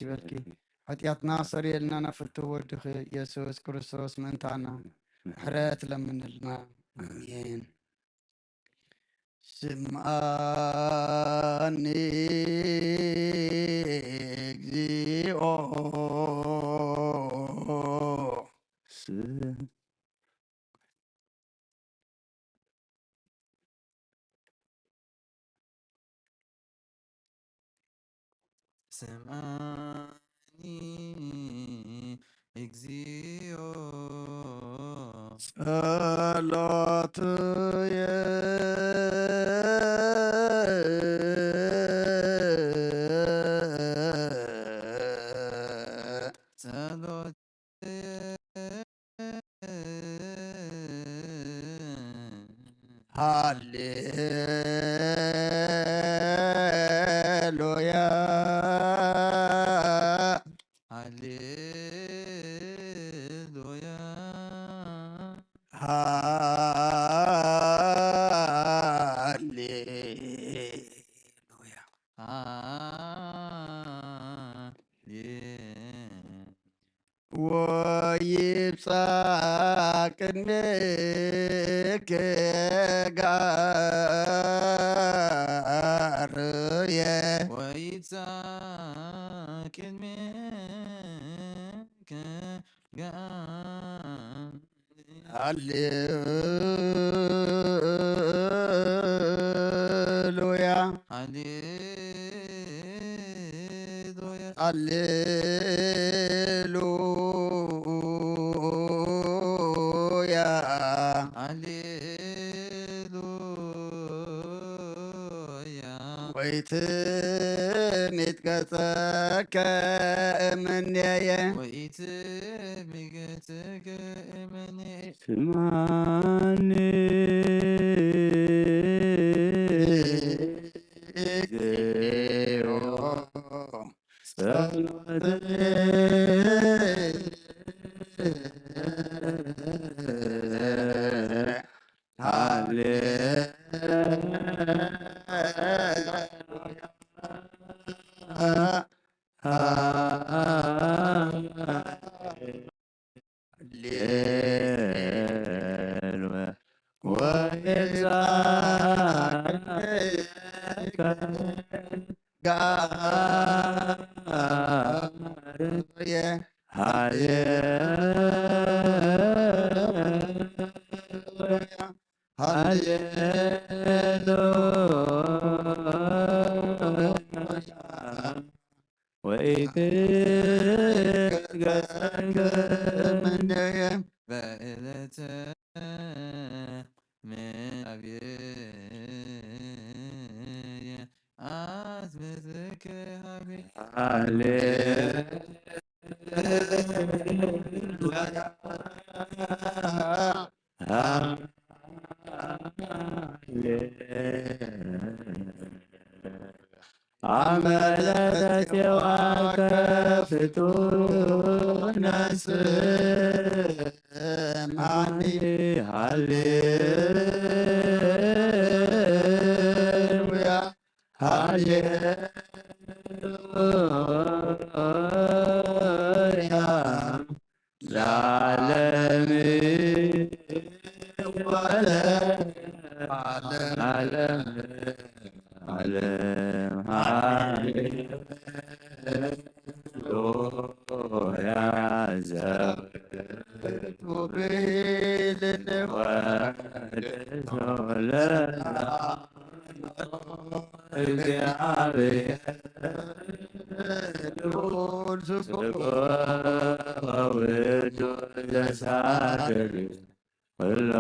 ይበልኪ። ሓጢኣትና ሰሪየልና ናብ ፍትው ወድኺ ኢየሱስ ክርስቶስ ምእንታና ምሕረት ለምንልና። ኣሜን። ስምዓኒ እግዚኦ። ስምዓኒ እግዚኦ ጸሎትየ። ጸሎትየ። ሃሌሉያ። ሃሌሉያ። ሃሌሉያ። ሃሌ- ወይብጻሕ ቅድሜከ ጋርየ። ወይብጻሕ ቅድሜከ ጋርየ። ሃሌሉያ። ሃሌሉያ። ሃሌሉያ። ሃሌሉያ። ወይትሚት ገጸከ እምኔየ። ወይትሚት ገጸከ እምኔየ። ስምዓኒ እግዚኦ ጸሎተየ። ሃሌሉያ። ሃሌሉያ። ወይብጻሕ ጋርየ። ሃሌሉያ። ሃሌሉያ። ወኢትትገሰገስ እምኔየ። በዕለተ ምንዳቤየ አትብትከ ሀቤ። ሃሌሉያ። ሃሌሉያ። አመ ለተሴዋከ ፍጡነ ስምዓኒ። ሃሌሉያ። ሃሌሉያ። ለዓለም ወለዓለም ዓለም። ሃሌሉያ። ዘውቱ ብሂል ወቅሶ ለላ እግዚአብሔር ልዑል ስብሖ ውእቱ ዘሳድር ኩሎ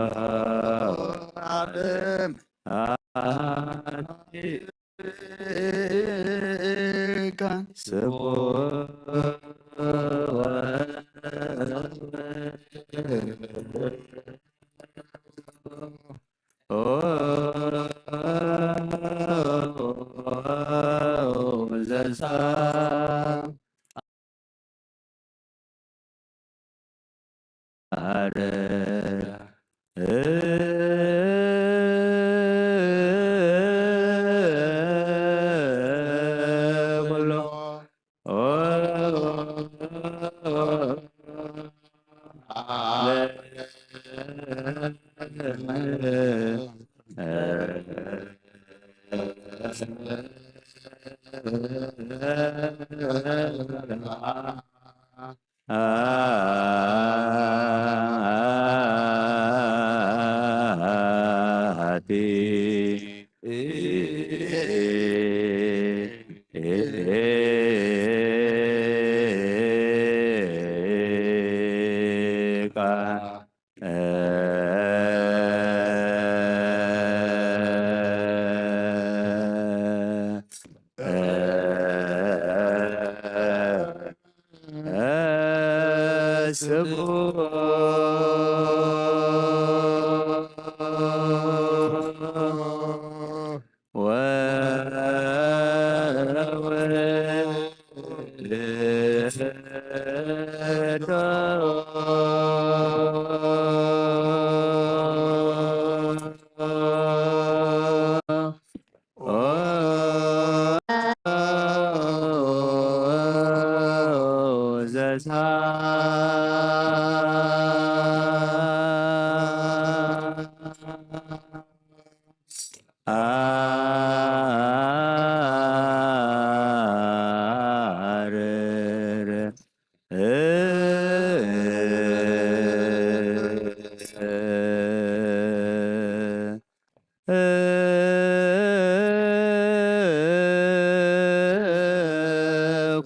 ዓለም። አሐቲ ስብሖ ኣቲ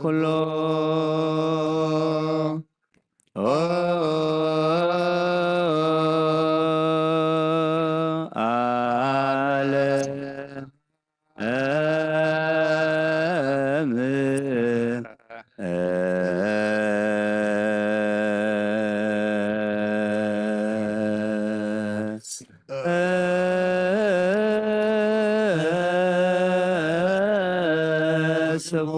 ኩሎ ዓለም ስቡ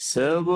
ስቡ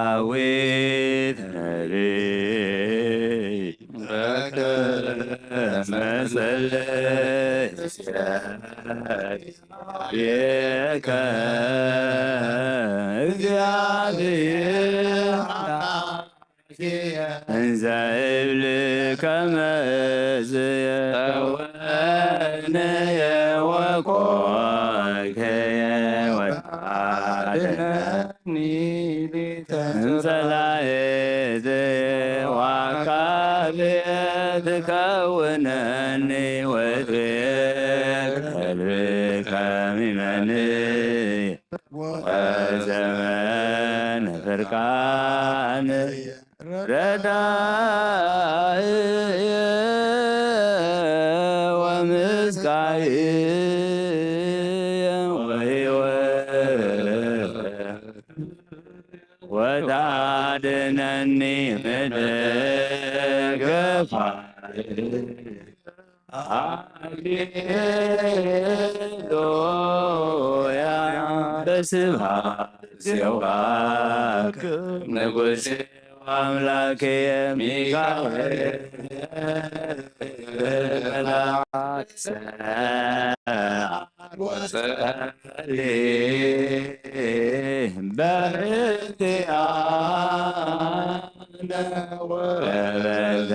ዳዊት ነቢይ ረከበ መሰለ እግዚአብሔር እንዘ እብል ከመዝየ ወንየ ወኮንከየ ወአድነኒ እንጸላእትየ ወአካልየ ትከውነኒ ወትቤ ከልብከ ሚመኒ ወዘመን ፍርቃን ረዳእየ ወምስካየ ወሕይወት ወታድነኒ ምድገፋ ሃሌሉያ በስብሐት ዚአውራክ ንጉሴ ወአምላኬ ሚካኤል መልአክ ሰላም ወጸሊ በእንቲአነ ወበእንተ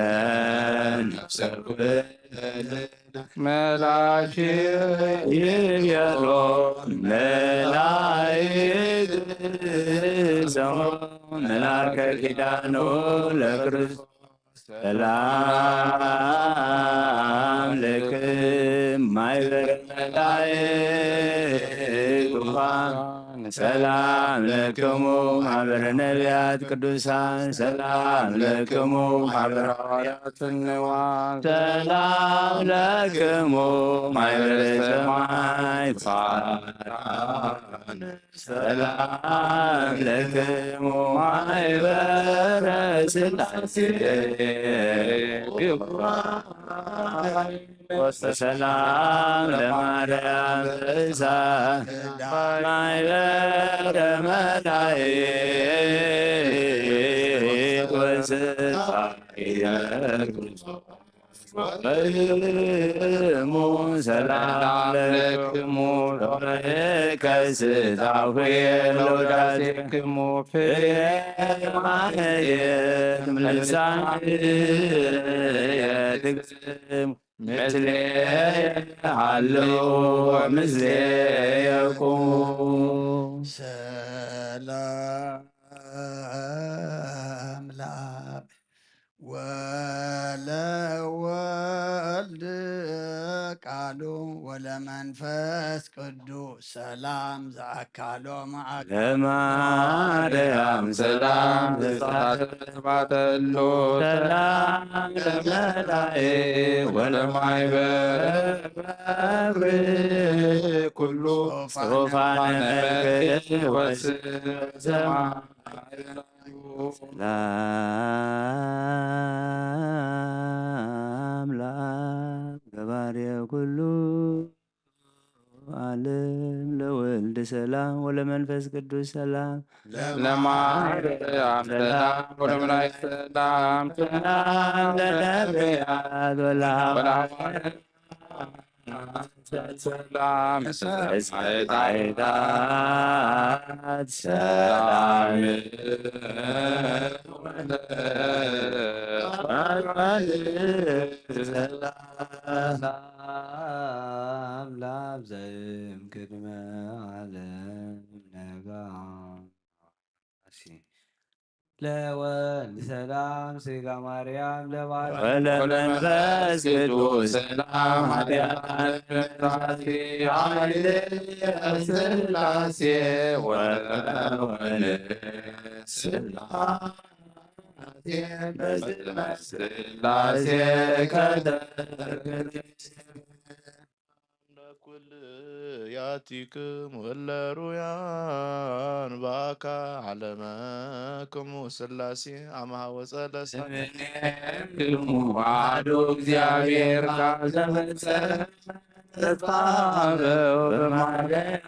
ነፍሰ ኩልነ መላኪ ይቤሎ መላእክት ሰሙ መላከ ኪዳኑ ለክርስቶስ ሰላም ለክም ማይበር መላእክት ዙፋን ሰላም ለክሙ ማህበረ ነቢያት ቅዱሳን፣ ሰላም ለክሙ ማህበረ ሐዋርያት ጽንዋን፣ ሰላም ለክሙ ማህበረ ሰማይ ጻድቃን፣ ሰላም ለክሙ ማህበረ ስላሴ። ወሰላም ለማርያም ብእሳ ማይበረ መላእክት ወስብሐት ለክሙ ሰላም ለክሙ ከስታሁ ለወዳሴክሙ ፍሬ ማህየት ልሳን የትግስም ምስሌ ሃሉ ምስሌ የቁሙ። ሰላም ለአብ ወለወልድ ቃሉ ወለመንፈስ ቅዱስ ሰላም ዘአካሎ ለማርያም ሰላም ዘተባተሉ ሰላም ለመላእክት ወለማይበረ ኩሉ ጽሑፋነ መላእክት ወስብሐት ሰላም ለአብ ገባሬ ኩሉ ዓለም ለወልድ ሰላም ወለመንፈስ ቅዱስ ሰላም ለማርያም ሰላም ወለመላእክት ሰላም ሰላም ለነቢያት ወለሐዋርያት ሰላም ሰማዕታት ሰላም ሰላም ለአብ ዘእምቅድመ ዓለም ነጋ። እሺ። ለወልድ ሰላም ስጋ ማርያም ለባህር ወለመንፈስ ቅዱስ ሰላም ኃጢአት ኃይል ስላሴ ወለወልድ ስላሴ በስመ ስላሴ ከተርክት ለኩልያቲክሙ እለ ሩያን በአካ ዓለመክሙ ስላሴ አመሃ ወፀ ለሰ እምኔክሙ አሐዱ እግዚአብሔር ቃል ዘመጸ ተስፋ አበው በማርያም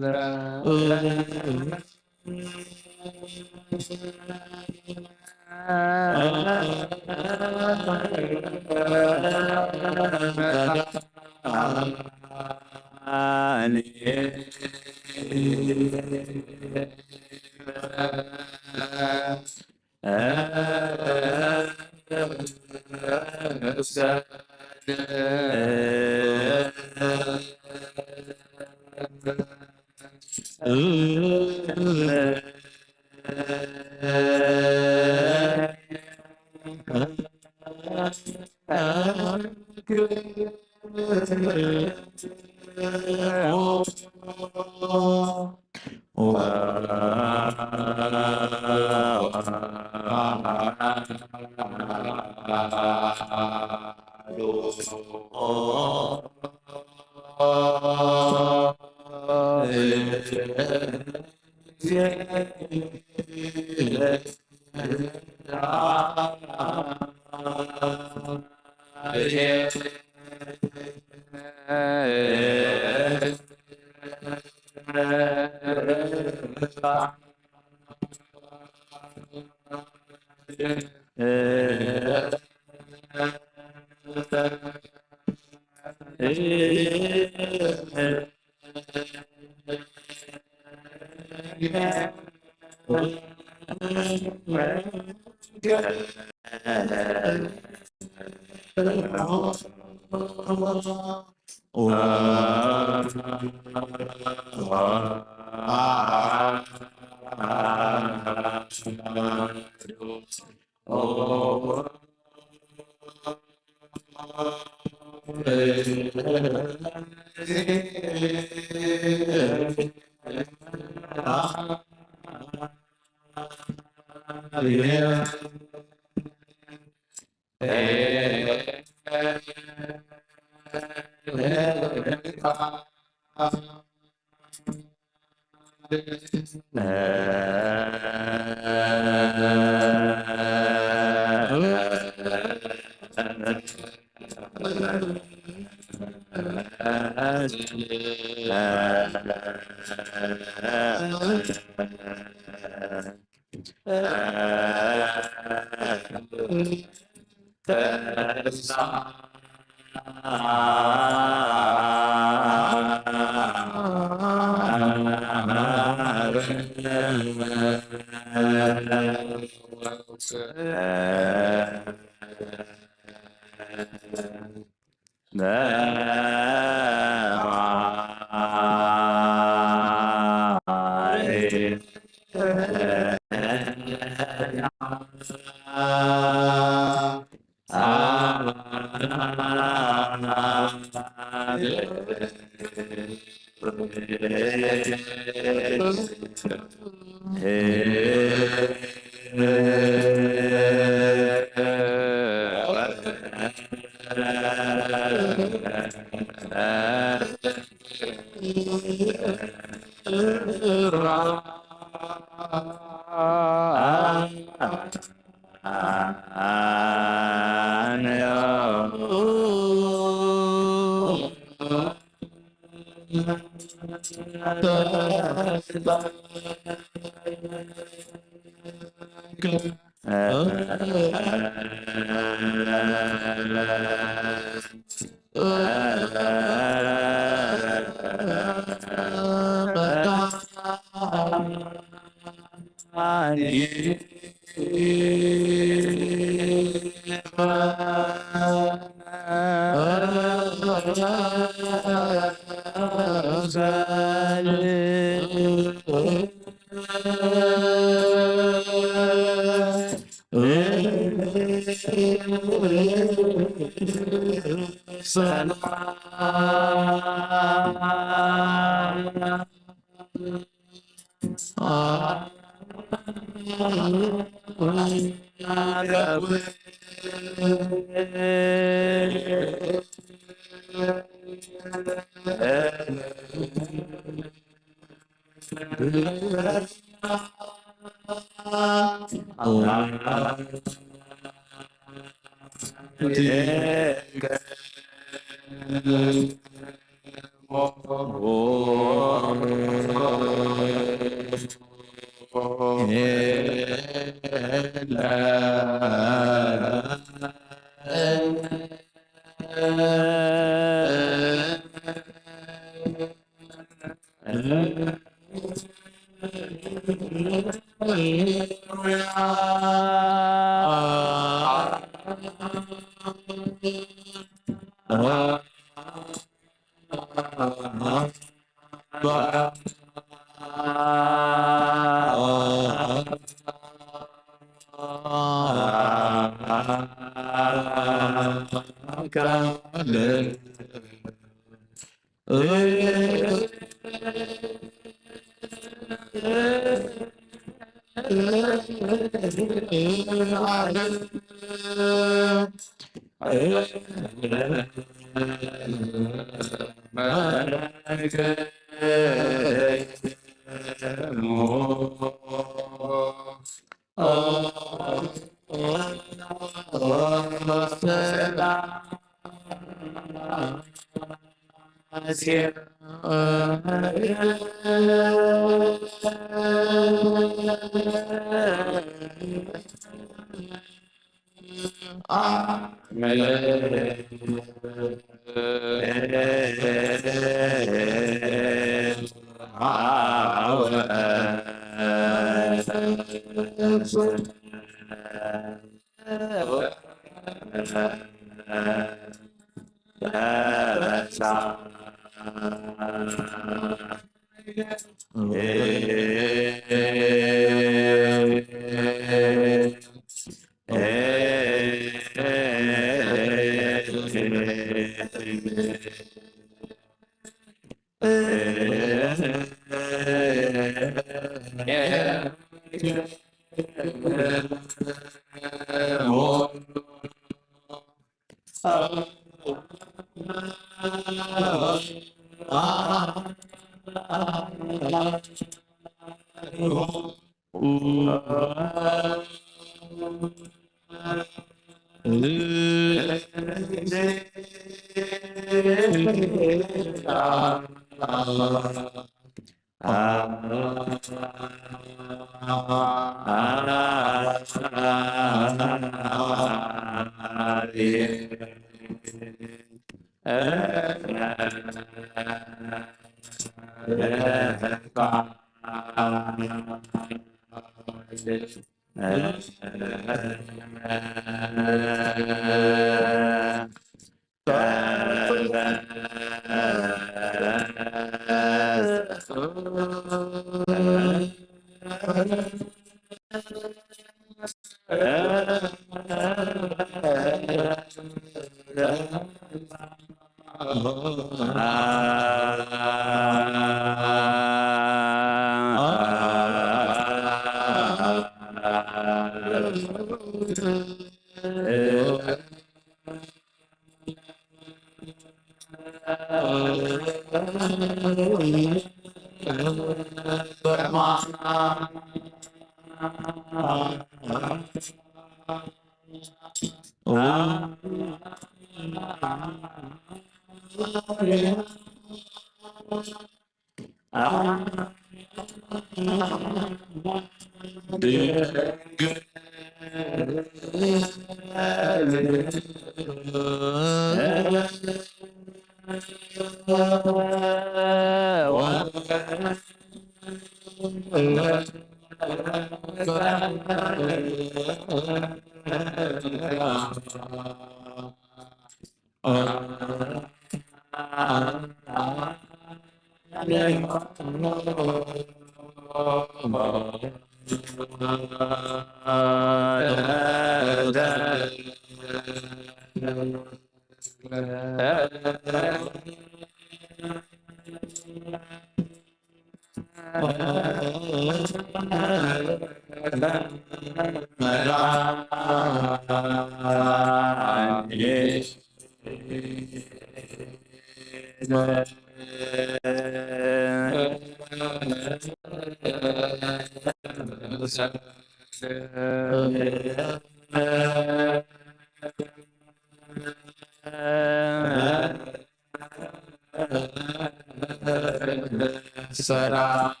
ሰላም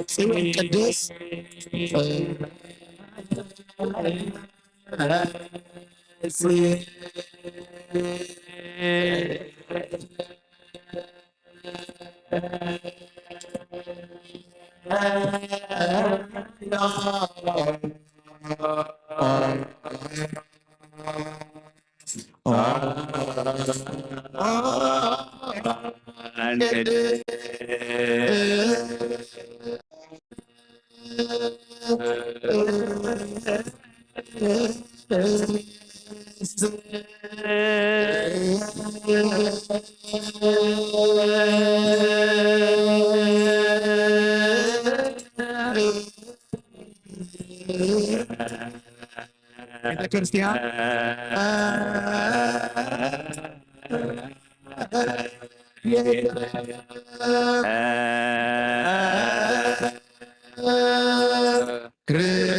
ጽዮን ቅድስት ቤተክርስቲያን ክርስቲያን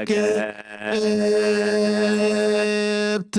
ከዋክብት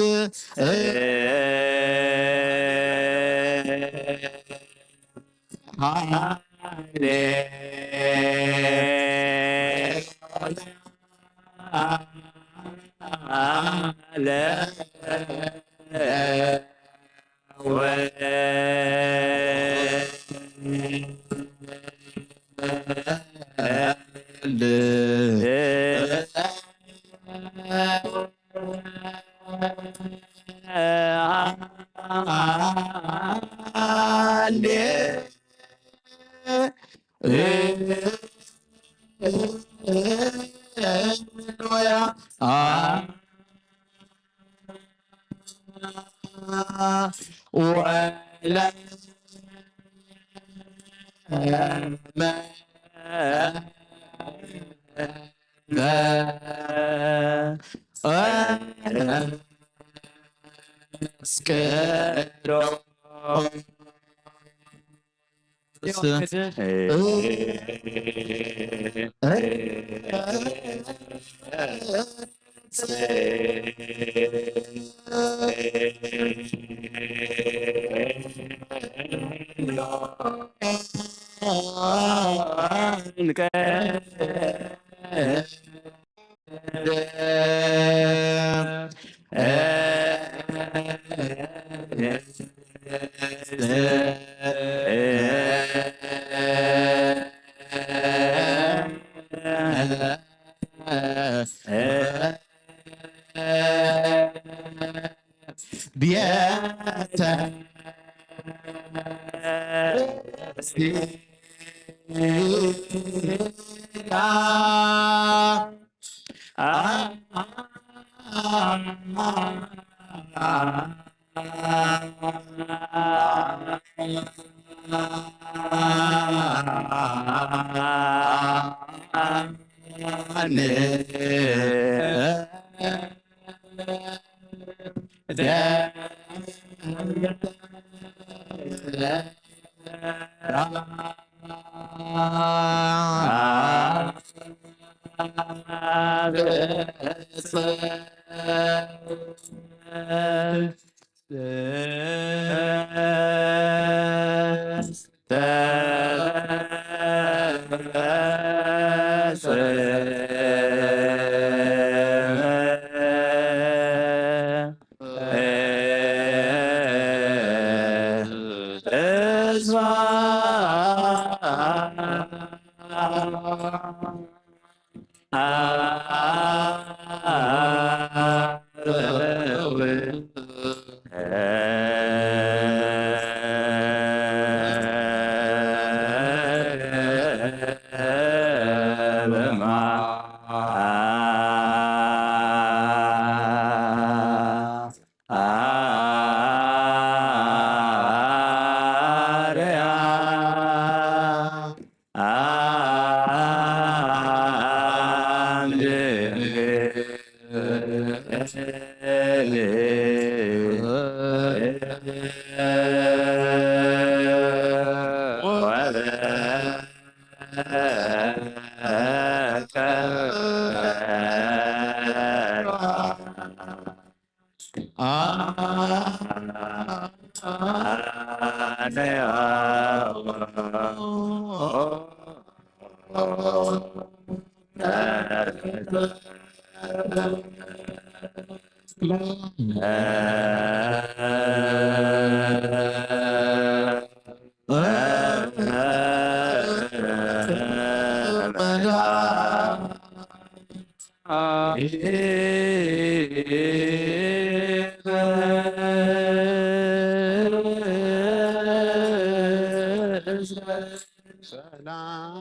ሰላም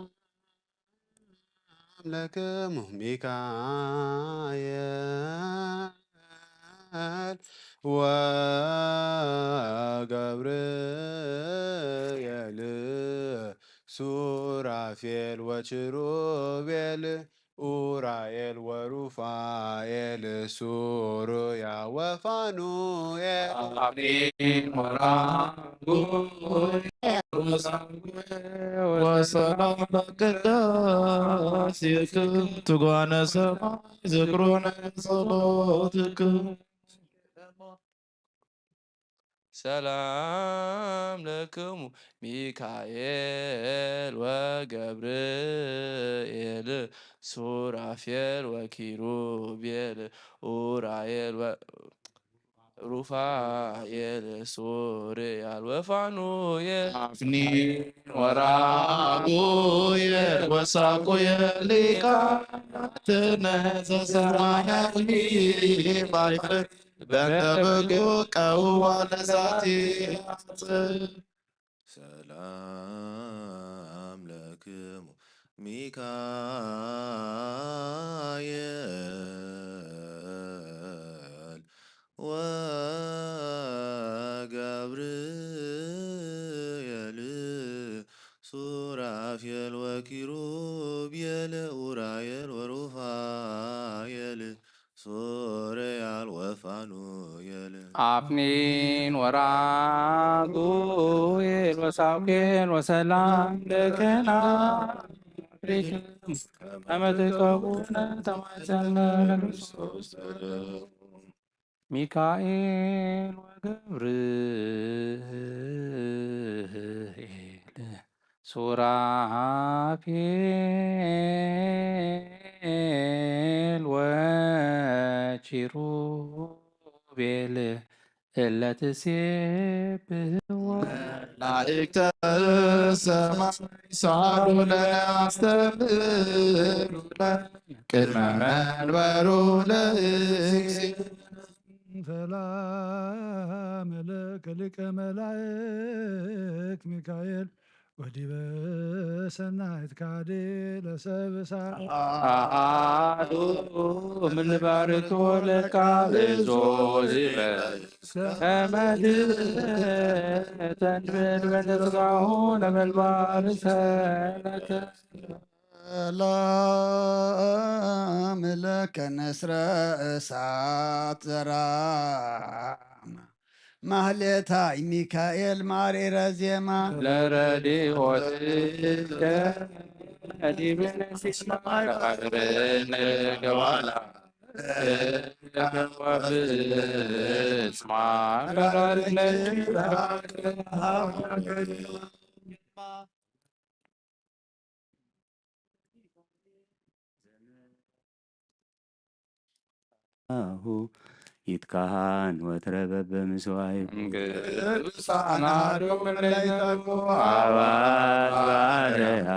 ለክሙ ሚካኤል ወገብርኤል ሱራፌል ወችሩቤል ኡራኤል ወሩፋኤል ሱሩያ ወፋኑኤል። አሜን። ወሰላም ቅዳሴክም ትጓነ ሰማይ ዝክሮነ ጸሎትክም። ሰላም ለክሙ ሚካኤል ወገብርኤል ሱራፌል ወኪሩቤል ኡራኤል ወ-፣ ሩፋኤል ሱርያል ወፋኑኤል። አፍኒን ወራጉኤል ወሳቁኤል ሊቃነ ዘሰማያዊ ባይፈ በእንተ በጎ ቀውዋ ለዛቲ። ሰላም ለክሙ ሚካኤል ወገብርኤል ሱራፌል ወኪሩቤል ኡራኤል ወሩፋኤል ሶርያል ወፋኑኤል። አፍኒን ወራጉኤል ወሳውኬል ወሰላም ለከና ከመ ትቀቡነ ተማጸነ ለክርስቶስ። ሚካኤል ወገብርኤል ሱራፌል እለ ትሴብሕዎ። መላእክተ ሰማይ ሳሉ ለነ አስተብህሉ ቅድመ መንበሩ ለእግዚእ። ሰላም ለከ ሊቀ መላእክት ሚካኤል ወዲበ ሰናይት ካዴ ለሰብሳ። አሃዱ ምንባርክ ወለካ እዞ ዚበ ከመድ ተንብል በንስጋሁ ነበልባል ሰነተ። ሰላም ለከ ንስረ እሳት ዘራማ ማህሌታይ ሚካኤል ማሪረ ዜማ። ለረድኦትከ ዲብነ ሲማ ቀርብነ ገባላ ወብስማ ቀራርነ አሁ ይትካሃን ወትረ በበምስዋይ። ግብፃና ዶም ለይተኩ አባት ባርያ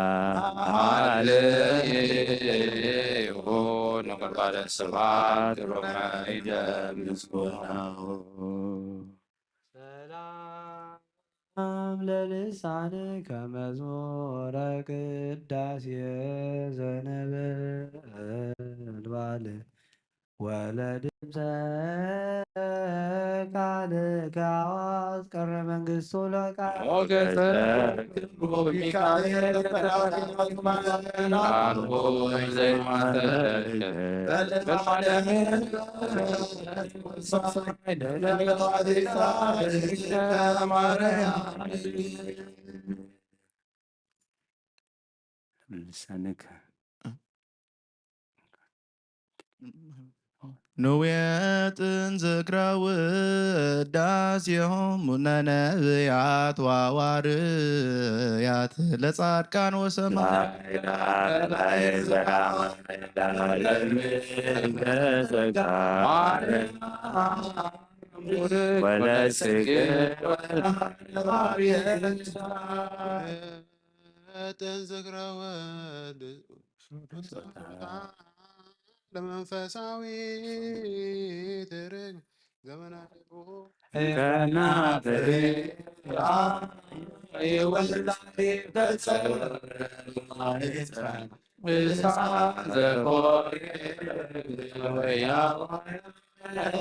አለ ይሁን። ንቁርባን ስብሐት ሮመ ይደምስኩ። ሰላም ለልሳንከ መዝሙረ ቅዳሴ ዘነበልባል ወለድምፀ ቃልከ አዋዝ ቀረ መንግስቱ ለቃል። ሞገሰ ክብሩ ሚካኤል ተራፊ አልቦ ዘይማተከ በለዓለመ ልሳንከ ንውየጥን ዝክረ ውዳሴሆሙ ነነብያት ዋዋርያት ለጻድቃን ወሰማዕት። ወለስግድ ወለማርያም። ተዝክረ ወድ ለመንፈሳዊ ትርግ ዘመናዊ ከናፍሬ ወላዴ ተጸማሪፀ እሳ ዘኮሬ ወያዋያ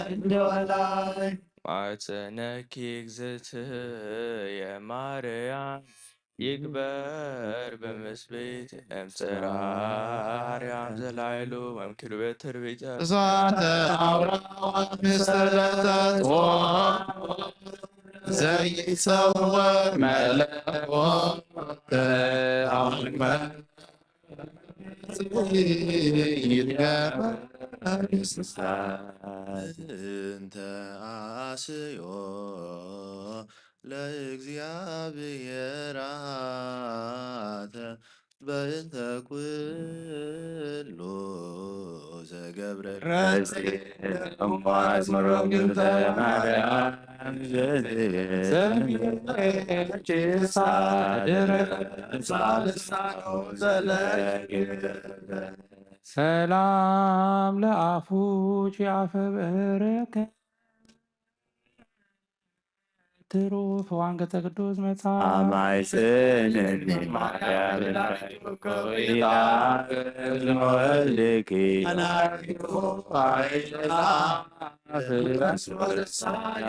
እንደወላይ ማፀነኪ እግዝእትየ ማርያም ይግበር ብምስቤት እምፅራር ያም ዘላይሉ ወም ኪሩቤል ትርቢተ እሳተ አውራዋት ምስተለተት ዘይሰወር መለኮት ተኣምር ይትገበር ንስኻ። እንተ ኣስዮ ለእግዚኣብሔር ኣተ በእንተ ኩሉ ዘገብረ ረሴ እሞ ኣዝምሮ ግንተ ማርያም ዘዘየ ሰሚዕኪ ሳድረ ሳልሳው ዘለግበ ሰላም ለአፉኪ አፈ በረከት ትሩፍ ወአንቀጸ ቅዱስ መጽሐፍ። አማይ ጽንዕቲ ማርያም ላይኮ ኢላ ዝመወልኪ አናሪኮ አይላ ፍቅረስ ወደሳይ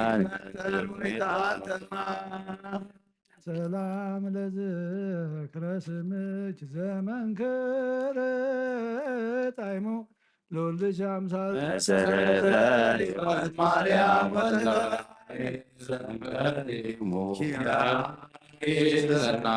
ሰላም ለዝክረ ስምች ዘመንክር ጣይሙ ለወልድሽ አምሳል መሰረተ ሕይወት ማርያም ወተባይ ዘመሪሙ ኪዳን ኪዳና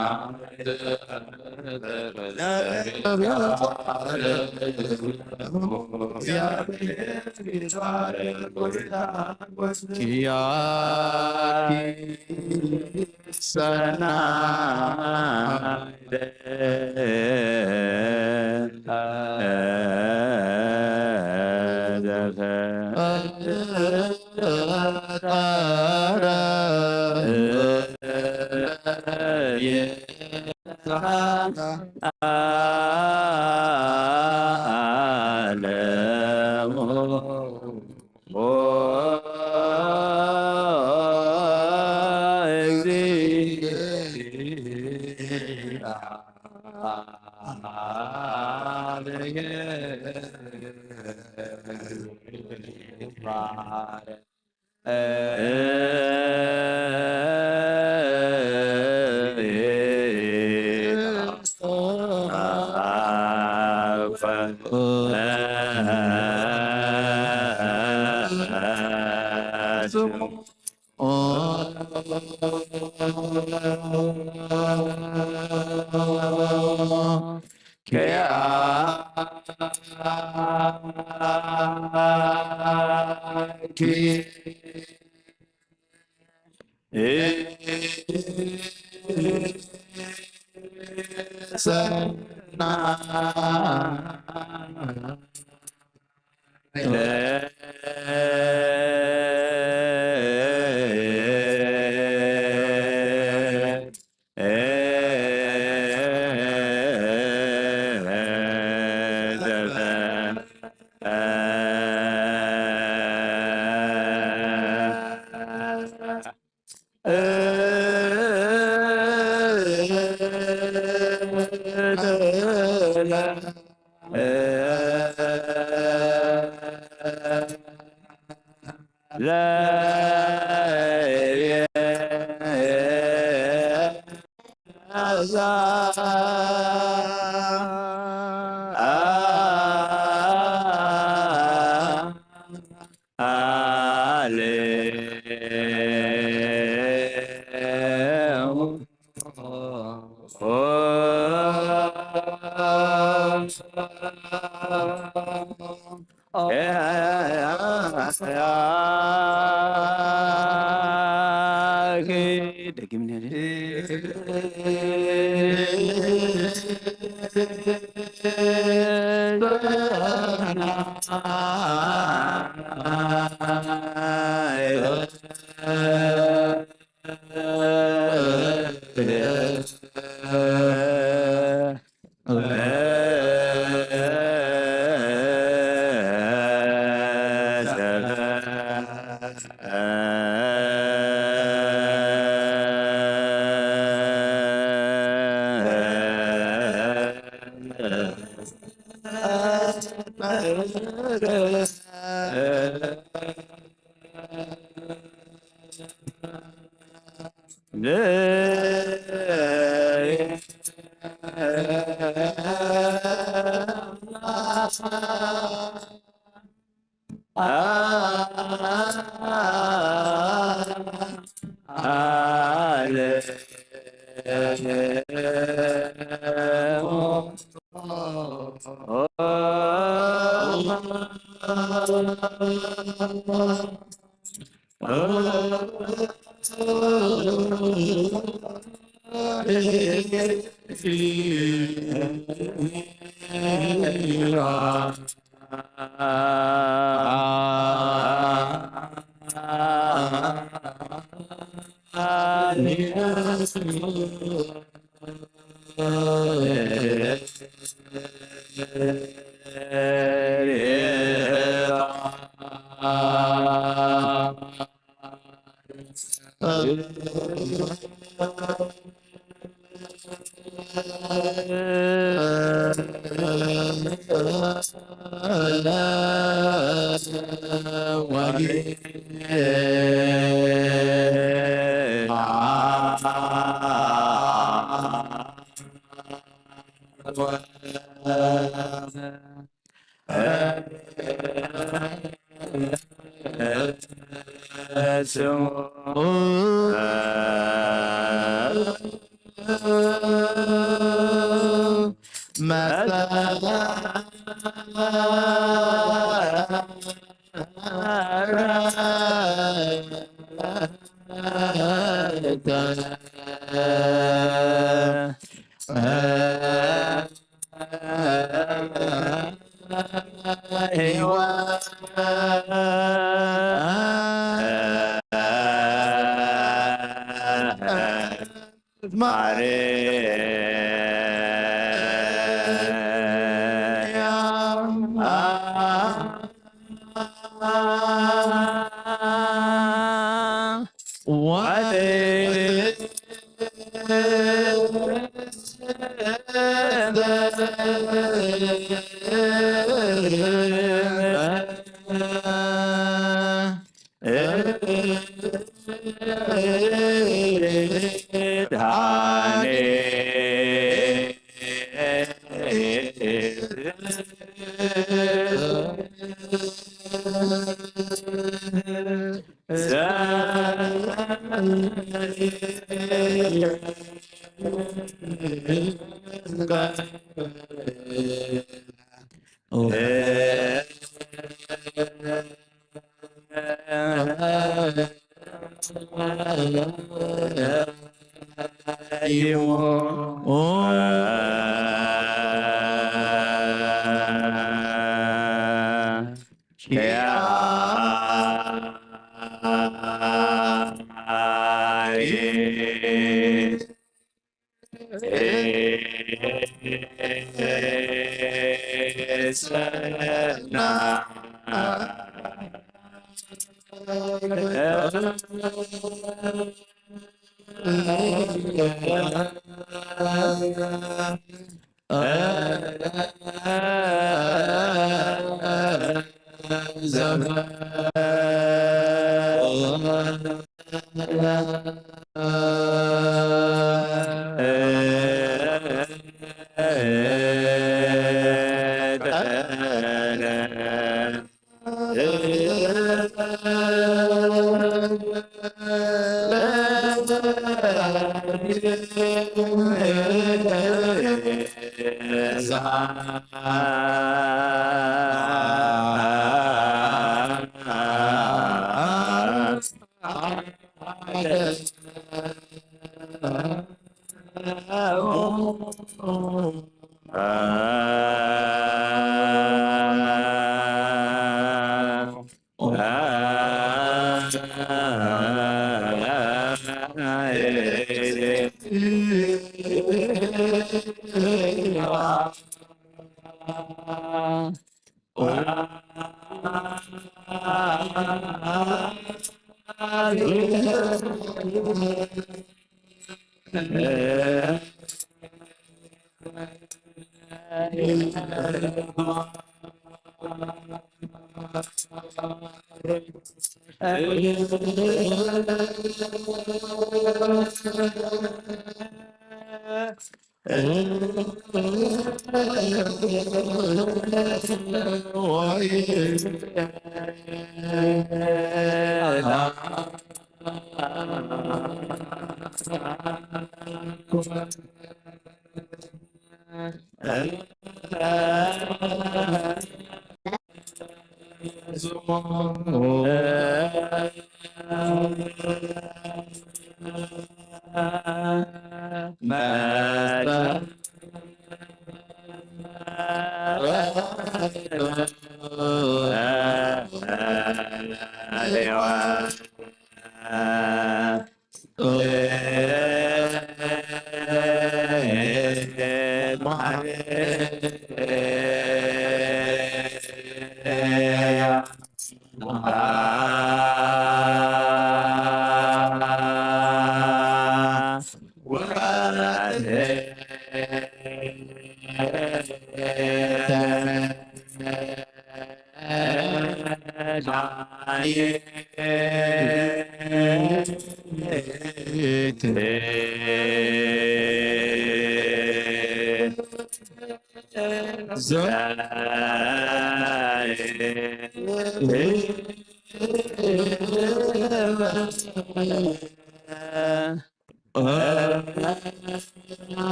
ደግምና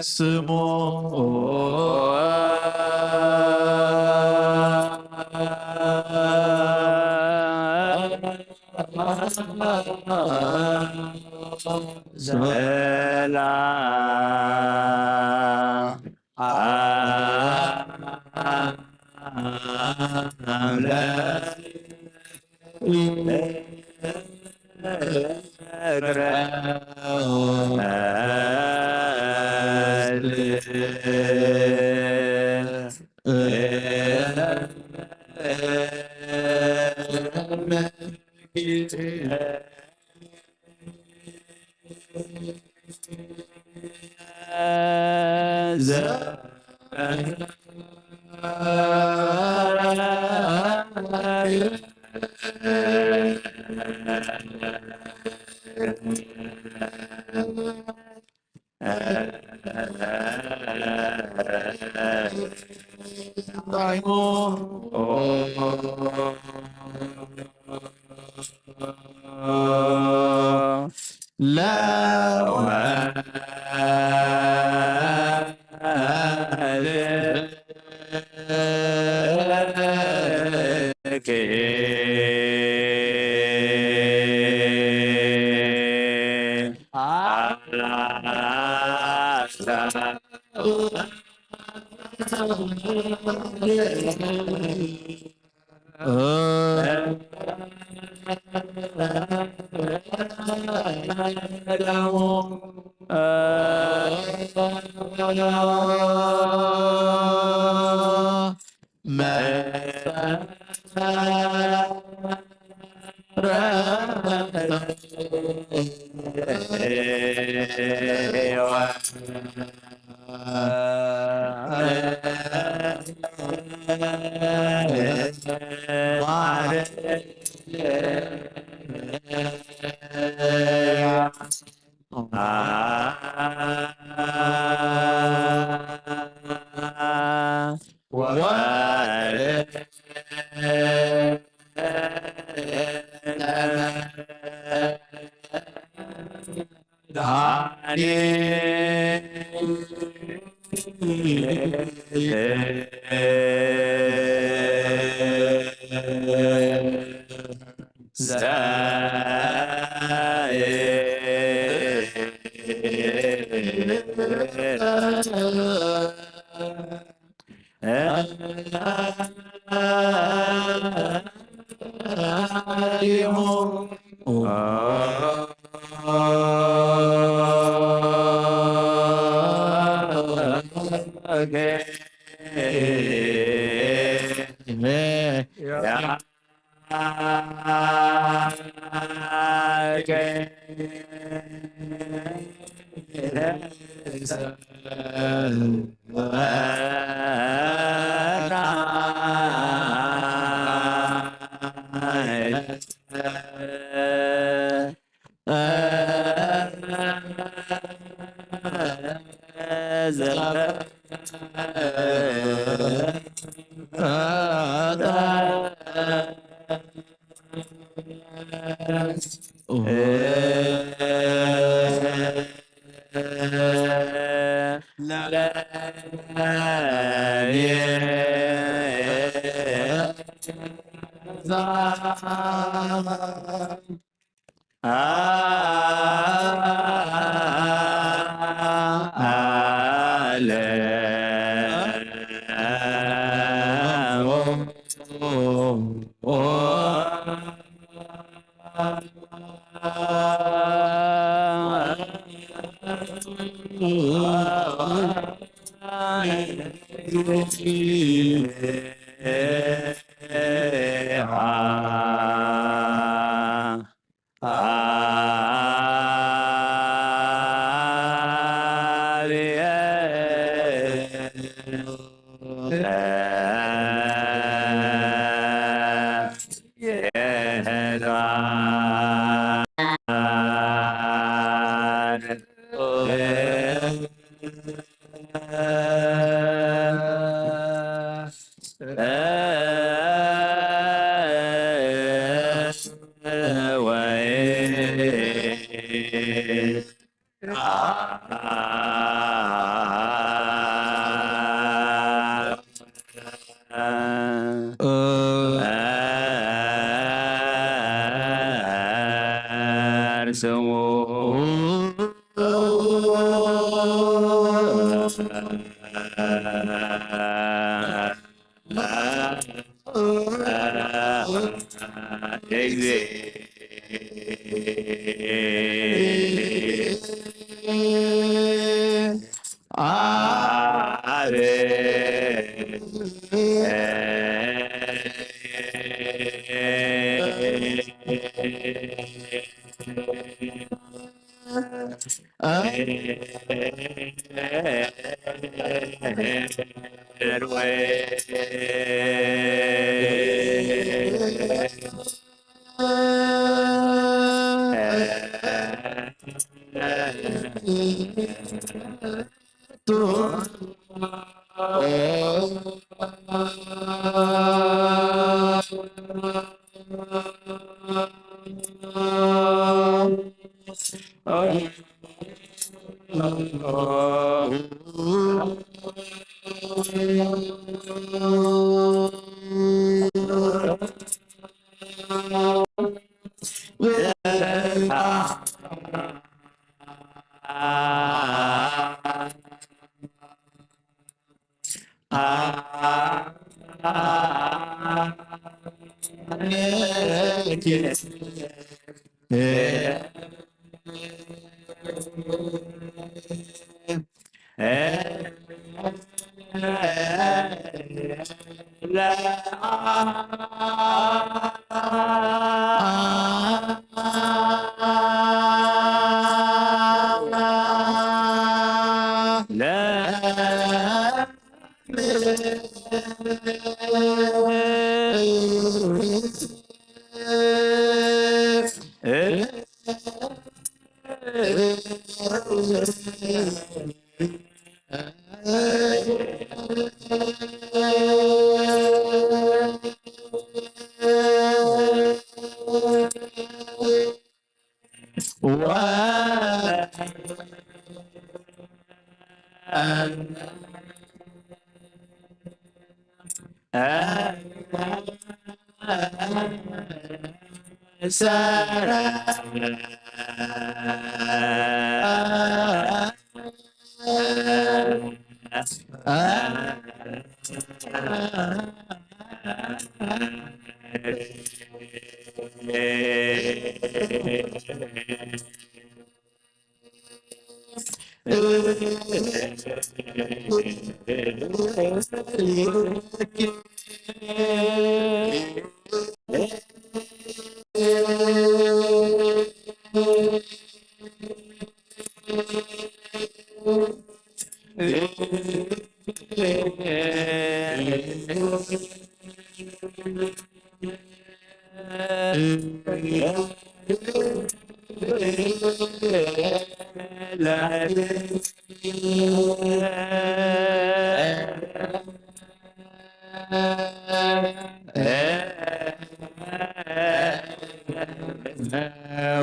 ስሙ ዘላ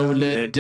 ውልደ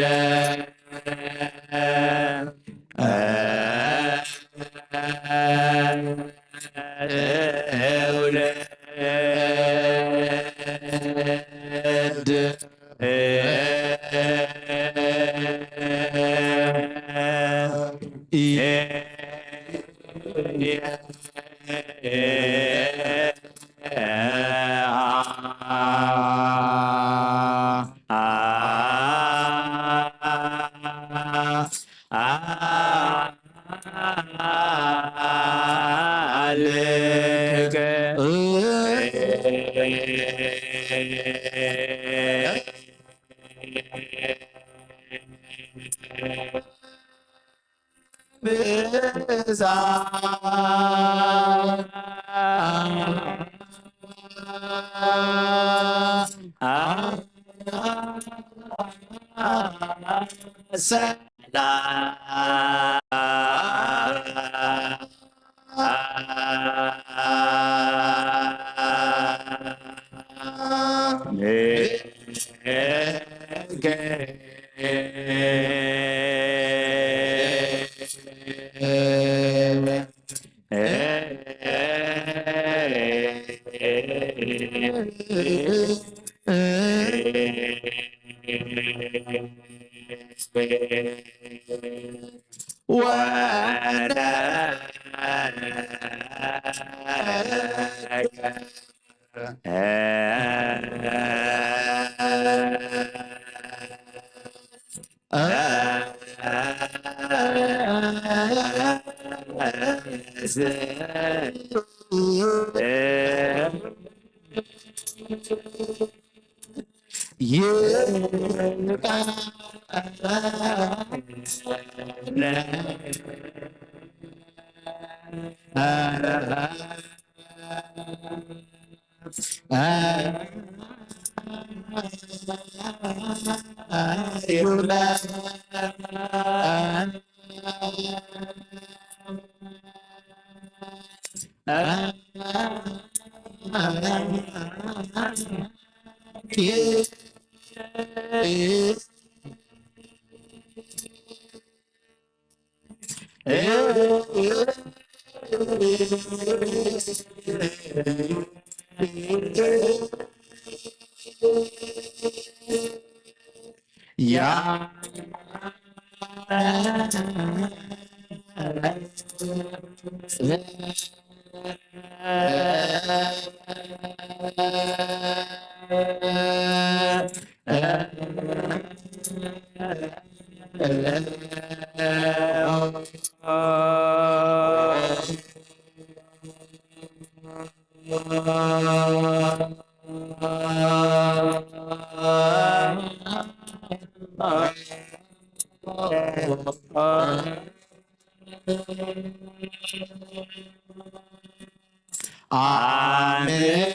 ኣሜን።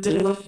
Yeah.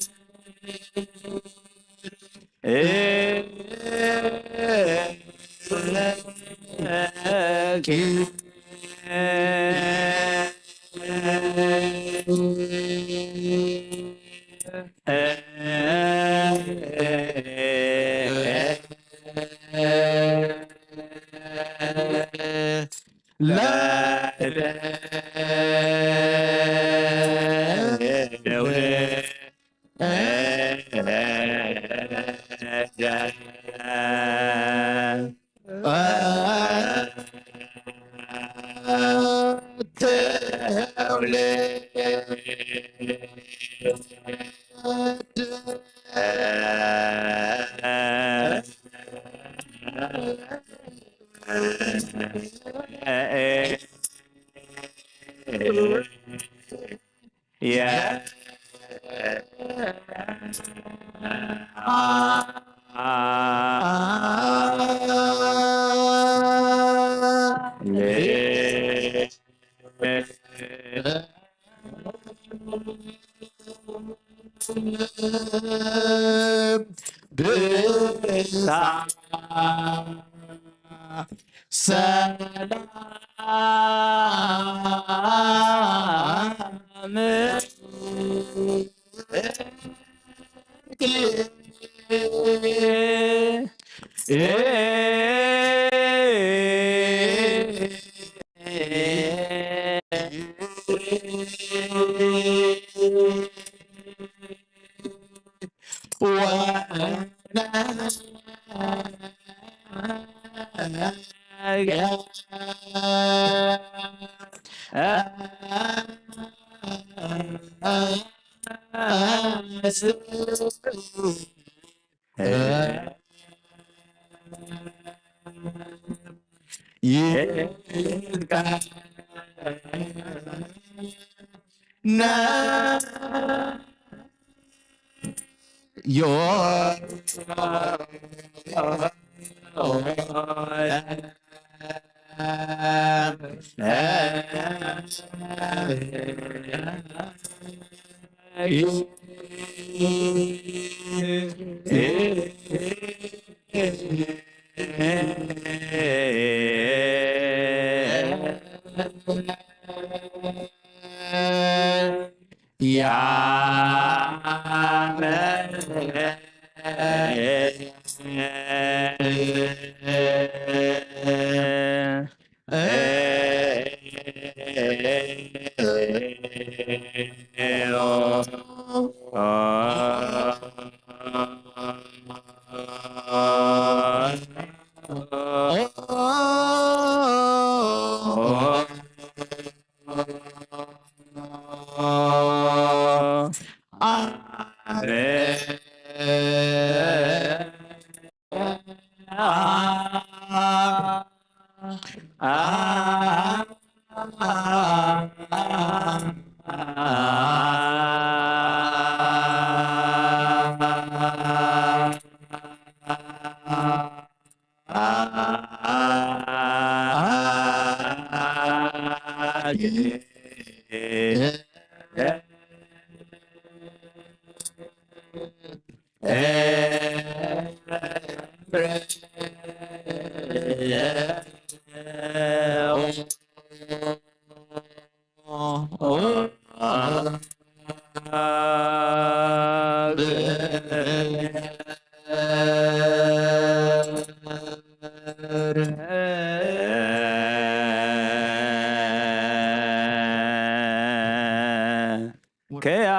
ከያ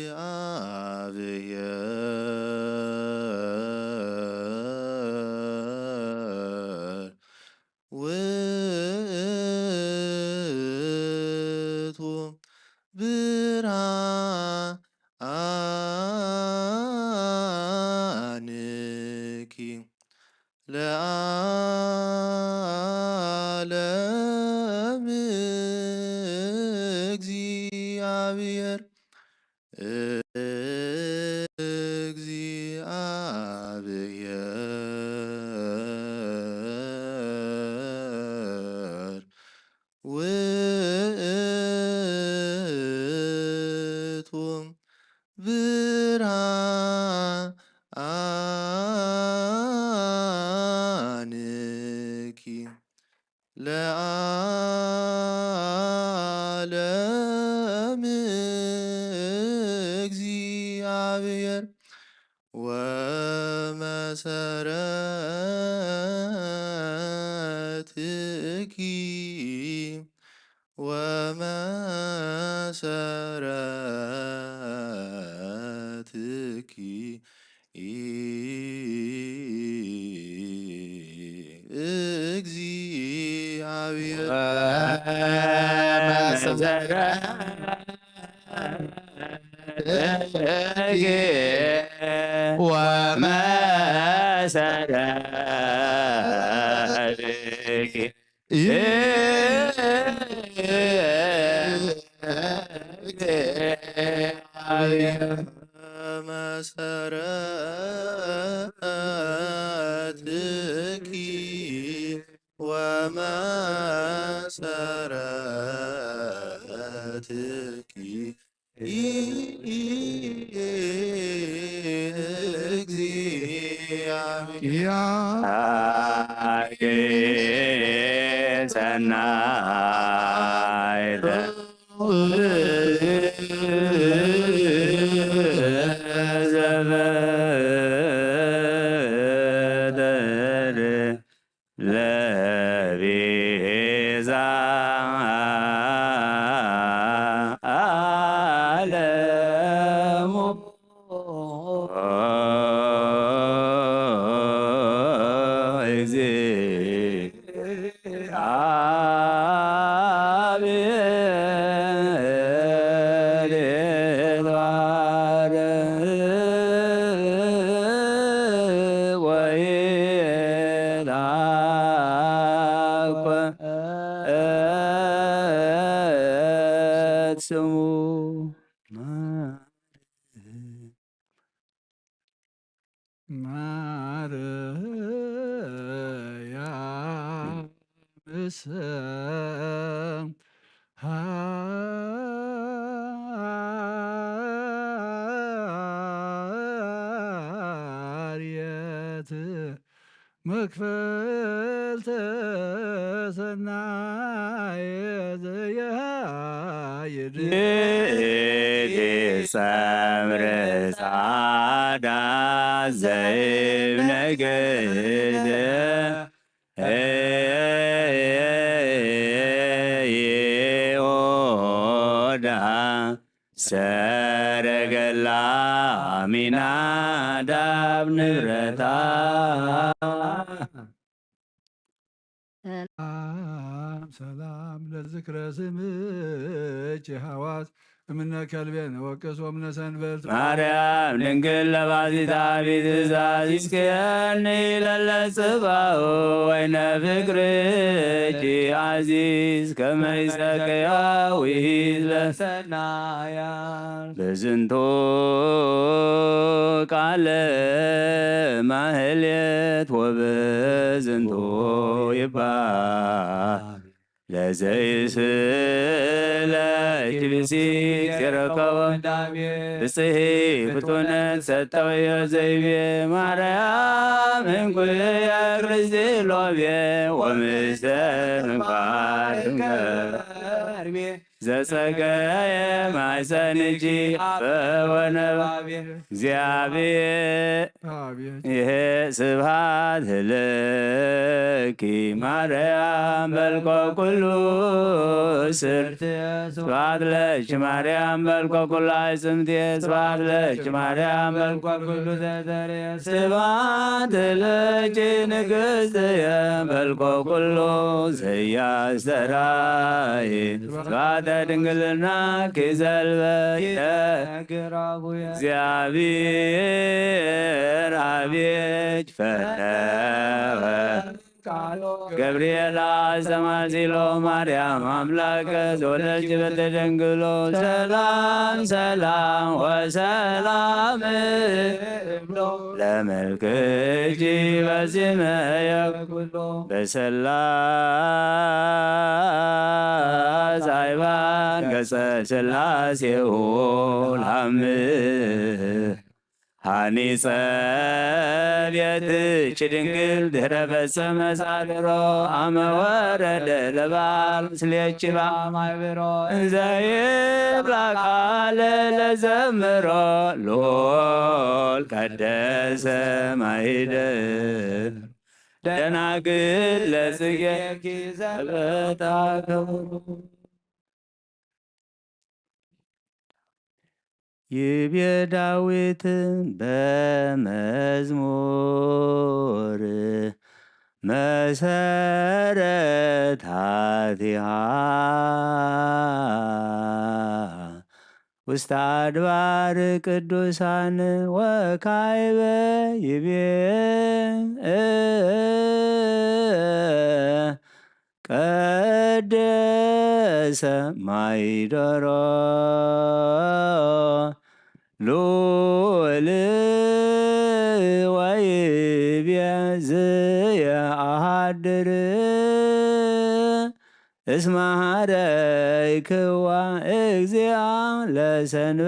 እግዚአብሔር ውእቱ ብርሃንኪ ለዓለም። እግዚአብሔር ብርሃንኪ ለዓለም እግዚኣብሔር ወመሰረትኪ ወመሰረትኪ እግዚአብሔር ወመሰረትኪ መሰረትኪ ወመሰረትኪ እግዚአብሔር ያጌ ሰናይተ ዘበደር ለቤዛ ዓለሙ እግዚአብሔር ይትባረክ ወይትሐኮ ስሙ። ማርያም ሰምሃርየት መክፈልተ ሰናየ ዘየሃይድ። ይእቲ ጸምረ ጻዕዳ ዘይብ ነገደ ይሁዳ ሰረገላ አሚናዳብ ንብረታ። ሰላም ሰላም ለዝክረ ስምኪ ሐዋስ እምነ ከልቤ ነወቅስ ወምነ ሰንበት። ማርያም ድንግል ለባዚታ ቢትእዛዝ ይስክየኒ ለለጽባኡ ወይነ ፍቅርኪ አዚዝ ከመ ይሰቀያ ውሂዝ ለሰናያን። በዝንቱ ቃለ ማህሌት ወበዝንቱ ይባል ለዘይስለኪ ብእሲት ይረከቦ ዳቤ። ብጽሕት ፍጡነት ሰጠወዮ ዘይቤ ማርያም እንኩየ ክርስቲ ሎቤ ወምስተ እንኳር ከርቤ። ዘጸገየ ማይሰንኪ አበ ወነባቤ። እግዚአብሔር አቤት። ይሄ ስብሐት ለኪ ማርያም በልቆ ኩሉ ስርት። ስብሐት ለኪ ማርያም በልቆ ኩሉ አይጽምት። ስብሐት ለኪ ማርያም በልቆ ኩሉ ዘተርየ። ስብሐት ለኪ ንግሥትየ በልቆ ኩሉ ዘያስተራይ። ስብሐተ ድንግልናኪ ዘልበየ። እግዚአብሔር አቤት ፈነወ ገብርኤል አስተማሲሎ ማርያም አምላከ ዘወለድኪ በተደንግሎ ሰላም ሰላም ወሰላም ለመልክኪ በስመ የኩሎ በሰላ ሳይባን ገጸ ስላሴሁ ላም ሃኒጸ ቤትኪ ድንግል ድህረ ፈጸመ ሳድሮ አመ ወረደ ለባል ምስሌኪ ባማይብሮ እንዘ ይብላ ቃለ ለዘምሮ ሎል ቀደሰ ማይደ ደናግል ለጽጌኪ ዘበታ ክብሩ ይቤ ዳዊት በመዝሙር መሰረታቲሃ ውስተ አድባር ቅዱሳን ወካይበ ይቤ ቀደሰ ማይደሮ ሉል ወይቤ ዝየ አሃድር እስመ ሀረይክዋ እግዚአ ለሰንበት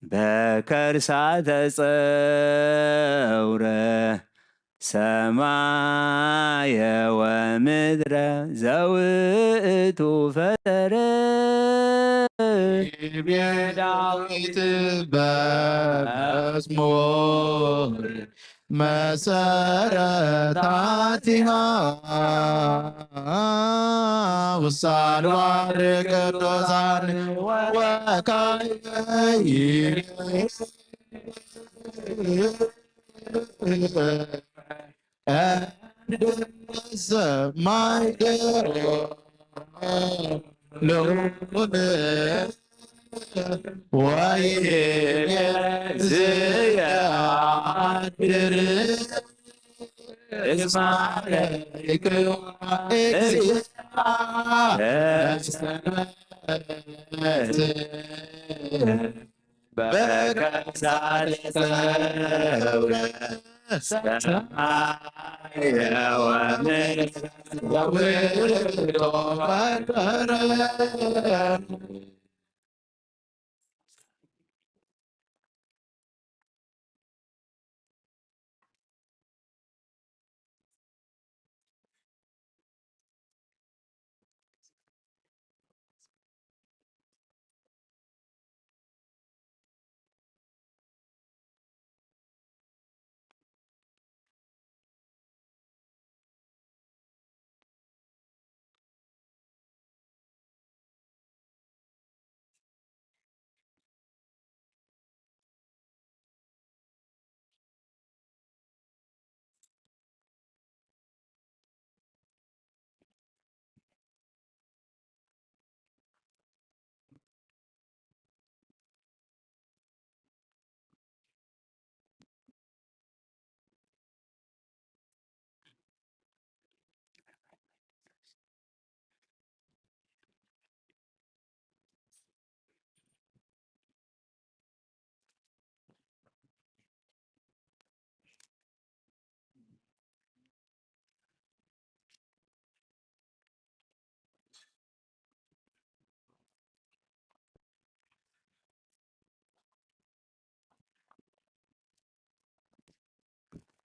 በከርሳ ተጸውረ ሰማየ ወምድረ ዘውእቱ ፈጠረ። ይቤ ዳዊት በመዝሙር መሰረታቲሃ ውስተ አድባር ቅዱሳን ወካይበ ማይደሮ ልዑል ወይቤ ዝያድር እስመ ሀረይክዋ እግዚአ ለሰንበት በከርሳ ተጸውረ ሰማየ ወምድረ ዘውእቱ ፈጠረ።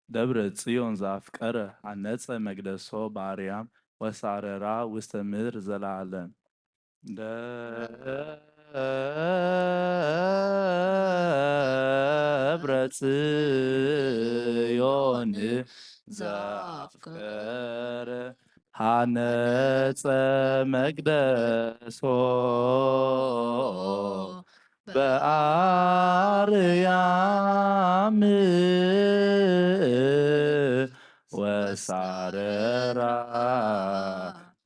ደብረ ጽዮን ዘአፍቀረ ሐነጸ መቅደሶ በአርያም ወሳረራ ውስተ ምድር ዘለዓለም። ደብረ ጽዮን ዘአፍቀረ ሐነጸ መቅደሶ በአርያም ወሳረራ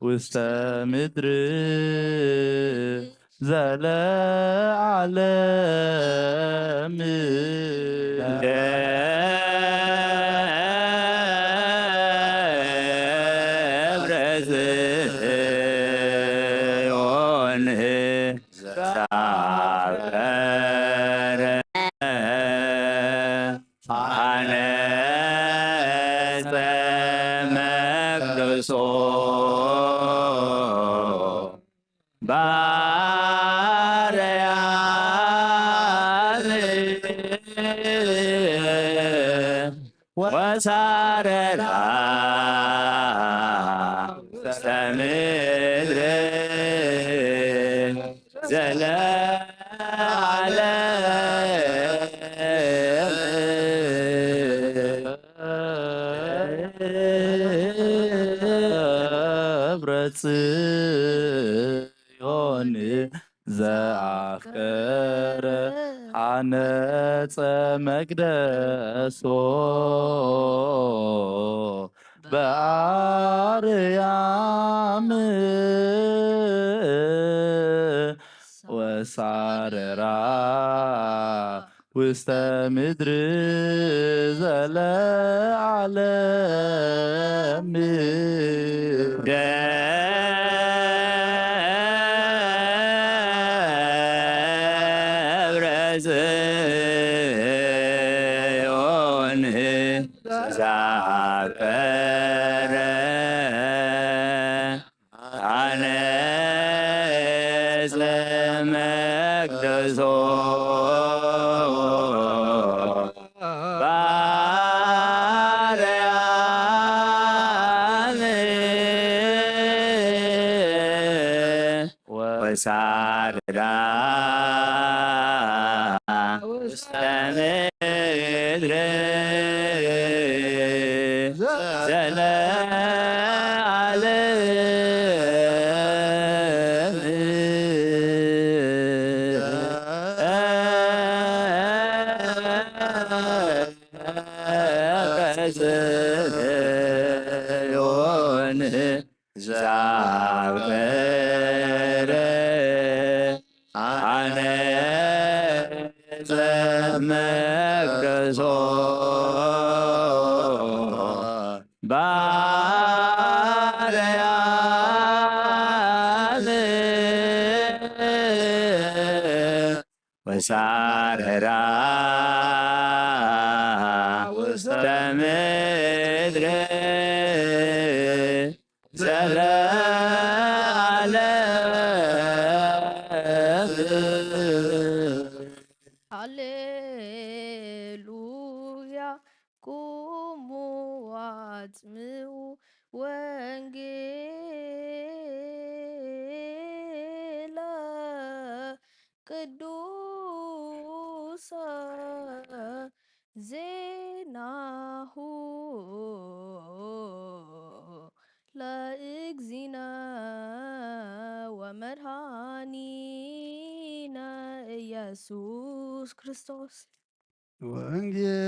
ውስተ ምድር ዘለዓለም። ጽዮን ዘፍቀረ ሐነጸ መቅደሶ በአርያም ወሳረራ ውስተ ምድር ዘለዓለም። ደብረ ጽዮን ዘአፍቀረ ሐነጸ መቅደሶ በአርያም ወሳረራ ውስተ ምድር ዘለዓለም። ደብረ ጽዮን ዘአፍቀረ ሐነጸ መቅደሶ በአርያም ወሳረራ ውስተ ምድር ዘለዓለም። ጽዮን ዘአፍቀረ ሐነጸ መቅደሶ በአርያም ወሳረራ ውስተ ምድር ዘለዓለም። ሃሌሉያ። ቁሙ ወአጽምዑ ወንጌላ ቅዱሳ ዜናሁ ለእግዚእነ ወመድኃኒነ ኢየሱስ ክርስቶስ። ወንጌል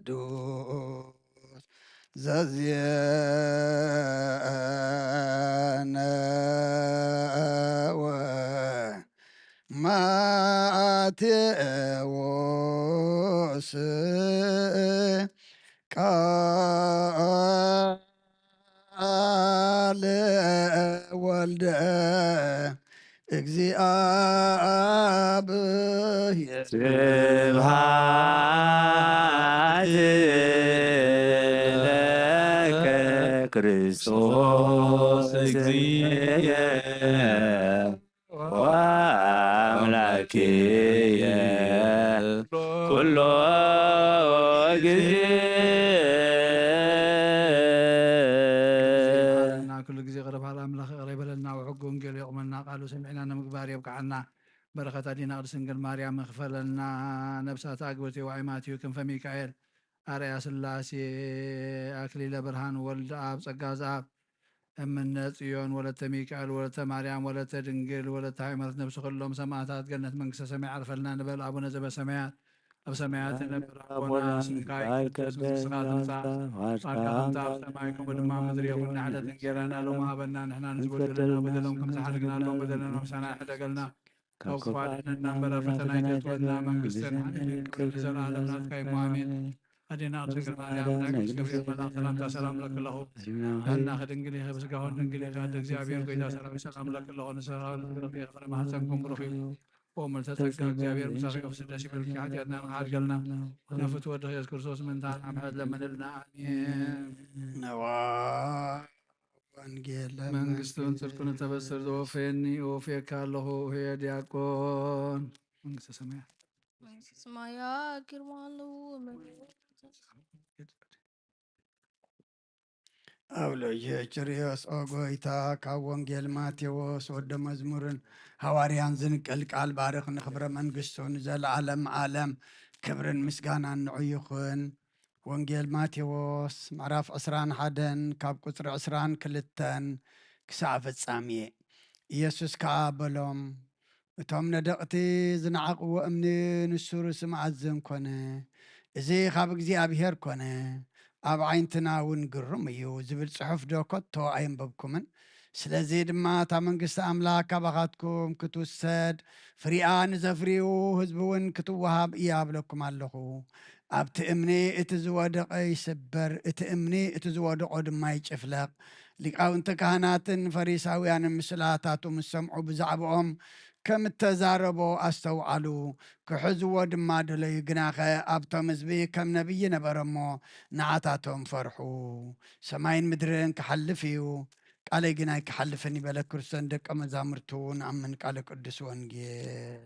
ቅዱስ ዘዜነወ ማቴዎስ ቃል ወልደ እግዚአብሔር። ስብሐት ለከ ክርስቶስ እግዚእ ኪየ ኩሎ ግዜ። መሓረና፣ ኩሉ ግዜ ቅርብ ሃል ኣምላኽ ይቕረ ይበለልና፣ ወሕጉ ወንጌሉ የቑመልና፣ ቃሉ ሰሚዕና ንምግባር የብቅዓና። በረኸት ኣዴና ቅድስት ድንግል ማርያም ይኽፈለልና። ነብሳት ኣግብርት የዋኢ ማትዩ ክንፈ ሚካኤል ኣርያ ስላሴ ኣክሊለ ብርሃን ወልድ ኣብ ጸጋ ዘኣብ እምነ ጽዮን ወለተ ሚካኤል ወለተ ማርያም ወለተ ድንግል ወለተ ሃይማኖት ነብሲ ኩሎም ሰማዕታት ገነት መንግስተ ሰማይ ዓርፈልና ንበል። ኣቡነ ዘበሰማያት ኣብ ሰማያት ትነብር ኣቦና ስምካ ይቀደስ መንግስትካ ትምጻእ ፍቃድካ ከምቲ ኣብ ሰማይ ከምኡ ድማ ኣብ ምድሪ ይኹን። ንዕለት እንጌራና ሎሚ ሃበና ንሕና ንዝበደሉና በደሎም ከምዝሓለግና ሎም በደለና ምሳና ይሕደገልና ካብ ክፉ ኣድሕነና እምበር ኣብ ፈተና ኣይተእትወና፣ መንግስትን ሓይልን ክብርን ንዘለኣለም ናትካ እዩ እሞ ኣሜን። ኣዴና ቅድስት ድንግል ማርያም ናይ ቅዱስ ገብርኤል መልኣክ ሰላምታ ሰላም እለኪ ኣለኹ። ብህናኺ ድንግል ኢኺ፣ ብስጋኺ እውን ድንግል ኢኺ። ኣደ እግዚኣብሔር ጎይታ ሰራዊት ሰላም እለኪ ኣለኹ። ንስኻ ፍረ ማህፀንኩም ብሩኽ እዩ። ብእሙ ዝተጸጋ እግዚኣብሔር ምሳኺ እዩ። ደስ ይበልኪ፣ ሓጢኣትና ይሓድገልና። ናብ ፍትወ ወድኺ ኢየሱስ ክርስቶስ ምእንታና ምሕረት ለምንልና። ኣሜን። ነዋ ወንጌል መንግስቱን ጽድቁን እተበስር ዘወፈየኒ እወፍየካ ኣለኹ። ህየ ዲያቆን መንግስተ ሰማያት መንግስተ ሰማያት ግርማ ኣለዎ። ኣብ ልዕሊ ኪርዮስ ኦ ጎይታ፣ ካብ ወንጌል ማቴዎስ ወደ መዝሙርን ሃዋርያን ዝንቅል ቃል ባርኽ። ንኽብረ መንግስቱ ንዘለዓለም ዓለም ክብርን ምስጋናን ንዑ ይኹን። ወንጌል ማቴዎስ ምዕራፍ ዕስራን ሓደን ካብ ቁጽሪ ዕስራን ክልተን ክሳዕ ፍጻሜ። ኢየሱስ ከኣ በሎም፣ እቶም ነደቕቲ ዝነዓቕዎ እምኒ ንሱ ርእሲ መኣዝን ኮነ። እዚ ካብ እግዚኣብሔር ኮነ፣ ኣብ ዓይንትና እውን ግሩም እዩ ዝብል ጽሑፍ ዶ ከቶ ኣየንበብኩምን? ስለዚ ድማ እታ መንግስቲ ኣምላኽ ካባኻትኩም ክትውሰድ ፍሪኣ ንዘፍርዩ ህዝቢ እውን ክትወሃብ እያ እብለኩም ኣለኹ። ኣብቲ እምኒ እቲ ዝወደቐ ይስበር፣ እቲ እምኒ እቲ ዝወደቖ ድማ ይጭፍለቕ። ሊቃውንቲ ካህናትን ፈሪሳውያንን ምስላታቱ ምስ ሰምዑ ብዛዕባኦም ከም እተዛረቦ ኣስተውዓሉ፣ ክሕዝዎ ድማ ደለዩ። ግናኸ ኣብቶም ህዝቢ ከም ነቢይ ነበረ እሞ ንዓታቶም ፈርሑ። ሰማይን ምድርን ክሓልፍ እዩ፣ ቃለይ ግን ኣይክሓልፍን እዩ በለ ክርስቶስ ንደቀ መዛሙርቱ። ንኣምን ቃለ ቅዱስ ወንጌል።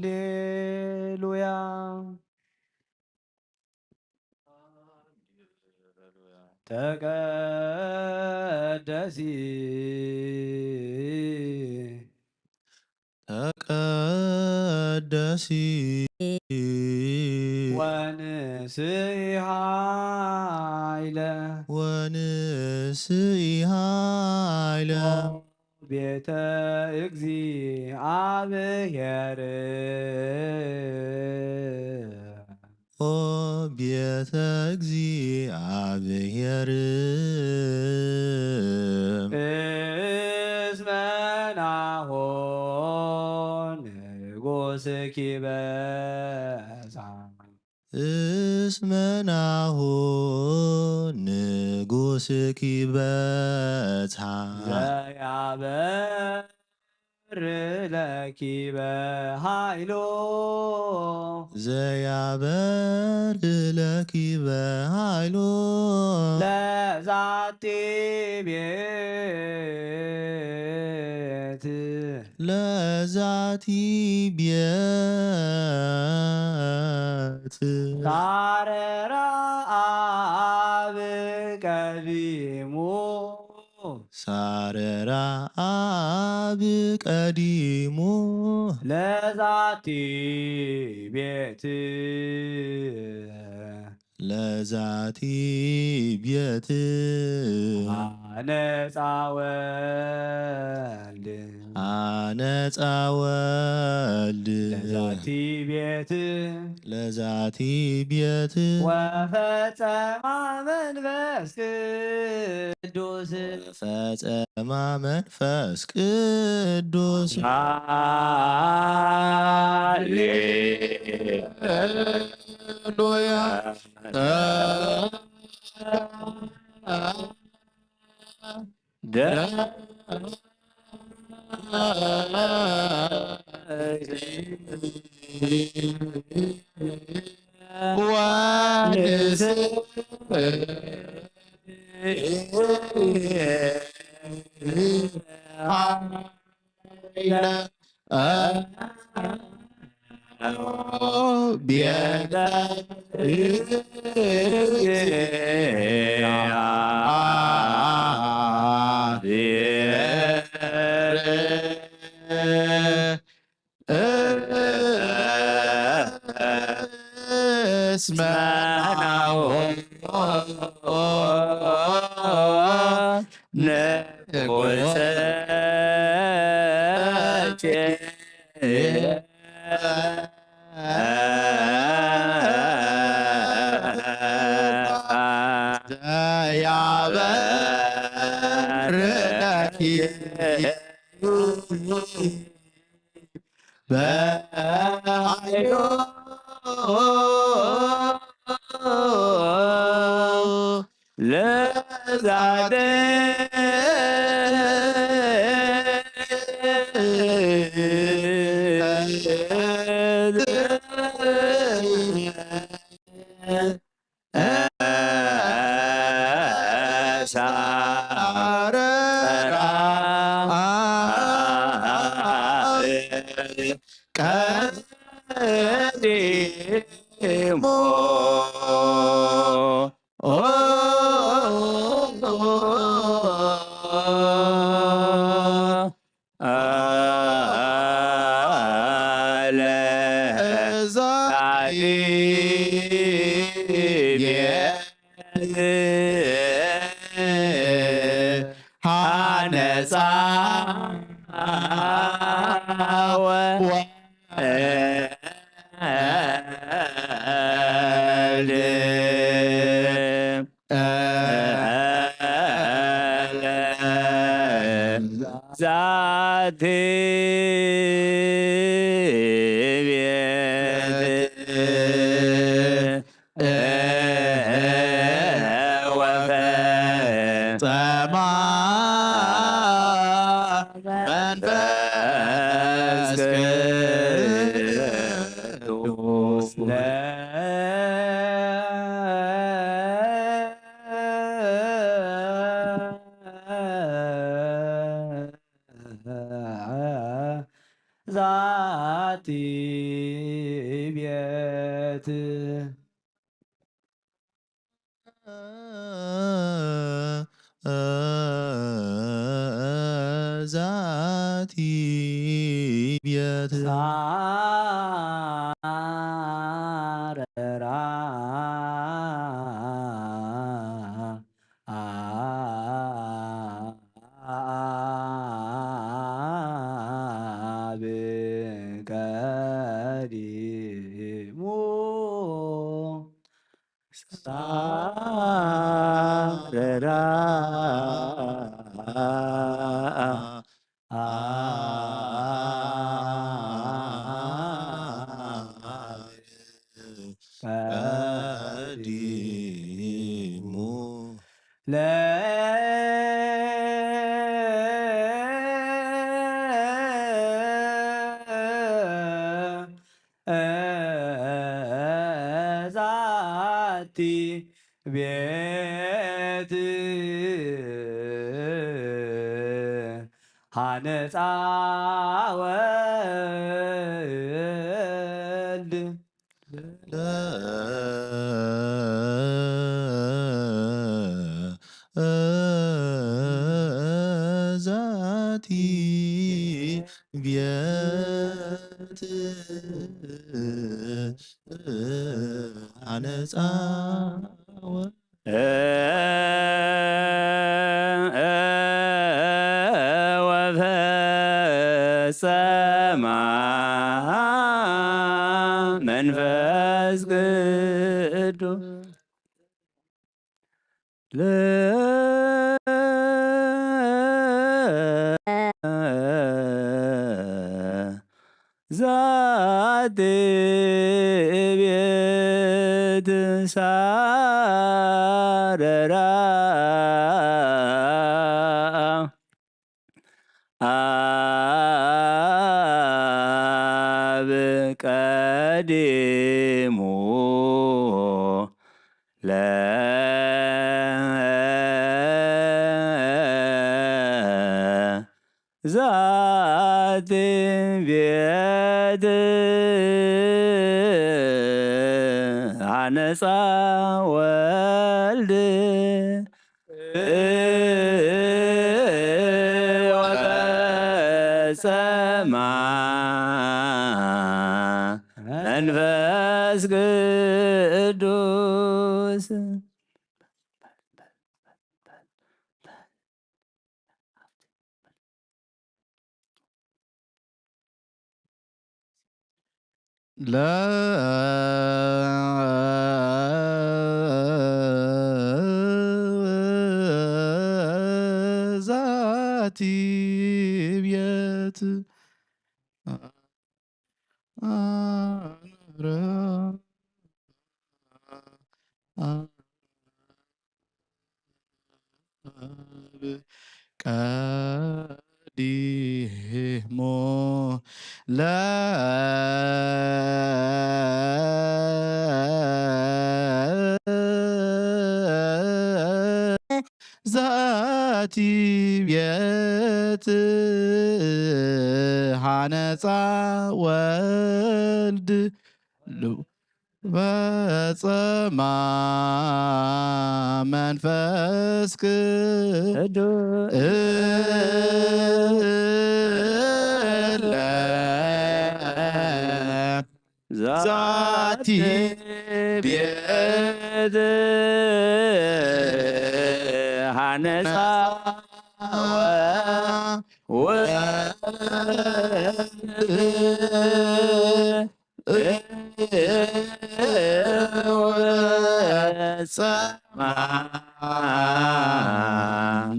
ሃሌሉያ። ተቀደሲ ተቀደሲ ወንስኢ ሃይለ ወንስኢ ሃይለ ቤተ እግዚኣብሔር ኦ ቤተ እግዚኣብሔር እስመ ናሆ ንጉስኪ በጽሐ እስመ ናሆ ንጉስኪ በጽሐ ዘያበ ለኪ በሃይሎ ዘያበር ለኪ በሃይሎ ለዛቲ ቤት ለዛቲ ቤት ታረራ ኣብ ቀዲሙ ሳረራ ኣብ ቀዲሙ ለዛቲ ቤት ለዛቲ ቤት ሃነጻ ወልድ ሃነጻ ወልድ ለዛቲ ቤት ለዛቲ ቤት ወፈጸማ መንፈስ ቅዱስ ፈጸማ መንፈስ ቅዱስ። ሃሌሉያ። ዛቲ ቤት ወፈጸማ መንፈስ ቅዱስ ዛቲ ቤት ዛቲ ቤት ሳረራ አብ ቀዲሙ ሳረራ አብ ቀዲሙ ለዛቲ ቤት ሃነጻ ወልድ ዛቲ ቤት ሃነጻ ወ- ፈጸማ መንፈስ ቅዱስ ለዛቲ ቤት ሳረራ አብ ቀዲሙ ለዛቲ ቤት ሐነጻ ወልድ ወፈጸማ መንፈስ ቅዱስ። ለዛቲ ቤት አረ አብ ቀዲሙ ለዛቲ ቤት ሐነጻ ወልድ ፈጸማ መንፈስ ቅዱስ ዛቲ ቤት ሐነጻ ወልድ ወጸማ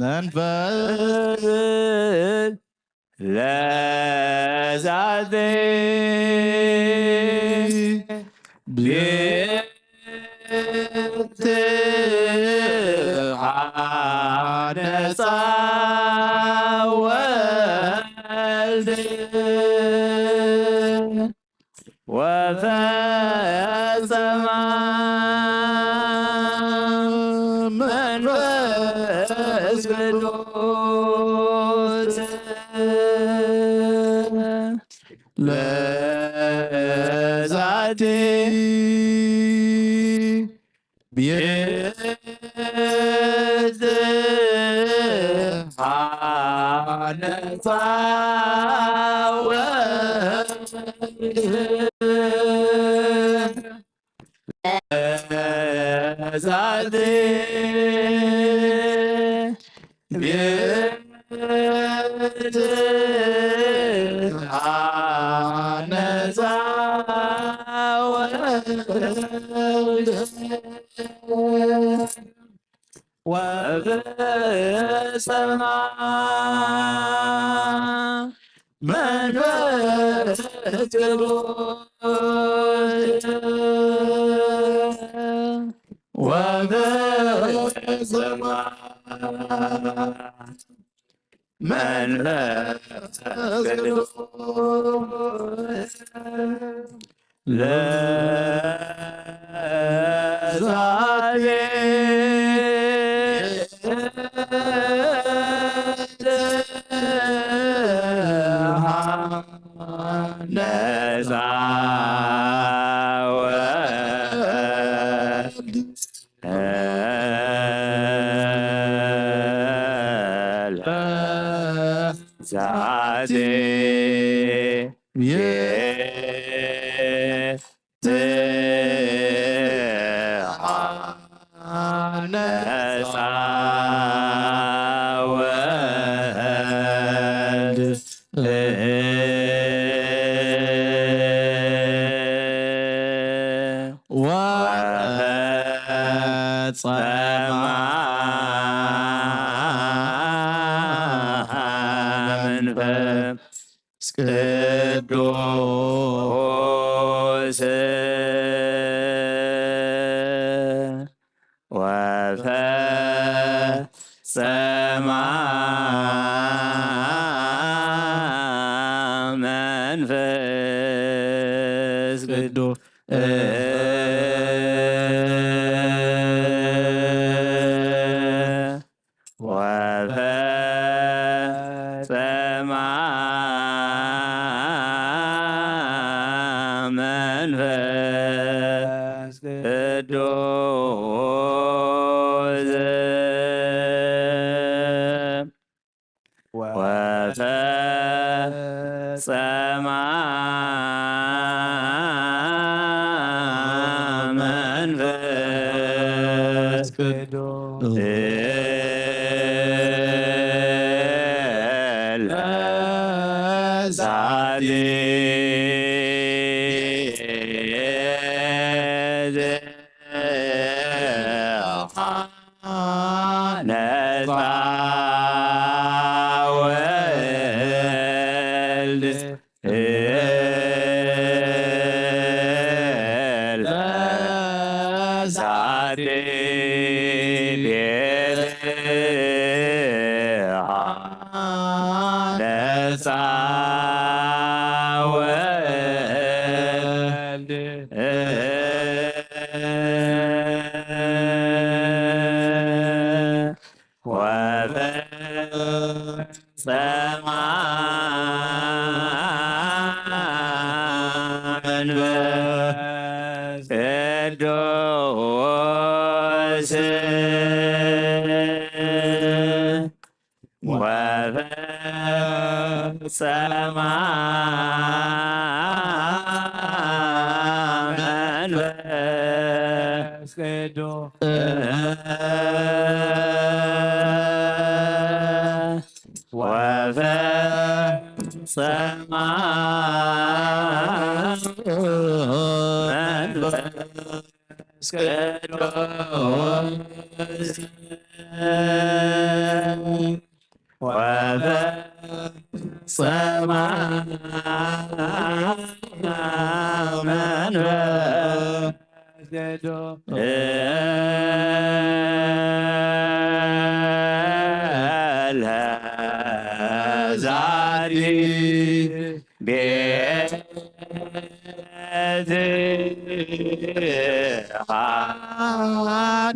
መንፈስ ለዛቲ ቤት ሐነጻ ወልድ ወፈጸማ መንፈስ ቅዱስ ለዛቲ ቤት ሐነጻ ወልድ ለዛቲ ቤት ሐነጻ ወልድ ወፈጸማ መንፈስ ቅዱስ ወፈጸማ መንፈስ ቅዱስ ለዛቲ ሐነጻ ወልድ ለዛቲ ቤት ሐነጻ ወልድ ወፈጸማ መንፈስ ቅዱስ ወፈጸማ መንፈስ ቅዱስ ወፈጸማ መንፈስ ቅዱስ ወፈጸማ መንፈስ ቅዱስ ለዛቲ ነጻ ወልድ ለዛቲ ቤትሃ ነጻ ወልድ ወፈጸማ መንፈስ ቅዱስ ወፈጸማ መንፈስ ቅዱስ ወፈጸማ መንፈስ ቅዱስ ወፈጸማ መንፈስ ቅዱስ ለዛቲ ቤትሃ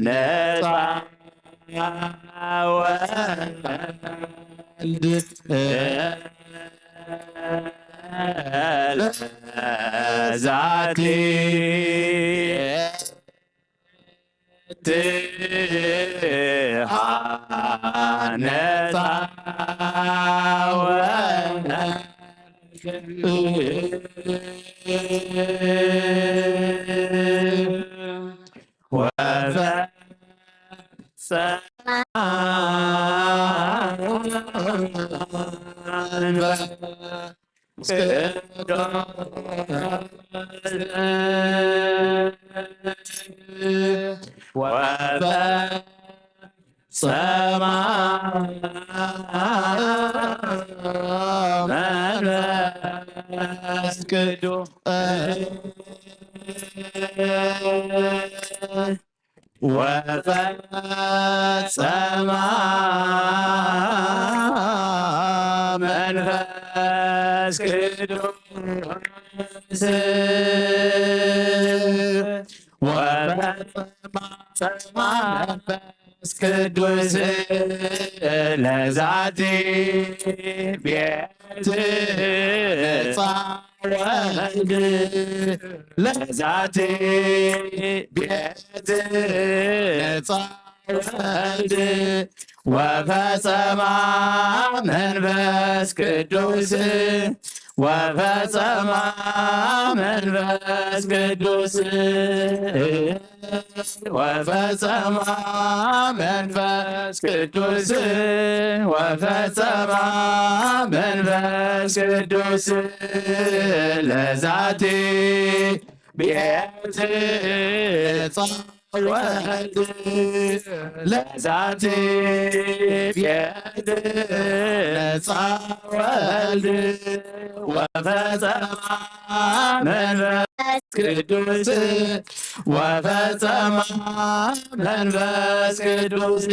ነጻ ወልድ ለዛቲ ቤትሃ ነጻ ወልድ ወፈጸማ መንፈስ ቅዱስ ወፈጸማ መንፈስ ቅዱስ ወፈጸማ መንፈስ ቅዱስ ወፈጸማ መንፈስ ቅዱስ ለዛቲ ቤትሃ ነጻ ወልድ ለዛቲ ቤትሃ ነጻ ወልድ ወፈጸማ መንፈስ ቅዱስ ወፈጸማ መንፈስ ቅዱስ ወፈጸማ መንፈስ ቅዱስ ወፈጸማ መንፈስ ቅዱስ ለዛቲ ቤት ወልድ ለዛቲ ቤት ነጻ ወልድ ወፈጸማ መንፈስ ቅዱስ ወፈጸማ መንፈስ ቅዱስ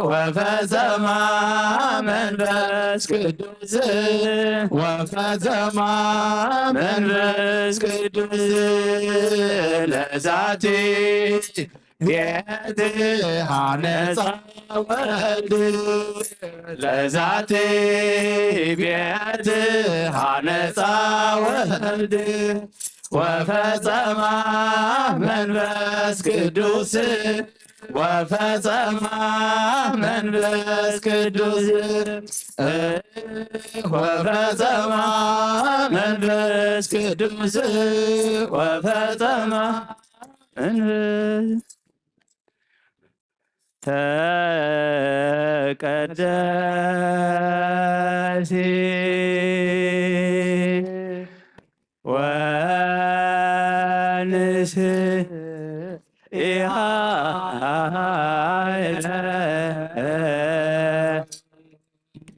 ወፈጸማ መንፈስ ቅዱስ ወፈጸማ መንፈስ ቅዱስ ለዛቲ ቤት ሃነጻ ወልድ ለዛቲ ቤት ሃነጻ ወልድ ወፈጸማ መንፈስ ቅዱስ ወፈጸማ መንፈስ ቅዱስ ወፈጸማ መንፈስ ቅዱስ ወፈጸማ መንፈስ ተቀደሲ ወንስኢሃ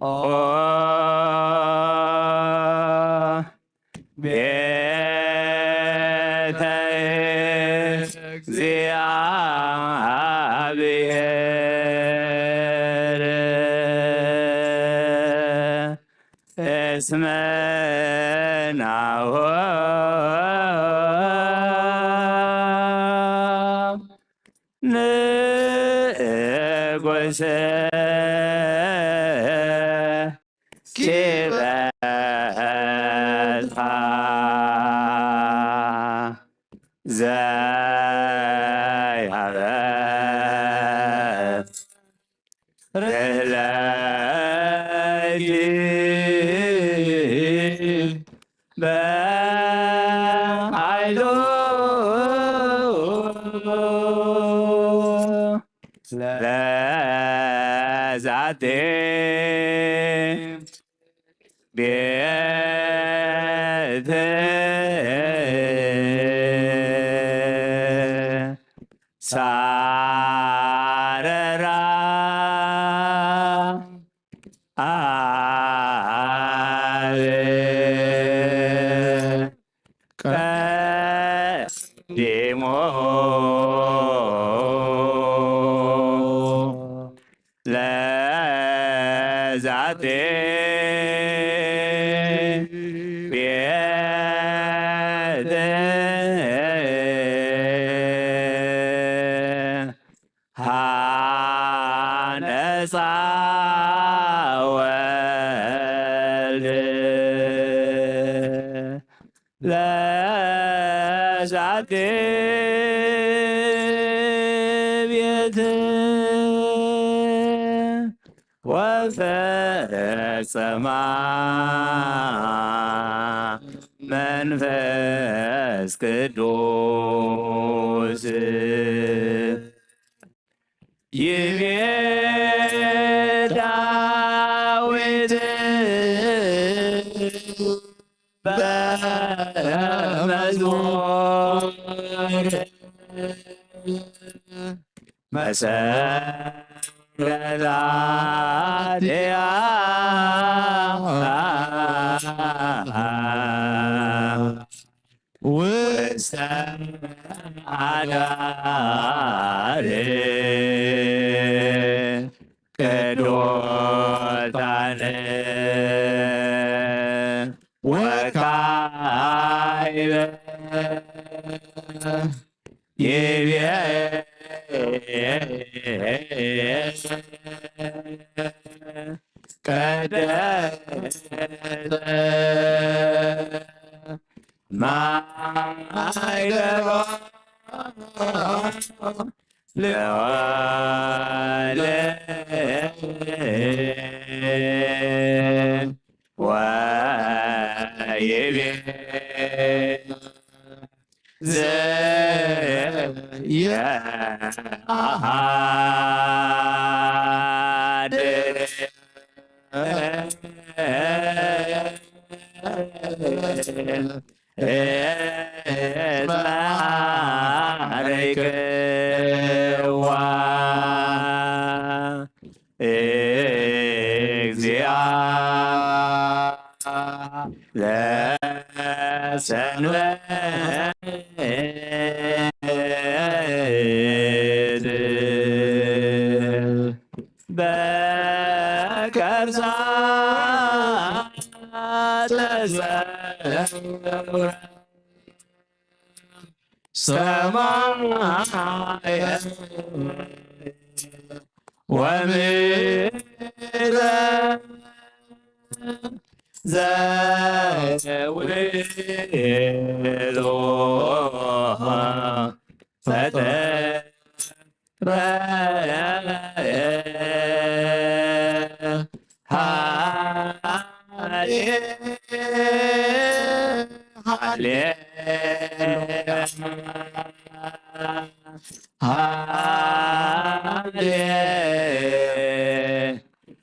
ኦ ቤተ እግዚአብሔር እስመ ናሁ ንጉሥ ኪበጽሐ ዘያበ ርህለኪ በኃይሉ ለዛቲ ቤት ሳረራ አብ ቀዲሞ ለዛቲ ቤት ሃነጻ ወልድ ለዛቲ ቤት ወፈጸማ መንፈስ ቅዱስ ይቤ ዳዊት በመዝሙር መሰረታቲያ ውስተ አዳሪ ቅዱሳን ወካዕበ ይቤ ቀደሰ ማይገባ ለዋለ ወይቤ ዘየሃድር እትባረክዋ እግዚአ ለሰንበት በከርሳ ተሰውረ ሰማየ ወምድረ ዘውእሎ ፈጠረ ሃሌ ሃሌ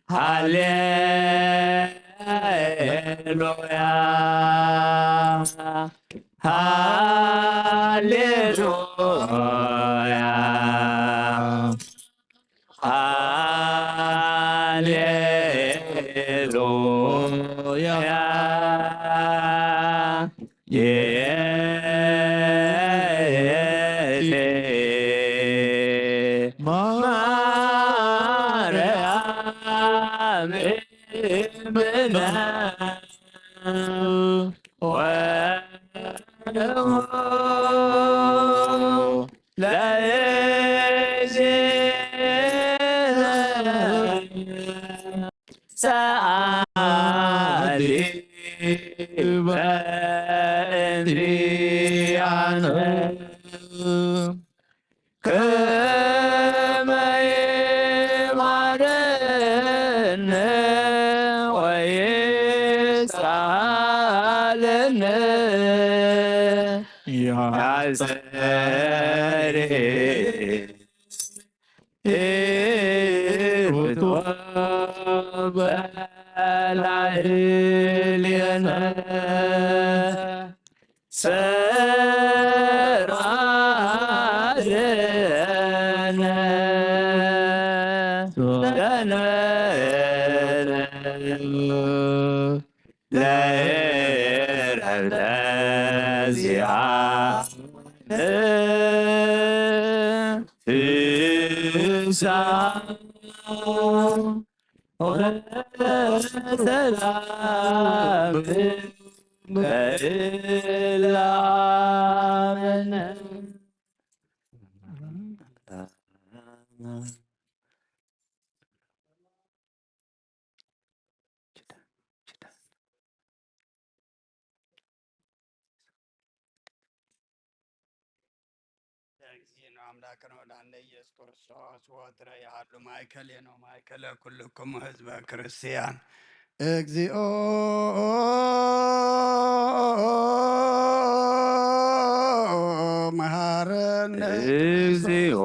ሃሌ ሃሌሉያ ሃሌሉያ ሃሌሉያ የእቴ ማርያም እምነ ወእሙ ለእግዚእነ ሰአሊ በእንቲአነ ከመ ይምሃረነ ወይስአለነ ያጸሪ ህይወት በላዕሌነ ሰራለነ ለነ ለእረፍተ ዚአነ ፍስሐ ወሰላም ለዓለመ። እግዚእነ አምላክነ ወመድኃኒነ ኢየሱስ ክርስቶስ ወትረ ይሃሉ ማእከሌነ ወማእከለ ኩልክሙ ህዝበ ክርስቲያን። እግዚኦ መሐረነ። እግዚኦ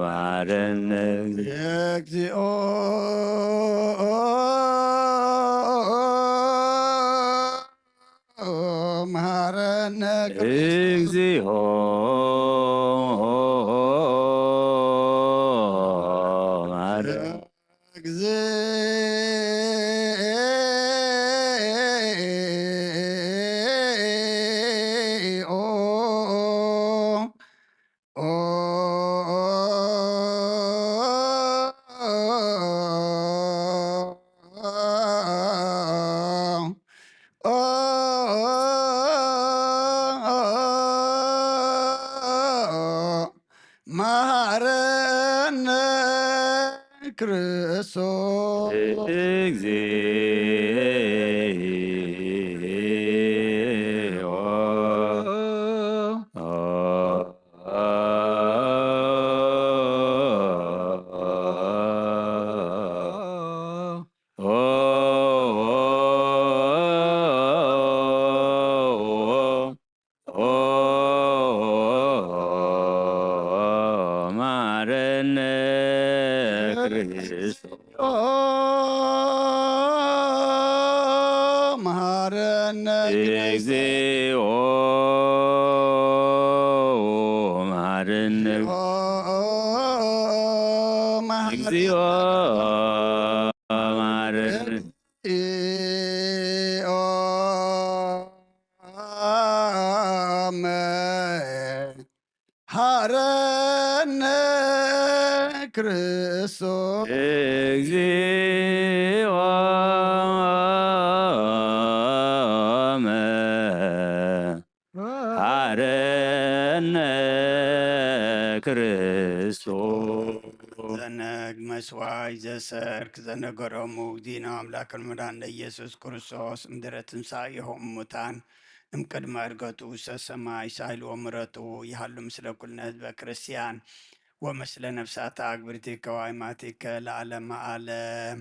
መሐረነ። እግዚኦ መሐረነ። እግዚኦ መሐረነ። እግዚኦ መሐረነ ክርስቶስ። እግዚኦ ክርስቶስ። ኦ መሐረነ እግዚኦ መሐረነ። ኦ መሐረነ። እግዚኦ መሐረነ። ኦ መሐረነ ክርስቶስ። እግዚኦ መሐረነ ክርስቶስ። ዘነግ መስዋይ ዘሰርክ ዘነገሮሙ ዲና ኣምላክ መድኃኒነ ኢየሱስ ክርስቶስ እምድረ ትንሳኤሆም ሙታን እምቅድመ ዕርገቱ ውስተ ሰማይ ሳይል ወምሕረቱ ይሃሉ ምስለ ኩልነ ህዝበ ክርስቲያን ወምስለ ነፍሳተ አግብርቲከ ወአይማቲከ ለዓለመ ዓለም።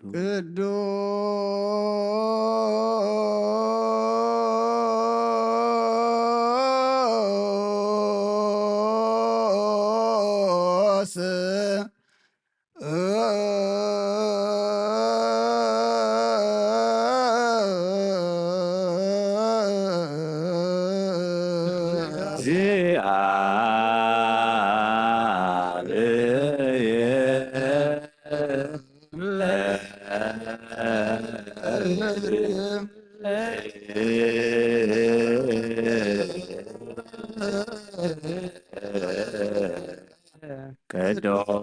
ቅዱስ ቅዱስ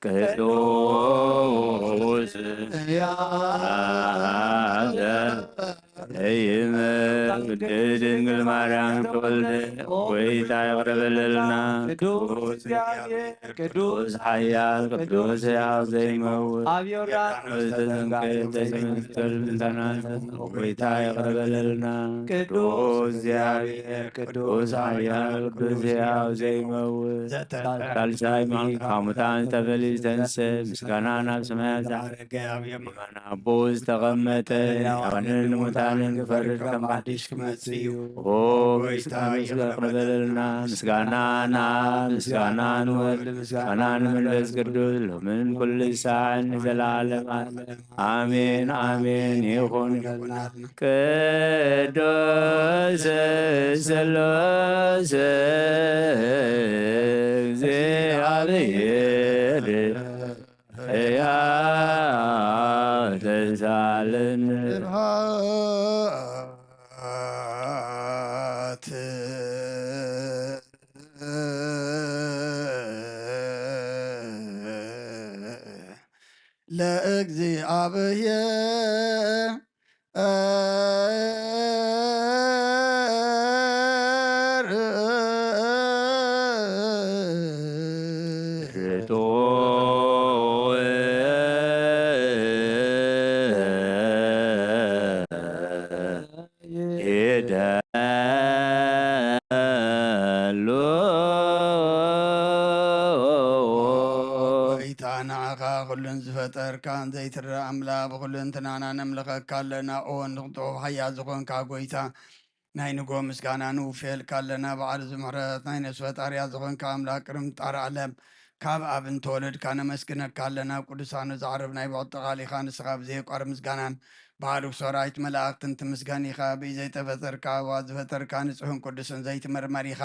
ቅዱስ ያለ ይመር ድንግል ማርያም ተወልደ። ጎይታ ይቕረ በለልና። ቅዱስ እግዚአብሔር ቅዱስ ኃያል ቅዱስ ሕያው ዘይመውት ኣብ ዮርዳኖስ ተጠምቀ ዘይመስቀል ምንተናዘ። ጎይታ ይቕረ በለልና። ቅዱስ እግዚአብሔር ቅዱስ ኃያል ቅዱስ ሕያው ዘይመውት ሳልሳይ መዓልቲ ካብ ሙታን ዝተፈልየ ዝተንስአ ምስጋና ናብ ሰማያት ዝዓረገ ኣብ የማነ ኣቦ ዝተቐመጠ ሕያዋንን ሙታንን ክፈርድ ከም ሓድሽ ክመጽእ እዩ። ኦ ጎይታ ይቕረ በለልና። ምስጋና ንኣብ ምስጋና ንወልድ ምስጋና ንመንፈስ ቅዱስ ሎምን ኩሉ ሳዕን ንዘለዓለም ዓለም ኣሜን ኣሜን ይኹን። ቅዱስ ስሉስ እግዚኣብሔር ሕያው ተሳለን። ስብሐት ለእግዚኣብሔር። ይደሉ። ጎይታ ንዓኻ ኩሉን ዝፈጠርካን ዘይትረእ ኣምላኽ ብኹሉ እንትናና ነምልኸካ ኣለና። ኦ ንቕጡዕ ሓያል ዝኾንካ ጎይታ ናይ ንጎ ምስጋና ንውፍየልካ ኣለና። በዓል እዚ ምሕረት ናይ ነፍሲ ፈጣሪያ ዝኾንካ ኣምላኽ ቅድሚ ምፍጣር ዓለም ካብ ኣብ እንተወለድካ ነመስግነካ ኣለና። ኣብ ቅዱሳኑ ዝዓርብ ናይ ብዕጥቓሊኻ ንስኻ ብዘየቋርብ ምስጋናን ብሓድግ ሰራዊት መላእኽትን ትምስገን ኢኻ። ብኢድ ዘይተፈጠርካ፣ ኣብ ዝፈጠርካ ንጹሕን ቅዱስን ዘይትምርመር ኢኻ።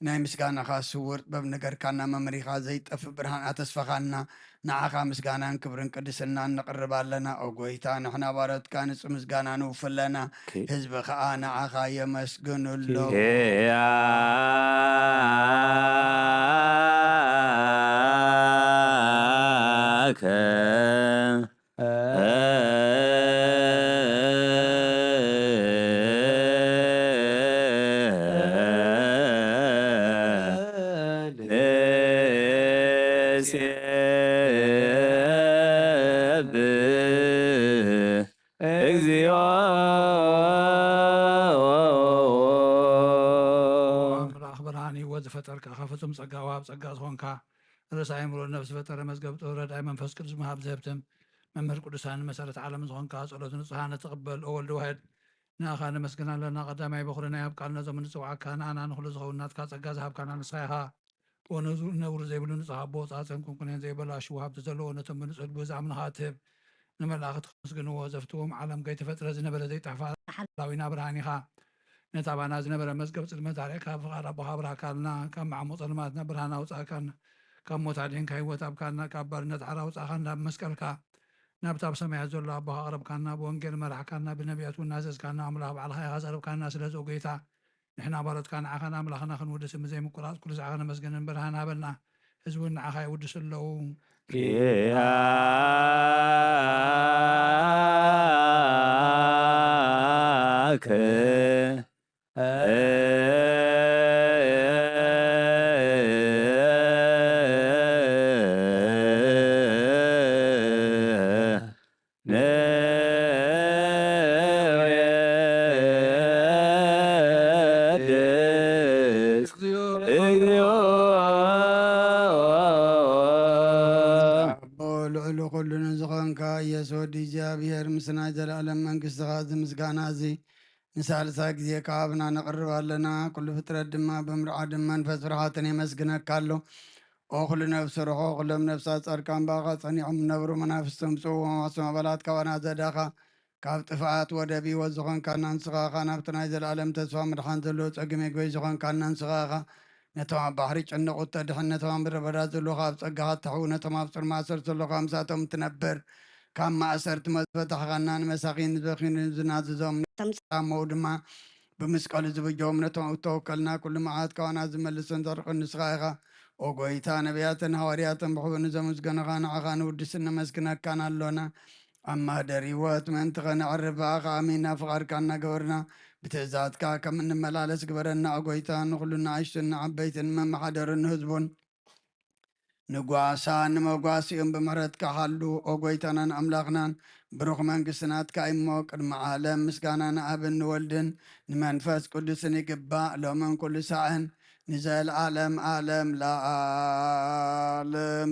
ናይ ምስጋናኻ ስውር ጥበብ ነገርካና፣ መምሪኻ ዘይጠፍእ ብርሃን ኣተስፈኻና። ንዓኻ ምስጋናን ክብርን ቅድስናን ነቕርብ ኣለና። ኦ ጎይታ፣ ንሕና ባሮትካ ንጹህ ምስጋና ንውፍለና። ኪ- ህዝቢ ኸኣ ንዓኻ የመስግኑ ኣሎ። ኪያከ ንሴብህ እግዚኦ። ኣምላኽ ብርሃን ህይወት ዝፈጠርካ፣ ካብ ፍጹም ጸጋ ወሃብ ጸጋ ዝኾንካ፣ ርእሰ ኣእምሮ ነፍሲ ፈጠረ መዝገብ ጥበብ ረድኣይ መንፈስ ቅዱስ መሃብ ዘህብትም መምህር ቅዱሳን መሰረት ዓለም ዝኾንካ፣ ጸሎት ንጹሃን ትቕበል ኦ ወልድ ዋሕድ ንኣኻ ነመስግን ኣለና። ቀዳማይ በኹሪ ናይ ኣብ ቃል ነዞም እንጽውዓካ ንኣና ንኹሉ ዝኸውን ናትካ ጸጋ ዝሃብካና ንስኻ ኢኻ። ኦ ነዙ ነውሪ ዘይብሉ ንጹህ ኣቦ፣ ጻጸን ኩንኩኔን ዘይበላሹ ወሃብቲ ዘለዎ ነቶም ብንጹህ ልቡ ዝኣምንኻ እትህብ፣ ንመላእኽቲ ከመስግንዎ ዘፍትዎም ዓለም ከይተፈጥረ ዝነበረ ዘይጠፍኣ ሓላዊና ብርሃን ኢኻ። ነቲ ኣባና ዝነበረ መዝገብ ጽልመት ኣርኢኻ፣ ፍቓድ ኣቦኻ ኣብራህካልና፣ ካብ መዓሙቕ ጸልማት ናብ ብርሃን ኣውጻእካና፣ ካብ ሞት ኣድሒንካ ህይወት ኣብካና፣ ካብ ባርነት ሓራ ኣውጻእኻና ብመስቀልካ። ናብቲ ኣብ ሰማያት ዘሎ ኣቦኻ ኣቕረብካና፣ ብወንጌል መራሕካና፣ ብነቢያት እውን ናዘዝካና፣ ኣምላኽ ባዕልኻ ኢኻ ዘቕረብካና። ስለዚ ኦ ጐይታ፣ ንሕና ባሮትካ ንዓኻ ንኣምላኽና ክንውድስ ብዘይምቁራጽ ኩሉ ሳዕ ከነመስግንን ብርሃን ሃበና። ህዝቢ እውን ንዓኻ ይውድሱ ኣለዉ። ኪያከ ንዌድስ እግዚኦ። ኣቦ ልዕሊ ኩሉ ንዝኾንካ ኢየሱስ ወዲ እግዚኣብሔር፣ ምስ ናይ ዘለኣለም መንግስትኻ እዚ ምስጋና እዚ ንሳልሳይ ግዜ ክሃብና ነቕርብ ኣለና። ኩሉ ፍጥረት ድማ ብምርዓድን መንፈስ ፍርሃትን የመስግነካ ኣሎ። ኦ ኩሉ ነፍሲ ርሖ፣ ኩሎም ነፍሳት ጻድቃን ብኣኻ ጸኒዖም ዝነብሩ መናፍስቲ ምጽእዎም ኣስማባላት ካባና ዘዳኻ፣ ካብ ጥፍኣት ወደብ ህይወት ዝኾንካና ንስኻ ኢኻ። ናብቲ ናይ ዘለኣለም ተስፋ ምድሓን ዘለዎ ጸግሚ ጎይ ዝኾንካና ንስኻ ኢኻ። ነቶም ኣብ ባሕሪ ጭንቑት ተድሕን፣ ነቶም ኣብ ምድረ በዳ ዘለዉ ካብ ጸጋኻ ትሕው፣ ነቶም ኣብ ጽልማት ሰር ዘለዉ ካብ ምሳቶም ትነብር። ካብ ማእሰርቲ መዝፈታሕኻና ንመሳኺን ዝበኺኑ ዝናዝዞም ተምጽ- ታመው ድማ ብመስቀሉ ዝብጀዎም ነቶም እተወከልና ኩሉ መዓት ካባና ዝመልስን ዘርቅን ንስኻ ኢኻ። ኦ ጐይታ፣ ነቢያትን ሃዋርያትን ብሕቡእ ንዘመስገኑኻ ንዓኻ ንውድስን ነመስግነካን ኣሎና። ኣብ ማህደር ህይወት ምእንቲ ኸነዕርፍ ብኣኻ ኣሚና ፍቓድካ እናገበርና ብትእዛዝካ ከም እንመላለስ ግበረና። ኦ ጐይታ፣ ንኹሉ ንኣሽቱን ንዓበይትን ንመመሓደርን ንህዝቡን ንጓሳ ንመጓሲኡን ብምሕረትካ ሓሉ። ኦ ጐይታናን ኣምላኽናን፣ ብሩኽ መንግስቲ ናትካ እዩ እሞ፣ ቅድሚ ዓለም ምስጋና ንኣብን ንወልድን ንመንፈስ ቅዱስን ይግባእ፣ ሎምን ኩሉ ሳዕን ንዘለዓለም ዓለም ለዓለም።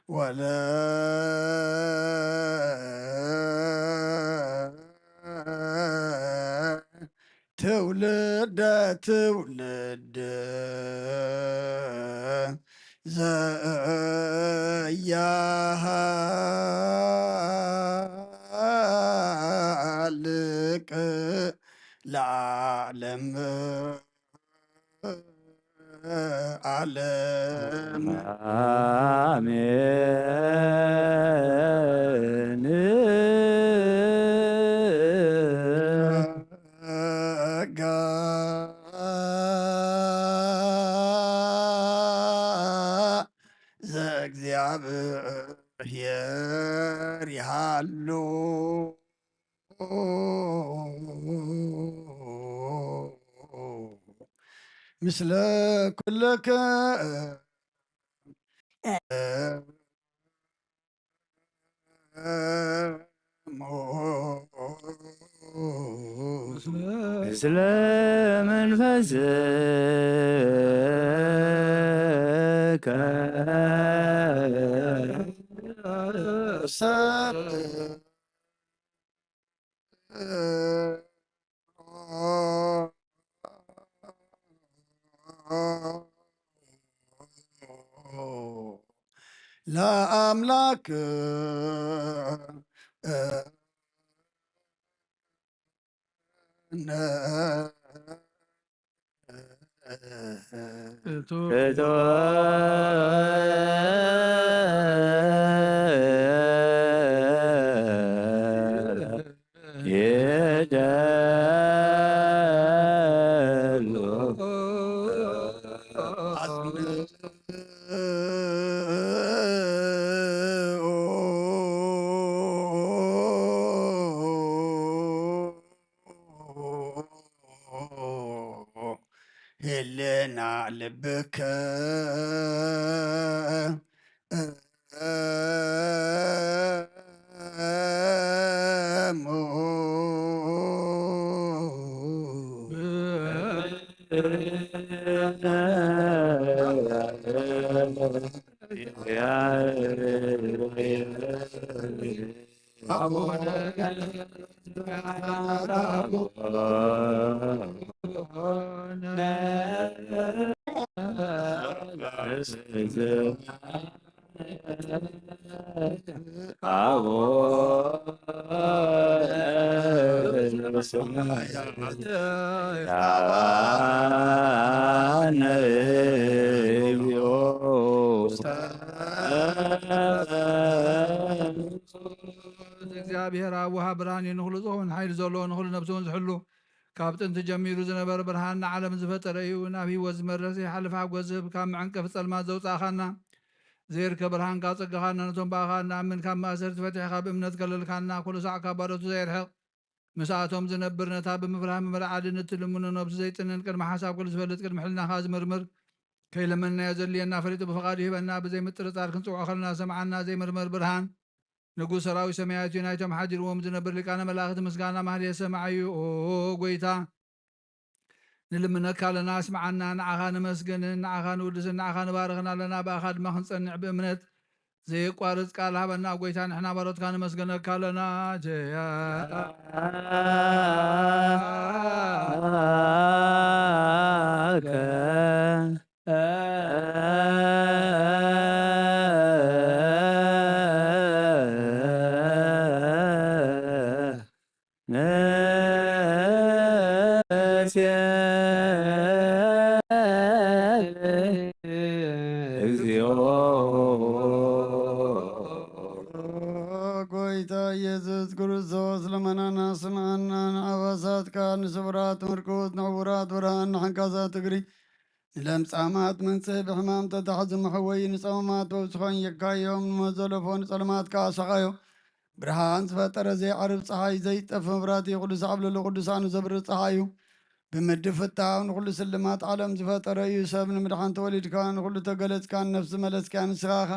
ወለ ትውልደ ትውልድ ዘያሃልቅ ለዓለም ዓለም። ኣሜን። ጸጋ ዘእግዚኣብሔር ይሃሉ ምስለ ኩልክሙ። ምስለ መንፈስከ ሰብ ለአምላክ ህልና ልብከ እግዚኣብሔር ኣብ ወሃብ ብርሃን እዩ። ንኹሉ ዝኸውን ሓይሊ ዘለዎ፣ ንኹሉ ነብሱ እውን ዝሕሉ፣ ካብ ጥንቲ ጀሚሩ ዝነበረ ብርሃን ንዓለም ዝፈጠረ እዩ። ናብ ህይወት ዝመርሕ ዘይሓልፍ ሓጎስ ዝህብ፣ ካብ መዐንቀፊ ጸልማት ዘውጻእኻና፣ ዘይርከብ ብርሃንካ ኣጸጋኻና፣ ነቶም ብኣኻ እንኣምን ካብ ማእሰርቲ ፈቲሕኻ ብእምነት ከለልካና፣ ኩሉ ሳዕ ካብ ባሮቱ ዘየርሕቕ ምስኣቶም ዝነብር፣ ነታ ብምፍራህ ምምራዓድን እትልምኖ ነብሱ ዘይጥንን ቅድሚ ሓሳብ ኩሉ ዝፈልጥ ቅድሚ ሕልናኻ ዝምርምር ከይለመንናዮ ዘድልየና ፈሊጡ ብፍቓዱ ይህበና። ብዘይ ምጥርጣር ክንጽውዖ ከለና ዝሰምዓና ዘይምርመር ብርሃን ንጉስ ሰራዊት ሰማያት እዩ። ናይቶም ሓዲርዎም ዝነብር ሊቃነ መላእኽቲ ምስጋና ማህሌት ሰማዕ እዩ። ኦ ጎይታ ንልምነካ ኣለና፣ ኣስምዓና። ንዓኻ ነመስግንን ንዓኻ ንውድስን ንዓኻ ንባርኽን ኣለና፣ ብኣኻ ድማ ክንጸንዕ ብእምነት ዘየቋርጽ ቃል ሃበና ጎይታ፣ ንሕና ባሮትካ ነመስግነካ ኣለና። ጀያ ጎይታ ኢየሱስ ክርስቶስ ልመናና ስምዓና፣ ንኣባሳትካ ንስውራት ምርኩስ ንዕውራት ብርሃን ንሓንካሳት እግሪ ንለምጻማት መንጽህ ብሕማም ተታሕዙ መሕወይ ንጸማማት ፈውስኻ የካዮም ንመዘለፎ ንጸልማትካ ኣሳቓዮ ብርሃን ዝፈጠረ ዘይዓርብ ጸሓይ ዘይጠፍ መብራቲ ኩሉ ሳዕብ ለሎ ቅዱሳኑ ዘብርህ ጸሓይ እዩ። ብምድፍታው ንኹሉ ስልማት ዓለም ዝፈጠረ እዩ። ሰብ ንምድሓን ተወሊድካ ንኹሉ ተገለጽካን ነፍሲ መለስካያ ንስኻ ኢኻ።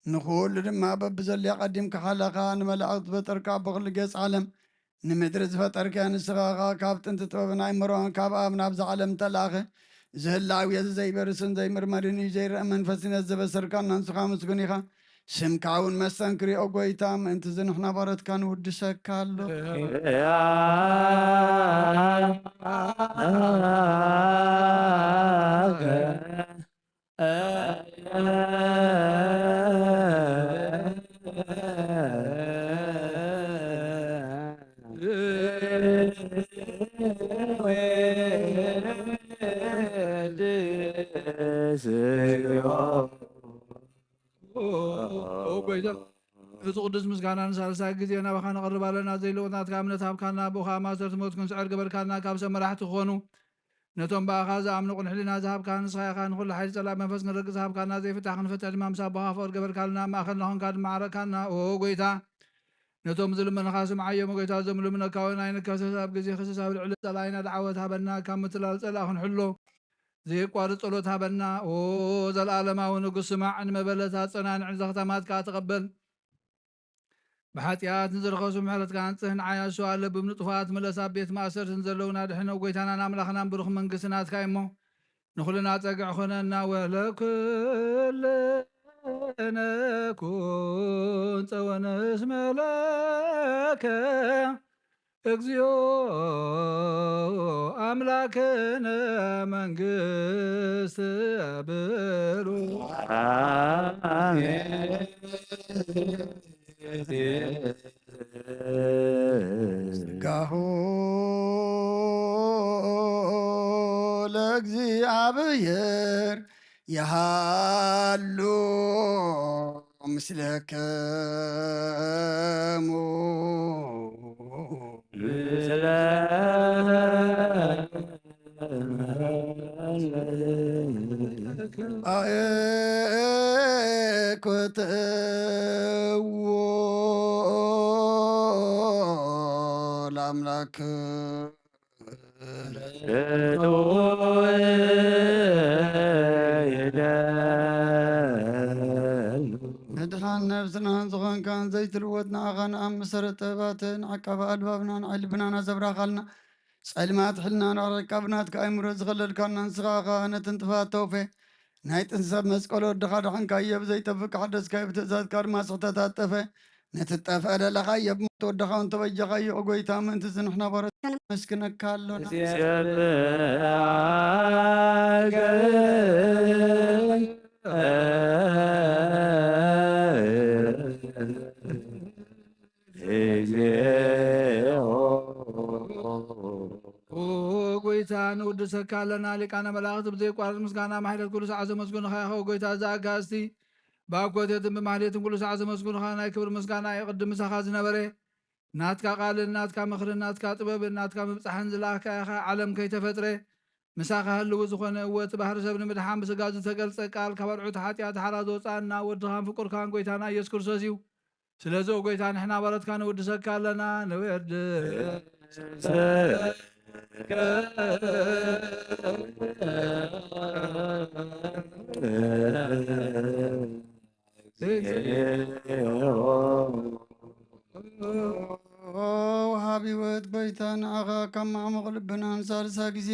ንኹሉ ድማ በብዘልያ ቀዲምካ ሓለኻ ንመላእኽት ዝፈጠርካ ብኹሉ ገጽ ዓለም ንምድሪ ዝፈጠርካያ ንስኻ ኢኻ። ካብ ጥንቲ ጥበብን ኣእምሮን ካብ ኣብ ናብዛ ዓለም ተላእኸ። እዚ ህላዌ እዚ ዘይበርስን ዘይምርመርን እዩ። ዘይረአ መንፈስነት ዘበሰርካና ንስኻ ምስጉን ኢኻ። ስምካ እውን መስተንክር እዩ፣ ኦ ጐይታ። ምእንቲ እዚ ንሕና ባሮትካ ንውድሰካ ኣሎ። ኦ ጐይታ፣ እዚ ቅዱስ ምስጋና ንሳልሳይ ግዜ ናባኻ ነቕርብ ኣለና። ዘይልወጥ ናትካ እምነት ሃብካና፣ ብኡ ኸኣ ማእሰርቲ ሞት ክንስዕር ገበርካና። ካብ ሰብ መራሕቲ ክኾኑ ነቶም ብኣኻ ዝኣምኑ ቅን ሕልና ዝሃብካ ንስኻ ኢኻ። ንኹሉ ሓይሊ ጸላእ መንፈስ ክንረግጽ ዝሃብካና፣ ዘይፍታሕ ክንፍትሕ ድማ ምስ ኣቦኻ ፍቕሪ ገበርካልና። ኣብ ማእከልና ኾንካ ድማ ዓረቕካና። ኦ ጐይታ፣ ነቶም ዝልምንኻ ስምዓዮም። ኦ ጐይታ፣ እዞም ልምነካ እውን ኣይንከሰስ። ኣብ ግዜ ክስስ ኣብ ልዕሊ ጸላኢና ደዓወት ሃበና። ካብ ምትላል ጸላእ ክንሕሎ ዘየቋርጽ ጸሎት ሃበና። ኦ ዘለኣለማዊ ንጉስ፣ ስማዕ፣ ንመበለት ኣጸናንዕ፣ ዘኽታማት ከኣ ተቐበል። ብሓጢኣት ንዝረኸሱ ምሕረትካ ኣንጽህ፣ ንዓይ ኣስዋ ለብም ንጥፉኣት ምለስ፣ ኣብ ቤት ማእሰርትን ዘለዉና ድሕን። ኦ ጐይታናን ኣምላኽናን ብሩኽ መንግስቲ ናትካ እዩ እሞ፣ ንኹልና ጸግዒ ኾነና። ወለኩልነ ኩን ጸወነ እስመ ለከ እግዚኦ ኣምላክነ መንግስት ብሩ። ስጋሁ ለእግዚኣብሔር ይሃሉ ምስለክሙ። ኣየኩትዎ ለኣምላክ። ምድሓን ነብስናን ዝኾንካን ዘይትልወጥ ንኣኻ ንኣብ መሰረት ጥበባትን ዓቃቢ ኣልባብናን ዓይኒ ልብናን ኣዘብራኻልና። ጸልማት ሕልናን ኣረቃብ ናትካ ኣእምሮ ዝኸለልካና ንስኻ ኢኻ። ነትን ጥፋት ተውፌ ናይ ጥንቲ ሰብ መስቀል ወድኻ ደሓንካዮ፣ ብዘይጠፍእ ሓደስካዮ፣ ብትእዛዝካ ድማ ስሕተት ኣጠፈ። ነቲ ጠፍአ ደለኻዮ ብሞት ወድኻ እውን ተበጀኻዮ። ኦ ጎይታ፣ ምእንቲ እዚ ንሕና ባሮት ነመስግነካ ኣሎና። ኦ ጎይታ፣ ንውድሰካ ኣለና። ሊቃነ መላእኽት ብዘይቋርጽ ምስጋና ማሕሌት ኩሉ ሰዓት ዘመስግኑኻ ኢኻ። ኦ ጎይታ፣ እዚ ኣጋእዝቲ ብኣኮቴትን ብማሕሌትን ኩሉ ሰዓት ዘመስግኑኻ፣ ናይ ክብሪ ምስጋና እዩ። ቅድም ምሳኻ ዝነበረ ናትካ ቃልን ናትካ ምኽርን ናትካ ጥበብን ናትካ ምብጻሕን ዝለኣኽካ ኢኻ። ዓለም ከይተፈጥረ ምሳኻ ህልው ዝኾነ፣ እወ፣ እቲ ባህሪ ሰብ ንምድሓን ብስጋ ዝተገልጸ ቃል፣ ካብ ኣርዑት ሓጢኣት ሓራ ዘውጽኣና ወድኻን ፍቁርካን ጎይታና ኢየሱስ ክርስቶስ እዩ። ስለዚ ኦ ጎይታ፣ ንሕና ባሮትካ ንውድሰካ ኣለና። ንውድስ ወሃቢ ህይወት ጎይታ፣ ንዓኻ ካብ ማዕሙቕ ልብና ንሳልሳ ግዜ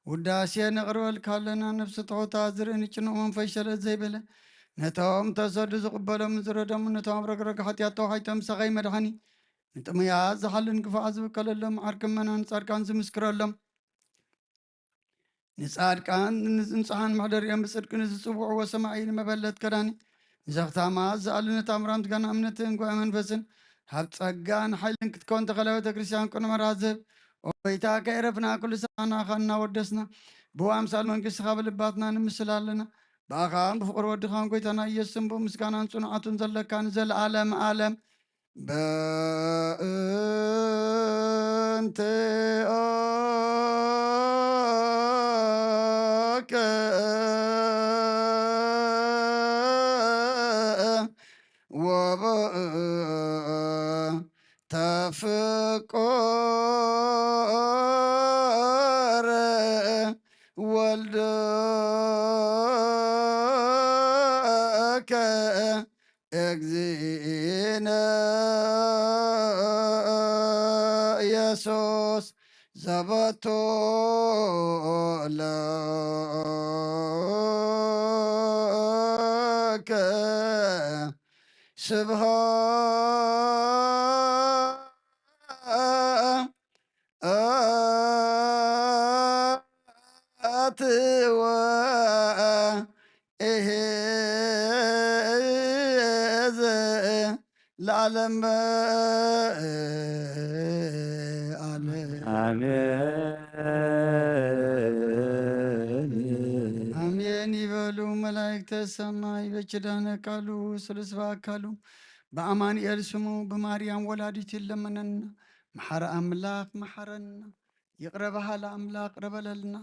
ውዳሴ ነቕርበልካ ኣለና። ነፍሲ ትሑታ ዝርኢ ንጭኑቕ መንፈስ ሸለል ዘይበለ፣ ነቶም ተሰዱ ዝቕበሎም ዝረደሙ፣ ነቶም ኣብ ረግረግ ሓጢኣት ተዋሒጦም ሰኸይ መድሓኒ፣ ንጥሙያት ዝሓልን ግፋዕ ዝብከለሎም ዓርኪ መናን ጻድቃን ዝምስክረሎም፣ ንጻድቃን ንጽሓን መሕደሪኦም ብጽድቂ ንዝጽውዕዎ ሰማዒ ንመበለት ከዳኒ ንዘኽታማ ዝኣሉ ነታ ምራምት ጋና እምነትን ጓዕ መንፈስን ሃብ ጸጋን ሓይልን ክትከውን ተኸለ ቤተ ክርስቲያን ቅኑዕ መርሃ ዝህብ ኦ ጎይታ ከይረፍና ኩሉ ሰዓና ኻና ወደስና ብዋምሳል መንግስትኻ ብልባትና ንምስል ኣለና። ብኣኻን ብፍቕሪ ወድኻን ጎይታና ኢየሱስን ብኡ ምስጋናን ጽኑዓቱን ዘለካ ንዘለዓለም ዓለም በእንተ ወበእንተ ፍቁር ወልድከ እግዚእነ ኢየሱስ ዘበቱ ለከ ስብሐት ወእሄዘ ለዓለም ዓለም። ኣሜን። ኣሜን ይበሉ መላእክተ ሰማይ። በኪዳነ ቃሉ ስሉስ በአካሉ በአማኑኤል ስሙ ብማርያም ወላዲቱ ይለመነና። መሓሪ ኣምላኽ መሓረና። ይቕረ በሃሊ ኣምላኽ ይቕረ በለልና።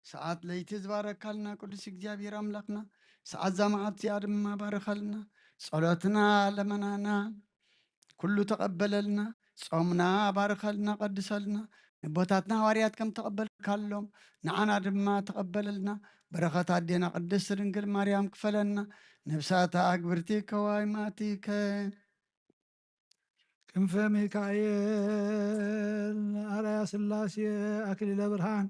ሰዓት ለይቲ ዝባረካልና ቅዱስ እግዚኣብሔር ኣምላኽና፣ ሰዓት እዛ መዓልቲ እዚኣ ድማ ባርኸልና። ጸሎትና ለመናና ኩሉ ተቐበለልና። ጾምና ባርኸልና፣ ቀድሰልና። ነቦታትና ሃዋርያት ከም ተቐበልካሎም ንዓና ድማ ተቐበለልና። በረኸት ኣዴና ቅድስት ድንግል ማርያም ክፈለና። ነብሳታ ኣግብርቲ ከዋይ ማቲከ ክንፈ ሚካኤል ኣርኣያ ስላሴ ኣክሊለ ብርሃን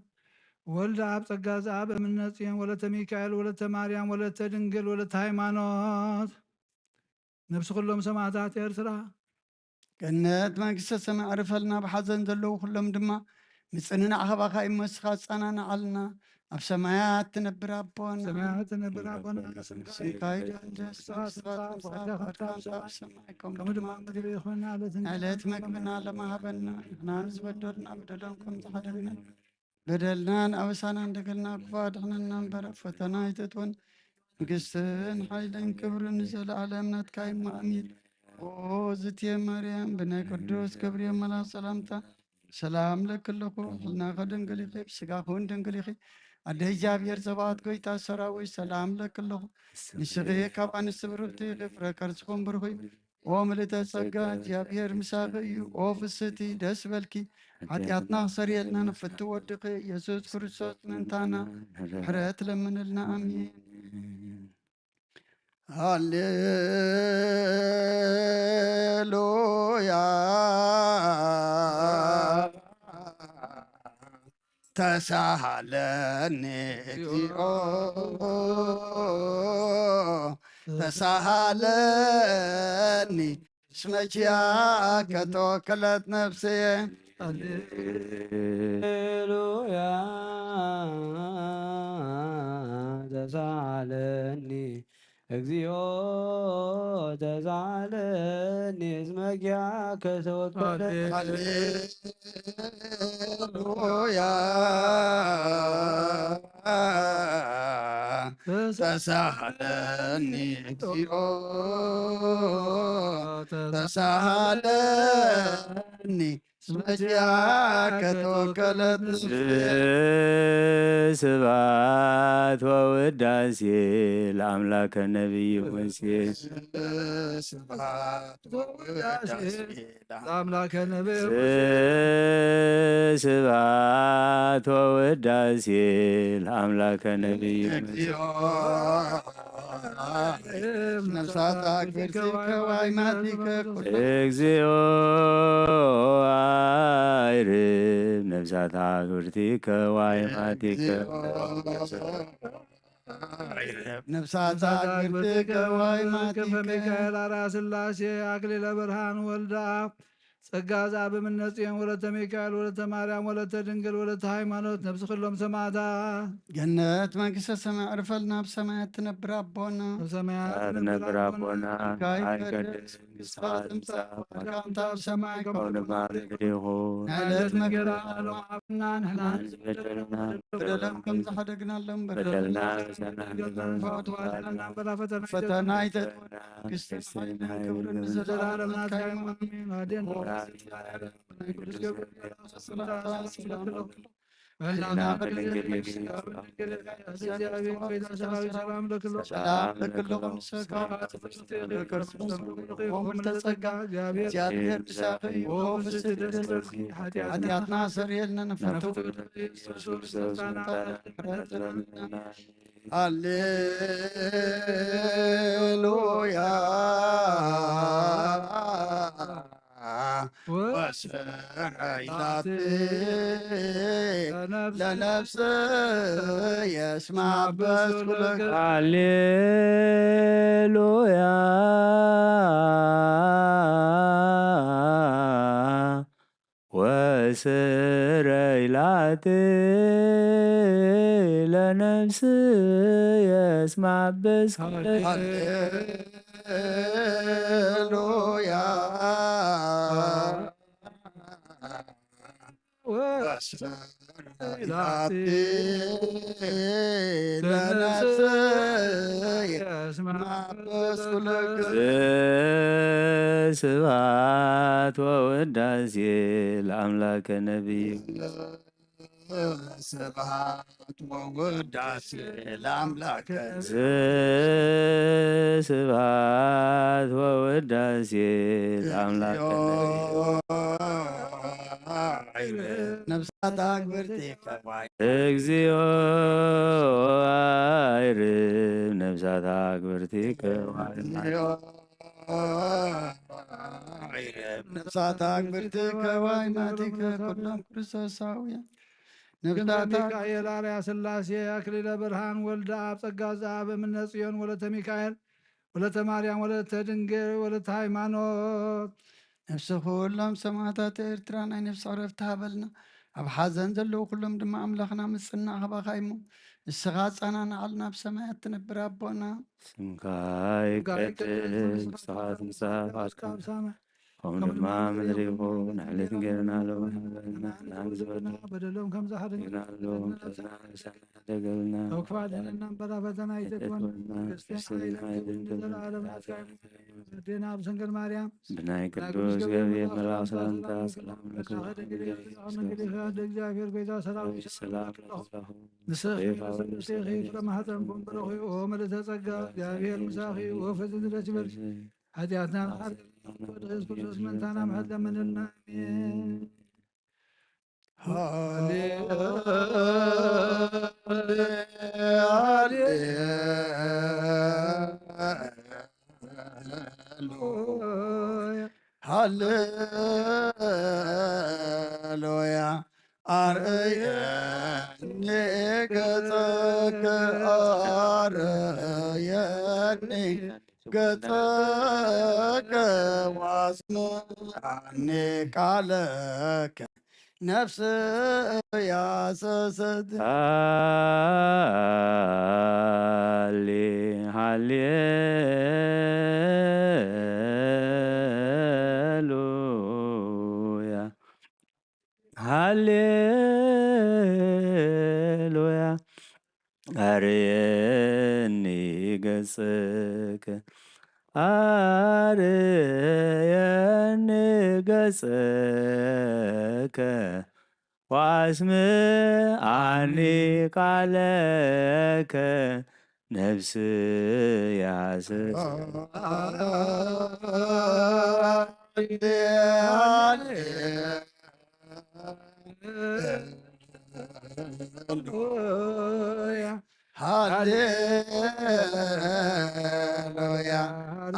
ወልደ ኣብ ጸጋ ዘኣብ እምነ ጽዮን ወለተ ሚካኤል ወለተ ማርያም ወለተ ድንግል ወለተ ሃይማኖት ነብሲ ኩሎም ሰማዕታት ኤርትራ ገነት መንግስተ ሰማይ ዕርፈልና። ብሓዘን ዘለዉ ኩሎም ድማ ምጽንናዕ ካባኻ እዩ እሞ ንስኻ ኣጸናንዓልና። ኣብ ሰማያት ትነብር ኣቦና ሰማያት ትነብር ኣቦና ስምካ ይደንደስ ስምካ ትምጻእ ፍቃድካ ትምጻእ ኣብ ሰማይ ከምኡ ድማ ኣብ ምድሪ ይኹን። ዕለት ዕለት መግብና ለማሃበና ንሕና ንዝበደሉና በደሎም ከም ዝሓደግና በደልናን ኣበሳናን ደገልና ክፉእ ኣድሕነና እምበር ኣብ ፈተና ኣይተእትወና። መንግስትን ሓይልን ክብርን ንዘለኣለም ናትካ እዩ እሞ ኣሜን። ኦ ዝትየ ማርያም ብናይ ቅዱስ ገብርኤል መልኣክ ሰላምታ ሰላም ለኪ ኣለኹ፣ ሕልናኺ ድንግል ኢኺ፣ ብስጋኺ እውን ድንግል ኢኺ። ኣደ እግዚኣብሔር ዘባኦት ጎይታ ሰራዊት ሰላም ለኪ ኣለኹ። ንስኺ ካብ ኣንስቲ ብርኽቲ ኢኺ፣ ፍረ ከርስኹም ብሩኽ እዩ። ኦ ምልእተ ጸጋ እግዚኣብሔር ምሳኺ እዩ። ኦ ፍስቲ ደስ በልኪ፣ ሓጢኣትና ክሰርየልና ንፍቱ ወድኺ ኢየሱስ ክርስቶስ ምእንታና ምሕረት ለምንልና። ኣሜን። ሃሌሉያ ተሳሃለኒ እግዚኦ ተሳሃለኒ እስመ ኪያከ ተወከለት ነፍስየ። ሃሌሉያ ተሳለኒ እግዚኦ ተሳለኒ እስመ ኪያከ ተወከለት። ሃሌሉያ ተሳለኒ እግዚኦ ተሳለኒ እስመ ኪያከ ተወከለት። ስብሐት ወውዳሴ ለአምላከ ነቢይ ሙሴ። ስብሐት ወውዳሴ ለአምላከ ነቢይ ሙሴ። ስብሐት ወውዳሴ ለአምላከ ነቢይ ሙሴ። እግዚኦ ነፍሳት አክብርቲከ ዋይማቲከ ኩለ። እግዚኦ አይርብ ነፍሳት አክብርቲከ ዋይማቲከ። ነፍሳት አክብርቲከ ዋይማቲከ። ከመ ሚካኤል አርአያ ሥላሴ አክሊለ ብርሃን ወልደ አብ ጸጋ ዘአብ እምነ ጽዮን ወለተ ሚካኤል ወለተ ማርያም ወለተ ድንግል ወለተ ሃይማኖት ነፍስ ኩሎም ሰማዕታት። ገነት መንግስተ ሰማይ ዕርፈልና፣ ኣብ ሰማያት ትነብር ኣቦና። ኣብ ሰማያት ትነብር ኣቦና። ይትቀደስ ስምካ፣ ትምጻእ ፈቃድካ፣ ከምቲ ኣብ ሰማይ ከምኡ ድማ ኣብ ምድሪ ይኹን። ዕለት እንጀራና ሀበና ንሕና ንበደልና በደሎም ከም ዝሓደግናሎም በደልና በደልና ንሕና ንሕና ንበደሎም። ፈተና ኣይተእትወና፣ ፈተና ኣይተእትወና፣ መንግስቲ መንግስቲ ሓይልን ክብርን ክብርን ንዘለዓለም ናትካ እዩ። ኣሜን። ኣዴና ቅዱስ ገብርኤል ሰላምታ በልና በድንግል እግዚአብሔር ሰላም ለክሎ ሰላም ለክሎ ሰላም ለክሎ ጸጋ እግዚአብሔር ብሳኺ ወፍስት ደስ ኃጢአትና ሰርየልና ነፍረቱ ሃሌሉያ ወሰናይናት ለነፍስ የስማበስ ኩለከ ሃሌሉያ ወስረይ ላቲ ለነፍስ የስማበስ ሃሌሉያ ወስረይ ላቲ ለነፍስ የስማበስ ኩለከ ስብሐት ወውዳሴ ለአምላከ ነቢይ። ስብሐት ወውዳሴ ለአምላከ። ስብሐት ወውዳሴ ለአምላከ ነቢይ። ነፍሳት አክብርቲከ ዋይ። እግዚኦ አይርብ ነፍሳት አክብርቲከ ዋይ። ነፍሳት አክብርቲከ ዋይ ማቲከ ኩሎም ክርስቶሳውያን። ነፍሳት ሚካኤል አርያ ሥላሴ አክሊለ ብርሃን ወልደ አብ ጸጋ ዘአብ እምነ ጽዮን ወለተ ሚካኤል ወለተ ማርያም ወለተ ድንግል ወለተ ሃይማኖት። ነፍሲ ኩሎም ሰማዕታት ኤርትራ ናይ ነፍሲ ዕረፍቲ ሃበልና። ኣብ ሓዘን ዘለዉ ኩሎም ድማ ኣምላኽና ምጽና ኣኽባኻ እሞ ንስኻ ኣጸናንዓልና ኣብ ሰማያት ትነብር ኣቦና። ስምካ ይቀደስ፣ መንግስትኻ ትምጻእ፣ ፍቓድካ ኣብ ሰማይ ከም ድማ ምድሪ ይኹን። ዕለት እንጀራና ሎሚ ሃበና፣ ንሕና ዝበልና በደሎም ከም ዝሓደግና በደልና ንሕና ንሰማዕ ደገልና ተውክፋ ድሕንና እምበራ ፈተና ኣይተግበና። መንግስትን ሓይልን ክብርን ንዘለዓለም ናትካ እዩ። ኣዴና ኣብ ሰንገል ማርያም ብናይ ቅዱስ ገብርኤል መልኣኽ ሰላምታ ሰላም ለኪ። እግዚኣብሔር ጎይታ ሰላም ሰላም ለኪ። ንስኺ ፍሬ ማህፀንኩም ብሩኽ እዩ። ኦ ምልዕተ ጸጋ፣ እግዚኣብሔር ምሳኺ እዩ። ኦ ፍጽምቲ ደስ ይበልኪ። ሓጢኣትና ንሓጥእ ወድሕስ ክርስቶስ ምእንታና ምሕረት ለምንልና። ኣሜን። ሃሌሉያ። አርእየኒ ገጸከ፣ አርእየኒ ገጸከ ሃሌ ቃለከ ነፍስ ያሰሰት። ሃሌ ሃሌሉያ ሃሌሉያ። ኣርየኒ ገጽከ ኣርየኒ ገጽከ ወኣስምዓኒ ቃለከ ነፍስያ ስስ ሃሌሉያ ሃሌሉያ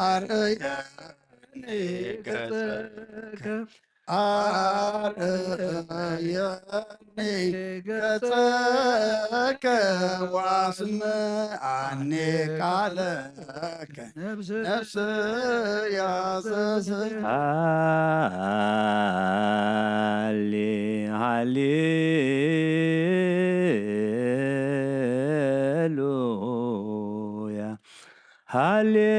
ኣርየኒ ገጽከ ኣርየኒ ገጽከ ወኣስምዓኒ ቃለከ ነፍስ ያሰሰ ሃሌ ሃሌሉያ ሃሌሉያ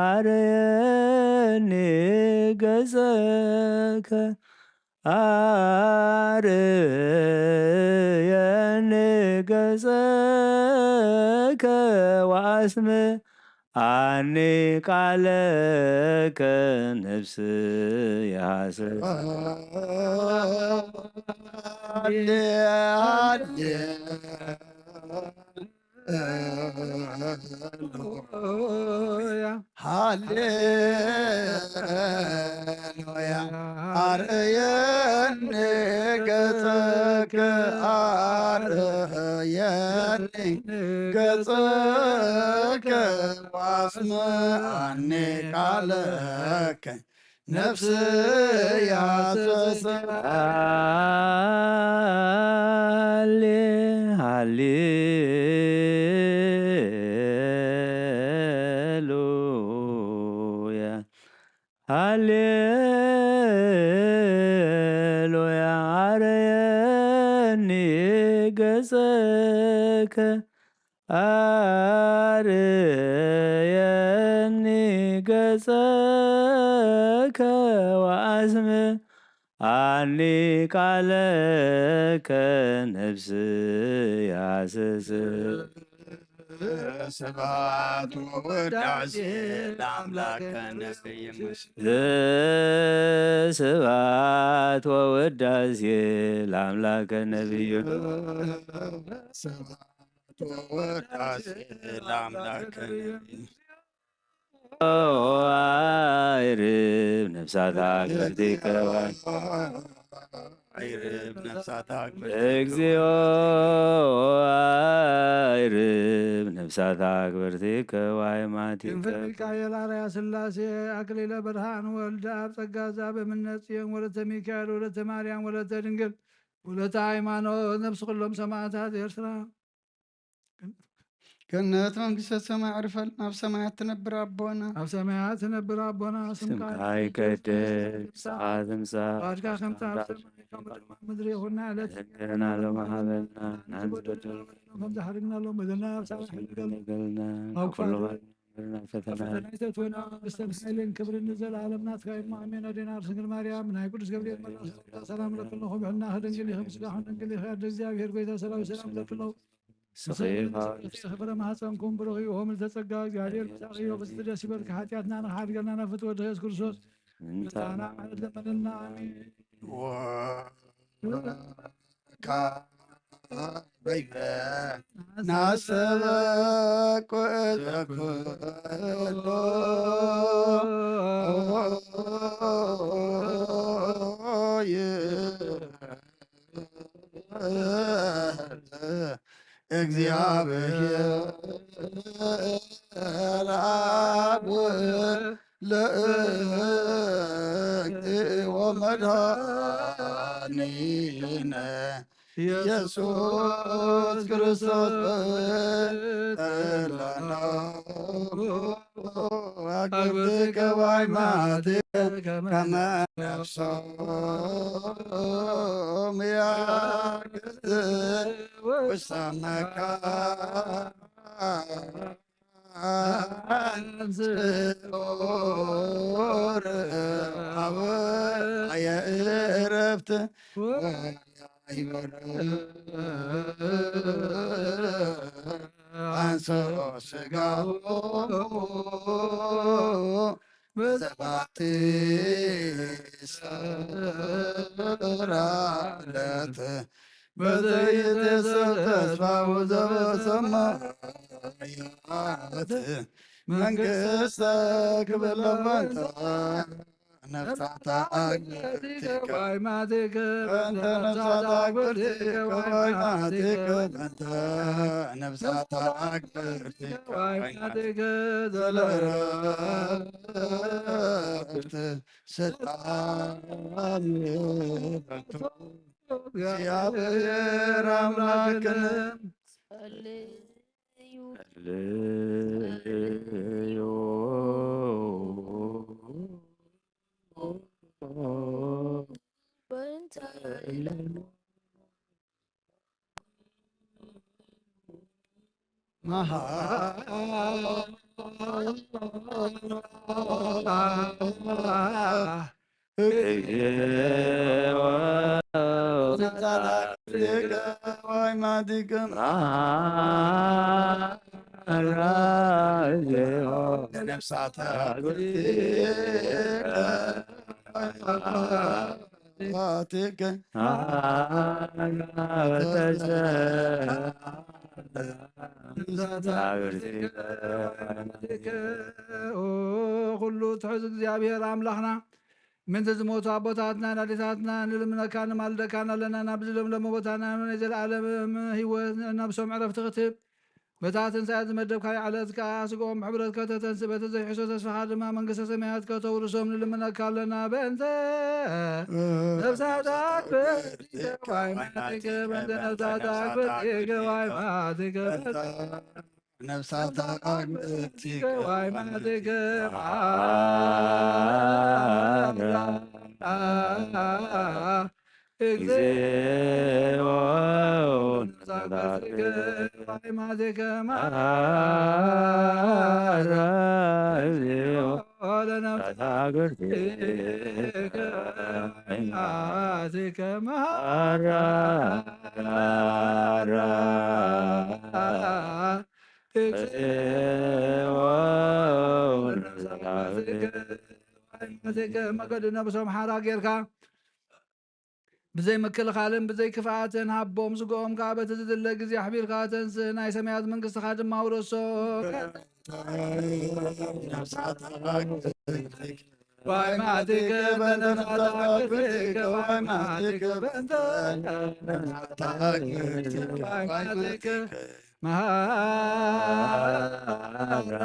ኣርየኒ ገጸከ ኣርየኒ ገጸከ ወኣስምዓኒ ቃለከ ነፍስያ ስስ ሃሌ ሃሌሉያ ኣርየኒ ገጸከ ኣርየኒ ገጸከ ወኣስምዓኒ ቃለከ ነፍስያ ስስ ሃሌ ሃሌሉያ ሃሌሉያ ኣርየኒ ገጸከ ኣርየኒ ገጸከ ወኣስምዓኒ ቃለከ ነፍስያ ስስ ስብሐት ወውዳሴ ለአምላከ ነቢይ ሙሴ ስብሐት ወውዳሴ ለአምላከ ነቢዩ ስብሐት ወውዳሴ ለአምላከ ነቢይ ኣይርብ ነፍሳት ኣክብርቲ ከዋይ ኣይርብ ነፍሳት ኣክብርቲ እግዚኦ ኣይርብ ነፍሳት ኣክብርቲ ከዋይ ማቲከ ክንፍል ሚካኤል ኣርያ ስላሴ ኣክሊለ ብርሃን ወልደ ኣብ ጸጋ ዛብ እምነት ጽዮን ወለተ ሚካኤል ወለተ ማርያም ወለተ ድንግል ወለተ ሃይማኖት ነፍሲ ኩሎም ሰማዕታት ኤርትራ ገነት መንግስተ ሰማይ ዕርፈልና ኣብ ሰማያት ትነብር ኣቦና ኣብ ሰማያት ትነብር ኣቦና ስምካ ይቀደስ ስምካ ትምጻእ ፍቃድካ ከምታ ኣብ ሰማይ ከምኡ ድማ ኣብ ምድሪ ይኹን ዕለት እንጀራና ሎሚ ሃበና ንዝበደልና ከምዝሓደግና ሎም በደልና ኣብ ሰማይ ይበደልና ኣብ ኩሉ ክፋት ፈተና ፈተና ይተትወና መንግስትን ሓይልን ክብርን ንዘለኣለም ናትካ እዩ። ኣሜን። ኣዴና ርስንግል ማርያም ናይ ቅዱስ ገብርኤል መልኣክ ሰላም ለክልኹም ብሕልና ከደንግል ይኽም ስጋኹም ደንግል ይኽእል እግዚኣብሔር ጎይታ ሰራዊት ሰላም ለክልኹም ስኺኻ ፍረ ማህፀንኩም ብሩኽ እዩ። ሆም ዝተጸጋ እግዚኣብሔር ምሳኺ እዩ። ብስቲ ደስ ይበልካ ሓጢኣትና ንሓድገልና ናብ ፍትወ ድኸ የሱስ ክርስቶስ ምሳና ዓለት ለመነልና። ኣሜን። ወካይበ ናሰበኩ ዘኩሎ እግዚአብሔር አብ ለእግዚኦ መድኃኒነ ኢየሱስ ክርስቶስ ጠላና አግብርቲከ ወአይማቲከ ከመ ነፍሶም ያግዝ ውስተ መካን ስዑር አብ አየ ዕረፍት ወያይበር አንሶ ስጋሁ በዘባቲ ሰራለት በዘይትሰብ ተስፋሁ ዘበሰማያት መንግስተ ክብር ለበንተ ነፍሳታ አግብርቲከ ወአይማቲከ በእንተ ነፍሳታ አግብርቲከ ወአይማቲከ በእንተ ነፍሳታ አግብርቲከ ወአይማቲከ ዘለረፍት ስልጣን በቱ እግዚአብሔር አምላክነ ጸልዩ ጸልዩ በእንተ ኩሉ ትሕዝ እግዚኣብሔር ኣምላኽና ምእንቲ ዝሞቱ ኣቦታትና ኣዴታትና ንልምነካ ንማልደካን ኣለና። ናብዚ ለምለመ ቦታና ናይ ዘለኣለም ህይወት ነብሶም ዕረፍቲ ክትህብ በታ ትንሳኤ ዝመደብካዮ ዕለት ከኣ ስግኦም ብሕብረት ከተተንስእ በቲ ዘይሕሶ ተስፋኻ ድማ መንግስተ ሰማያት ከተውርሶም ንልምነካ ኣለና። በእንተ ነፍሳት ኣክብርቲከ ወአይማቲከ በእንተ ነፍሳት ኣክብርቲከ ወአይማቲከ በእንተ ነፍሳት ኣክብርቲከ ወአይማቲከ መሐራ እግዚኦ ነፍሳት አክብርቲከ ወአይማቲከ መሐራ እግዚኦ ለነፍሳት አክብርቲከ ወአይማቲከ መሐራ እግዚኦ ነፍሳት አክብርቲከ ወአይማቲከ መገዲ ነብሶም ሓራ ጌርካ ብዘይ ምክልኻልን ብዘይ ክፍኣትን ሃቦም። ስግኦም ከኣ በቲ ዝድለ ግዜ ኣሕቢርካ ተንስእ፣ ናይ ሰማያት መንግስትኻ ድማ ውረሶ። ወአይማቲከ በእንተ ነፍሳት አክብርቲከ ወአይማቲከ በእንተ ነፍሳት አክብርቲከ ወአይማቲከ መሐራ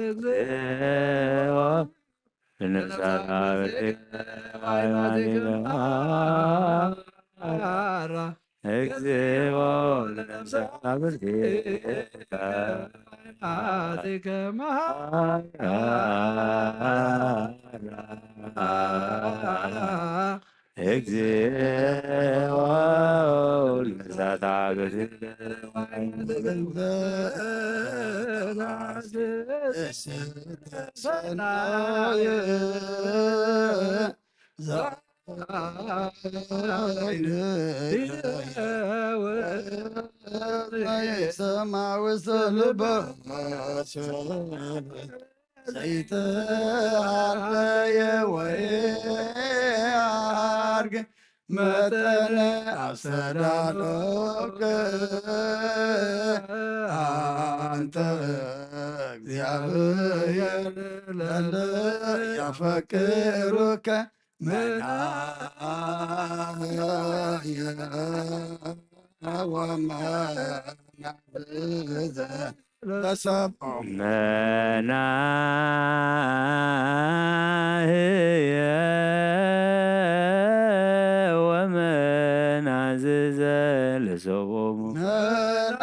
እግዚኦ ለነፍሳት አክብርቲከ ወአይማቲከ መሐራ እግዚኦ ለነፍሳት አክብርቲከ ወአይማቲከ መሐራ እግዚኦ ለነፍሳት አክብርቲከ ወአይማቲከ ሰማ ውስተ ልበ ዘይተሃለየ ወይ አርግ መጠነ አስተዳሎከ አንተ እግዚአብሔር ለለ ያፈቅሩከ መናየ ወመናብዘ ለሰብኦም መናህየ ወመናዝዘ ለሰብኦም መና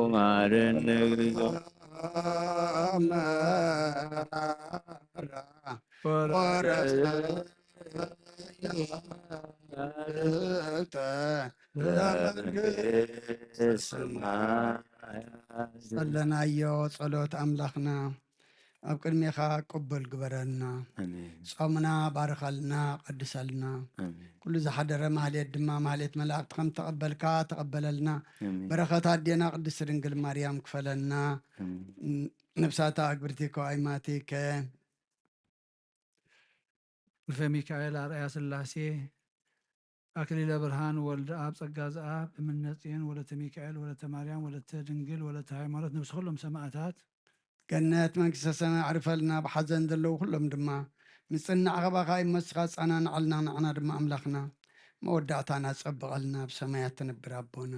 ንግዞ ጸለናዮ ጸሎት ኣምላኽና ኣብ ቅድሜኻ ቅቡል ግበረልና። ጾምና ባርኸልና፣ ቀድሰልና። ኩሉ ዝሓደረ ማህሌት ድማ ማህሌት መላእክቲ ከም ተቐበልካ ተቐበለልና። በረኸት ኣዴና ቅድስቲ ድንግል ማርያም ክፈለና። ነፍሳታ ኣግብርቲ ከዋይማቲከ ክንፈ ሚካኤል ኣርኣያ ስላሴ ኣክሊለ ብርሃን ወልደ ኣብ ጸጋ ዘኣብ እምነ ጽዮን ወለተ ሚካኤል ወለተ ማርያም ወለተ ድንግል ወለተ ሃይማኖት ነብሲ ኩሎም ሰማእታት ገነት መንግስተ ሰማይ ኣዕርፈልና። ብሓዘን ዘለዉ ኩሎም ድማ ምጽናዕ ካባኻ ይመስኻ ጻናንዓልና። ንዓና ድማ ኣምላኽና መወዳእታና ጸብቐልና። ብሰማያት ትነብር ኣቦና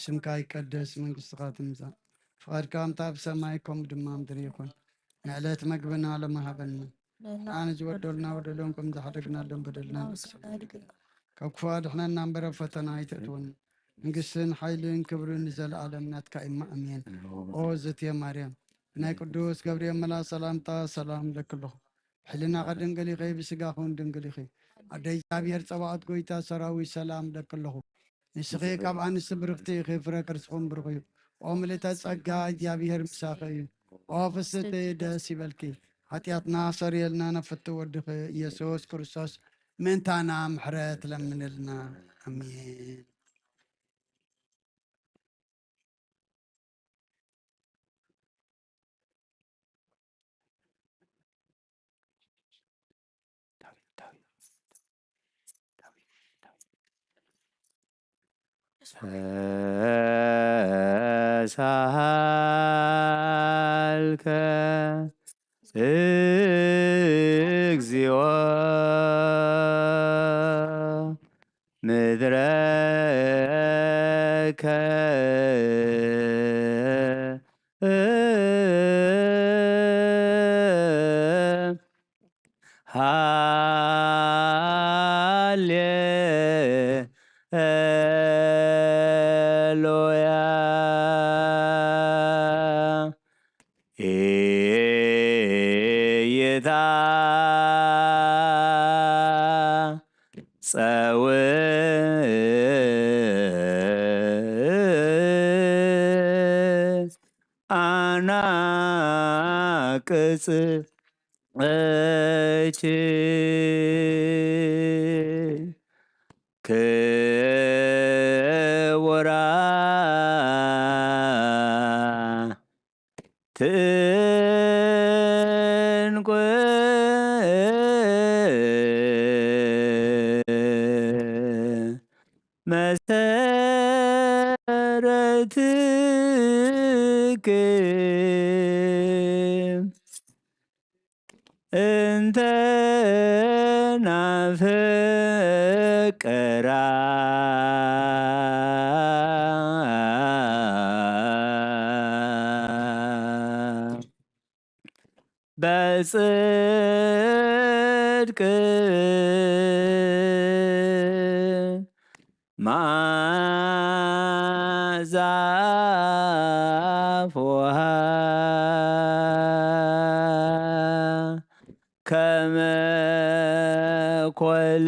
ስምካ ይቀደስ መንግስትኻ ትምጻእ ፍቓድካ ከምታ ብሰማይ ከምኡ ድማ ምድሪ ይኹን። ንዕለት መግብና ሎሚ ሃበና። ንዓና ዝበደሉና በደሎም ከም ዝሓደግናሎም በደልና ንክስል ካብ ክፉ ኣድሕነና እምበር ኣብ ፈተና ኣይተእትወና። መንግስትን ሓይልን ክብርን ንዘለኣለም ናትካ እማ ኣሜን። ኦ ዘትየ ማርያም ናይ ቅዱስ ገብርኤል መልኣክ ሰላምታ ሰላም ለኪ ኣለኹ። ብሕልናኺ ድንግል ኢኺ፣ ብስጋኺ እውን ድንግል ኢኺ። ኣደ እግዚኣብሔር ጸባኦት ጎይታ ሰራዊት ሰላም ለኪ ኣለኹ። ንስኺ ካብ ኣንስቲ ብርኽቲ ኢኺ፣ ፍረ ከርስኹም ብሩኽ እዩ። ኦ ምልእተ ጸጋ እግዚኣብሔር ምሳኺ እዩ። ኦ ፍስቲ ደስ ይበልኪ። ሓጢኣትና ሰሪየልና ነፍቲ ወድኺ ኢየሱስ ክርስቶስ ምእንታና ምሕረት ለምንልና። ኣሜን። ተሳሃልከ እግዚኦ ምድረከ ሃሌ ሉያ ኢይታ ጸውዕ ኣናቅጽ እቺ ክቡራ ትንቁ መሰረትክ እንተ ናፍቀራ በጽድቅ መዓዛ ኣፍዋ ከመ ኮል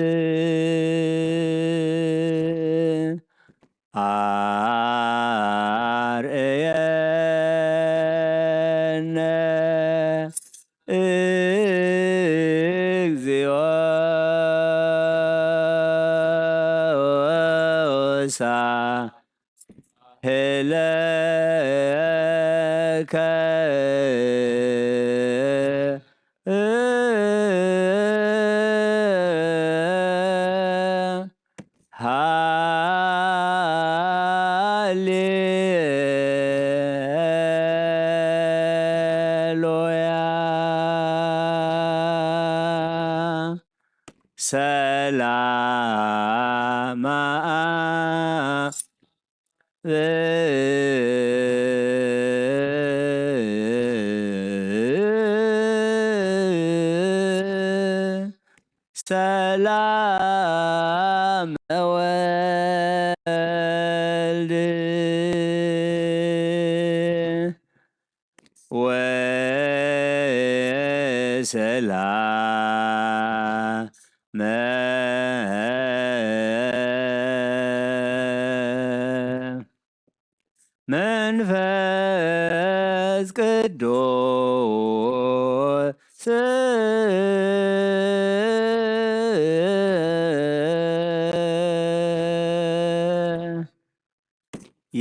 ኣርእየነ እግዚኦ ሳህለከ ሃሌሉያ። ሰላም ሰላም ወልድ ሰላም መንፈስ ቅዱስ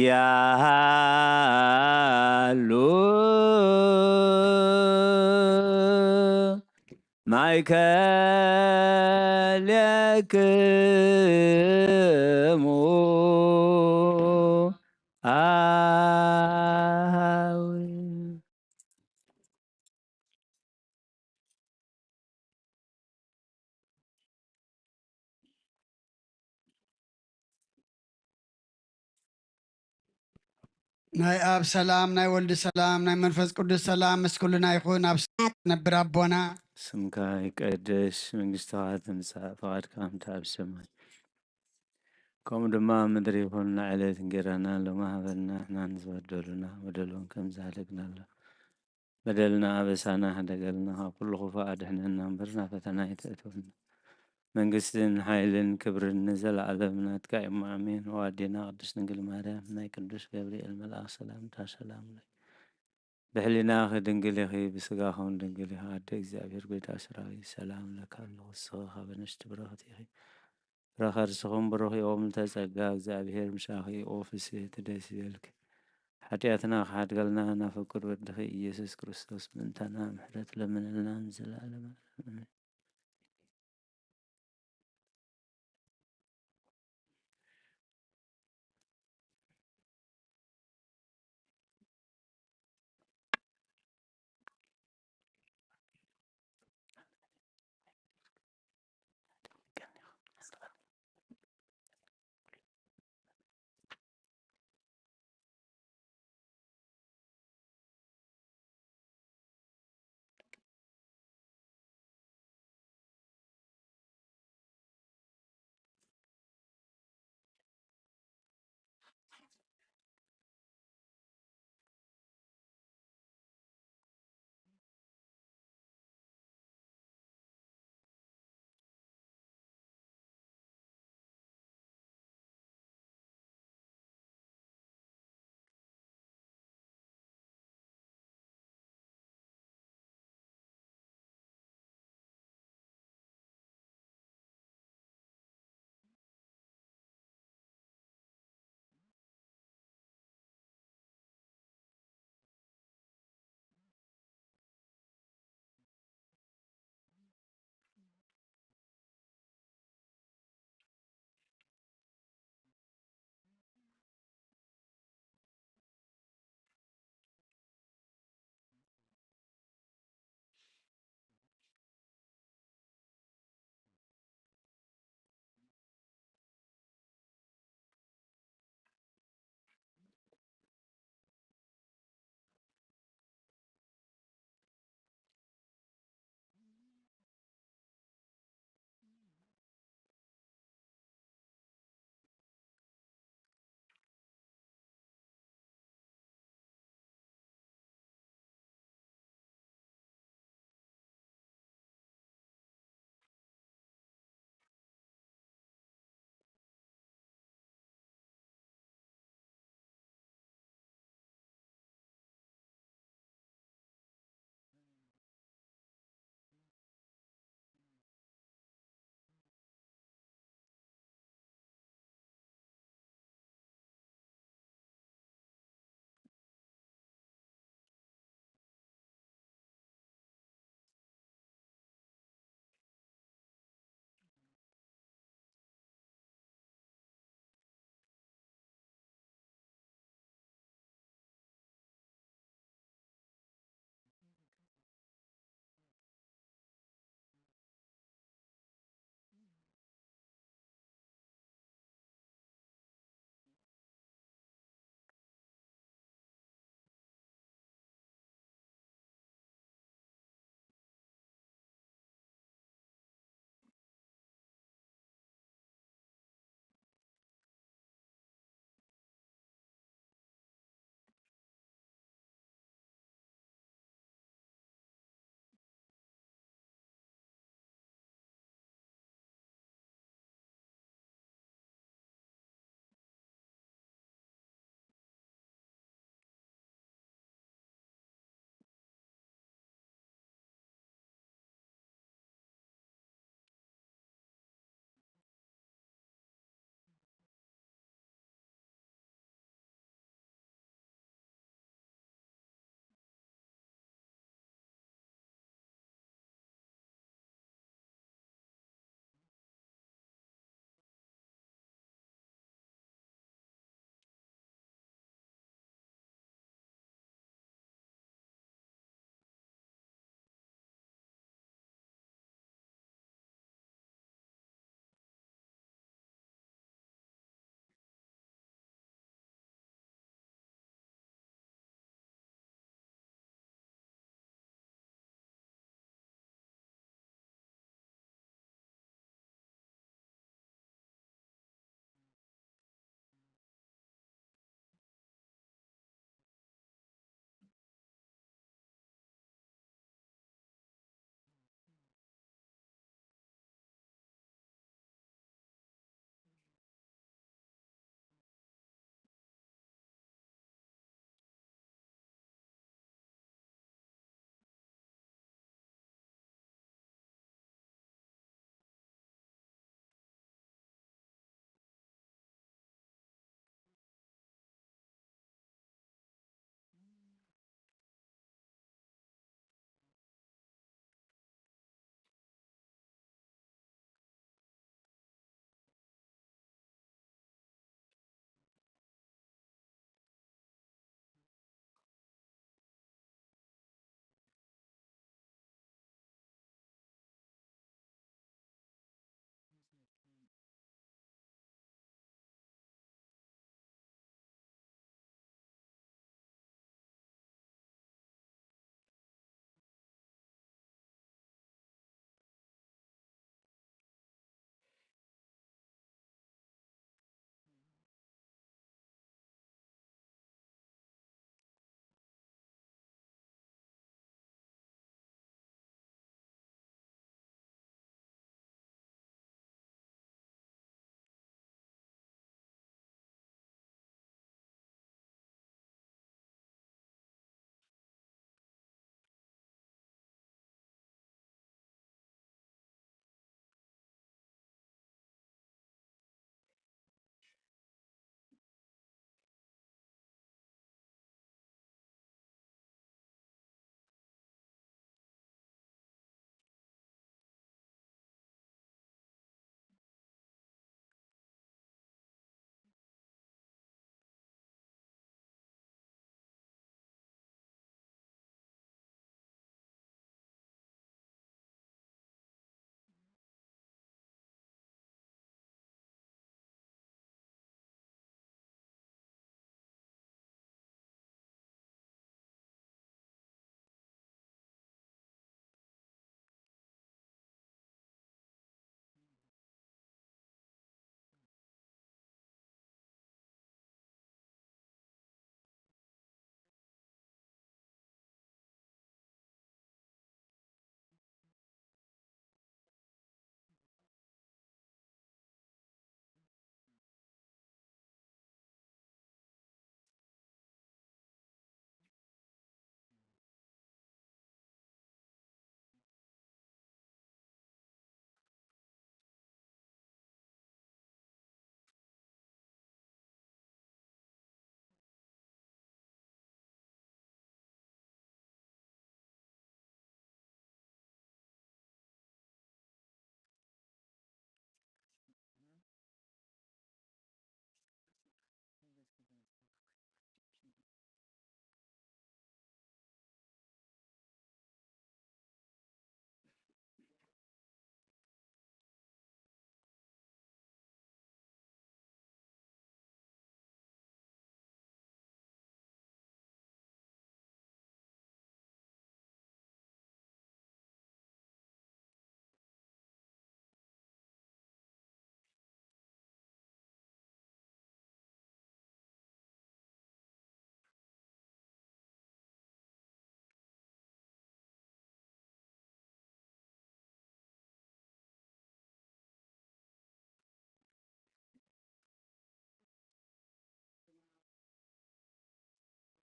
ያሉ ማእከሌክሙ ኣሃዊ። ናይ ኣብ ሰላም፣ ናይ ወልድ ሰላም፣ ናይ መንፈስ ቅዱስ ሰላም ምስ ኩልና ይኹን። ኣብ ሰማያት ነብር ኣቦና፣ ስምካ ይቀደስ፣ መንግስትኻ ትምጻእ፣ ፈቓድካ ከምቲ ኣብ ሰማይ ከምኡ ድማ ኣብ ምድሪ ይኹን። ንዕለት እንጌራና ሎሚ ሃበና፣ ንሕናን ዝበደሉና በደሎም ከም ዝሃለግናሎም በደልና ኣበሳና ሕደገልና፣ ካብ ኩሉ ክፉእ ኣድሕነና እምበር ናብ ፈተና ኣይተእትወና። መንግስትን ሓይልን ክብርን ንዘለኣለም ናትካ እሞ ኣሜን። ወኣዴና ቅድስት ድንግል ማርያም ናይ ቅዱስ ገብርኤል መልኣኽ ሰላምታ ሰላም ለኪ። ብሕሊናኺ ድንግል ኢኺ፣ ብስጋኺ እውን ድንግል ኢኺ። ኣደ እግዚኣብሔር ጎይታ ሰራዊት ሰላም ለኪ ኣለኹ። ንስኺ ካብ ኣንስቲ ብርኽቲ ኢኺ። ፍረ ከርስኽን ብሩኽ እዩ። ኦም ተጸጋ እግዚኣብሔር ምሳኺ። ኦ ፍስሕቲ ደስ ይበልኪ። ሓጢኣትና ክሓድገልና ናብ ፍቁር ወድኺ ኢየሱስ ክርስቶስ ምእንታና ምሕረት ለምንልና ንዘለዓለመ ዓለም። ኣሜን።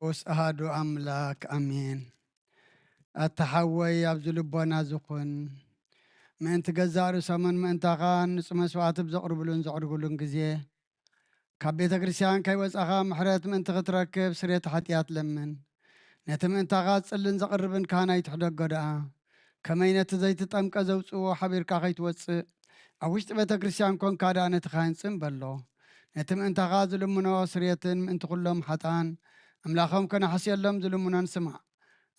ቅዱስ ኣሃዱ ኣምላክ ኣሜን። ኣታ ሓወይ ኣብዚ ልቦና ዝኹን ምእንቲ ገዛእ ርእሶምን ምእንታኻ ንጹህ መስዋዕቲ ብዘቕርብሉን ዘዕርጉሉን ግዜ ካብ ቤተ ክርስቲያን ከይወጻኻ ምሕረት ምእንቲ ክትረክብ ስርየት ሓጢኣት ለምን። ነቲ ምእንታኻ ዝጽልን ዘቕርብን ካህን ኣይትሕደጎ ደኣ። ከመይ ነቲ ዘይትጠምቀ ዘውጽእዎ ሓቢርካ ከይትወጽእ ኣብ ውሽጢ ቤተ ክርስቲያን ኮንካ ደኣ ነቲ ካህን ጽን በሎ። ነቲ ምእንታኻ ዝልምኖ ስርየትን ምእንቲ ኩሎም ሓጥኣን ኣምላኾም ከነሕስየሎም ዝልምኖን ስማዕ።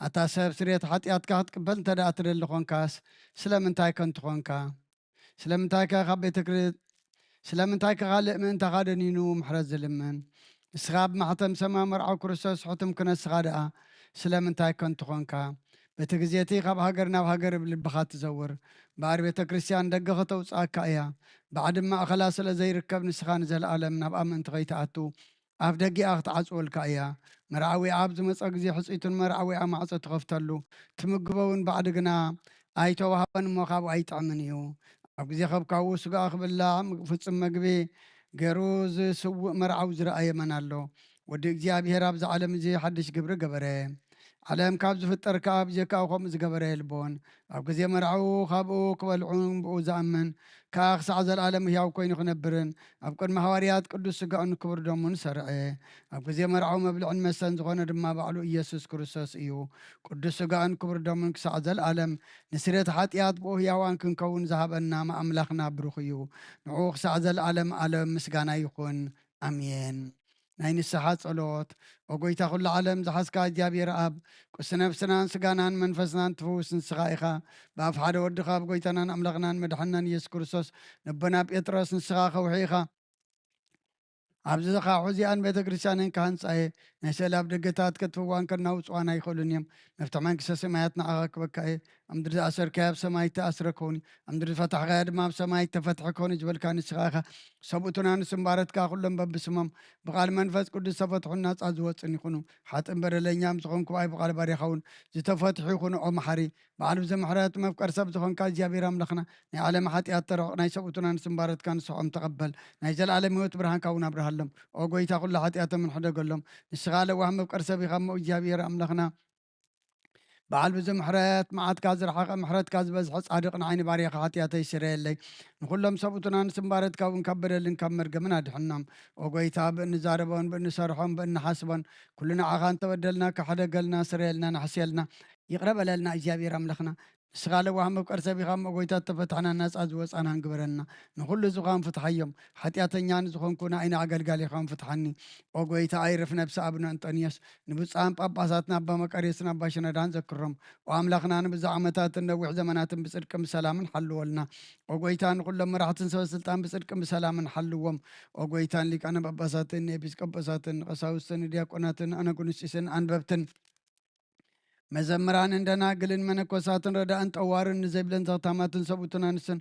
ኣታ ሰብ ስርየት ሓጢኣትካ ክትቅበል እንተ ደኣ ትደሊ ኾንካስ ስለምንታይ ከንቱ ኾንካ? ስለምንታይ ከ ካብ ቤተ ክር-፣ ስለምንታይ ከ ካልእ ምእንታኻ ደኒኑ ምሕረት ዝልምን? ንስኻ ኣብ ማሕተም ሰማይ መርዓዊ ክርስቶስ ሕቱም ክነስኻ ደኣ ስለምንታይ ከንቱ ኾንካ? በቲ ግዜ እቲ ካብ ሃገር ናብ ሃገር ብልብኻ ትዘውር። እምበኣር ቤተ ክርስቲያን ደገ ከተውጽኣካ እያ። ባዕዲ ማእኸላ ስለ ዘይርከብ ንስኻ ንዘለኣለም ናብኣ ምእንቲ ከይትኣቱ ኣፍ ደጊኣ ክትዓጽወልካ እያ። መርዓዊኣ ኣብ ዝመጸ ግዜ ሕጽይቱን መርዓዊኣ ማዕጾ ትኸፍተሉ፣ ትምግቦ እውን ባዕዲ ግና ኣይተዋህቦን እሞ ካብኡ ኣይጥዕምን እዩ። ኣብ ግዜ ከብካዉ ስጋኣ ክብላዕ ፍጹም መግቢ ገይሩ ዝስውእ መርዓዊ ዝረኣየ መን ኣሎ? ወዲ እግዚኣብሔር ኣብዚ ዓለም እዚ ሓድሽ ግብሪ ገበረ። ዓለም ካብ ዝፍጠር ከኣ ብጀካኡ ከምኡ ዝገበረ የልቦን። ኣብ ግዜ መርዓኡ ካብኡ ክበልዑን ብኡ ዝኣምን ከኣ ክሳዕ ዘለኣለም ህያው ኮይኑ ክነብርን ኣብ ቅድሚ ሃዋርያት ቅዱስ ስጋኡን ክቡር ደሙን ሰርዐ። ኣብ ግዜ መርዓዊ መብልዕን መስተን ዝኾነ ድማ ባዕሉ ኢየሱስ ክርስቶስ እዩ። ቅዱስ ስጋኡን ክቡር ደሙን ክሳዕ ዘለኣለም ንስርየት ሓጢኣት ብኡ ህያዋን ክንከውን ዝሃበና ኣምላኽና ብሩኽ እዩ። ንዕኡ ክሳዕ ዘለኣለም ኣለም ምስጋና ይኹን። ኣሜን። ናይ ንስሓ ጸሎት። ኦ ጎይታ ኩሉ ዓለም ዝሓዝካ እግዚኣብሔር ኣብ፣ ቅዱስ ነፍስናን ስጋናን መንፈስናን ትፍውስ ንስኻ ኢኻ። ብኣፍ ሓደ ወድኻ ኣብ ጎይታናን ኣምላኽናን መድሓንናን ኢየሱስ ክርስቶስ ንቦና ጴጥሮስ ንስኻ ከውሒ ኢኻ። ኣብዚ ኻውሒ እዚኣን ቤተ ክርስቲያንን ክሃንጻ እየ። ናይ ስእሊ ኣብ ደገታት ከጥፍዋን ከናውጽዋን ኣይኽእሉን እዮም። መፍትሕ መንግስተ ሰማያት ንዓኻ ክበካ እየ። ኣብ ምድሪ ዝኣሰርካዮ ኣብ ሰማይ እተኣስረ ክኸውን እዩ። ኣብ ምድሪ ዝፈታሕካዮ ድማ ኣብ ሰማይ እተፈትሐ ክኸውን እዩ ዝበልካ ንስኻ ኢኻ። ሰብኡትና ንስምባረትካ ኩሎም በብስሞም ብቓል መንፈስ ቅዱስ ዝተፈትሑን ናጻ ዝወጹን ይኹኑ። ሓጥን በደለኛ ምስ ዝኾንኩ ብኣይ ብቓል ባርያኻ እውን ዝተፈትሑ ይኹኑ። ኦ መሓሪ፣ በዓል ብዙሕ ምሕረት መፍቀር ሰብ ዝኾንካ እግዚኣብሔር ኣምላኽና፣ ናይ ዓለም ሓጢኣት ተረቕ ናይ ሰብኡትና ንስምባረትካ ንስሖም ተቐበል። ናይ ዘለኣለም ህይወት ብርሃንካ እውን ኣብርሃሎም። ኦ ጎይታ፣ ኩሉ ሓጢኣቶም እንሕደገሎም። ንስኻ ለዋህ መፍቀር ሰብ ኢኻ እሞ እግዚኣብሔር ኣምላኽና፣ በዓል ብዙሕ ምሕረት፣ መዓትካ ዝረሓቐ፣ ምሕረትካ ዝበዝሐ፣ ጻድቕ ንዓይ ንባርያኻ ሓጢኣተይ ስረየለይ። ንኹሎም ሰብኡትና ንስምባረትካ እውን ካብ በደልን ካብ መርገምን ኣድሕኖም። ኦ ጎይታ፣ ብእንዛረቦን ብእንሰርሖን ብእንሓስቦን ኩሉ ንዓኻ እንተበደልና፣ ክሕደገልና፣ ስረየልና፣ ንሕስየልና፣ ይቕረ በለልና እግዚኣብሔር ኣምላኽና። ንስኻ ለዋህ መፍቀር ሰብ ኢኻ እሞ ጎይታ፣ እተፈታሕናን ናጻ ዝወጻናን ግበረና። ንኹሉ ህዝብኻን ፍትሓዮም። ሓጢኣተኛ ንዝኾንኩ ንኣይነ ኣገልጋሊኻን ፍትሓኒ። ኦ ጎይታ፣ ኣይርፍ ነብሲ ኣቡነ እንጦንዮስ፣ ንብፁዓን ጳጳሳትና ኣባ መቃርዮስን ኣባ ሽኖዳን ዘክሮም። ኦ ኣምላኽና፣ ንብዙሕ ዓመታትን ነዊሕ ዘመናትን ብጽድቅን ብሰላምን ሓልወልና። ኦ ጎይታ፣ ንኹሎም መራሕትን ሰበ ስልጣን ብጽድቅን ብሰላምን ሓልዎም። ኦ ጎይታ፣ ንሊቃነ ጳጳሳትን ንኤጲስቆጶሳትን ንቀሳውስትን ንዲያቆናትን ንኣነጉንስጢስን ኣንበብትን መዘምራንን ደናግልን መነኮሳትን ረዳእን ጠዋርን ንዘይብለን ዘኽታማትን ሰብኡትን ኣንስትን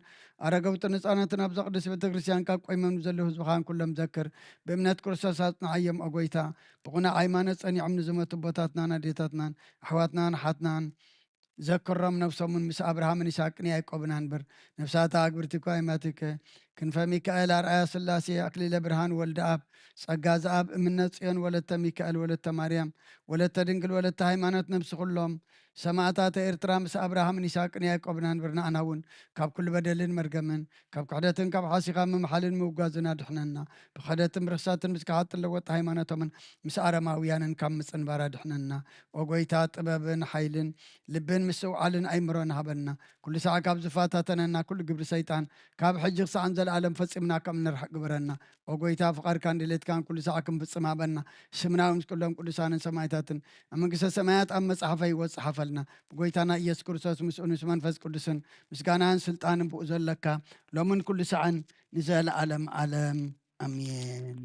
ኣረገውትን ህፃናትን ኣብዛ ቅድስት ቤተ ክርስቲያን ካብ ቆይሞም ንዘለዉ ህዝብኻን ኩሎም ዘክር። ብእምነት ክርስቶስ ኣጽንዓዮም ኦ ጎይታ። ብቑኑዕ ሃይማኖት ጸኒዖም ንዝሞቱ ኣቦታትናን ኣዴታትናን ኣሕዋትናን ኣሓትናን ዘክሮም። ነፍሶምን ምስ ኣብርሃምን ይስሐቅን ያዕቆብን ኣንብር። ነፍሳት ኣግብርቲከ ኣይማቲከ ክንፈ ሚካኤል ኣርኣያ ስላሴ ኣክሊለ ብርሃን ወልደ ኣብ ጸጋ ዘኣብ እምነ ጽዮን ወለተ ሚካኤል ወለተ ማርያም ወለተ ድንግል ወለተ ሃይማኖት ነፍሲ ኩሎም ሰማእታተ ኤርትራ ምስ ኣብርሃምን ይስሐቅን ያዕቆብን ኣንብር። ንኣና እውን ካብ ኩሉ በደልን መርገምን ካብ ክሕደትን ካብ ሓሲኻ ምምሓልን ምውጋዝን ኣድሕነና። ብክሕደትን ብርኽሰትን ምስ ክሓት ለወጥ ሃይማኖቶምን ምስ ኣረማውያንን ካብ ምጽንባር ኣድሕነና። ኦ ጎይታ፣ ጥበብን ሓይልን ልብን ምስትውዓልን ኣይምሮን ሃበና። ኩሉ ሳዕ ካብ ዝፈታተነና ኩሉ ግብሪ ሰይጣን ካብ ሕጂ ክሳዕ ንዘለኣለም ፈጺምና ከም እንርሕቅ ግበረና። ኦ ጎይታ፣ ፍቓድካን ድሌትካን ኩሉ ሳዕ ክንፍጽም ሃበና። ስምና እውን ምስ ኩሎም ቅዱሳንን ሰማዕታትን ኣብ መንግስተ ሰማያት ኣብ መጽሓፈ ህይወት ጸሓፈልና። ብጎይታና ኢየሱስ ክርስቶስ ምስኡ ምስ መንፈስ ቅዱስን ምስጋናን ስልጣንን ብኡ ዘለካ ሎምን ኩሉ ሳዕን ንዘለኣለም ዓለም ኣሜን።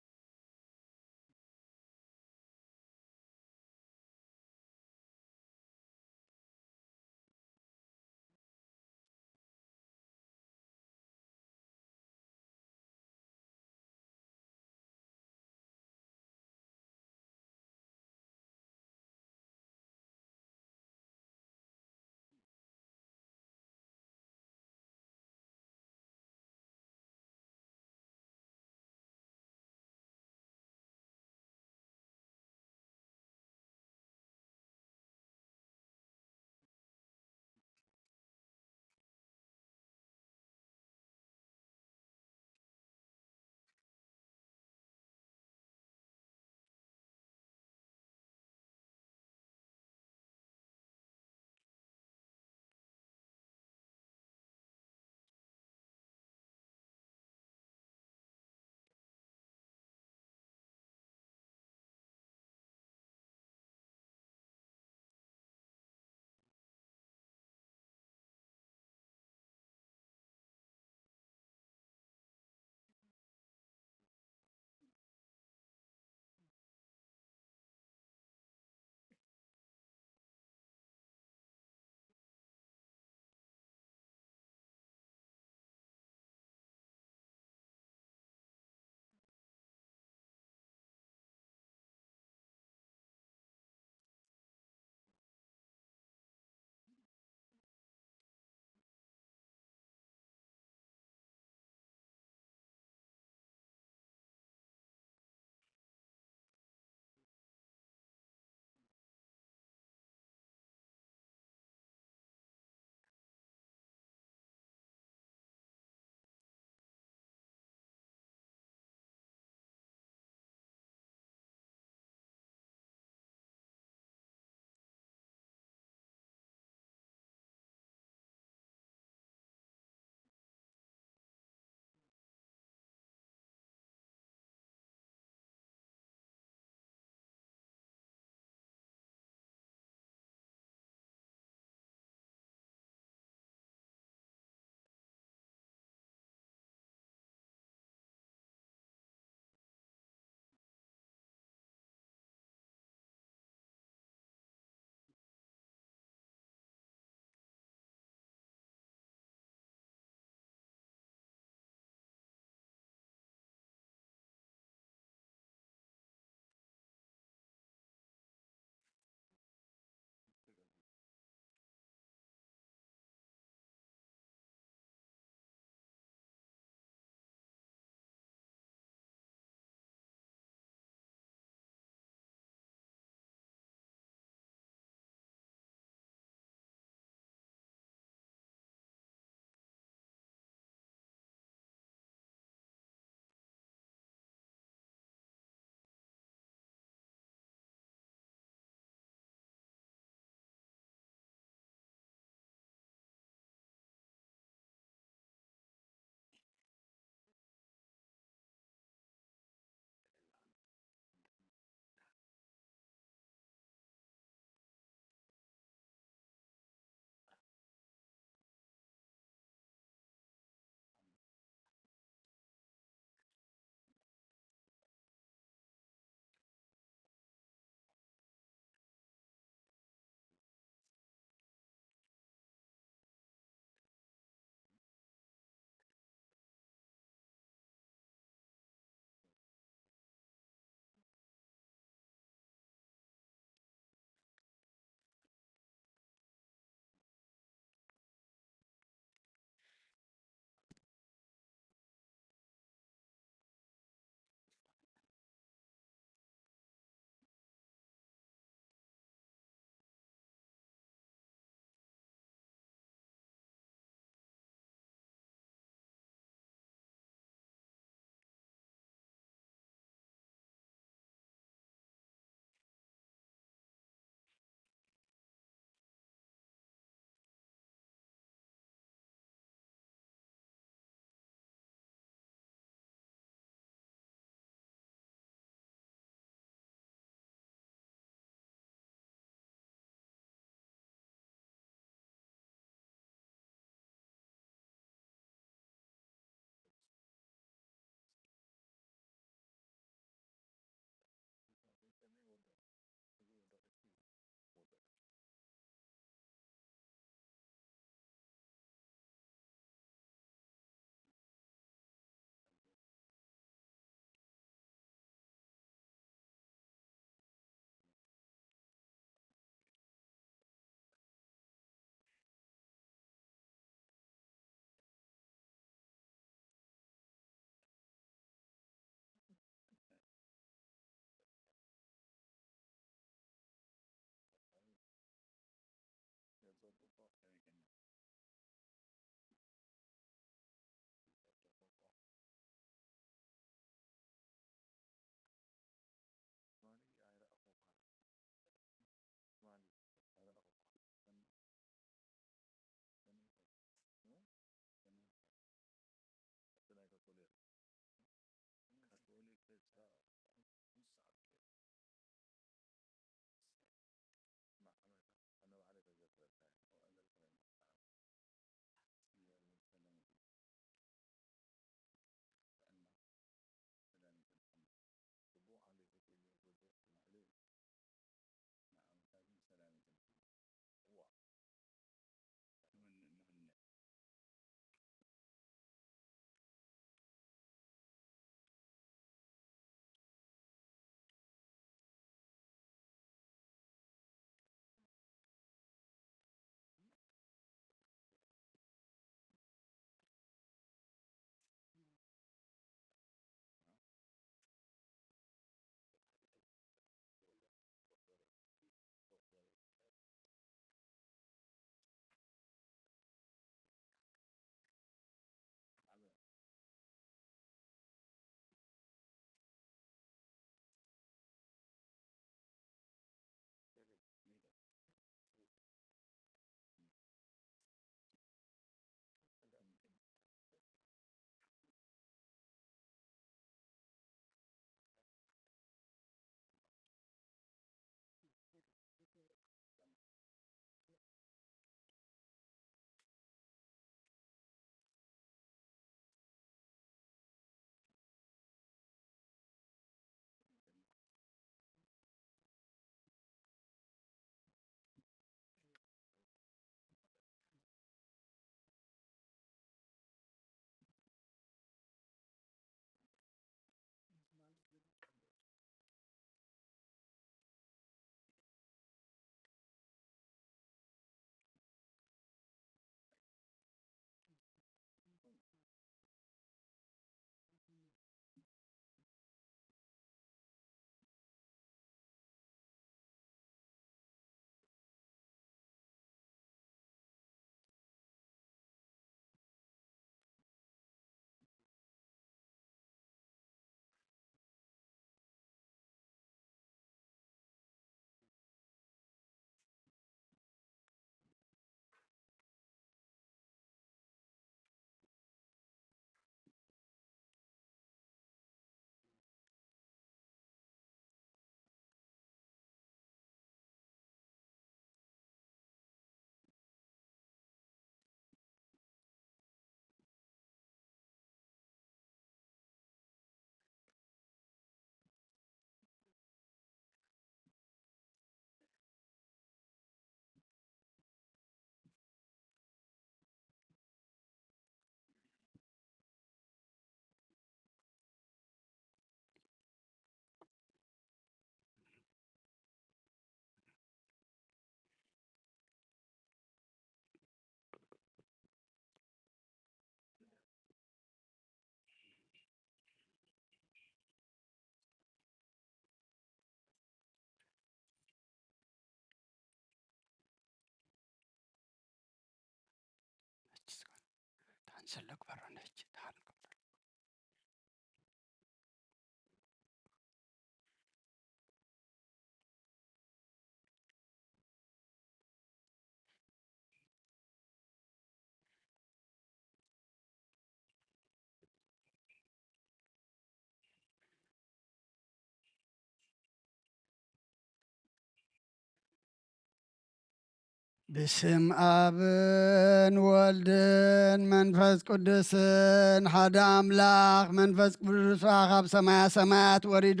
ብስም ኣብን ወልድን መንፈስ ቅዱስን ሓደ ኣምላኽ። መንፈስ ቅዱስ ካብ ሰማያ ሰማያት ወሪዱ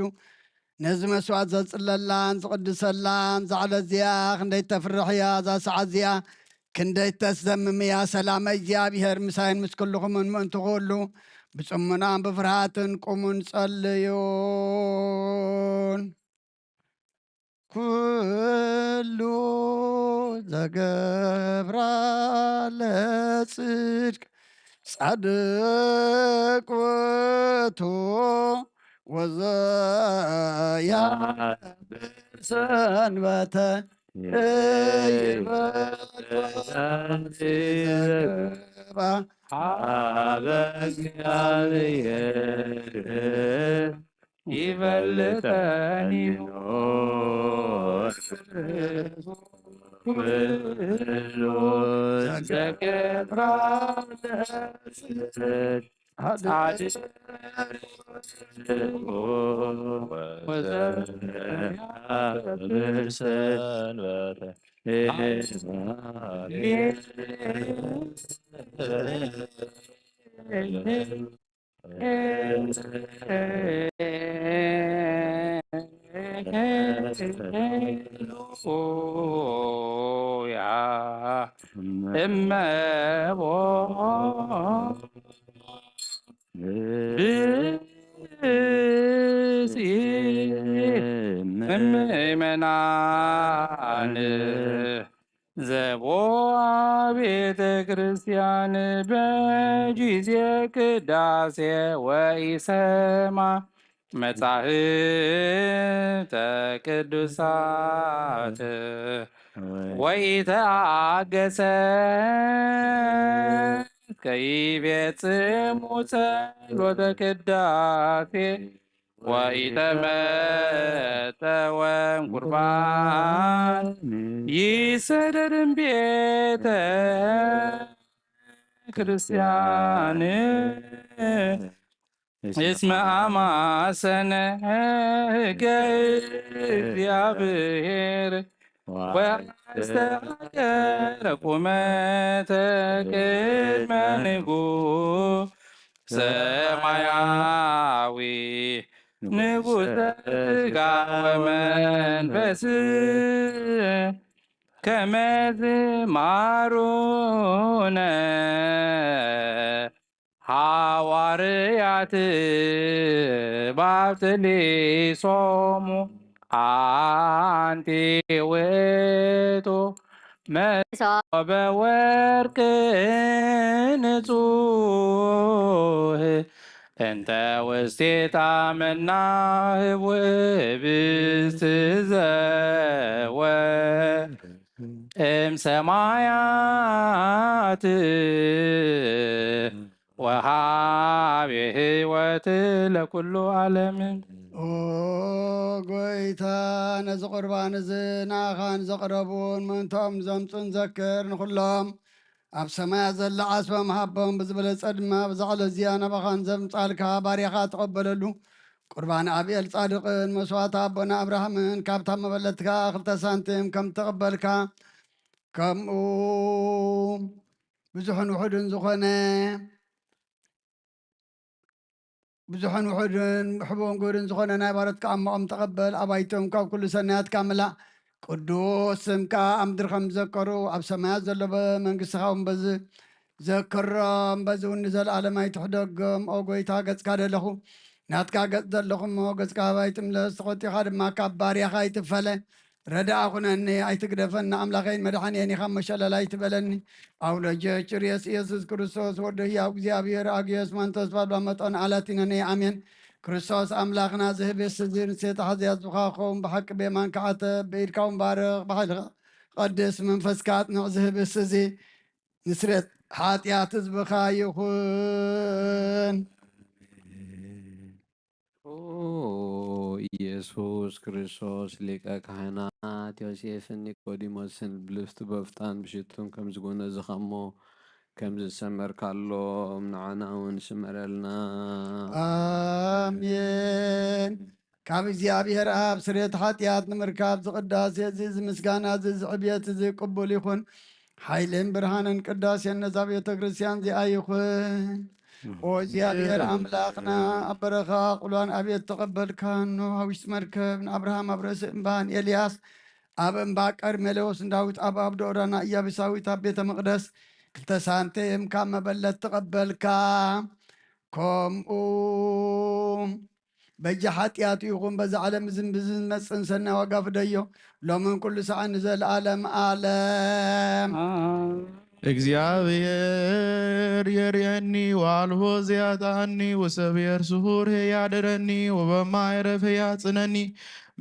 ነዚ መስዋዕት ዘጽለላን ዝቕድሰላን ዛዕለት እዚኣ ክንደይ ተፍርሕ እያ፣ እዛ ሰዓት እዚኣ ክንደይ ተስደምም እያ። ሰላመ እግዚኣብሔር ምሳይን ምስ ኩልኹምን ምእንቲ ኩሉ ብጽሙናን ብፍርሃትን ቁሙን ጸልዩን። ኩሉ ዘገብራ ለጽድቅ ጻድቅ ውእቱ ወዘያብር ሰንበተ ይበልጥ ሀበ እግዚአብሔር ይበልጠኒ ኩሉ ዘገብራ ለጽድቅ ጻድቅ ወዘያከብር ሰንበተ እመቦ ብእሲ ምእመናን ዘቦ ቤተ ክርስቲያን በጊዜ ቅዳሴ ወኢሰማ መጻሕፍተ ቅዱሳት ወኢተአገሰ ከይፌጽሙ ጸሎተ ቅዳሴ ወኢተመጠወም ቁርባን ይሰደድም ቤተ ክርስቲያን እስመ አማሰነ ሕገ እግዚአብሔር ወአስተሐቀረ ቁመተ ቅድመ ንጉሥ ሰማያዊ ንጉሠ ሥጋ ወመንፈስ ከመ ዝማሩነ ሐዋርያት ባብትሊሶሙ አንቲ ውእቱ መሶበ ወርቅ ንጹሕ እንተ ውስቴታ መናህብ ውህብስት ዘወ እም ሰማያት ወሃቤ ሕይወት ለኩሉ ዓለም። ኦ ጎይታ፣ ነዚ ቁርባን እዚ ንኣኻን ዘቕረቡን ምእንቶም ዘምጹን ዘክር። ንኹሎም ኣብ ሰማያት ዘላ ዓስቦም ሃቦም ብዝበለጸ ድማ ብዛ ዕለት እዚኣ ናባኻን ዘምጻልካ ባርያኻ ተቐበለሉ። ቁርባን ኣብኤል ጻድቕን መስዋዕቲ ኣቦና ኣብርሃምን ካብታ መበለትካ ክልተ ሳንቲም ከም ተቐበልካ ከምኡ ብዙሕን ውሑድን ዝኾነ ብዙሕን ውሑድን ሕቡን ግብርን ዝኾነ ናይ ባሮትካ ኣሞኦም ተቐበል። ኣባይቶም ካብ ኩሉ ሰናያትካ ምላእ። ቅዱስ ስምካ ኣብ ምድሪ ከም ዝዘከሩ ኣብ ሰማያት ዘሎ መንግስትኻ እውን በዚ ዘክሮም። በዚ እውን ንዘለኣለም ኣይትሕደጎም። ኦ ጎይታ፣ ገጽካ ደለኹ ናትካ ገጽ ዘለኹ እሞ ገጽካ ኣባይ ትምለስ። ተቖጢኻ ድማ ካብ ባርያኻ ኣይትፈለ። ረዳኣ ኩነኒ፣ ኣይትግደፈኒ። ኣምላኸይን መድሓንየን ኢኻ እሞ ሸለል ኣይትበለኒ። ኣውሎጀ ችርየስ ኢየሱስ ክርስቶስ ወዶ ህያው እግዚኣብሔር ኣግዮስ መንቶስ ባብላ መጠን ኣላቲነኒ። ኣሜን። ክርስቶስ ኣምላኽና ዝህብስ እዚ ንሴታ ሕዝያ ህዝብኻ ክኸውን ብሓቂ ብየማንካ ዓተብ፣ ብኢድካ እውን ባርኽ፣ ብሓይልኻ ቀድስ፣ መንፈስካ ኣጽንዕ። ዝህብስ እዚ ንስሬት ሓጢኣት ህዝብኻ ይኹን። ኦ ኢየሱስ ክርስቶስ ሊቀ ካህናት ዮሴፍን ኒቆዲሞስን ብልፍቲ በፍጣን ብሽቱን ከም ዝጎነዝኻሞ ከም ዝሰመርካሎም ንዓና እውን ስመረልና። ኣሜን። ካብ እግዚኣብሔር ኣብ ስርየት ሓጢኣት ንምርካብ ዝቕዳሴ እዚ፣ እዚ ምስጋና እዚ፣ እዚ ዕብየት እዚ ቅቡል ይኹን። ሓይልን ብርሃንን ቅዳሴን ነዛ ቤተ ክርስቲያን እዚኣ ይኹን። ኦ እግዚኣብሔር ኣምላኽና፣ ኣብ በረኻ ቁልዋን ኣብየት ተቐበልካን፣ ኖህ ኣብ ውሽጢ መርከብ፣ ንኣብርሃም ኣብ ርእሲ እምባ፣ ንኤልያስ ኣብ እምባ ቀርሜሌዎስ፣ ንዳዊት ኣብ ኣብ ደኦራና ኢያቡሳዊት ኣብ ቤተ መቕደስ ክልተ ሳንቲም ካብ መበለት ተቐበልካ። ከምኡ በጃ ሓጢኣቱ ይኹን በዛ ዓለም እዝን ብዝመጽእን ሰናይ ዋጋ ፍደዮ፣ ሎምን ኩሉ ሰዓን ንዘለኣለም ኣለም። እግዚኣብሔር የርእየኒ፣ ዋልሆ ዘያጣኒ፣ ወሰብሔር ስሁር ያደረኒ፣ ወበማይ ረፍ ያጽነኒ፣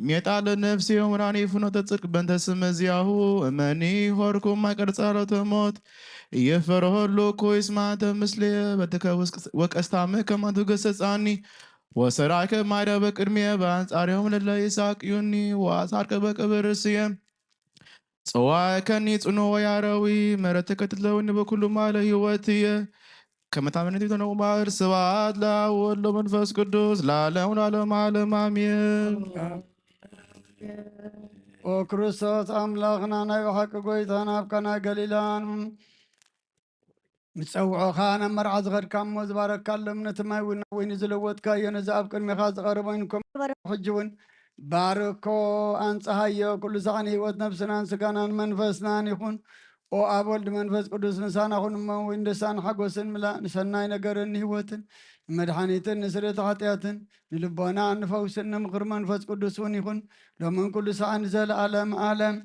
ሜጣ ለነፍሴ ወምራኒ ፍኖተ ጽድቅ በእንተ ስመ ዚአሁ እመኒ፣ ሆርኩ ማይ ቀርጻ ለተሞት፣ እየፈርሆ እሉ እኮ ይስማ እንተ ምስሌ፣ በትከ ወቀስታመ ከማን ትገሰጻኒ፣ ወሰራከ ማይረ በቅድሜ በአንጻርዮም ለለ ይሳቅዩኒ፣ ወአሳርከ በቅብር እስየ። ጸዋዕከኒ ጽኑ ወያረዊ፣ ምሕረትከ ትትለውኒ በኩሉ ማለ ህይወትየ። ከም እታ መሬት ተነቑባር ስብሐት ለአብ ወወልድ ወመንፈስ ቅዱስ ለዓለም ለዓለም ዓለም ኣሜን። ኦ ክርስቶስ ኣምላኽና ናይ ብሓቂ ጎይታ ናብ ካና ገሊላ ምስ ጸውዖኻ ናብ መርዓ ዝኸድካ እሞ ዝባረካሎም ነቲ ማይ እውን ናብ ወይኒ ዝለወጥካዮ ነዚ ኣብ ቅድሜኻ ዝቐረበ ወይኒ ከም ሕጂ እውን ባርኮ ኣንጽሃዮ። ኩሉ ሳዕ ንህይወት ነብስናን ስጋናን መንፈስናን ይኹን። ኦ ኣብ ወልድ መንፈስ ቅዱስ ምሳና ኩን እሞ ወይን ደስታን ሓጎስን ምላእ ንሰናይ ነገርን ንህይወትን ንመድሓኒትን ንስርየት ሓጢኣትን ንልቦና ንፈውስን ንምኽሪ መንፈስ ቅዱስ እውን ይኹን ሎምን ኩሉ ሳዕን ንዘለኣለም ዓለም።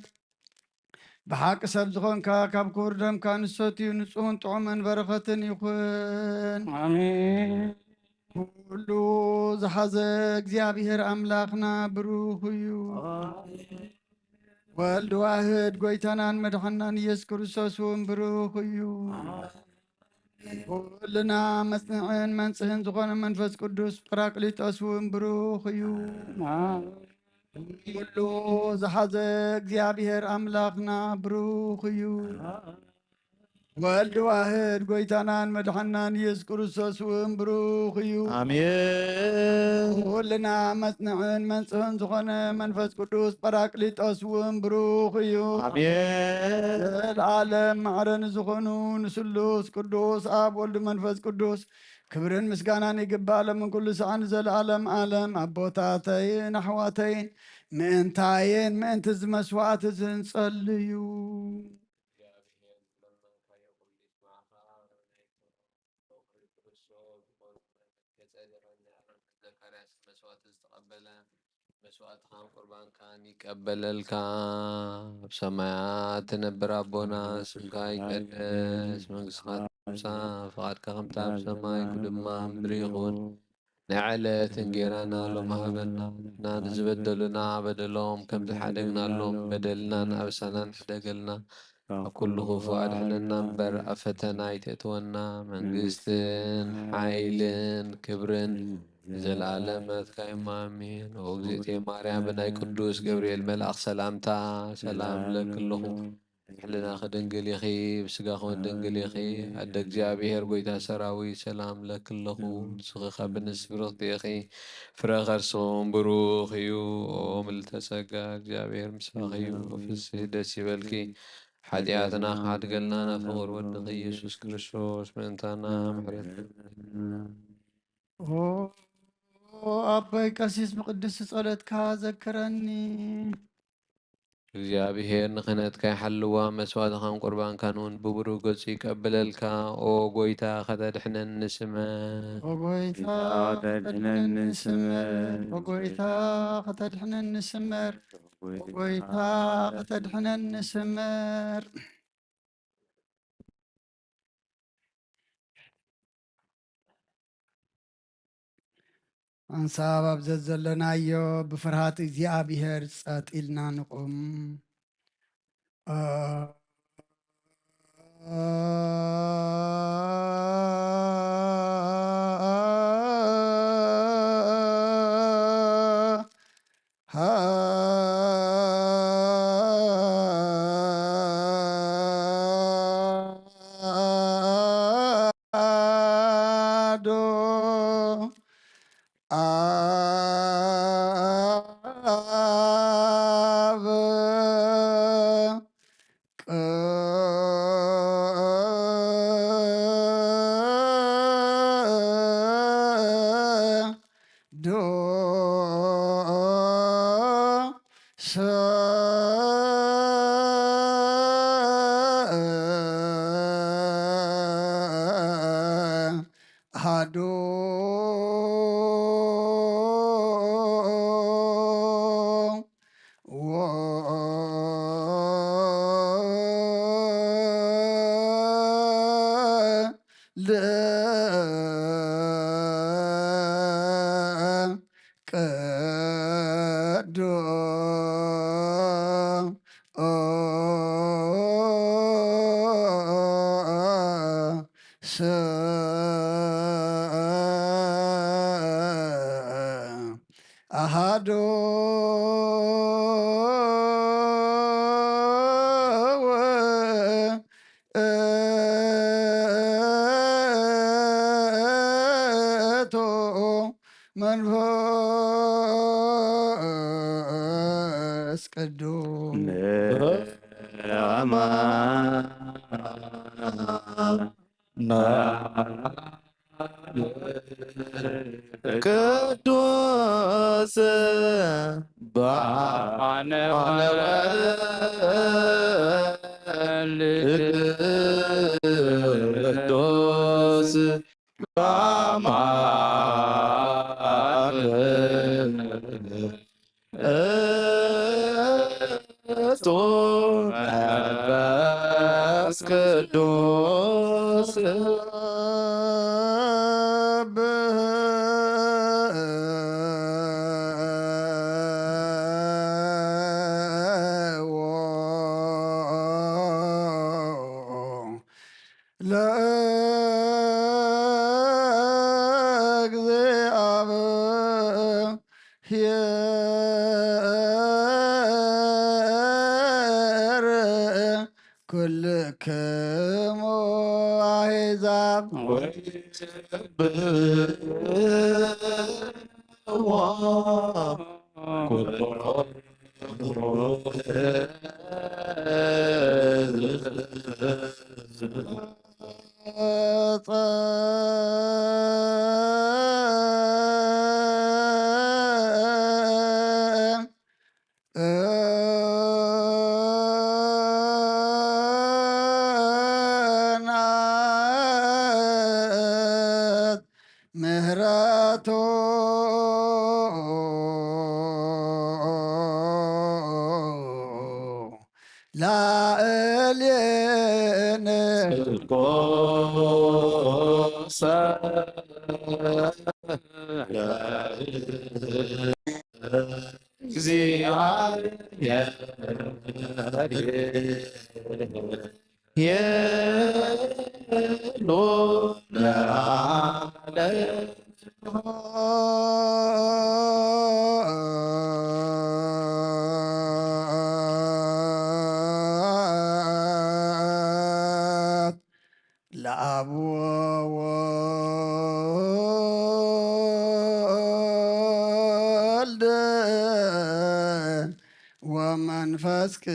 ብሓቂ ሰብ ዝኾንካ ካብ ክቡር ደምካ ንሰትዩ ንጹህን ጥዑምን በረኸትን ይኹን። ኣሜን። ኩሉ ዝሓዘ እግዚኣብሔር ኣምላኽና ብሩኽ እዩ። ወልድ ዋህድ ጎይታናን መድሓናን ኢየሱስ ክርስቶስ እውን ብሩኽ እዩ። ኩልና መጽንዕን መንጽህን ዝኾነ መንፈስ ቅዱስ ጳራቅሊጦስ እውን ብሩኽ እዩ። ኩሉ ዝሓዘ እግዚኣብሔር ኣምላኽና ብሩኽ እዩ። ወልድ ዋህድ ጎይታናን መድሓናን ኢየሱስ ክርስቶስ እውን ብሩኽ እዩ። ኣሜን። ኩልና መጽንዕን መንጽህን ዝኾነ መንፈስ ቅዱስ ጳራቅሊጦስ እውን ብሩኽ እዩ። ኣሜን። ዘለዓለም ማዕረ ንዝኾኑ ንስሉስ ቅዱስ ኣብ ወልድ መንፈስ ቅዱስ ክብርን ምስጋናን ይግባእ ሎምን ኩሉ ሰዓን ዘለዓለም ዓለም። ኣቦታተይን ኣሕዋተይን ምእንታይን ምእንቲ እዚ መስዋዕቲ እዚ ንጸልዩ። እግዚኣብሔር ዝለመንካዮ ኩሉ ይስማዕካ። ናይ ፍቕሪ ክርስቶስ ዝኾኑ መለከ ጼዴቅ ዘካርያስ መስዋዕቲ ዝተቐበለ መስዋዕትኻን ቁርባንካን ይቀበለልካ። ኣብ ሰማያት ትነብር ኣቦና፣ ስምካ ይቀደስ፣ መንግስትኻ ትምጻእ፣ ፍቓድካ ከምቲ ኣብ ሰማይ፣ ከምኡ ድማ ኣብ ምድሪ ይኹን። ናይ ዕለት እንጌራና ሎም ሃበና፣ ንሕና ንዝበደሉና በደሎም ከም ዝሓደግናሎም፣ በደልናን ኣበሳናን ሕደገልና፣ ካብ ኩሉ ክፉእ ኣድሕነና እምበር፣ ኣብ ፈተና ኣይተእትወና። መንግስትን ሓይልን ክብርን ንዘለኣለም ናትካ እዮም። ኣሜን። ኦ እግዝእትየ ማርያም፣ ብናይ ቅዱስ ገብርኤል መልኣኽ ሰላምታ ሰላም እብለኪ ኣለኹ። ሕልናኺ ድንግል ኢኺ፣ ብስጋኺ እውን ድንግል ኢኺ። ኣደ እግዚኣብሔር ጎይታ ሰራዊት ሰላም እብለኪ ኣለኹ። ንስኺ ካብ ብንስ ብርኽቲ ኢኺ፣ ፍረ ከርስኺ እውን ብሩኽ እዩ። ኦ ምልዕተ ጸጋ፣ እግዚኣብሔር ምሳኺ እዩ። ፍስሂ ደስ ይበልኪ፣ ሓጢኣትና ክሓድገልና ናብ ፍቑር ወድኺ ኢየሱስ ክርስቶስ ምእንታና ምሕረት። ኦ ኣቦይ ቀሲስ ብቅድስቲ ጸሎትካ ዘክረኒ። እግዚኣብሔር ንክህነትካ ይሓልዋ፣ መስዋዕትኻን ቁርባንካን እውን ብብሩህ ገጹ ይቀበለልካ። ኦ ጎይታ ከተድሕነኒ ስመር። ኦ ጎይታ ከተድሕነኒ ስመር። ኦ ጎይታ ከተድሕነኒ ስመር። ኦ ጎይታ ከተድሕነኒ ስመር። ሓንሳብ ኣብ ዘዘለናዮ ብፍርሃት እግዚኣብሔር ጸጥ ኢልና ንቑም። ኣዶ ኣብ ቅዱስ ኣሃዱ ወወልድ ቅዱስ ኣሃዱ መንፈስ ቅዱስ ቅዱስ ባነ ቅዱስ መንፈስ ቅዱስ ለእግዚአብሔር ኩልክሙ ኣሕዛብ ወይትብልዎ ኩሎ ናት ምህረቱ ላዕሌነ ጽድቆ እግዚአብሔር ሄኖ ለዓለም ለአብ ወወልድ ወመንፈስ ቅዱስ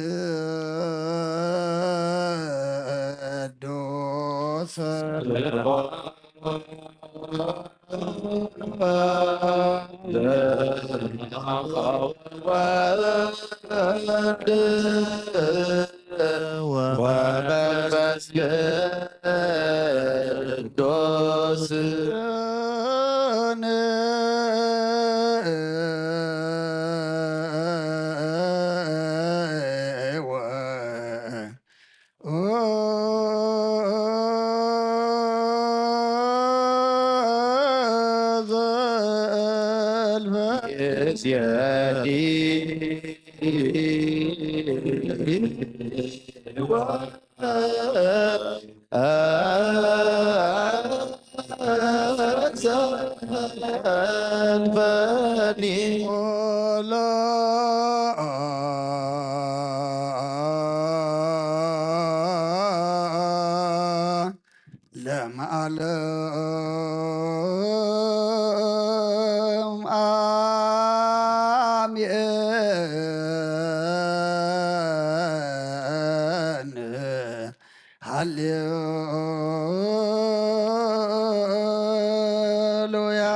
ወመንፈስ ቅዱስ ለመዓለም አሜን። ሃሌሉያ።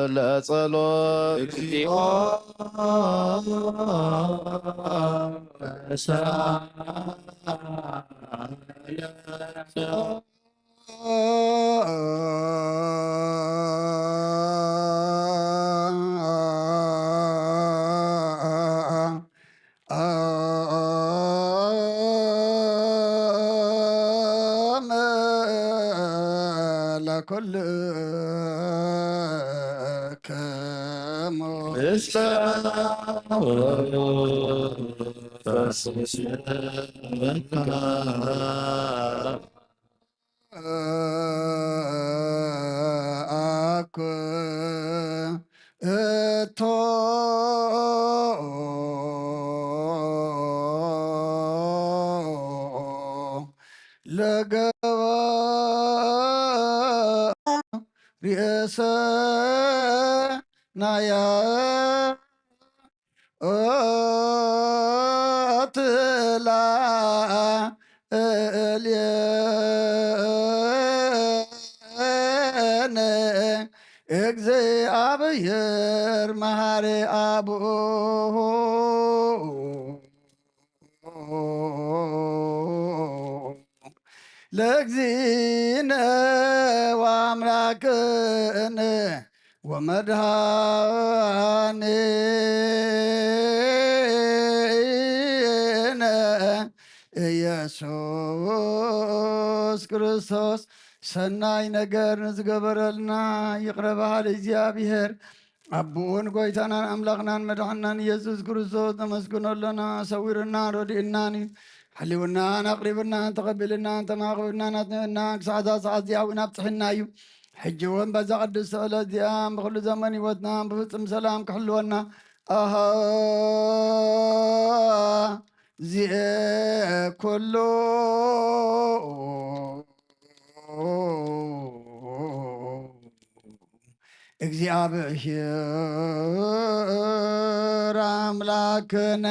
ለጸሎት እግዚኦ ምስለ መንፈስ ቅዱስ። አኩ እቶ ለገባ ርእሰ ናያ ኦትላ እልየነ እግዚኣብሔር መሃሪ አቡሁ ለእግዚእነ ወአምላክነ ወመድኃኒነ ኢየሱስ ክርስቶስ ሰናይ ነገር ንዝገበረልና ይቕረ በሃሊ እግዚኣብሔር ኣቦኡን ጐይታናን ኣምላኽናን መድሓናን ኢየሱስ ክርስቶስ ነመስግኖ ኣሎና። ሰዊሩና ረዲኡናን እዩ። ሓልዩናን ኣቕሪቡናን ተቐቢሉናን ተማኽብናን ኣጽኒዑና ክሳዕ እዛ ሰዓት እዚኣ እውን ኣብጽሒና እዩ። ሕጂ እውን በዛ ቅድስቲ ዕለት እዚኣ ብኹሉ ዘመን ህይወትና ብፍጹም ሰላም ክሕልወና ኣሃ ዚኤ ኩሉ እግዚኣብሔር ኣምላክነ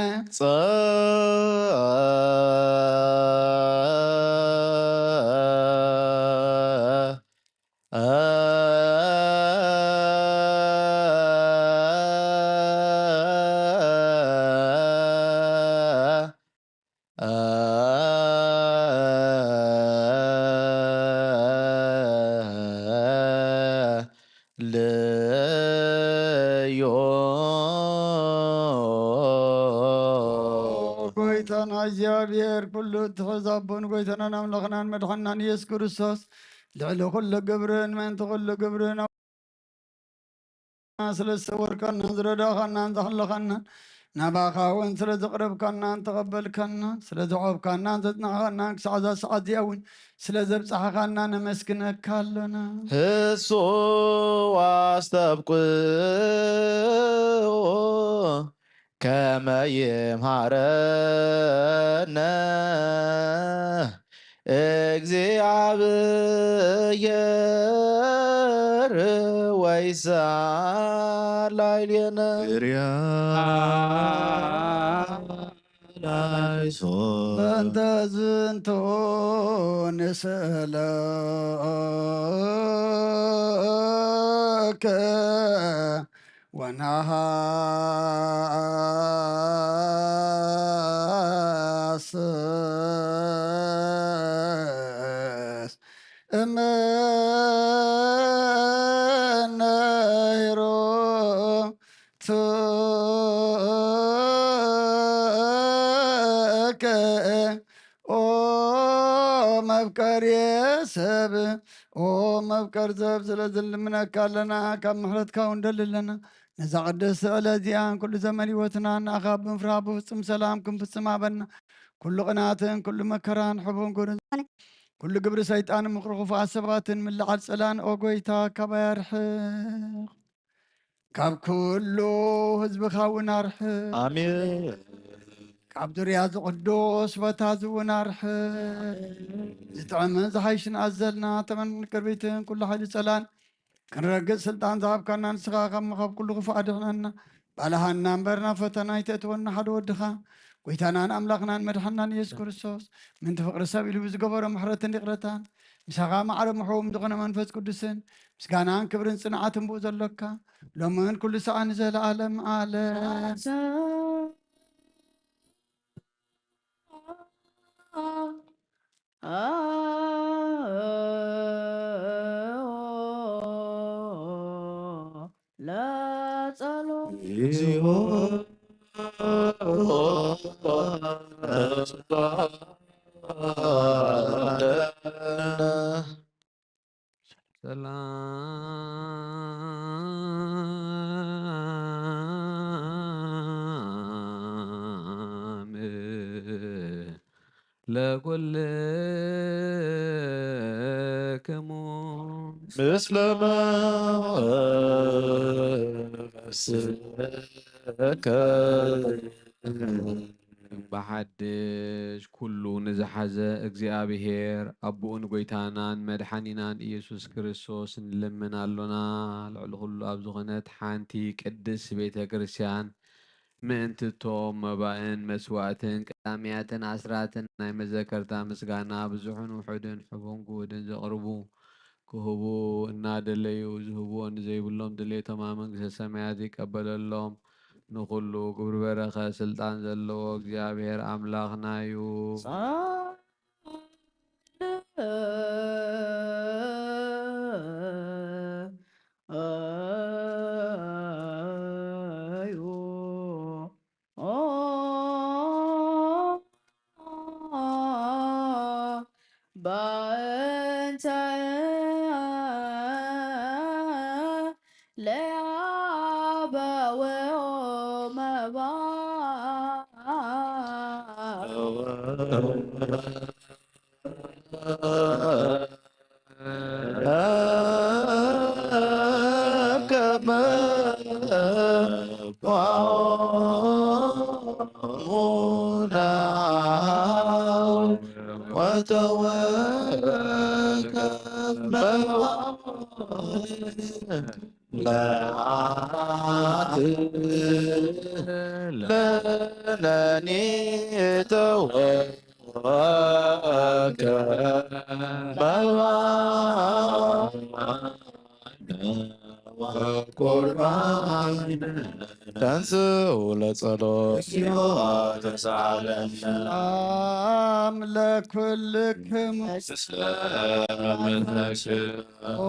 ልዮ ጎይታና እግዚኣብሔር ኩሉ እትሕዝ ኣቦን ጎይታናን ኣምላኽናን መድሓናን ኢየሱስ ክርስቶስ ልዕሊ ኩሉ ግብርን ምእንቲ ኩሉ ግብርን ስለ ዝሰወርካናን ዝረዳእካናን ዘሕለኻናን ናባኻ እውን ስለ ዘቕረብካናን ተቐበልካናን ስለ ዘዕቆብካናን ዘጽናሕካናን ክሳዕ እዛ ሰዓት እዚኣ እውን ስለ ዘብጻሕኻና ነመስግነካ ኣሎና። ህሱ ኣስተብቅዑ ከመ ይምሃረነ እግዚኣብሔር ወይስዓ ላዕሌነ። ላይሶ በእንተ ዝንቱ ንስእለከ ወነሃስስ እምነ ሄሮድስ ኦመፍቀሬ ሰብ ኦመፍቀር ሰብ ስለዚ ንልምነካ ኣለና፣ ካብ ምሕረትካ እውን ንደሊ ኣለና። ነዛ ቅድስቲ ዕለት እዚኣን ኩሉ ዘመን ህይወትና ንኣኻ ብምፍራህ ብፍጹም ሰላም ክንፍጽም ሃበና። ኩሉ ቅንኣትን ኩሉ መከራን ሕቡን ጎርን ዝኾነ ኩሉ ግብሪ ሰይጣንን ምኽሪ ክፉኣት ሰባትን ምልዓል ጸላእን ኦ ጎይታ ካባይ ኣርሕቕ። ካብ ኩሉ ህዝብኻ እውን ኣርሕቕ። ኣሜን። ካብ ዙርያ እዚ ቅዱስ ቦታ እዚ እውን ኣርሕቕ። ዝጥዕምን ዝሓይሽን ኣዘልና ተመን ቅርቢትን ኩሉ ሓይሊ ጸላን ክንረግጽ ስልጣን ዝሃብካና ንስኻ ካብ ምኻብ ኩሉ ክፉእ ኣድሕነና። ባልሃና እምበር ናብ ፈተና ኣይተእትወና ሓደ ወድኻ ጎይታናን ኣምላኽናን መድሓናን ኢየሱስ ክርስቶስ ምንቲ ፍቕሪ ሰብ ኢሉ ብዝገበሮ ምሕረትን ይቕረታን ምሳኻ ማዕረ ምሕዎም ዝኾነ መንፈስ ቅዱስን ምስጋናን ክብርን ጽንዓትን ብኡ ዘሎካ ሎምን ኩሉ ሰዓን ንዘለዓለም ዓለም። ለጸሎት እግዚኦ ሰላም ለኩልክሙ ምስለ መንፈስከ። ብሓድሽ ኩሉ ንዝሓዘ እግዚኣብሔር ኣቦኡን ጎይታናን መድሓኒናን ኢየሱስ ክርስቶስ ንልምን ኣሎና። ልዕሊ ኩሉ ኣብ ዝኾነት ሓንቲ ቅድስት ቤተ ክርስቲያን ምእንቲ እቶም መባእን መስዋእትን ቀዳምያትን ኣስራትን ናይ መዘከርታ ምስጋና ብዙሕን ውሑድን ሕቡን ግሁድን ዘቕርቡ ክህቡ እናደለዩ ዝህብዎ ንዘይብሎም ድሌቶም ኣብ መንግስተ ሰማያት ይቀበለሎም። ንኹሉ ግብሪ በረኸት ስልጣን ዘለዎ እግዚኣብሔር ኣምላኽና እዩ። በእንተ ለአበወ መባ ከመ ቋሙና ወተወከፈ ለአት ለነኒ ተወከ መባነ ወቁርባነ ተንስኡ ለጸሎት። ተሳለነ። ሰላም ለኩልክሙ። ምስለ መንፈስከ። ኦ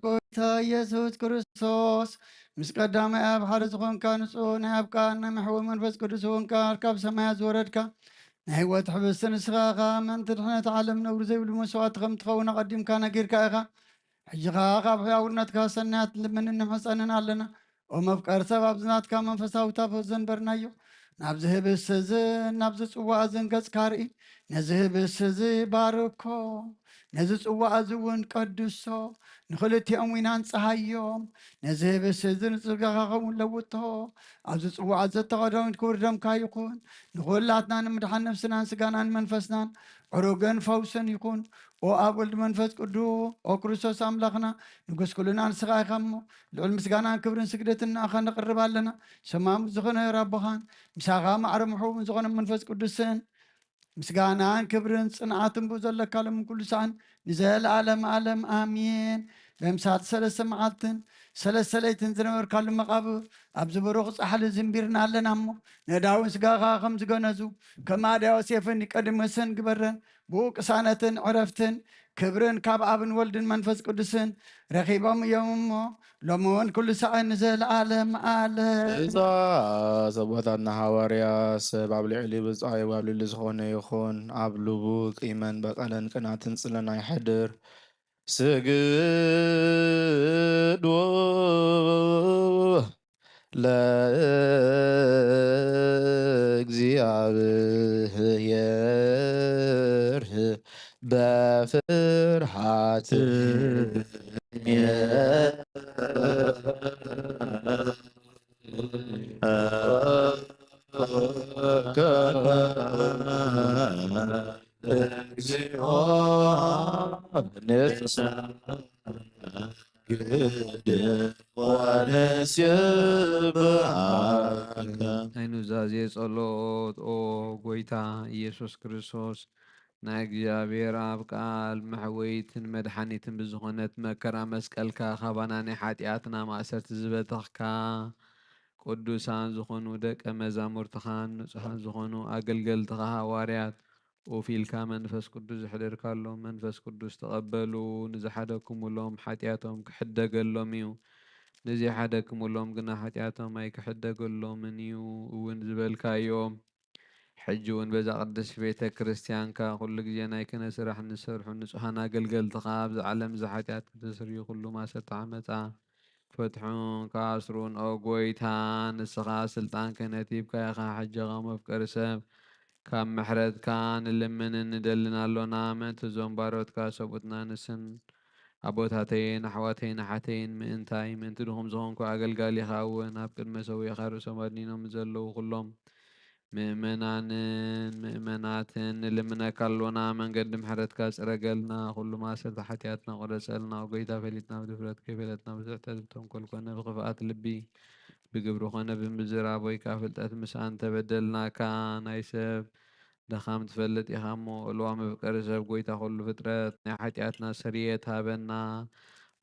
ጎይታ ኢየሱስ ክርስቶስ፣ ምስ ቀዳማይ ኣብ ሓደ ዝኾንካ ንጹህ ናይ ኣብ ቃል ናይ መሕወ መንፈስ ቅዱስ እውን ቃል ካብ ሰማያት ዝወረድካ ናይ ህይወት ሕብስቲ ንስኻ ኢኻ። ምእንቲ ድሕነት ዓለም ነውሪ ዘይብሉ መስዋእቲ ከም ትኸውን ኣቐዲምካ ነጊርካ ኢኻ። ሕጂ ኸኣ ካብ ሕያውነትካ ሰናያት ንልምንን ንምሕጸንን ኣለና። ኦ መፍቀር ሰብ፣ ኣብዚ ናትካ መንፈሳዊ ታቦት ዘንበርናዮ፣ ናብዚ ህብስቲ እዝን ናብዚ ጽዋእ እዝን ገጽካ ርኢ። ነዚ ህብስቲ እዚ ባርኮ፣ ነዚ ጽዋእ እዚ እውን ቀድሶ፣ ንኽልቲኦም ዊናን ጸሃዮም። ነዚ ህብስቲ እዚ ንጽጋኻ ኸምኡ ለውጦ፣ ኣብዚ ጽዋእ እዚ እተቐደሙት ክቡር ደምካ ይኹን። ንኹላትና ንምድሓን ነፍስናን ስጋናን መንፈስናን ዕሩግን ፈውስን ይኹን። ኦ ኣብ ወልድ መንፈስ ቅዱስ፣ ኦ ክርስቶስ ኣምላኽና፣ ንጉስ ኩልና ንስኻ ኢኻ እሞ፣ ልዑል ምስጋናን ክብርን ስግደትን ንኣኻ ነቕርብ ኣለና። ሰማም ዝኾነ ኣቦኻን ምሳኻ ማዕረ ምሕቡብን ዝኾነ መንፈስ ቅዱስን ምስጋናን ክብርን ጽንዓትን ብኡ ዘለካ ሎምን ኩሉ ሰዓን ንዘለኣለም ኣለም ኣሜን። ለምሳት ሰለስተ መዓልትን ሰለስተ ለይትን ዝነበርካሉ መቓብር ኣብዚ ብሩኽ ጻሕሊ ዝንቢርና ኣለና እሞ፣ ነዳውን ስጋኻ ከም ዝገነዙ፣ ከም ኣድያው ዮሴፍን ኒቆዲሞስን ግበረን። ብኡ ቅሳነትን ዕረፍትን ክብርን ካብ ኣብን ወልድን መንፈስ ቅዱስን ረኺቦም እዮም እሞ፣ ሎሚ እውን ኩሉ ሳዕ ንዘለኣለም ኣለም። ብፁዕ ኣቦታትና ሃዋርያ፣ ሰብ ኣብ ልዕሊ ብፁዓይ ኣብ ልዕሊ ዝኾነ ይኹን፣ ኣብ ልቡ ቂመን በቀለን ቅናትን ጽልእን ኣይሕድር። ስግዱ ለእግዚኣብሔር በፍርሃት እግዚኦ ንሰግድ ወንሴብሐከ። ናይ ኑዛዜ ጸሎት። ኦ ጎይታ ኢየሱስ ክርስቶስ፣ ናይ እግዚኣብሔር ኣብ ቃል መሕወይትን መድሓኒትን ብዝኾነት መከራ መስቀልካ ካባና ናይ ሓጢኣትና ማእሰርቲ ዝበተኽካ፣ ቅዱሳን ዝኾኑ ደቀ መዛሙርትኻን ንጹሓን ዝኾኑ ኣገልገልትኻ ሃዋርያት ኡፍ ኢልካ መንፈስ ቅዱስ ዘሕደርካሎም መንፈስ ቅዱስ ተቐበሉ። ንዝሓደግኩምሎም ሓጢኣቶም ክሕደገሎም እዩ፣ ንዘይሓደግኩምሎም ግና ሓጢኣቶም ኣይክሕደገሎምን እዩ እውን ዝበልካዮም። ሕጂ እውን በዛ ቅድስት ቤተ ክርስቲያንካ ኩሉ ግዜ ናይ ክህነት ስራሕ ንሰርሑ ንጹሓን ኣገልገልትኻ ኣብዚ ዓለም እዚ ሓጢኣት ክተስርዩ ኩሉ ማእሰርቲ ዓመጻ ክፈትሑን ክኣስሩን፣ ኦ ጎይታ፣ ንስኻ ስልጣን ክህነት ሂብካ ኢኻ። ሕጂ ኸም መፍቀሪ ሰብ ካብ ምሕረትካ ንልምንን ንደልን ኣሎና። ምእንቲ እዞም ባሮትካ ሰብኡትና ንስን ኣቦታተይን ኣሕዋተይን ኣሓተይን ምእንታይ፣ ምእንቲ ድኹም ዝኾንኩ ኣገልጋሊኻ እውን ኣብ ቅድሚ ሰዊእኻ ርእሶም ኣድኒኖም ዘለዉ ኩሎም ምእመናንን ምእመናትን ንልምነካ ኣሎና። መንገዲ ምሕረትካ ጽረገልና። ኩሉ ማእሰርቲ ሓጢኣትና ቁረጸልና። ጎይታ፣ ፈሊጥና ብድፍረት ከይፈለጥና፣ ብስሕተት ብተንኮል ኮነ ብኽፍኣት ልቢ፣ ብግብሪ ኮነ ብምዝራብ ወይ ከኣ ፍልጠት ምስ ኣንተበደልናካ፣ ናይ ሰብ ድኻም ትፈልጥ ኢኻ እሞ፣ እልዋ መፍቀሪ ሰብ፣ ጎይታ ኩሉ ፍጥረት፣ ናይ ሓጢኣትና ስርየት ሃበና፣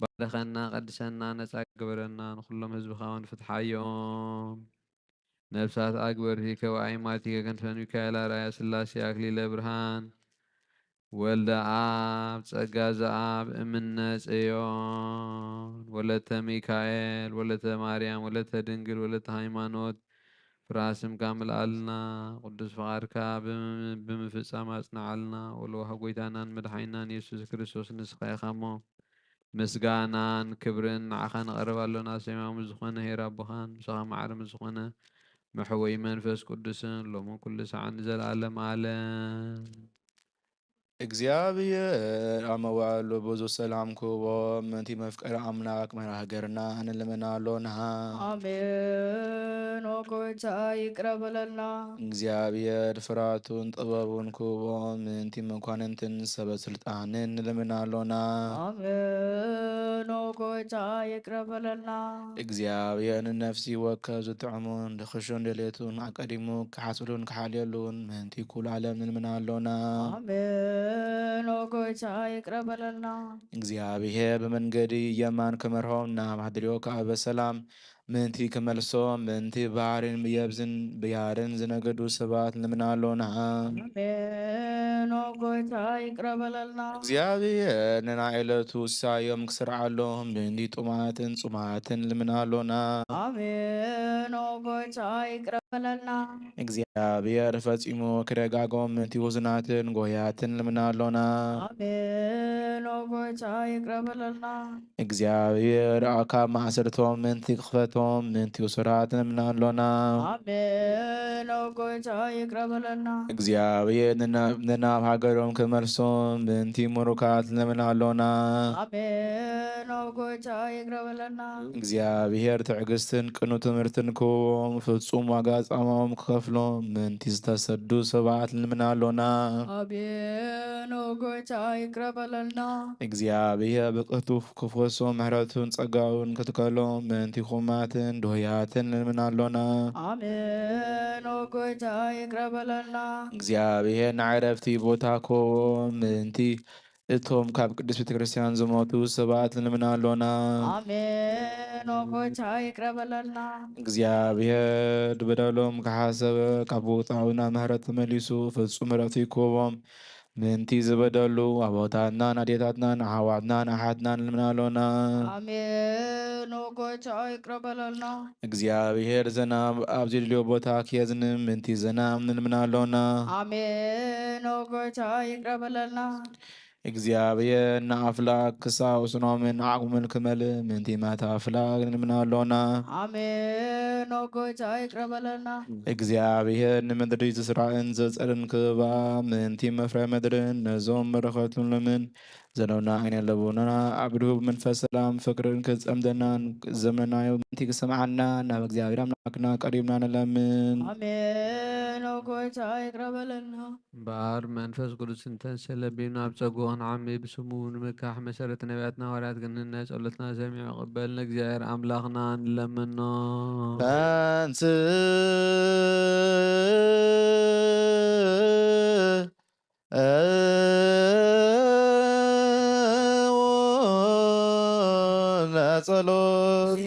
ባርኸና፣ ቀድሰና፣ ነጻ ግበረና፣ ንኹሎም ህዝብኻ እውን ፍትሓዮም። ነፍሳት ኣግበርቲ ከብኣይ ማቲከ ክንፈን ሚካኤል ኣርኣያ ስላሴ ኣክሊለ ብርሃን ወልደ ኣብ ጸጋ ዘኣብ እምነ ጽዮን ወለተ ሚካኤል ወለተ ማርያም ወለተ ድንግል ወለተ ሃይማኖት ፍራ ስምካ ምልኣልና። ቅዱስ ፍቓድካ ብም-፣ ብምፍጻም ኣጽንዓልና። ወለዋህ ጎይታናን መድሓኒናን የሱስ ክርስቶስ ንስኻ ኢኻ እሞ፣ ምስጋናን ክብርን ንዓኻ ነቐርብ ኣሎና። ሰማያዊ ዝኾነ ኄር ኣቦኻን፣ ምሳኻ ማዕረ ምስ ዝኾነ መሕወይ መንፈስ ቅዱስን፣ ሎምን ኩሉ ሰዓን ንዘለኣለም ኣለም። እግዚኣብሔር ኣብ መዋዕሉ ብዙ ሰላም ክህቦ፣ ምእንቲ መፍቀሪ ኣምላክ መራ ሃገርና ንልምና ኣሎና። ኣሜን። ኦ ጎይታ ይቅረ በለልና። እግዚኣብሔር ፍራቱን ጥበቡን ክህቦ፣ ምእንቲ መኳንንትን ሰበ ስልጣንን ንልምና ኣሎና። ኣሜን። ኦ ጎይታ ይቅረ በለልና። እግዚኣብሔር ንነፍሲ ወከፍ ዝጥዕሙን ድኽሹን ድሌቱን ኣቀዲሙ ክሓስሉን ክሓልየሉን ምእንቲ ኩሉ ዓለም ንልምና ኣሎና። ኣሜን። ኦ ጎይታ ይቅረ በለልና። እግዚኣብሔር ብመንገዲ የማን ክመርሖም ናብ ሃድርዮ ከኣ በሰላም ምእንቲ ክመልሶም ምእንቲ ባሕርን የብስን ብያርን ዝነገዱ ሰባት ንልምና ኣሎና። ኣሜን። ኦ ጎይታ ይቅረ በለልና። እግዚኣብሔር ንናይ ዕለቱ ሲሳዮም ክስርዓሎም ምእንቲ ጥሙያትን ጽሙያትን ንልምና ኣሎና። ኣሜን። ኦ ጎይታ ይቅረ በለልና። እግዚኣብሔር ፈጺሙ ክደጋጎም ምእንቲ ውሱናትን ጎያትን ንልምና ኣሎና። ኣሜን። ኦ ጎይታ ይቅረ በለልና። እግዚኣብሔር ካብ ማእሰርቶም ምእንቲ ክፈቶም ምእንቲ ውሱራት ንልምና ኣሎና። ኣሜን። ኦ ጎይታ ይቅረ በለልና። እግዚኣብሔር ንና-፣ ንናብ ሃገሮም ክመልሶም ምእንቲ ምሩካት ንልምና ኣሎና። ኣሜን። ኦ ጎይታ ይቅረ በለልና። እግዚኣብሔር ትዕግስትን ቅኑ ትምህርትን ክህቦም ፍጹም ዋጋ ጻማኦም ክኸፍሎም ምእንቲ ዝተሰዱ ሰባት ንልምና ኣሎና። ኣሜን። ኦ ጎይታ ይቅረ በለልና። እግዚኣብሔር ብቅልጡፍ ክፈሶ ምሕረቱን ጸጋውን ክትከሎም ምእንቲ ኩማትን ድሆያትን ንልምና ኣሎና። ኣሜን። ኦ ጎይታ ይቅረ በለልና። እግዚኣብሔር ንዕረፍቲ ቦታ ክህቦም ምእንቲ እቶም ካብ ቅድስት ቤተ ክርስቲያን ዝሞቱ ሰባት ንልምና ኣሎና። ኣሜን። ኦ ጎይታ ይቅረ በለልና። እግዚኣብሔር በደሎም ክሓሰበ ካብ ውፅዓዊ ናብ ምሕረት ተመሊሱ ፍጹም ምሕረት ይክቦም። ምእንቲ ዝበደሉ ኣቦታትናን ኣዴታትናን ኣሕዋትናን ኣሓትናን ንልምና ኣሎና። ኣሜን። ኦ ጎይታ ይቅረ በለልና። እግዚኣብሔር ዝናብ ኣብ ዘድልዮ ቦታ ክየዝንም ምእንቲ ዝናብ ንልምና ኣሎና። ኣሜን። ኦ ጎይታ ይቅረ በለልና። እግዚኣብሔር ንኣፍላግ ክሳብ ስኖምን ዓቕሙን ክመልእ ምእንቲ ማታ ኣፍላግ ንልምና ኣሎና። ኣሜን። ኦ ጎይታ ይቅረ በለልና። እግዚኣብሔር ንምድሪ ዝስራዕን ዘጸርን ክህባ ምእንቲ መፍረ ምድርን ነዞም በረኸትሎምን ዘለውና ዓይነ ልቦናና ኣብ ድሁብ መንፈስ ሰላም ፍቅርን ክጸምደናን ዘመናዮ ምእንቲ ክሰምዓና ናብ እግዚኣብሔር ኣምላክና ቀሪብና ንለምን። ኣሜን። ኦ ጎይታ ይቅረ በለልና። እምበኣር መንፈስ ቅዱስ እንተንሰ ለቢብና ኣብ ጸጉኡ ክንዓሚ ብስሙ ንምካሕ መሰረት ነቢያትና ሃዋርያት ክንነ ጸሎትና ሰሚዑ ቅበል ንእግዚኣብሔር ኣምላኽና ንለምኖ። ተንስ ለጸሎት።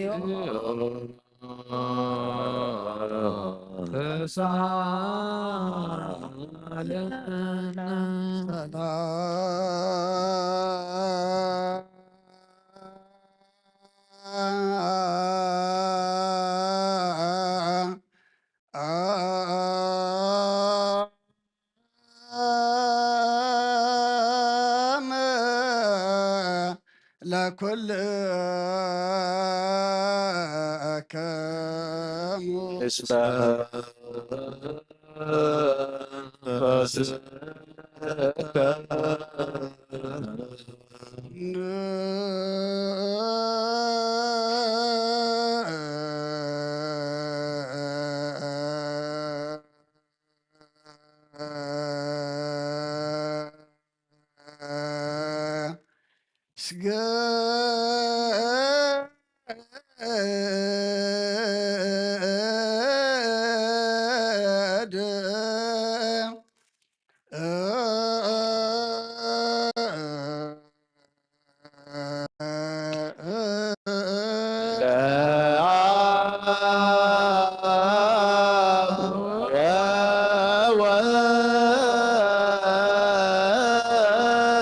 ለኩልክሙ እስመ ቅዱስከ። ስገድ ለአብ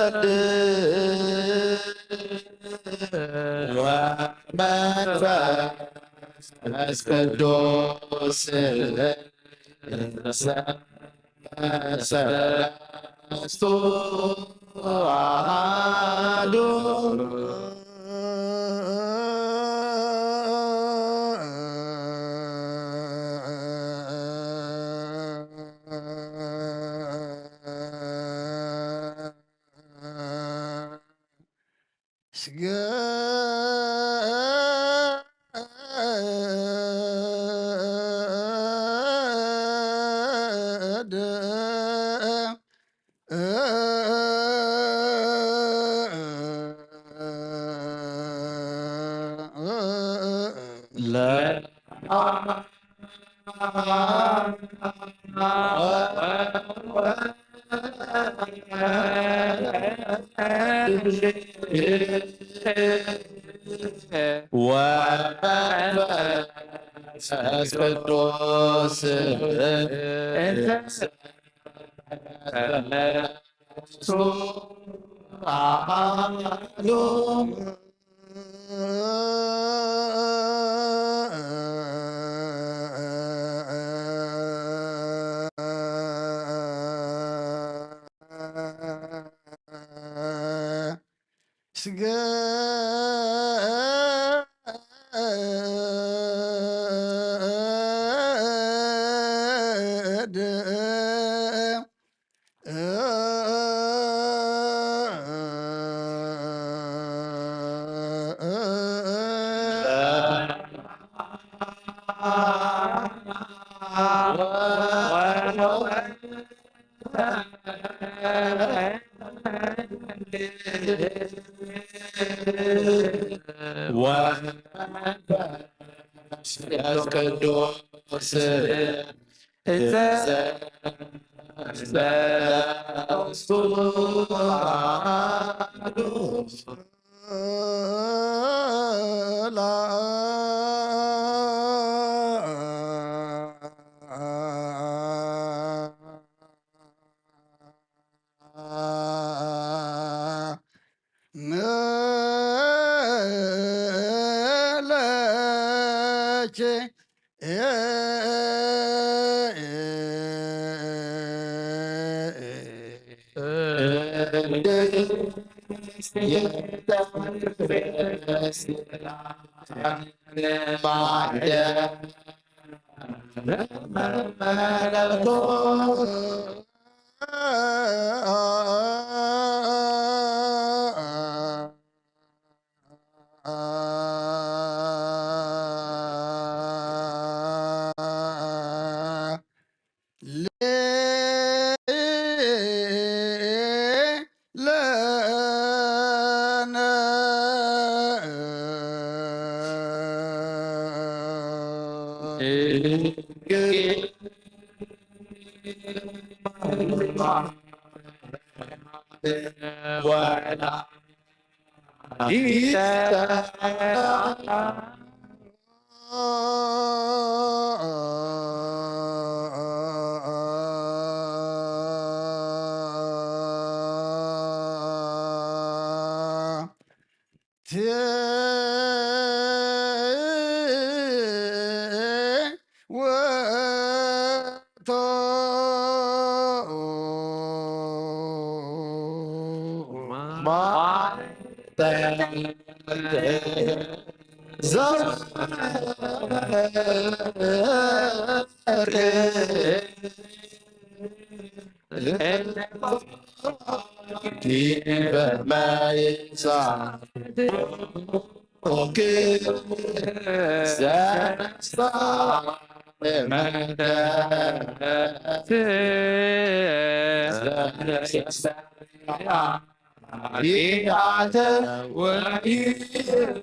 ወወልድ ወመንፈስ ቅዱስ ሰለስቱ አሐዱ። ስገድ ለ ወመንፈስ ቅዱስ ሰለስቱ አሐዱ። ስገድ ወመንፈስ ቅዱስ ሰለስቱ አሐዱ። ለነ ዲበ ማይ ጻድቅ ዘንሳ መደት ዘንሳ ኃጢአተ ወኢየሱስ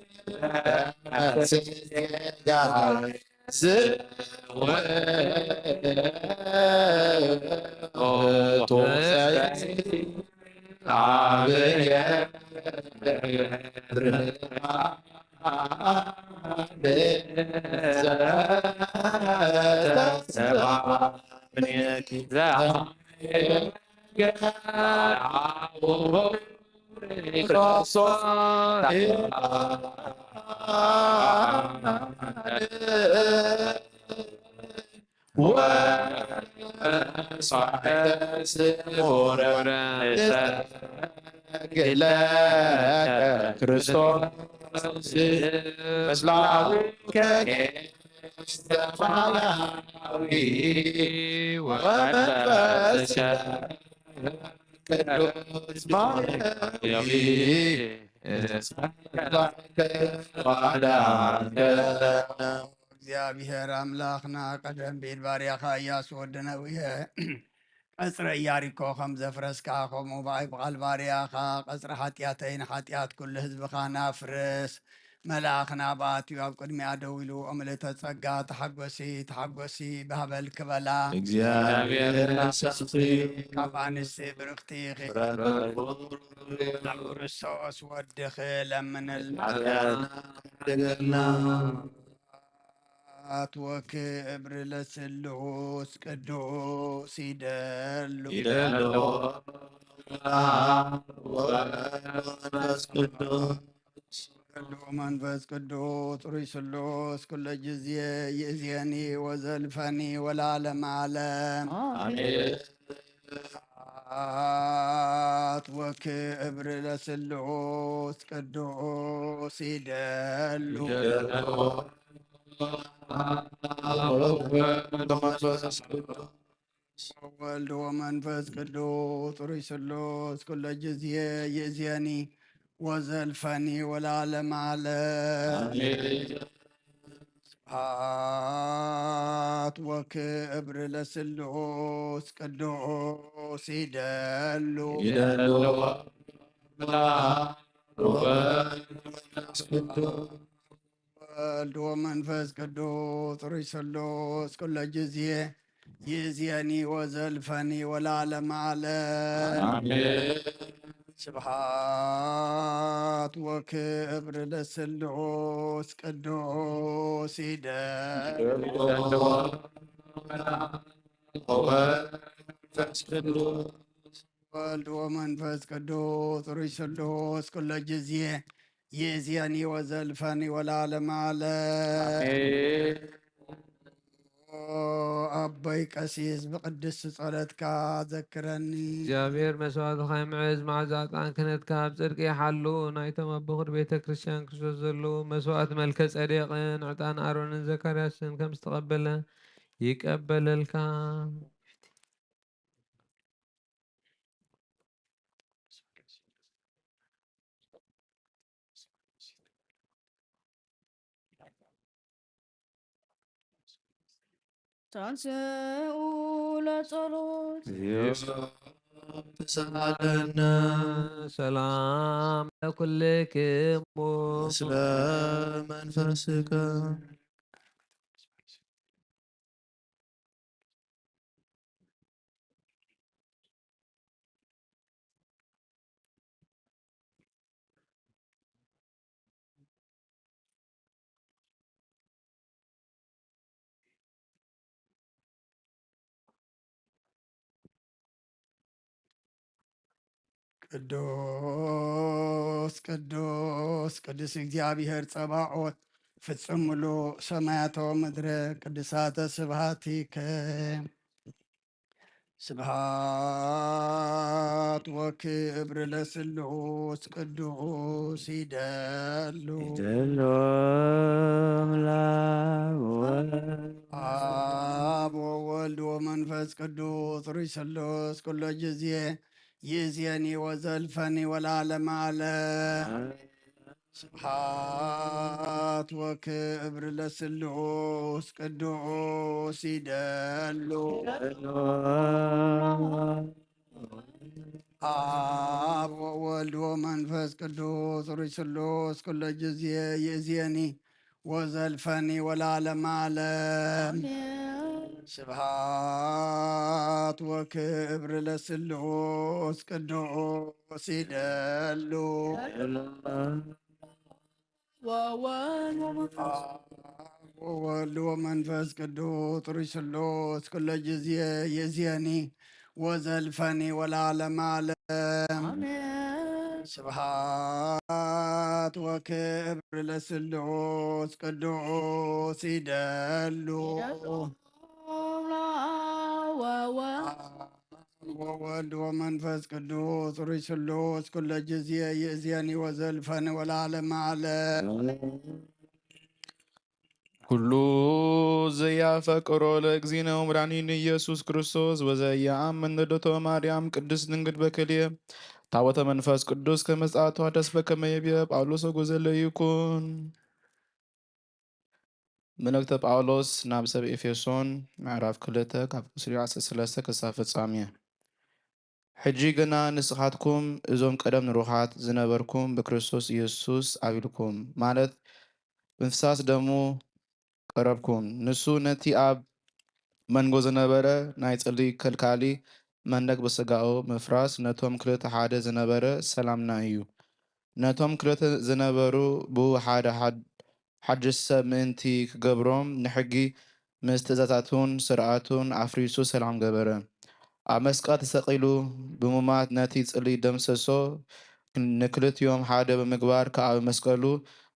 ጌታ ስሙረ ሰግድ ለከ ክርስቶስ ምስለ አቡከ ሰማያዊ ወመንፈስከ ቅዱስ ማርያዊ እስመ ተባርከ ወአዳንከ። እግዚኣብሔር ኣምላኽና ቀደም ቢል ባርያኻ ኢያሱ ወዲ ነዊሀ ቀጽረ ኢያሪኮ ከም ዘፍረስካ፣ ከምኡ ብኣይ ብቓል ባርያኻ ቀጽሪ ሓጢኣተይ ንሓጢኣት ኩሉ ህዝብኻ ናፍርስ። መልኣኽ ናብኣ ኣትዩ ኣብ ቅድሚኣ ደው ኢሉ፣ እምልእተ ጸጋ፣ ተሓጎሲ፣ ተሓጎሲ፣ ባህበል ክበላ። እግዚኣብሔር ምሳኺ። ካብ ኣንስቲ ብርኽቲ ኢኺ። ፍረ በርቡር ናብ ክርስቶስ ወድኺ ለምንልና። ሓጢኣትና ይሓድገልና። ስብሐት ወክብር ለስሉስ ቅዱስ ይደሉ። ይደሉ። ወወልድ ወመንፈስ ቅዱስ። ወወልድ ወመንፈስ ቅዱስ ሩይ ስሉስ ኩለ ጊዜ ይእዜኒ ወዘልፈኒ ወለዓለመ ዓለም። አሜን። ስብሐት ወክብር ለስሉስ ቅዱስ ይደሉ። ይደሉ። ወወልድ ወመንፈስ ቅዱስ። ወወልድ ወመንፈስ ቅዱስ ሩይ ስሉስ ኩለ ጊዜ ይእዜኒ ወዘልፈኒ ወለዓለመ ዓለም። አሜን። ስብሐት ወክብር ለስሉስ ቅዱስ ይደሉ። ይደሉ። ወወልድ ወመንፈስ ቅዱስ። ወወልድ ወመንፈስ ቅዱስ ሩይ ስሉስ ኩለ ጊዜ ይእዜኒ ወዘልፈኒ ወለዓለመ ዓለም። አሜን። ስብሐት ወክብር ለስሉስ ቅዱስ ይደሉ። ወወልድ ወመንፈስ ቅዱስ። ወልድ ወመንፈስ ቅዱስ ሩይ ስሉስ ኩለ ጊዜ ይእዜኒ ወዘልፈኒ ወለዓለመ ዓለም። አሜን። ኦ ኣቦይ ቀሲስ ብቅድስቲ ጸሎትካ ዘክረኒ። እግዚኣብሔር መስዋእትኻ ይምዕዝ፣ መዓዛ ዕጣን ክህነትካ ኣብ ጽድቂ ይሓሉ። ናይቶም ኣብ በኹር ቤተ ክርስቲያን ክርስቶስ ዘለዉ መስዋእት መልከ ጸዴቅን ዕጣን ኣሮንን ዘካርያስን ከም ዝተቐበለ ይቀበለልካ። ተንስኡ ለጸሎት። ተሳለነ። ሰላም ለኩልክሙ። ምስለ መንፈስከ። ቅዱስ ቅዱስ ቅዱስ እግዚኣብሔር ጸባኦት፣ ፍጹም ምሉእ ሰማያት ወምድረ ቅዱሳተ ስብሐቲከ። ስብሐት ወክብር ለስሉስ ቅዱስ ይደሉ። ይደሉ። አምላክ ወወልድ ወወልድ ወመንፈስ ቅዱስ ሩይ ስሉስ ኩሎ ጊዜ ይእዜኒ ወዘልፈኒ ወለዓለመ ዓለም። ስብሐት ወክብር ለስሉስ ቅዱስ ይደሉ። አብ ወወልድ ወመንፈስ ቅዱስ ሩይ ስሉስ ኩሎ ጊዜ ይእዜኒ ወዘልፈኒ ወለዓለመ ዓለም። ስብሐት ወክብር ለስሉስ ቅዱስ ይደሉ። ወወልድ ወመንፈስ ወወልድ ወመንፈስ ቅዱስ ሩይ ስሉስ ኩሎ ጊዜ ይእዜኒ ወዘልፈኒ ወለዓለመ ዓለም። አሜን። ስብሐት ወክብር ለስሉስ ቅዱስ ይደሉ። ወወልድ ወወልድ ወመንፈስ ቅዱስ ሩይ ስሉስ ኩሎ ጊዜ ይእዜኒ ወዘልፈኒ ወለዓለመ ዓለም። ኩሉ ዘያፈቅሮ ለእግዚእነ ወመድኃኒነ ኢየሱስ ክርስቶስ ወዘየአምን ልደቶ ማርያም ቅድስት ድንግል በክልኤ ታቦተ መንፈስ ቅዱስ ከመ ጸአትዋ ተስፈ ከመ ይቤ ጳውሎስ ወጉዘለ ይኩን። መልእክተ ጳውሎስ ናብ ሰብ ኤፌሶን ምዕራፍ ክልተ ካብ ቁጽሪ ዓሰርተ ሰለስተ ክሳብ ፍጻሜ። ሕጂ ግና ንስኻትኩም እዞም ቀደም ንሩኻት ዝነበርኩም ብክርስቶስ ኢየሱስ ኣቢልኩም፣ ማለት ብምፍሳስ ደሙ ቀረብኩም። ንሱ ነቲ ኣብ መንጎ ዝነበረ ናይ ጽልኢ ከልካሊ መንደቅ ብስጋኡ ምፍራስ ነቶም ክልተ ሓደ ዝነበረ ሰላምና እዩ። ነቶም ክልተ ዝነበሩ ብኡ ሓደ ሓድ-፣ ሓድሽ ሰብ ምእንቲ ክገብሮም ንሕጊ ምስ ትእዛዛቱን ስርዓቱን ኣፍሪሱ ሰላም ገበረ። ኣብ መስቀል ተሰቒሉ ብምማት ነቲ ጽልኢ ደምሰሶ፣ ንክልቲኦም ሓደ ብምግባር ከኣ ብመስቀሉ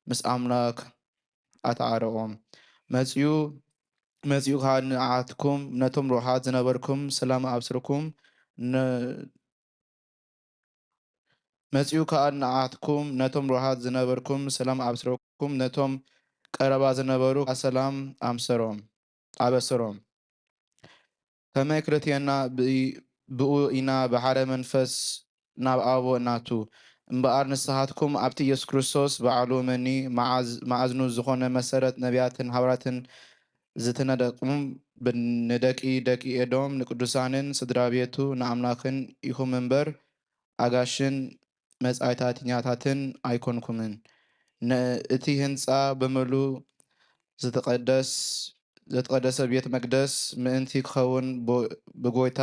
ምስ ኣምላኽ ኣተዓረቖም። መጺኡ፣ መጺኡ ከኣ ንዓትኩም ነቶም ርሑቓት ዝነበርኩም ሰላም ኣብስርኩም፣ ነ-፣ መጺኡ ከኣ ንዓትኩም ነቶም ርሑቓት ዝነበርኩም ሰላም ኣብስረኩም፣ ነቶም ቀረባ ዝነበሩ ከኣ ሰላም ኣምሰሮም፣ ኣበሰሮም። ከመይ ክልቴና ብኢ-፣ ብኡ ኢና ብሓደ መንፈስ ናብ ኣቦ እናቱ። እምበኣር ንስኻትኩም ኣብቲ ኢየሱስ ክርስቶስ ባዕሉ መኒ መዓዝ-፣ መኣዝኑ ዝኾነ መሰረት ነቢያትን ሃዋርያትን ዝተነደቕኩም፣ ብ-፣ ንደቂ ደቂ ኤዶም፣ ንቅዱሳንን ስድራ ቤቱ፣ ንኣምላኽን ኢኹም እምበር፣ ኣጋሽን መጻኢታትኛታትን ኣይኮንኩምን። ን-፣ እቲ ህንጻ ብምሉእ ዝተቐደስ-፣ ዝተቐደሰ ቤት መቅደስ ምእንቲ ክኸውን ብ-፣ ብጎይታ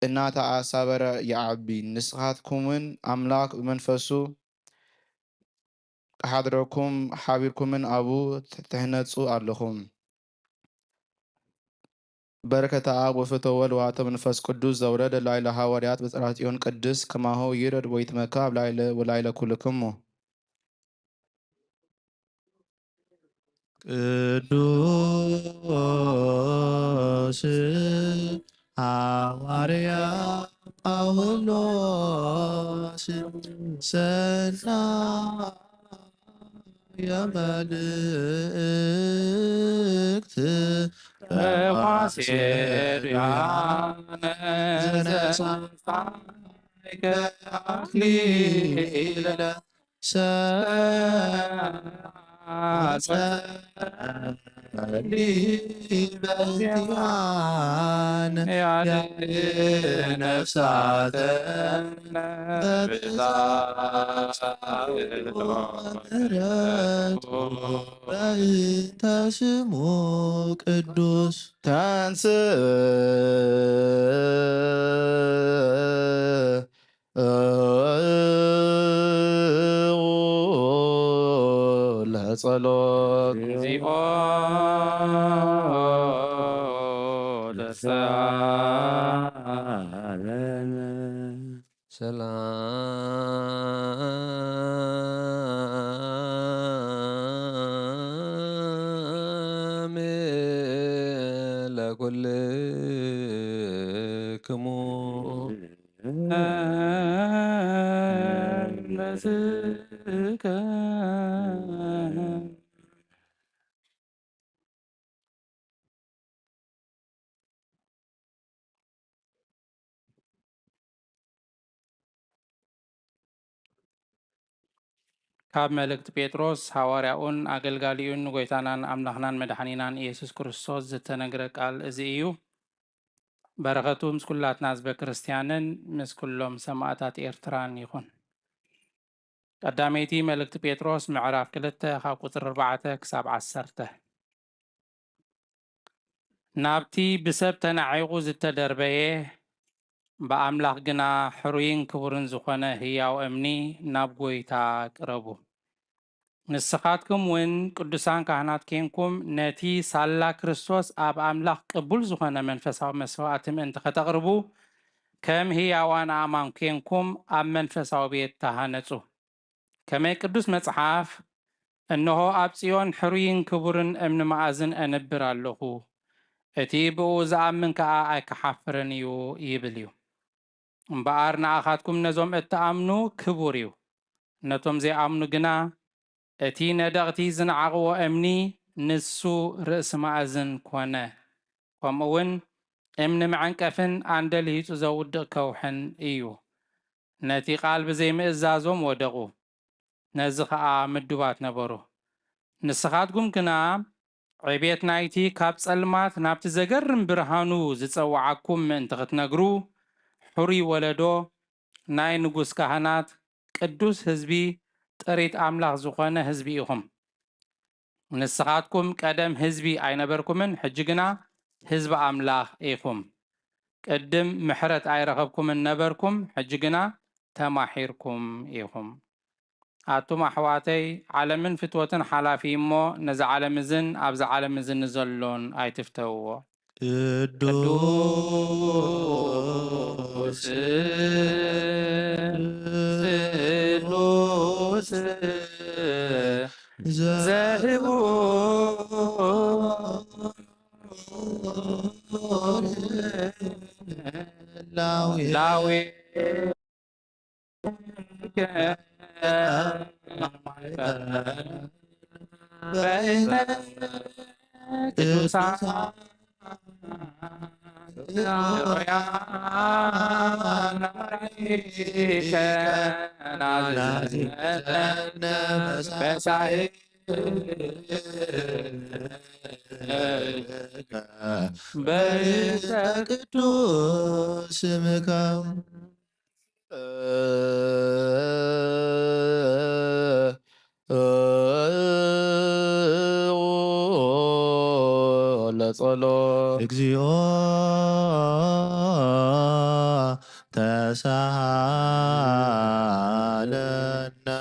እናተኣሳበረ ይዓቢ። ንስኻትኩምን ኣምላኽ ብመንፈሱ ክሓድረኩም ሓቢርኩምን ኣብኡ ትህነጹ ኣለኹም። በረከተ አብ ወፍትወ ወልዋተ መንፈስ ቅዱስ ዘውረደ ላዕለ ሃዋርያት ብጽርሐ ጽዮን ቅድስት ከማሁ ይረድ ወይትመካ ኣብ ላዕለ ወላዕለ ኩልክሙ። ቅዱስ ሐዋርያ ጳውሎስ ሰናየ መልእክት ተዋስያነ ዘነሳ አክሊለ ሰጸሊ በዚያን ያድን ነፍሳተነ በብዛት ምሕረቱ በእንተ ስሙ ቅዱስ ተንስ ለጸሎት። እግዚኦ ተሳለነ። ሰላም ለኩልክሙ። ለስከ ካብ መልእክቲ ጴጥሮስ ሃዋርያኡን ኣገልጋሊኡን ንጎይታናን ኣምላኽናን መድሓኒናን ኢየሱስ ክርስቶስ ዝተነግረ ቃል እዚ እዩ። በረኸቱ ምስ ኩላትና ህዝበ ክርስትያንን ምስ ኩሎም ሰማእታት ኤርትራን ይኹን። ቀዳመይቲ መልእክቲ ጴጥሮስ ምዕራፍ ክልተ ካብ ቁጽሪ ኣርባዕተ ክሳብ ዓሰርተ። ናብቲ ብሰብ ተናዒቑ ዝተደርበየ፣ ብኣምላኽ ግና ሕሩይን ክቡርን ዝኾነ ህያው እምኒ ናብ ጎይታ ቅረቡ። ንስኻትኩም እውን ቅዱሳን ካህናት ኬንኩም ነቲ ሳላ ክርስቶስ ኣብ ኣምላኽ ቅቡል ዝኾነ መንፈሳዊ መስዋእቲ ምእንቲ ከተቕርቡ፣ ከም ህያዋን ኣእማን ኬንኩም ኣብ መንፈሳዊ ቤት ተሃነጹ። ከመይ ቅዱስ መጽሓፍ፣ "እንሆ ኣብ ጽዮን ሕሩይን ክቡርን እምኒ መኣዝን እነብር ኣለኹ፣ እቲ ብእኡ ዝኣምን ከኣ ኣይክሓፍርን እዩ" ይብል እዩ። እምበኣር ንኣኻትኩም ነዞም እትኣምኑ ክቡር እዩ። ነቶም ዘይኣምኑ ግና እቲ ነደቕቲ ዝነዓቕዎ እምኒ ንሱ ርእሲ መኣዝን ኮነ። ከምኡ እውን እምኒ መዐንቀፍን ኣንደ ልሂጹ ዘውድቕ ከውሕን እዩ። ነቲ ቃል ብዘይምእዛዞም ወደቑ። ነዚ ኸኣ ምዱባት ነበሩ። ንስኻትኩም ግና ዕቤት ናይቲ ካብ ጸልማት ናብቲ ዘገርም ብርሃኑ ዝጸውዓኩም ምእንቲ ክትነግሩ፣ ሕሩይ ወለዶ፣ ናይ ንጉስ ካህናት፣ ቅዱስ ህዝቢ፣ ጥሪት ኣምላኽ ዝኾነ ህዝቢ ኢኹም። ንስኻትኩም ቀደም ህዝቢ ኣይነበርኩምን፣ ሕጂ ግና ህዝቢ ኣምላኽ ኢኹም። ቅድም ምሕረት ኣይረኸብኩምን ነበርኩም፣ ሕጂ ግና ተማሒርኩም ኢኹም። ኣቱም ኣሕዋተይ፣ ዓለምን ፍትወትን ሓላፊ እሞ፣ ነዚ ዓለም እዝን ኣብዚ ዓለም እዝን ንዘሎን ኣይትፍተውዎ። ቅዱስ ስሉስ ዘህቡ ላዊ በይነ ቅዱሳን በሳይ በእንተ ቅዱስ ስምከ ለጸሎ እግዚኦ ተሳሃለነ።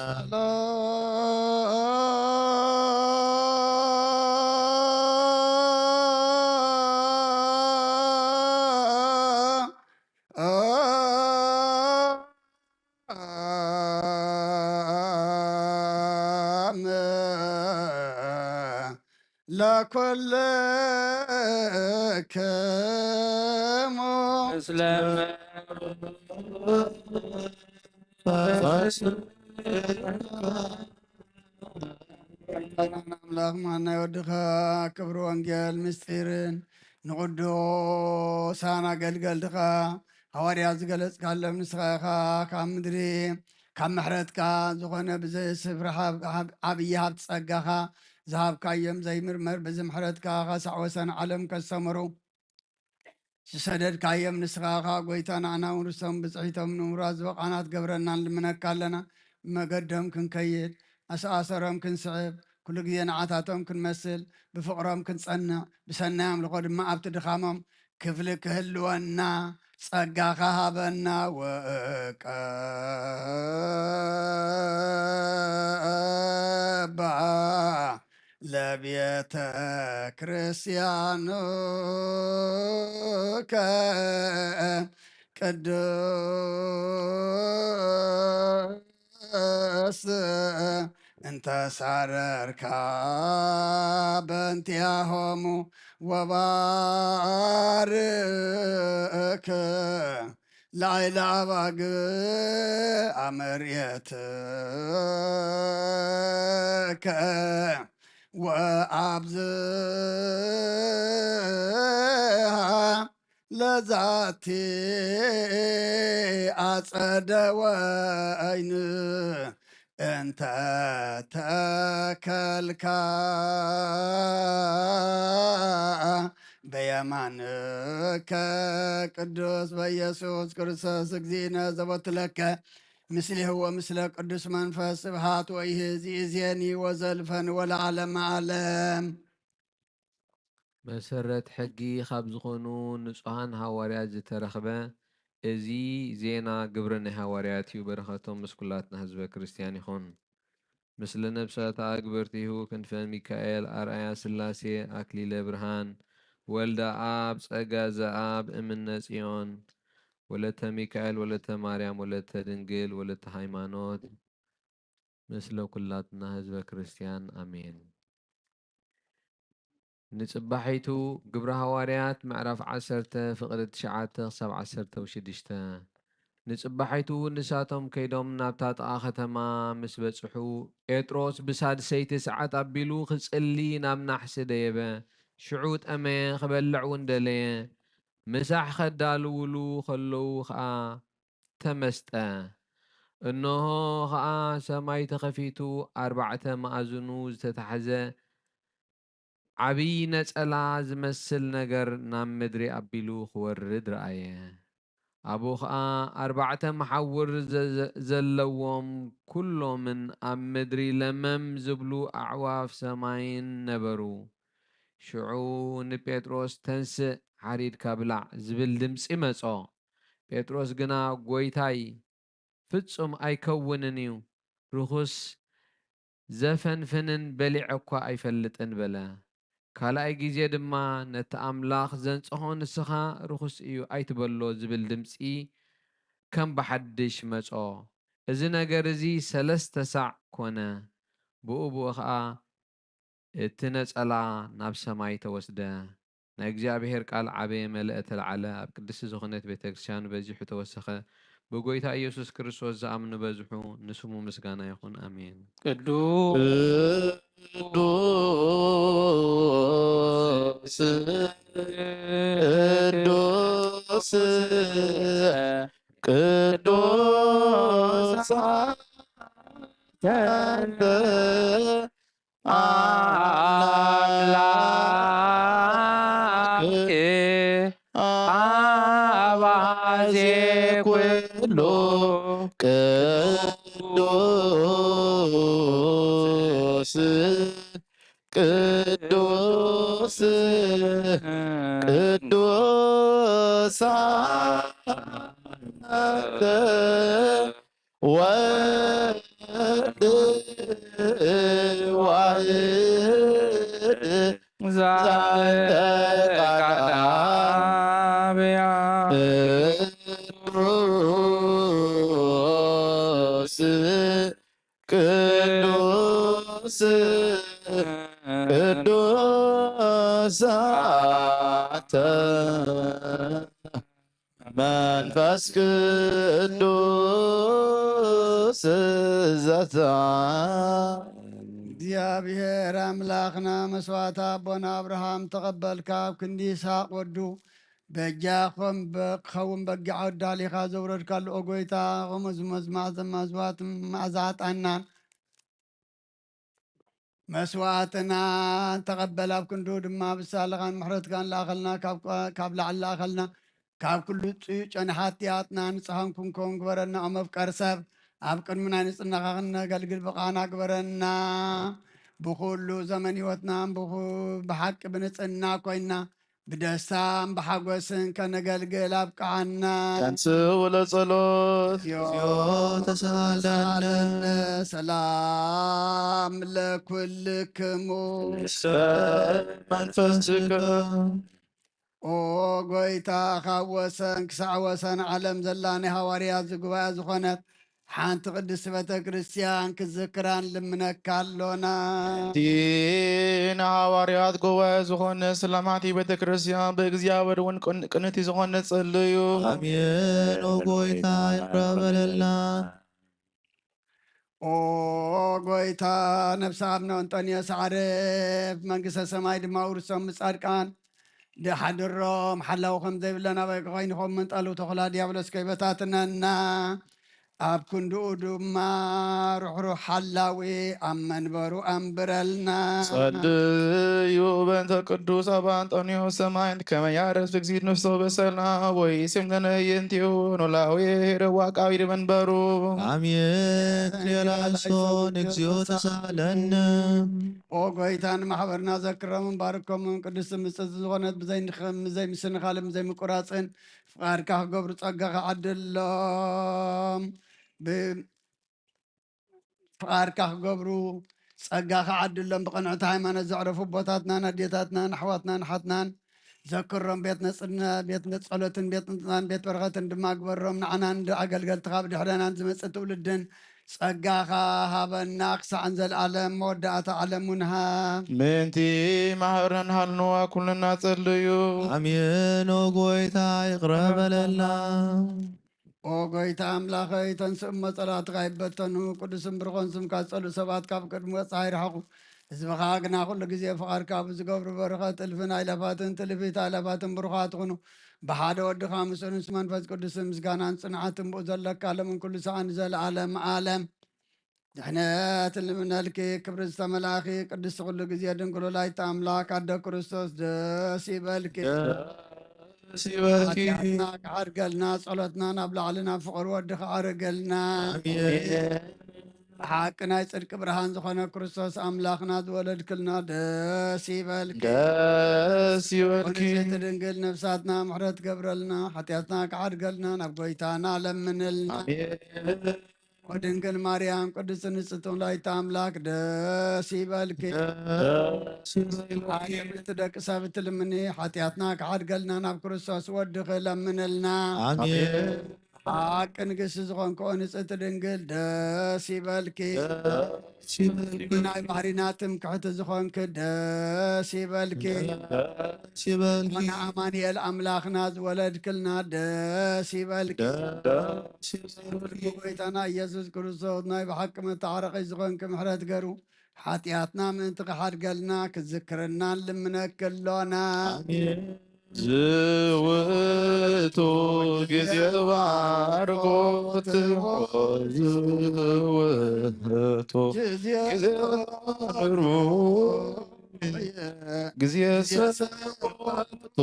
ለኩልክሙ ምስለ ኣምላኽ ማናይ ወድኻ ክብሪ ወንጌል ምስጢርን ንቕዱሳን ኣገልገልትኻ ሃዋርያ ዝገለጽካሎም ንስኻ ኢኻ። ካብ ምድሪ ካብ ምሕረትካ ዝኾነ ብዘይስፍሪ ዓብዪ ሃብቲ ጸጋኻ ዝሃብካዮም ዘይምርመር ብዚ ምሕረትካ ከሳዕ ወሰን ዓለም ከስተምሩ ዝሰደድካዮም ንስኻ ኢኻ ጎይታ። ንዓና እውን ርስቶም ብጽሒቶም ንምውራስ ዝበቓና ትገብረና ንልምነካ ኣለና። ብመገዶም ክንከይድ፣ ኣሰኣሰሮም ክንስዕብ፣ ኩሉ ግዜ ንዓታቶም ክንመስል፣ ብፍቕሮም ክንጸንዕ፣ ብሰናይ ኣምልኾ ድማ ኣብቲ ድኻሞም ክፍሊ ክህልወና ጸጋኻ ሃበና። ወቀባ ለቤተ ክርስቲያኑ ቅዱስ እንተ ሳረርካ በንቲያሆሙ ወባርክ ላዕለ ኣባግዕ ኣመርየትከ ወኣብዝሃ ለዛቲ ኣጸደ ወይን እንተ ተከልካ በየማንከ ቅዱስ በኢየሱስ ክርስቶስ እግዚእነ ዘቦትለከ ምስሌሁ ወምስለ ቅዱስ መንፈስ ስብሃት ወይህዚ እዜኒ ወዘልፈን ወለዓለመ ዓለም። መሰረት ሕጊ ካብ ዝኾኑ ንጹሃን ሃዋርያት ዝተረኽበ እዚ ዜና ግብሪ ናይ ሃዋርያት እዩ። በረኸቶም ምስ ኩላትና ህዝበ ክርስቲያን ይኹን። ምስለ ነብሳት ኣግብርቲሁ ክንፈ ሚካኤል ኣርኣያ ስላሴ ኣክሊለ ብርሃን ወልደ ኣብ ጸጋ ዘኣብ እምነ ጽዮን ወለተ ሚካኤል ወለተ ማርያም ወለተ ድንግል ወለተ ሃይማኖት ምስለ ኩላትና ህዝበ ክርስቲያን ኣሜን። ንጽባሒቱ ግብረ ሃዋርያት ምዕራፍ ዓሰርተ ፍቕዲ ትሽዓተ ክሳብ ዓሰርተ ሽዱሽተ። ንጽባሒቱ ንሳቶም ከይዶም ናብታ ጥቓ ከተማ ምስ በጽሑ ጴጥሮስ ብሳድሰይቲ ሰዓት ኣቢሉ ክጽሊ ናብ ናሕሲ ደየበ። ሽዑ ጠመየ፣ ክበልዕ እውን ደለየ። ምሳሕ ከዳልውሉ ከለዉ ኸኣ ተመስጠ። እንሆ ኸኣ ሰማይ ተኸፊቱ ኣርባዕተ መኣዝኑ ዝተታሕዘ ዓብዪ ነጸላ ዝመስል ነገር ናብ ምድሪ ኣቢሉ ክወርድ ረኣየ። ኣብኡ ኸኣ ኣርባዕተ መሓውር ዘለዎም ኩሎምን ኣብ ምድሪ ለመም ዝብሉ ኣዕዋፍ ሰማይን ነበሩ። ሽዑ ንጴጥሮስ ተንስእ፣ ሓሪድካ ብላዕ ዝብል ድምጺ መጾ። ጴጥሮስ ግና ጐይታይ፣ ፍጹም ኣይከውንን እዩ፣ ርኹስ ዘፈንፍንን በሊዐ እኳ ኣይፈልጥን በለ። ካልኣይ ግዜ ድማ ነቲ ኣምላኽ ዘንጸሆ ንስኻ ርኹስ እዩ ኣይትበሎ ዝብል ድምጺ ከም ብሓድሽ መጾ። እዚ ነገር እዚ ሰለስተ ሳዕ ኮነ። ብኡ ብኡ ኸኣ እቲ ነጸላ ናብ ሰማይ ተወስደ። ናይ እግዚኣብሔር ቃል ዓበየ መለአ ተለዓለ። ኣብ ቅድስቲ ዝኾነት ቤተ ክርስቲያኑ በዚሑ ተወሰኸ። ብጎይታ ኢየሱስ ክርስቶስ ዝኣምኑ በዝሑ። ንስሙ ምስጋና ይኹን። ኣሜን። ቅዱስ ቅዱስ ቅዱስ አንተ አምላክ አባዜ ኩሉ ቅዱስ ቅዱስ ቅዱስ አንተ ወልድ ዋሕድ ዛንተ ቃል አብ ቅዱስ ቅዱስ ቅዱስ አንተ መንፈስ ቅዱስ ዘተ እግዚኣብሔር ኣምላኽና መስዋዕቲ ኣቦና ኣብርሃም ተቐበልካ፣ ኣብ ክንዲ ይስሐቅ ወዱ በጃ ክኸውን በጊዕ ወዲ ኣሊኻ ዘውረድካሉ፣ ኦ ጐይታ፣ ከምኡ ዝመዝማዕ ዘማዝዋት መኣዛ ዕጣንና መስዋዕትና ተቐበል፣ ኣብ ክንዱ ድማ ብሳልኻን ምሕረትካን ለኣኸልና፣ ካብ ላዕሊ ለኣኸልና፣ ካብ ኩሉ ጽዩቅ ጨና ሓጢኣትና ንጽሃን ክንከውን ግበረና። ኦ መፍቀሪ ሰብ፣ ኣብ ቅድሚ ናይ ንጽህናኻ ክነገልግል ብቕዓና ግበረና። ብኹሉ ዘመን ህይወትና ብሓቂ ብንጽህና ኮይና ብደስታን ብሓጎስን ከነገልግል ኣብቅዓና። ተንስኡ ለጸሎት። ተሳለነ ሰላም ለኩልክሙ። መንፈስከ ኦ ጎይታ፣ ካብ ወሰን ክሳዕ ወሰን ዓለም ዘላ ናይ ሃዋርያት ዝጉባኤ ዝኾነት ሓንቲ ቅድስቲ ቤተ ክርስቲያን ክዝክራ ንልምነካ ኣሎና። እቲ ንሃዋርያት ጉባኤ ዝኾነ ስለማቲ ቤተ ክርስቲያን ብእግዚኣብሔር እውን ቅን- ቅንእቲ ዝኾነ ጽልዩ። ኣሜን። ኦ ጎይታ ይቕረ በለልና። ኦ ጎይታ፣ ነፍሲ ኣብነ እንጠንዮስ ዓርፍ፣ መንግስተ ሰማይ ድማ ውርሶም ምጻድቃን ድሓድሮም ሓላው ከም ዘይብለን ኣበይ ኮይኑ ከም መንጣሉ ተኹላ ዲያብሎስ ከይበታትነና ኣብ ክንድኡ ድማ ርሕሩሕ ሓላዊ ኣብ መንበሩ ኣንብረልና። ጸልዩ በእንተ ቅዱስ ኣባ ኣንጦንዮስ ሰማዕት ከመ ያዕርፍ እግዚእ ነፍሶ በሰላም ወይስም ለነ የንቲኡ ኖላዊ ሄደ ዋቃዊ መንበሩ። አሜን። የላሶን እግዚኦ ተሳለነ። ኦ ጎይታ፣ ንማሕበርና ዘክሮምን ባርኮምን ቅድስቲ ምጽእቲ ዝኾነት ብዘይ ንኸም ብዘይ ምስንኻልን ብዘይ ምቁራጽን ፍቓድካ ክገብሩ ጸጋኻ ዓድሎም። ብ- ፍቓድካ ክገብሩ ጸጋኻ ዓድሎም። ብቕንዕቲ ሃይማኖት ዘዕረፉ ኣቦታትናን ኣዴታትናን ኣሕዋትናን ሓትናን ዘክሮም። ቤት ነጽነ ቤት ጸሎትን ቤት ንጽናን ቤት በረኸትን ድማ ግበሮም። ንዓናን ንኣገልገልትኻ ብድሕረናን ዝመጽእ ትውልድን ጸጋኻ ሃበና። ክሳዕ ንዘለኣለም መወዳእታ ዓለም እውን ሃብ። ምእንቲ ማሕበርና ንሃልንዋ ኩልና ጸልዩ። አሜን። ኦ ጎይታ ይቕረ በለልና። ኦ ጎይታ ኣምላኸይ፣ ተንስእ እሞ ጸላእትኻ ይበተኑ። ቅዱስን ብሩኽን ስምካ ዝጸልኡ ሰባት ካብ ቅድሚ ወጻኢ ይርሓቑ። ህዝብኻ ግና ኩሉ ግዜ ፍቓድካ ብዝገብሩ በረኸት እልፍን ኣእላፋትን ትልፊት ኣእላፋትን ብሩኻት ኩኑ። ብሓደ ወድኻ ምስኡ ምስ መንፈስ ቅዱስን ምስጋናን ጽንዓትን ብኡ ዘለካ ለምን ኩሉ ሰዓን ንዘለዓለም ዓለም። ድሕነት ልምነልኪ ክብሪ ዝተመላእኺ ቅድስቲ ኩሉ ግዜ ድንግል ወላዲተ ኣምላክ ኣደ ክርስቶስ ደስ ይበልኪ። ደስ ይበልኪ። ሓጢኣትና ክሓድገልና ጸሎትና ናብ ላዕሊ ናብ ፍቕሪ ወዲ ክዓርገልና። ብሓቂ ናይ ጽድቂ ብርሃን ዝኾነ ክርስቶስ ኣምላኽና ዝወለድክልና ደስ ይበልኪ። ደስ ይበልኪ። ንጽሕቲ ድንግል ነፍሳትና ምሕረት ገብረልና ሓጢኣትና ክሓድገልና ናብ ጎይታና ለምንልና። ኣሜን። ወድንግል ማርያም ቅድስት ንጽሕቲ ወላዲተ ኣምላክ ደስ ይበልኪ። ደስ ይበልኪ። ኣቅርብቲ ደቂ ሰብ ትልምኒ ሓጢኣትና ክሓድገልና ናብ ክርስቶስ ወድኺ ለምንልና። ኣሜን። ሓቂ ንግስቲ ዝኾንክኦ ንጽሕቲ ድንግል ደስ ይበልኪ። ደስ ይበልኪ። ናይ ባህሪና ትምክሕቲ ዝኾንኪ ደስ ይበልኪ። ደስ ይበልኪ። ሆነ ኣማኑኤል ኣምላኽና ዝወለድክልና ደስ ይበልኪ። ደስ ይበልኪ። ጎይታና ኢየሱስ ክርስቶስ ናይ ብሓቂ መተዓረቂ ዝኾንኪ ምሕረት ገሩ ሓጢኣትና ምእንቲ ክሓድገልና ክዝክረና ልምነኪ ኣሎና። ዝውቱ ግዜ ባርኮት ዝውቱ ግዜ ባርኮት ግዜ ሰጥቶ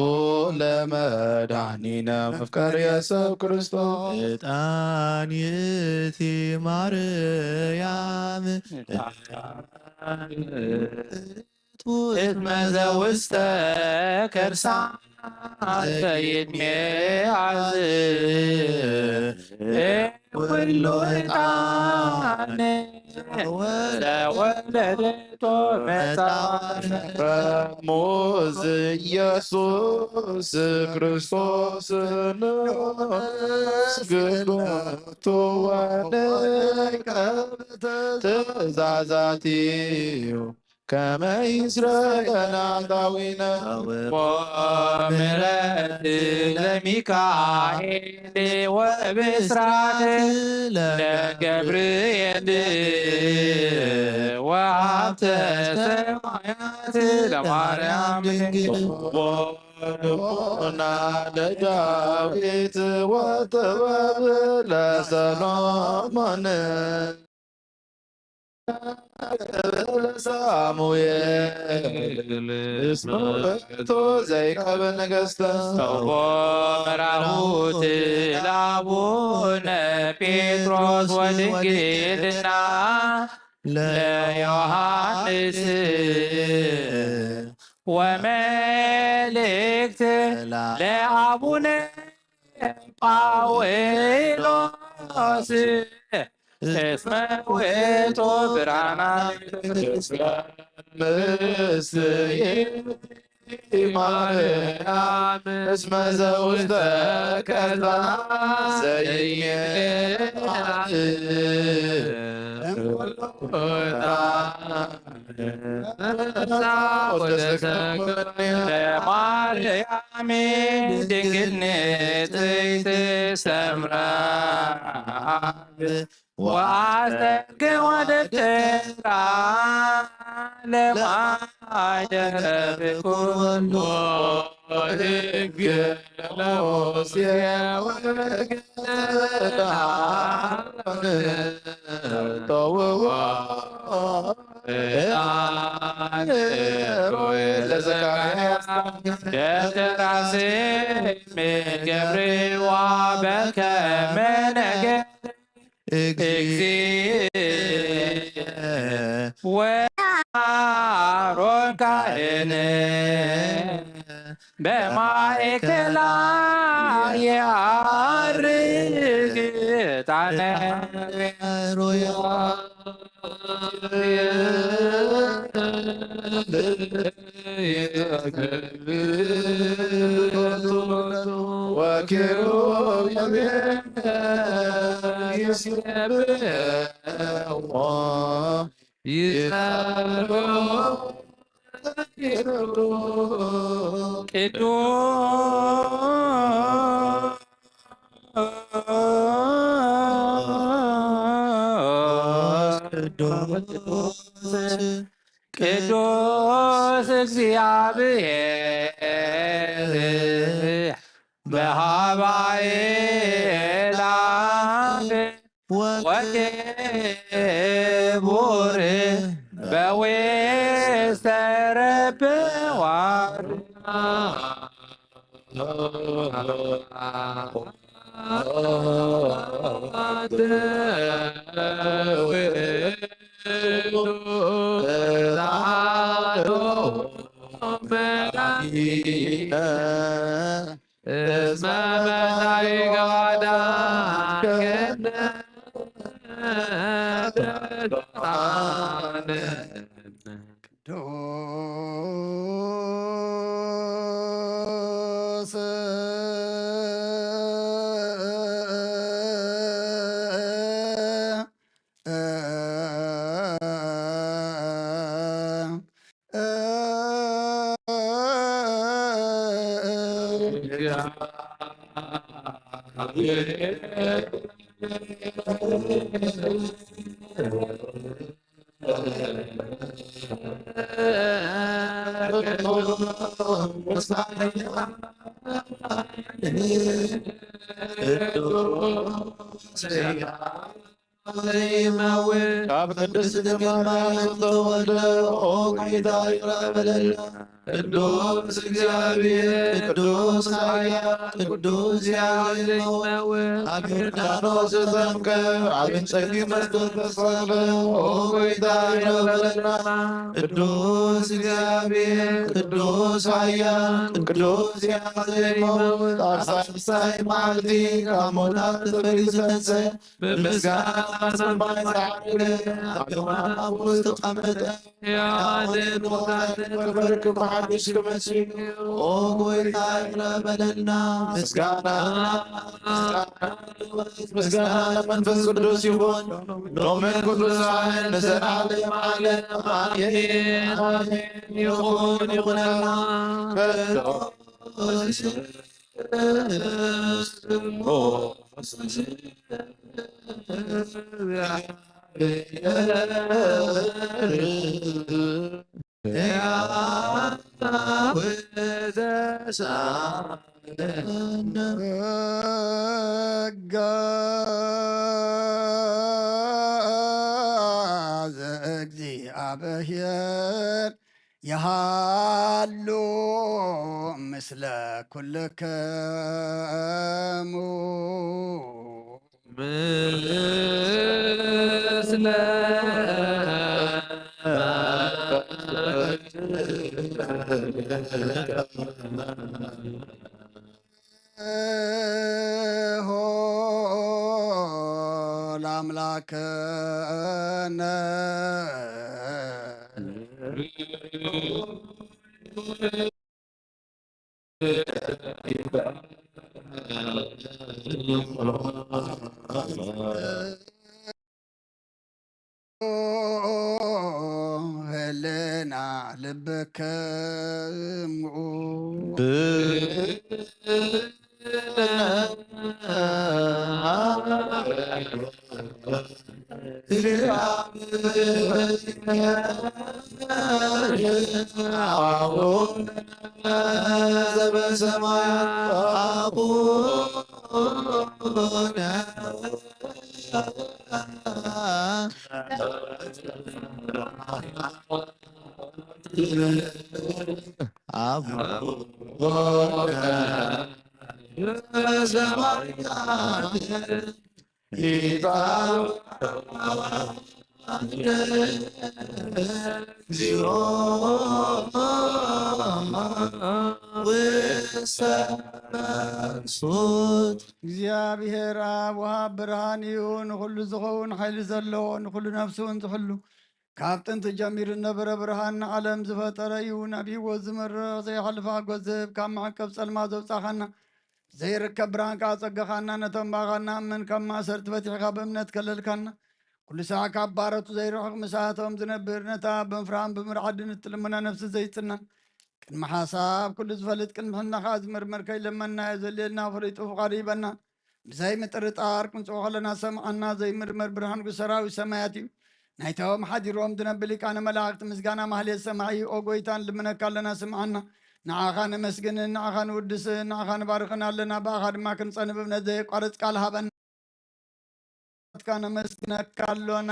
ለመድኃኒነ መፍቀር የሰብ ክርስቶስ። ዕጣን ይእቲ ማርያም እስመ ዘውስተ ከርሳ ዘይትሜዓዝ ኩሉ ዕጣን ለወለደቶ መጣን ሙዝ ኢየሱስ ክርስቶስ ንመስግኖቱ ወንቀብ ትእዛዛቲሁ ከመ ይስረየና ጣዊነ ምረት ለሚካኤል ወብስራት ለገብርኤል ወሀብተ ሰማያት ለማርያም ድንግል ና ለዳዊት ወጥበብ ለሰሎሞን ሳሙኤል እስመ ውእቱ ዘይቀብ ነገስተ መራሁት ለአቡነ ጴጥሮስ ወድንግልና ለዮሐንስ ወመልእክት ለአቡነ ጳውሎስ እስመ ውእቱ ብርሃና ምስሌኪ ማርያም እስመ ዘውስተ ከርሳ ዘይሜዓዝ ለማርያም ድንግል ንጽሕት ሰምራ ወአስተርክ ወደብተራ ለማይደረብ ኩሉ ሕግ ለሙሴ ወሕግ ለአሮን ተውዎ ለዘካርያስ ደቂ ራሴ ገብርዋ በከመ ነገር እግዚእ ወአሮን ካህን በማእከላ የዐርግ ዕጣነ ወኪሩቤል ይስብሕዎ ይጸርሑ ቅዱስ ቅዱስ ቅዱስ እግዚአብሔር በሃባኤላ ወክቡር በውስተ ረብዋ እስመ መላእክት ቅዱስ ካብ ቅድስት ድንግል ማርያም ዝተወልደ ኦ ጌታ ይቕረ በለልና። ቅዱስ እግዚኣብሔር፣ ቅዱስ ኃያል፣ ቅዱስ ያሬድ መውት፣ ኣብ ዮርዳኖስ ተጠምቀ፣ ኣብ ጸሊም መስቀል ተሰቕለ፣ ኦ ጌታ ይቕረ በለልና። ቅዱስ እግዚኣብሔር፣ ቅዱስ ኃያል፣ ቅዱስ ያሬድ መውት፣ ኣብ ሳልሳይ መዓልቲ ካብ ሙታን ተፈልዩ ዝተንሥአ፣ ብምስጋና ሰማይ ዝዓረገ፣ ኣብ የማን ኣቦ ዝተቐመጠ፣ ሕያዋንን ሙታንን ክፈርድ ብሓድሽ ክመጽእ እዩ። ኦ ጐይታ፣ ይቕረ በለልና። ምስጋና፣ ምስጋና ለመንፈስ ቅዱስ ይኹን፣ ሎምን ኩሉ ሰዓትን ንዘለዓለም ዓለም። ኣሜን፣ ኣሜን። ይኹን፣ ይኹነልና። ጸጋ ዘእግዚኣብሔር የሃሉ ምስለ ኩልክሙ። ምስለ ለአምላክነ። ህልና ልብክሙ። ሰማያት አቡነ አቡነ ሰማያት እግዚኦ ውሰ መንሱት። እግዚኣብሔር ኣብ ወሃብ ብርሃን እዩ፣ ንኹሉ ዝኸውን ሓይሊ ዘለዎ፣ ንኹሉ ነፍሱ እውን ዝሕሉ፣ ካብ ጥንቲ ጀሚሩ ዝነበረ ብርሃን ንዓለም ዝፈጠረ እዩ። ናብ ህይወት ዝመርሕ ዘይሓልፍ ሓጎስ ዝህብ፣ ካብ መዕቀብ ጸልማት ዘውጻኻና፣ ዘይርከብ ብርሃን ከኣ ጸጋኻና፣ ነቶም ብኣኻ ንኣምን ካብ ማእሰርቲ ፈቲሕካ ብእምነት ከለልካና። ኩሉ ሳዕ ካብ ባሮቱ ዘይርሕቕ፣ ምሳቶም ዝነብር፣ ነታ ብምፍራህን ብምርዓድን እትልምና ነፍሲ ዘይጽነን፣ ቅድሚ ሓሳብ ኩሉ ዝፈልጥ፣ ቅድሚ ሕልና ከኣ ዝምርምር፣ ከይለመንናዮ ዘልየልና ፍሉይ ፍቓዱ ይበና። ብዘይ ምጥርጣር ክንጽኦ ከለና ሰምዓና። ዘይምርመር ብርሃን ሰራዊት ሰማያት እዩ። ናይቶም ሓዲሮም ዝነብር ሊቃነ መላእክት ምስጋና ማህሌት ሰማዒ፣ ኦ ጎይታ፣ ንልምነካ ኣለና፣ ስምዓና። ንዓኻ ነመስግንን ንዓኻ ንውድስን ንዓኻ ንባርኽን ኣለና፣ ብኣኻ ድማ ክንጸንብ እምነት ዘየቋርጽ ቃል ሃበና። ካ ነመስግነካ ኣሎና።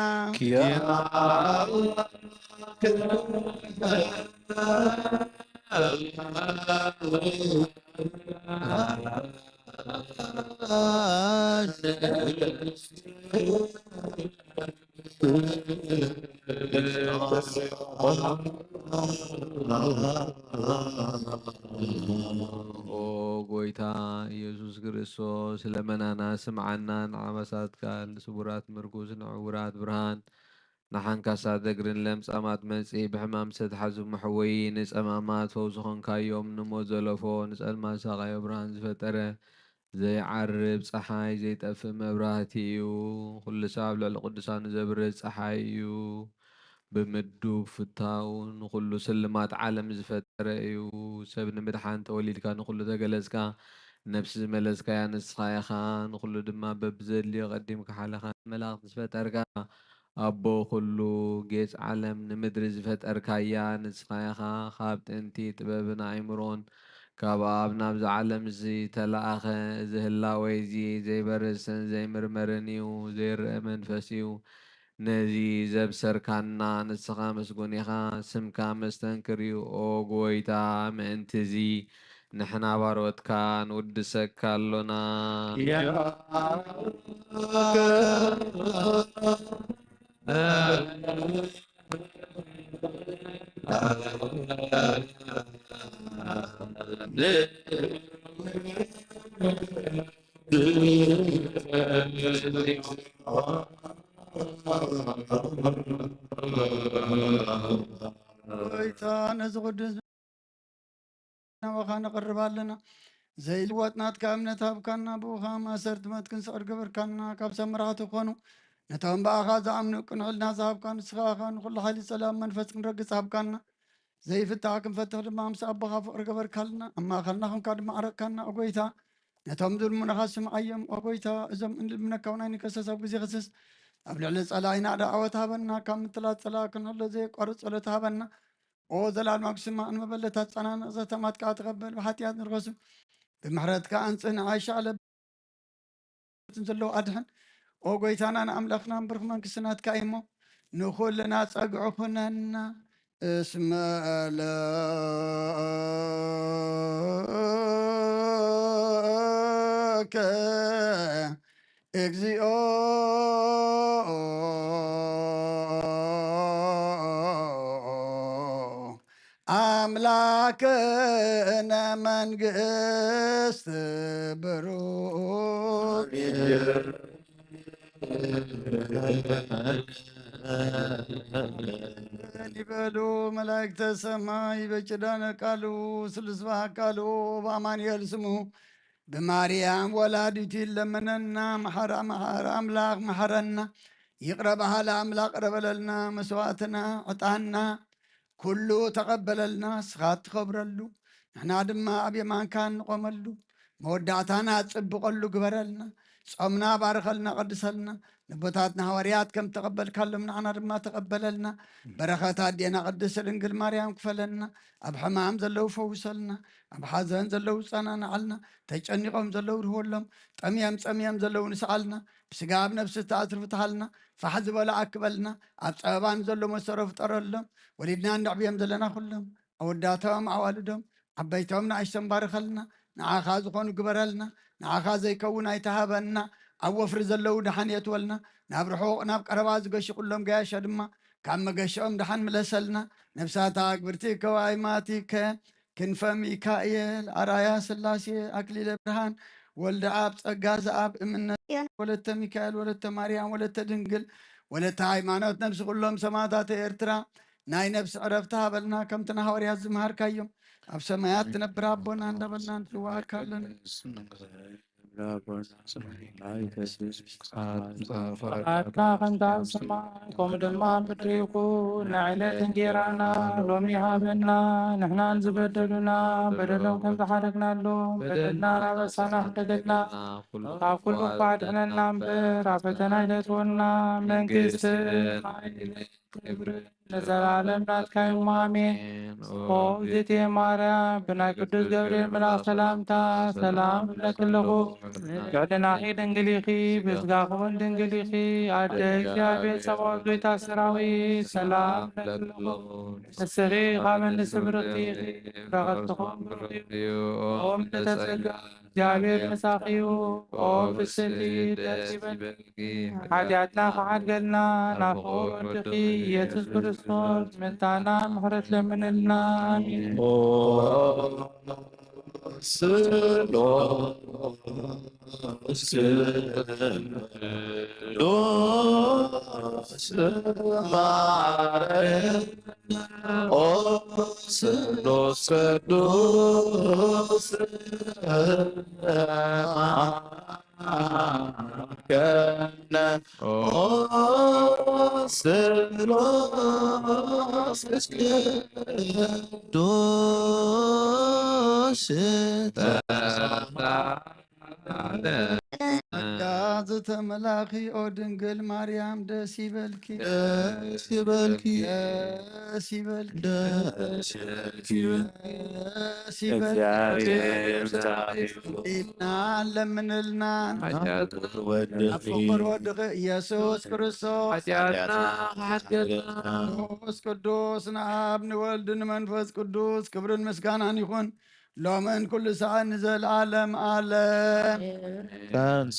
ኦ ጎይታ ኢየሱስ ክርስቶስ፣ ለመናና ስምዓና፣ ንዓመሳትካ፣ ንስቡራት ምርኩስ፣ ንዕውራት ብርሃን፣ ንሓንካሳት እግርን ለምጻማት መንጽሂ፣ ብሕማም ዝተትሓዙ መሕወዪ፣ ንጸማማት ፈውሲ ኾንካዮም፣ ንሞት ዘለፎ፣ ንጸልማት ሳቓዮ ብርሃን ዝፈጠረ፣ ዘይዓርብ ጸሓይ፣ ዘይጠፍእ መብራህቲ እዩ። ኩሉ ሰብ ኣብ ልዕሊ ቅዱሳኑ ዘብርህ ጸሓይ እዩ። ብምዱብ ፍታው ንኹሉ ስልማት ዓለም ዝፈጠረ እዩ። ሰብ ንምድሓን ተወሊድካ ንኹሉ ተገለጽካ፣ ነፍሲ ዝመለስካያ ንስኻ ኢኻ። ንኹሉ ድማ በብዘድልዮ ቀዲምካ ሓለኻ፣ መላእኽቲ ዝፈጠርካ፣ ኣቦ ኩሉ ጌጽ ዓለም ንምድሪ ዝፈጠርካያ ንስኻ ኢኻ። ካብ ጥንቲ ጥበብን ኣእምሮን ካብ ኣብ ናብዚ ዓለም እዚ ተለኣኸ። እዚ ህላዌ እዚ ዘይበርስን ዘይምርመርን እዩ፣ ዘይረአ መንፈስ እዩ። ነዚ ዘብሰርካና ንስኻ ምስጉን ኢኻ፣ ስምካ መስተንክር እዩ። ኦ ጎይታ፣ ምእንቲ እዚ ንሕና ባሮትካ ንውድሰካ ኣሎና። ጎይታ፣ ነዚ ቅዱስ ናባኻ ነቕርብ ኣለና። ዘይልወጥ ናትካ እምነት ሃብካና፣ ብኡኻ ማእሰርቲ ሞት ክንስዕር ገበርካና፣ ካብ ሰብ መራሕቲ ክኾኑ ነቶም ብኣኻ ዝኣምኑ ቅንዕልና ዝሃብካ ንስኻ ኢኻ። ንኹሉ ሓይሊ ጸላም መንፈስ ክንረግጽ ሃብካና፣ ዘይፍታሕ ክንፈትሕ ድማ ምስ ኣቦኻ ፍቕሪ ገበርካልና። ኣብ ማእኸልና ኾንካ ድማ ዓረቕካና። ኦ ጎይታ፣ ነቶም ዝልምኑኻ ስምዓዮም። ኦ ጎይታ፣ እዞም እንልምነካ እውን ኣይንከሰስ፣ ኣብ ግዜ ክስስ ኣብ ልዕሊ ጸላኢና ደኣወት ሃበና። ካብ ምትላት ጸላኢ ክንሕሎ ዘየቋርጽ ጸሎት ሃበና። ኦ ዘላለማዊ ክስማዕ ንመበለት ኣጸናንቕ፣ ዘተማት ከኣ ተቐበል። ብሓጢኣት ንርኸሱ፣ ብምሕረትካ ኣንጽህ፣ ንዓይሻ ኣለበትን ዘለዉ ኣድሕን። ኦ ጎይታናን ኣምላኽናን፣ ብሩኽ መንግስቲ ናትካ እዩ እሞ፣ ንኹልና ጸግዒ ኩነና። እስመ ለከ እግዚኦ አምላክነ መንግስት ብሩክ ይበሉ መላእክተ ሰማይ በኪዳነ ቃሉ ስሉስ በሃ ቃሉ በአማኑኤል ስሙ ብማርያም ወላዲቱ ይለመነና። መሓራ መሓራ ኣምላኽ መሓረና። ይቕረ በሃሊ ኣምላኽ ቅረ በለልና። መስዋዕትና፣ ዕጣንና ኩሉ ተቐበለልና። ንስኻ እትኸብረሉ ንሕና ድማ ኣብ የማንካ እንቖመሉ። መወዳእታና ጽብቐሉ ግበረልና። ጾምና ባርኸልና፣ ቀድሰልና። ነቦታትና ሃዋርያት ከም ተቐበልካሎም ንዓና ድማ ተቐበለልና። በረኸት ኣዴና ቅድስት ድንግል ማርያም ክፈለልና። ኣብ ሕማም ዘለዉ ፈውሰልና። ኣብ ሓዘን ዘለዉ ጸናንዓልና፣ ተጨኒቖም ዘለዉ ርህወሎም፣ ጠምዮም ጸምዮም ዘለዉ ንስዓልና፣ ብስጋ ኣብ ነፍሲ ተኣትርፍትሃልና፣ ፋሕ ዝበለ ኣክበልና፣ ኣብ ጸበባ ንዘሎ መሰሮ ፍጠረሎም፣ ወሊድና እንዕብዮም ዘለና ኩሎም፣ ኣወዳቶም ኣዋልዶም፣ ዓበይቶም ንኣሽቶም ባርኸልና፣ ንዓኻ ዝኾኑ ግበረልና፣ ንዓኻ ዘይከውን ኣይተሃበና፣ ኣብ ወፍሪ ዘለዉ ደሓን የትወልና፣ ናብ ርሑቕ ናብ ቀረባ ዝገሹ ኩሎም ገያሾ ድማ ካብ መገሽኦም ደሓን ምለሰልና። ነፍሳት ኣግብርቲ ከዋይማቲከ ክንፈ ሚካኤል ኣርኣያ ስላሴ ኣክሊለ ብርሃን ወልደ ኣብ ጸጋ ዘኣብ እምነት ጽዮን ወለተ ሚካኤል ወለተ ማርያም ወለተ ድንግል ወለተ ሃይማኖት ነፍሲ ኩሎም ሰማዕታት ኤርትራ ናይ ነፍሲ ዕረፍቲ ሃበልና፣ ከምቲ ንሃዋርያት ዝመሃርካዮም ኣብ ሰማያት ትነብር ኣቦና እንዳበልና ንጽዋዕካ ኣለና። ፍቓድካ ከምቲ ኣብ ሰማይ ከምኡ ድማ ኣብ ምድሪ ይኹን። ናይ ዕለት እንጌራና ሎሚ ሃበና። ንሕናን ዝበደሉና በደሎም ከም ዝሓረግናሎም በደልና ናበሳና ሕደገልና፣ ካብ ኩሉ እኳ ኣድሕነና እምበር ኣብ ፈተና ኣይተእትወና። መንግስትን ሓይልን ክብርን ንዘላለም ናትካ እዩ። ኣሜን። ኦ እግዝእትየ ማርያም፣ ብናይ ቅዱስ ገብርኤል መልኣኽ ሰላምታ ሰላም እብለኪ ኣለኹ። ልዕልናኺ ድንግል ኢኺ፣ ብስጋኺ እውን ድንግል ኢኺ። ኣደ እግዚኣብሔር ጸባኦት ጎይታ ሰራዊት ሰላም እብለኪ ኣለኹ። ንስኺ ካብ ኣንስቲ ብርኽቲ ኢኺ፣ በረኸትኪ እውን ብሩኽ እዩ። ኦ ምልዕተ ጸጋ እግዚኣብሔር ምሳኺ እዩ። ኦ ፍስቲ ደስ ይበልኪ፣ ሓጢኣትና ክሓድገልና ናብ ፍቑር ወድኺ ኢየሱስ ክርስቶስ ምልታና ምሕረት ለምንልና። ኣሜን። ኦ ስሉስ ቅዱስ ማርያም ኦ ስሉስ ቅዱስ ከነ ኦ ስሉስ ቅዱስ ጸጋ ዝተመላኺ ኦ ድንግል ማርያም ደስ ይበልኪ፣ ደስ ይበልኪ፣ ደስ ይበልኪ፣ ደስ ይበልኪ። ደስ ይበልኪ። እግዚኣብሔር ምሳኺ ይኹን። ኢልና ለምንልና። ሓጢኣትና ወድኺ። ኣብ ፍቕር ወድኺ ኢየሱስ ክርስቶስ። ሓጢኣትና ክሓድገልና። መንፈስ ቅዱስ ንኣብ ንወልድ ንመንፈስ ቅዱስ ክብርን ምስጋናን ይኹን። ሎምን ኩሉ ሰዓት ንዘለዓለም ዓለም። ተንስ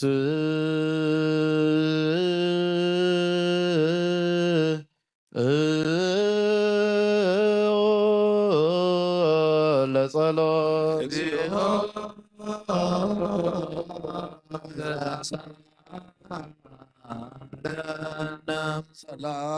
ለጸሎት። ሰላም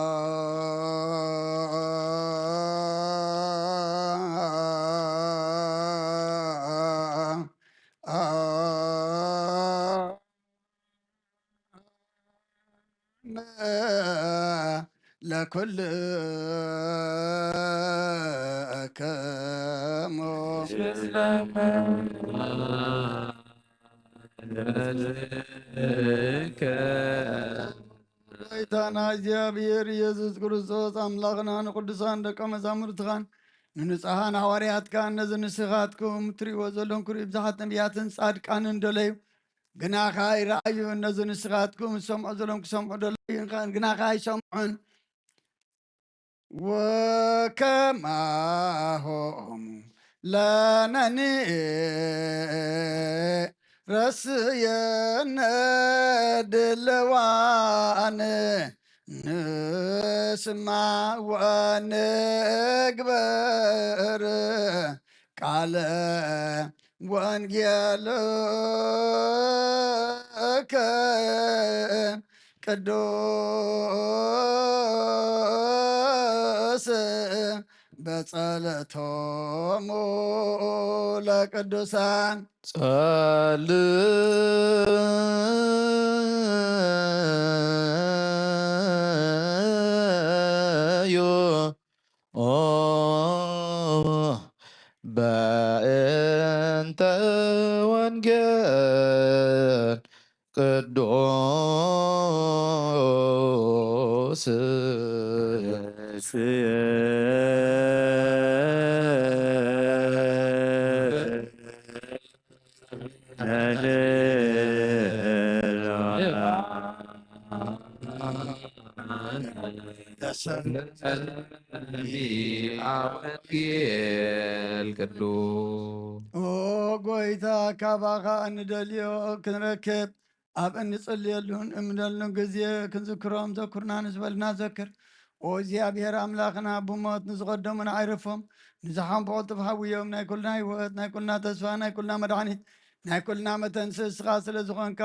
ለኩልክሙ። ጎይታና እግዚኣብሔር ኢየሱስ ክርስቶስ ኣምላኽና ንቅዱሳን ደቀ መዛሙርትኻን ንንጹሓን ሃዋርያትካን ነዚ ንስኻትኩም ትርእይዎ ዘለኹም ክርእዩ ብዙሓት ነቢያትን ጻድቃንን ደለዩ። ግናኻ ይረኣዩ፣ እነዚ ንስኻትኩም ዝሰምዑ ዘለኹም ክሰምዑ ደለዩ፣ ግናኻ ኣይሰምዑን። ወከማሆሙ ለነኒ ረስየነ ድልዋን ንስማዕ ወንግበር ቃለ ወንጌልከ ቅዱስ በጸለቶሙ ለቅዱሳን። ጸልዩ ኦ በእንተ ወንጌል ቅዱስ ለዘለዓለሙ። ወንጌል ቅዱስ። ኦ ጎይታ፣ ካባኻ እንደልዮ ክንረክብ፣ ኣብ እንጽልየሉን እምነሉን ግዜ ክንዝክሮም ዘኩርና ንዝበልና ዘክር። ኦ እግዚኣብሔር ኣምላኽና፣ ብሞት ንዝቐደሙን ኣይረፎም፣ ንዝሓንፉ ቅልጥፍ ሓውዮም፣ ናይ ኩልና ህይወት፣ ናይ ኩልና ተስፋ፣ ናይ ኩልና መድሓኒት፣ ናይ ኩልና መተንስእ እስኻ ስለ ዝኾንካ፣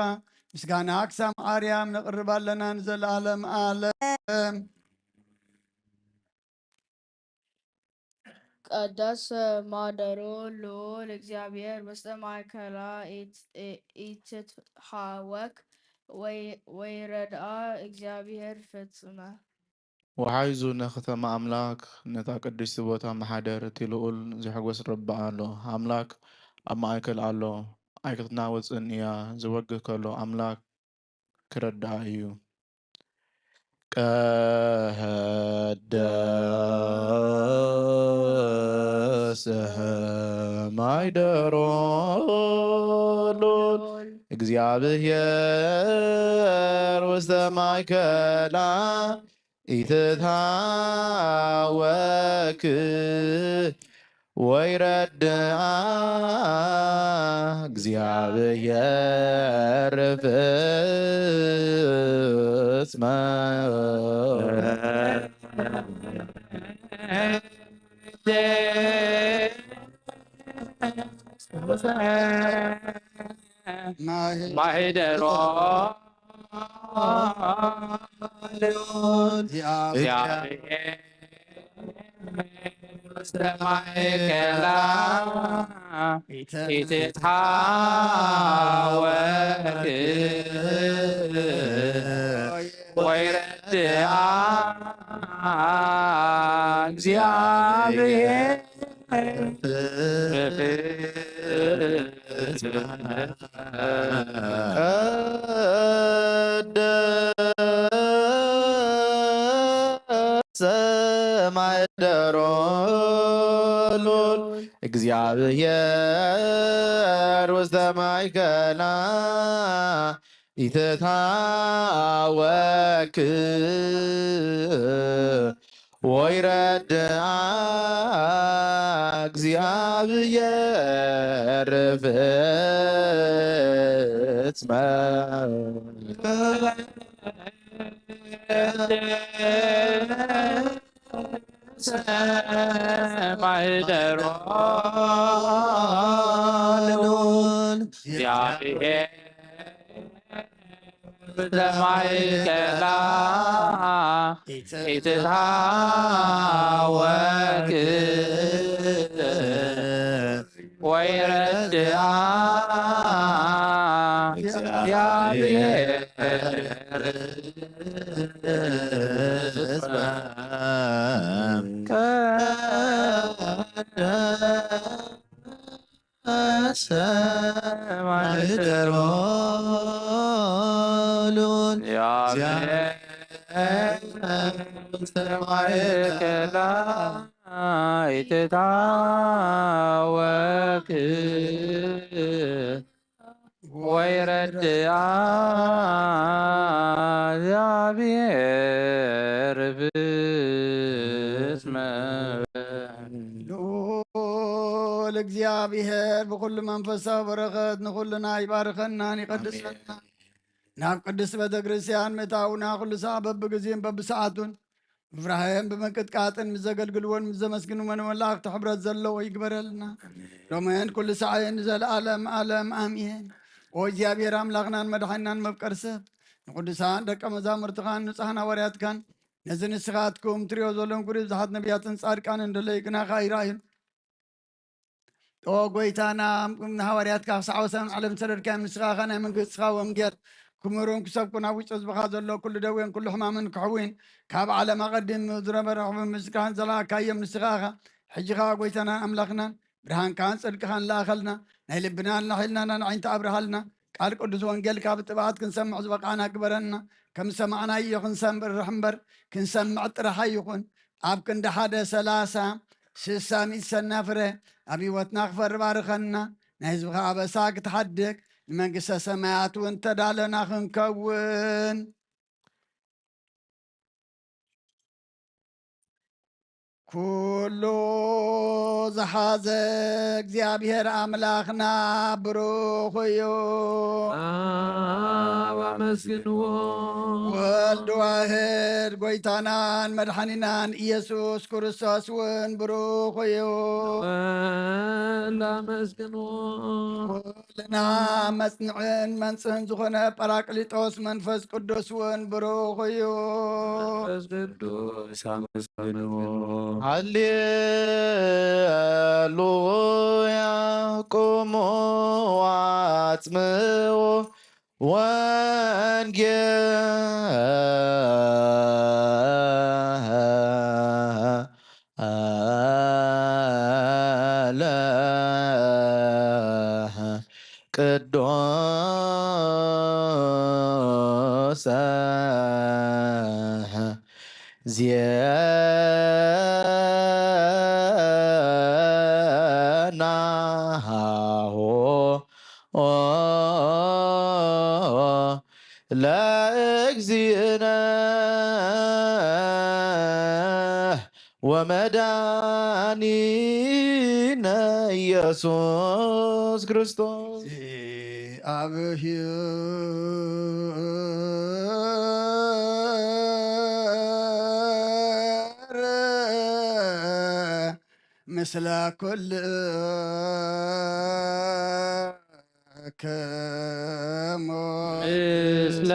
ምስጋና ክሳብ ኣርያም ነቕርብ ኣለና ንዘለኣለም ኣለም። ቀደስ ማደሮ ልዑል እግዚኣብሔር ውስተ ማእከላ ኢት-፣ ኢትትሃወክ ወይ-፣ ወይረድኣ እግዚኣብሔር ፍጽመ። ወሓይዙ ንከተማ ኣምላክ፣ ነታ ቅድስቲ ቦታ መሓደር እቲ ልዑል ዝሕጎስ ረቢ ኣሎ። ኣምላክ ኣብ ማእከል ኣሎ፣ ኣይክትናወጽን እያ። ዝወግህ ከሎ ኣምላክ ክረድኣ እዩ። ቀደሰ ማይደሮ ሉል እግዚኣብሔር ውስተ ማእከላ ኢትታወክ ወይረድኣ እግዚኣብሔር ፍጽመ። ማይ-፣ ማይደሮ ሉል እግዚኣብሔር ውስተ ማእከላ ኢትትሃወክ ወይረድኣ እግዚኣብሔር ሰማይ ደሮ ሉል እግዚኣብሔር ውስተ ማእከላ ኢትታወክ ወይረድኣ እግዚኣብሔር ፍጽመ። ሰማይ ደሮ ሉል እግዚኣብሔር ውስተ ማእከላ ኢትትሃወክ ወይረድኣ እግዚኣብሔር ሰማይ ደሮ ሉል እግዚኣብሔር ውስተ ማእከላ ኢትታወክ ወይረድኣ እግዚኣብሔር ፍጽመ። ልዑል እግዚኣብሔር ብኹሉ መንፈሳዊ በረኸት ንኹልና ይባርከናን ይቐድሰና። ናብ ቅድስት ቤተ ክርስቲያን ምእታውና ኩሉ ሰዓት በብግዜን በብሰዓቱን ብፍርሃየን ብምንቅጥቃጥን ምስ ዘገልግልዎን ምስ ዘመስግንዎን መላእኽቲ ሕብረት ዘለዎ ይግበረልና። ሎምን ኩሉ ሰዓየን ንዘለኣለም ኣለም ኣሜን። ኦ እግዚኣብሔር ኣምላኽናን መድሓኒናን መፍቀር ሰብ፣ ንቅዱሳን ደቀ መዛሙርትኻን ንጹሓን ሃዋርያትካን ነዚ ንስኻትኩም ትሪኦ ዘለኹም ግሩይ ብዙሓት ነቢያትን ጻድቃንን ደለዩ ግናኻ ይረኣዩን። ኦ ጎይታና፣ ንሃዋርያትካ ክሳዕ ወሰን ዓለም ዝሰደድካዮም ንስኻ ኸኣ ናይ መንግስትኻ ወንጌል ክምህሩን ክሰብኩን ኣብ ውሽጢ ህዝብኻ ዘሎ ኩሉ ደዌን ኩሉ ሕማምን ክሕውይን ካብ ዓለም ኣቐዲሙ ዝነበረ ሕቡን ምስጋና ዘለኣካዮም ንስኻ ኢኻ። ሕጂ ኸኣ ጎይታናን ኣምላኽናን ብርሃንካን ጽድቅኻን ለኣኸልና፣ ናይ ልብናን ናይ ሕልናናን ኣዒንቲ ኣብርሃልና። ቃል ቅዱስ ወንጌልካ ብጥብዓት ክንሰምዕ ዝበቓዕና ግበረና። ከም ዝሰማዕናዮ ክንሰምዕ እምበር ክንሰምዕ ጥራሕ ኣይኹን። ኣብ ክንዲ ሓደ ሰላሳ፣ ስሳ፣ ሚእቲ ሰናፍረ ኣብ ህይወትና ክፈሪ ባርኸና። ንህዝብኻ ኣበሳ ክትሓድግ፣ ንመንግስተ ሰማያት እውን ተዳለና ክንከውን። ኩሉ ዝሓዘ እግዚኣብሔር ኣምላኽና ብሩኽ እዩ። ኣብ ኣመስግንዎ። ወልድ ዋህድ ጎይታናን መድሓኒናን ኢየሱስ ክርስቶስ እውን ብሩኽ እዩ። ወልድ ኣመስግንዎ። ኩልና መጽንዕን መንጽህን ዝኾነ ጳራቅሊጦስ መንፈስ ቅዱስ እውን ብሩኽ እዩ። መንፈስ ቅዱስ ኣመስግንዎ። ሃሌሉያ ቁሙ ኣጽምዑ ወንጌለ ቅዱሰ ዜናሁ ለእግዚእነ ወመድኃኒነ ኢየሱስ ክርስቶስ። ምስለ ኩልክሙ ምስለ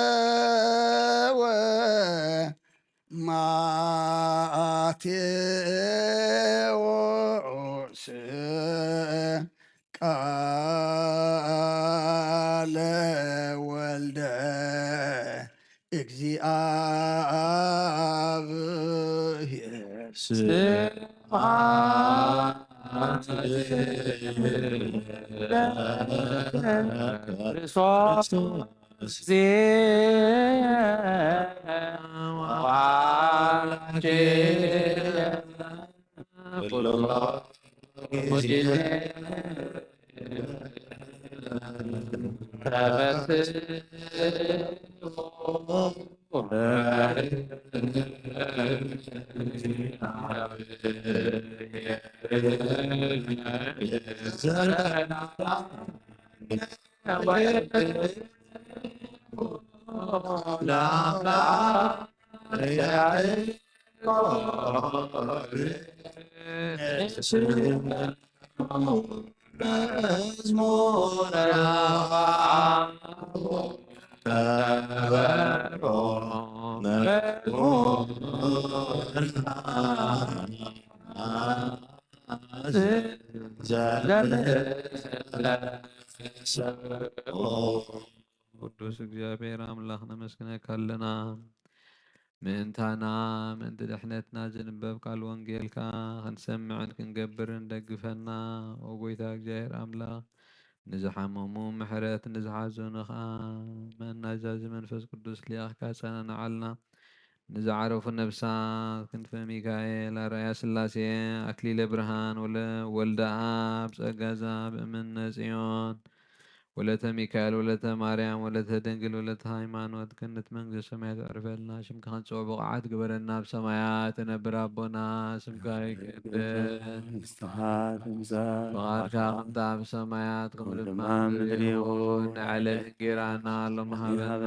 ነወ ማቴዎስ ቃለ ወልደ እግዚኣብሔር ስብሐት ክርስቶስ ዜወሃበ ኩሎ ጊዜ ተፈስሑ ቅዱስ እግዚኣብሔር ኣምላኽ ነመስግነካ ኣለና። ምእንታና፣ ምእንቲ ድሕነትና ዝንበብ ቃል ወንጌልካ ክንሰምዕን ክንገብርን ደግፈና። ኦ ጎይታ እግዚኣብሔር ኣምላኽ፣ ንዝሓመሙ ምሕረት፣ ንዝሓዘኑ ኸኣ መናዛዚ መንፈስ ቅዱስ ሊኣኽካ ኣጸናንዓልና። ንዝዓረፉ ነፍሳት ክንፈ ሚካኤል፣ ኣርኣያ ስላሴ፣ ኣክሊለ ብርሃን፣ ወለ-፣ ወልደ ኣብ፣ ጸጋ ዛብ፣ እምነ ጽዮን፣ ወለተ ሚካኤል፣ ወለተ ማርያም፣ ወለተ ድንግል፣ ወለተ ሃይማኖት፣ ገነት መንግስተ ሰማያት ኣዕርፈልና። ሽምካ ክንጽውዕ ብቕዓት ግበረና። ኣብ ሰማያት እነብር ኣቦና፣ ስምካ ይቀደስ፣ መንግስትኻ ትምጻእ፣ ፍቓድካ ከምታ ኣብ ሰማያት ከምኡ ድማ ድማ ምድሪ ምድሪ ይኹን። ይኹን። ንዕለት እንጌራና ሎም ሃበና፣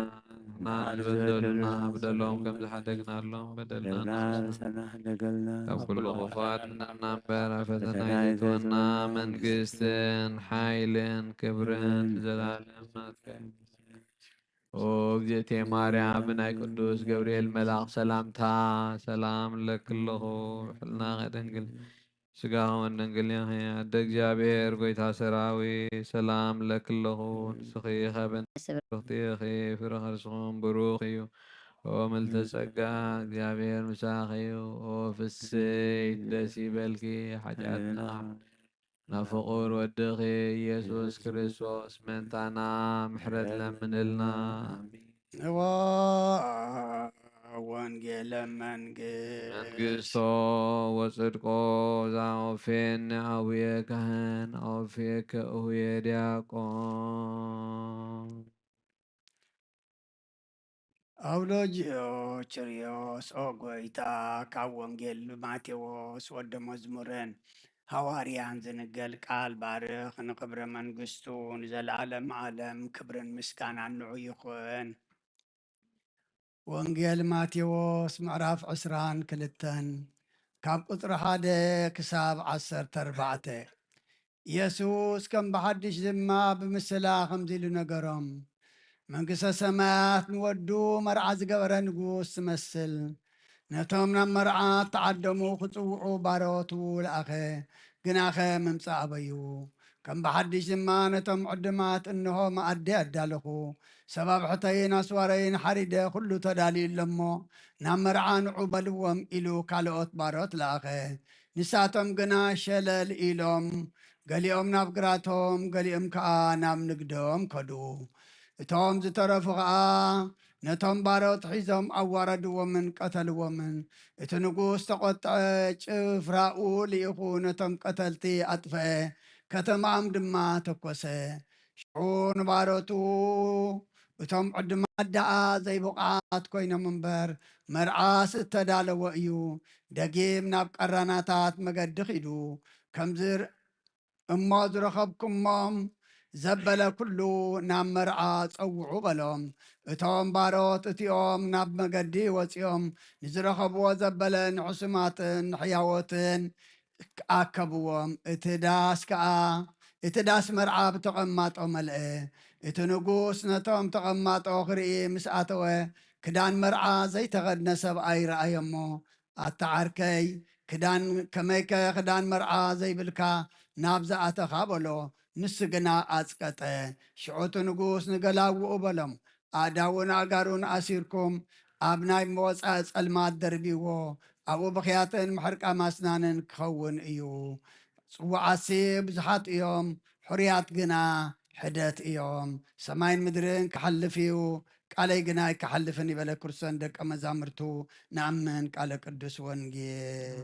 ንሕና ንበደሉና በደሎም ከም ዝሓደግናሎም በደልና በደልና ንሰናሕ ደገልና፣ ካብ ኩሉ ክፉኣት ምናና እምበር ኣብ ፈተና ፈተና ኣይተእትወና። ኣይተእትወና። መንግስትን ሓይልን ክብርን ዘላለም ናትካ እዩ። ኦ እግዝእቴ ማርያም፣ ብናይ ቅዱስ ገብርኤል መልኣኽ ሰላምታ ሰላም እለኪ ኣለኹ። ሕልናኸ ድንግል፣ ስጋኸ እውን ድንግል ኢኺ። ኣደ እግዚኣብሔር፣ ጎይታ ሰራዊት፣ ሰላም እለኪ ኣለኹ። ንስኺ ኸበን ብሩኽቲ ኢኺ፣ ፍረ ከርስኹም ብሩኽ እዩ። ኦ ምልዕተ ጸጋ፣ እግዚኣብሔር ምሳኺ እዩ። ኦ ፍስሕቲ፣ ደስ ይበልኪ፣ ሓጢኣትና ናብ ፍቑር ወድኺ ኢየሱስ ክርስቶስ ምእንታና ምሕረት ለምንልና። ኣሜን። እወ ወንጌለ መንግስት መንግስቶ ወጽድቆ ዛኦፌን ኣቡየ ካህን ኣውፌከ እሁየ ዲያቆን። ኣውሎጅዮ ችርዮስ ኦ ጎይታ፣ ካብ ወንጌል ማቴዎስ ወደ መዝሙርን ሃዋርያን ዝንገል ቃል ባርኽ። ንክብረ መንግስቱ ንዘለዓለም ዓለም ክብርን ምስጋናን ንዑ ይኹን። ወንጌል ማቴዎስ ምዕራፍ ዕስራን ክልተን ካብ ቁጽሪ ሓደ ክሳብ ዓሰርተ ኣርባዕተ። ኢየሱስ ከም ብሓድሽ ድማ ብምስላ ከምዚ ኢሉ ነገሮም፣ መንግስተ ሰማያት ንወዱ መርዓ ዝገበረ ንጉስ ትመስል። ነቶም ናብ መርዓ እተዓደሙ ክጽውዑ ባሮቱ ለኣኸ፣ ግናኸ ምምጻእ ኣበዩ። ከም ብሓድሽ ድማ ነቶም ዕድማት እንሆ መኣዲ ኣዳለኹ፣ ሰብ ኣብሕተይን ኣስዋረይን ሓሪደ ኩሉ ተዳልዩ ኣሎሞ ናብ መርዓ ንዑ በልዎም ኢሉ ካልኦት ባሮት ለኣኸ። ንሳቶም ግና ሸለል ኢሎም፣ ገሊኦም ናብ ግራቶም፣ ገሊኦም ከኣ ናብ ንግዶም ከዱ። እቶም ዝተረፉ ኸኣ ነቶም ባሮት ሒዞም ኣዋረድዎምን ቀተልዎምን። እቲ ንጉስ ተቖጥዐ፣ ጭፍራኡ ልኢኹ ነቶም ቀተልቲ ኣጥፍአ፣ ከተማኦም ድማ ተኮሰ። ሽዑ ንባሮቱ፣ እቶም ዕዱማት ደኣ ዘይብቑዓት ኮይኖም እምበር፣ መርዓስ እተዳለወ እዩ። ደጊም ናብ ቀራናታት መገዲ ኺዱ፣ ከም ዝር-፣ እሞ ዝረኸብኩሞም ዘበለ ኩሉ ናብ መርዓ ጸውዑ በሎም። እቶም ባሮት እቲኦም ናብ መገዲ ወጺኦም ንዝረኸብዎ ዘበለ ንሕሱማትን ንሕያዎትን ኣከብዎም። እቲ ዳስ ከኣ፣ እቲ ዳስ መርዓ ብተቐማጦ መልአ። እቲ ንጉስ ነቶም ተቐማጦ ክርኢ ምስ ኣተወ፣ ክዳን መርዓ ዘይተኸድነ ሰብኣይ ረኣየ እሞ፣ ኣታ ዓርከይ፣ ክዳን፣ ከመይከ ክዳን መርዓ ዘይብልካ ናብዚ ኣተኻ? በሎ። ንሱ ግና ኣጽቀጠ። ሽዑ እቲ ንጉስ ንገላውኡ በሎም፣ ኣእዳውን ኣእጋሩን ኣሲርኩም ኣብ ናይ ወጻኢ ጸልማት ደርብይዎ፣ ኣብኡ ብኽያትን ምሕርቃም ኣስናንን ክኸውን እዩ። ጽዉዓትሲ ብዙሓት እዮም፣ ሕሩያት ግና ሕደት እዮም። ሰማይን ምድርን ክሓልፍ እዩ፣ ቃለይ ግና ኣይክሓልፍን እዩ በለ። ክርስቶስ ንደቀ መዛሙርቱ ንኣምን ቃለ ቅዱስ ወንጌል።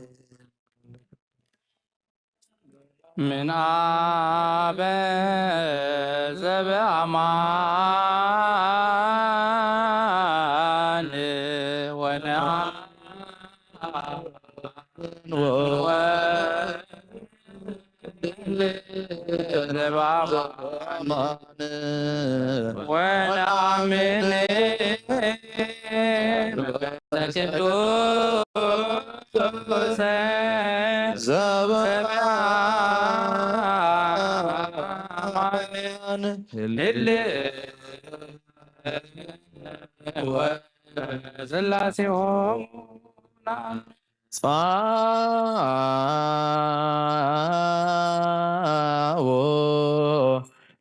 ምን ኣበ ዘበኣማን ወነአምን ወ- ወነአምን ቅዱስ ዘበአማን ህልው ስላሴሆም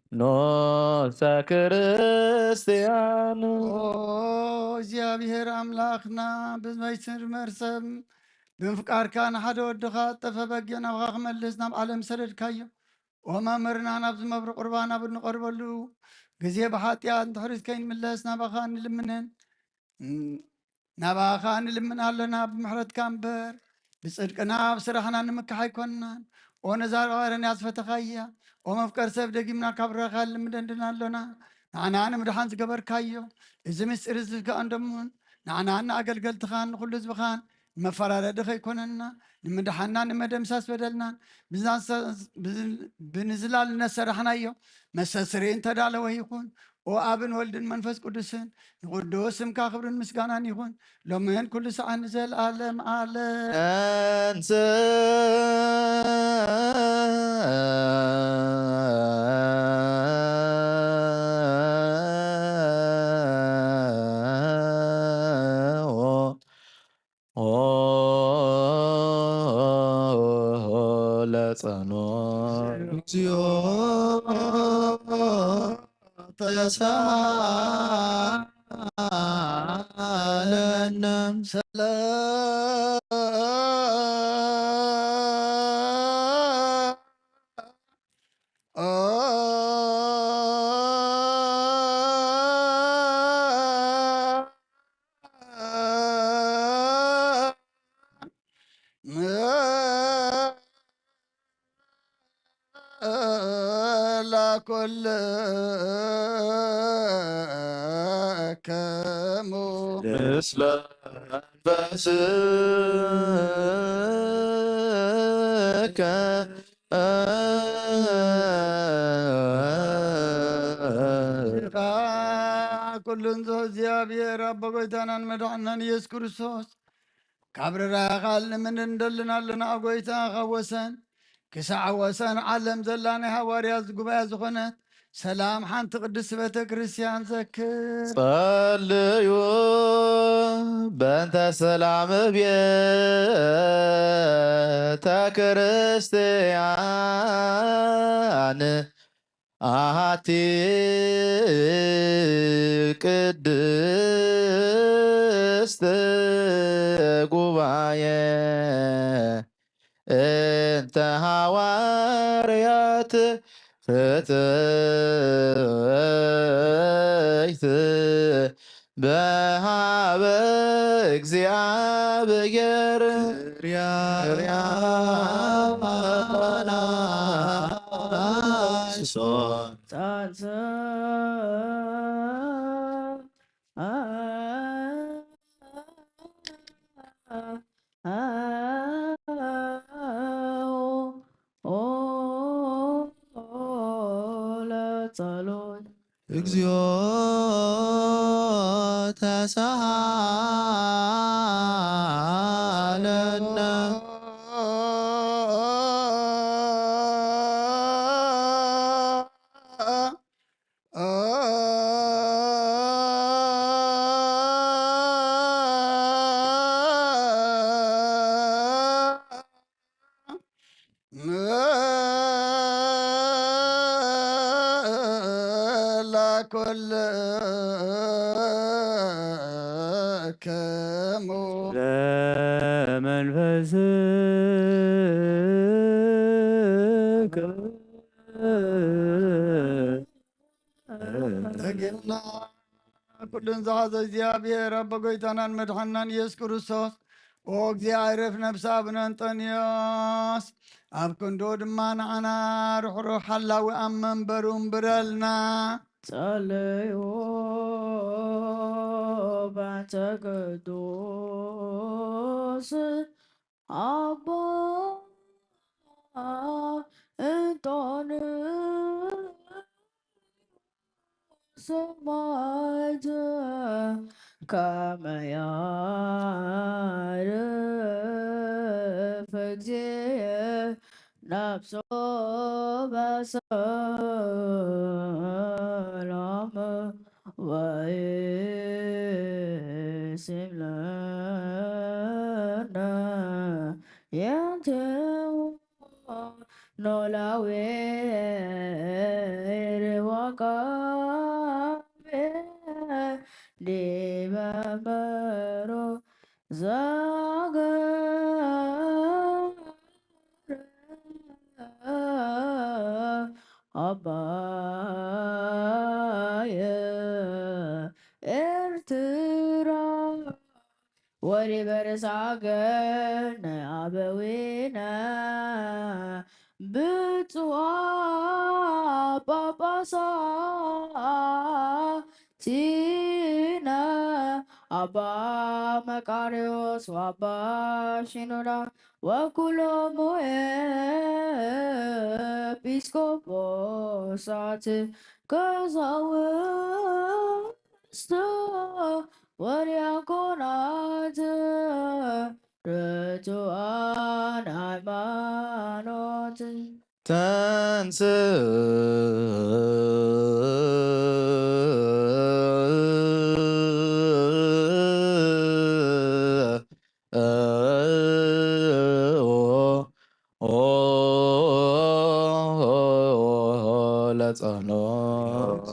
ጻኖተ ክርስቲያን። ኦ እግዚኣብሔር ኣምላኽና፣ ብመይትር መርሰም ብምፍቃርካ ንሓደ ወድኻ እጠፈ በጊዕ ናብኻ ክመልስ ናብ ዓለም ሰደድካዮ። ኦ መምህርና፣ ናብዚ መብሪ ቁርባን ኣብ እንቐርበሉ ግዜ ብሓጢኣት ንድሕሪት ከይንምለስ ናባኻ ንልምንን። ናባኻ ንልምን ኣለና፣ ብምሕረትካ እምበር ብጽድቅና ብስራሕና ንምካሕ ኣይኮንናን። ኦ ነዛ ባርያ ዝፈተኻያ፣ ኦ መፍቀር ሰብ ደጊምና ካብ ረኻ ልምደንድና ኣሎና። ንዓና ንምድሓን ዝገበርካዮ፣ እዚ ምስጢር እዚ ከኣ እንደምውን፣ ንዓናን ንኣገልገልትኻን ንኹሉ ህዝብኻን መፈራረዲ ከይኮነና፣ ንምድሓንና ንመደምሳስ በደልናን ብዛ-፣ ብዝ-፣ ብንዝላል እነሰራሕናዮ መሰስሪ እንተዳለወ ይኹን። ኦ ኣብን ወልድን መንፈስ ቅዱስን ንቅዱስ ስምካ ክብርን ምስጋናን ይኹን ሎምን ኩሉ ሰዓት ንዘለዓለም ዓለም። እንስ ለጸኖ እግዚኦ ተሳሃለነ። ሰላም ለኩልክሙ ምስለ መንፈስከ። ኩሉን ዝህብ እግዚኣብሔር ኣቦ ጎይታናን መድሓናን ኢየሱስ ክርስቶስ ካብ ርራኻ ልምን እንደልን ኣለና። ኣብ ጎይታ ካብ ወሰን ክሳዕ ወሰን ዓለም ዘላ ናይ ሃዋርያት ጉባኤ ዝኾነት ሰላም ሓንቲ ቅድስቲ ቤተ ክርስቲያን ዘክር። ጸልዩ በእንተ ሰላም ቤተ ክርስቲያን ኣሃቲ ቅድስት ጉባኤ እንተ ሃዋርያት ፍትሕት በሃበ እግዚኣብሔር ርያ ጻንሰ ለጸሎት። እግዚኦ ተሳሃለነ። ለመንፈስከ። ኩሉን ዝሓዘ እግዚኣብሔር ኣቦ ጎይታናን መድሓናን ኢየሱስ ክርስቶስ፣ ኦ እግዚኣብሔር፣ ነፍሲ ኣቡነ እንጠንዮስ ኣብ ክንዱ ድማ ንዓና ርሕሩሕ ሓላዊ ኣብ መንበሩ እምብረልና። ጸለዩ በእንተ ቅዱስ ኣቦ እንጦንዮስ ሰማዕት ከመ ያዕርፍ እግዚእ ነፍሶ በሰላም ወይሲም ለነ የንትው ኖላዊ ርዋቃቤ ዲበ መሮ ዛገረ ኣባየ ኤርትራ ወዲበ ርእሰ ሃገር ንኣበዊነ ብፁዓን ጳጳሳትና ኣባ መቃርዮስ ወኣባ ሺኖዳ ወኩሎሙ ኤጲስቆጶሳት ቀሳውስት ወዲያቆናት ርቱዓን ሃይማኖት። ተንስእ ለጸሎት።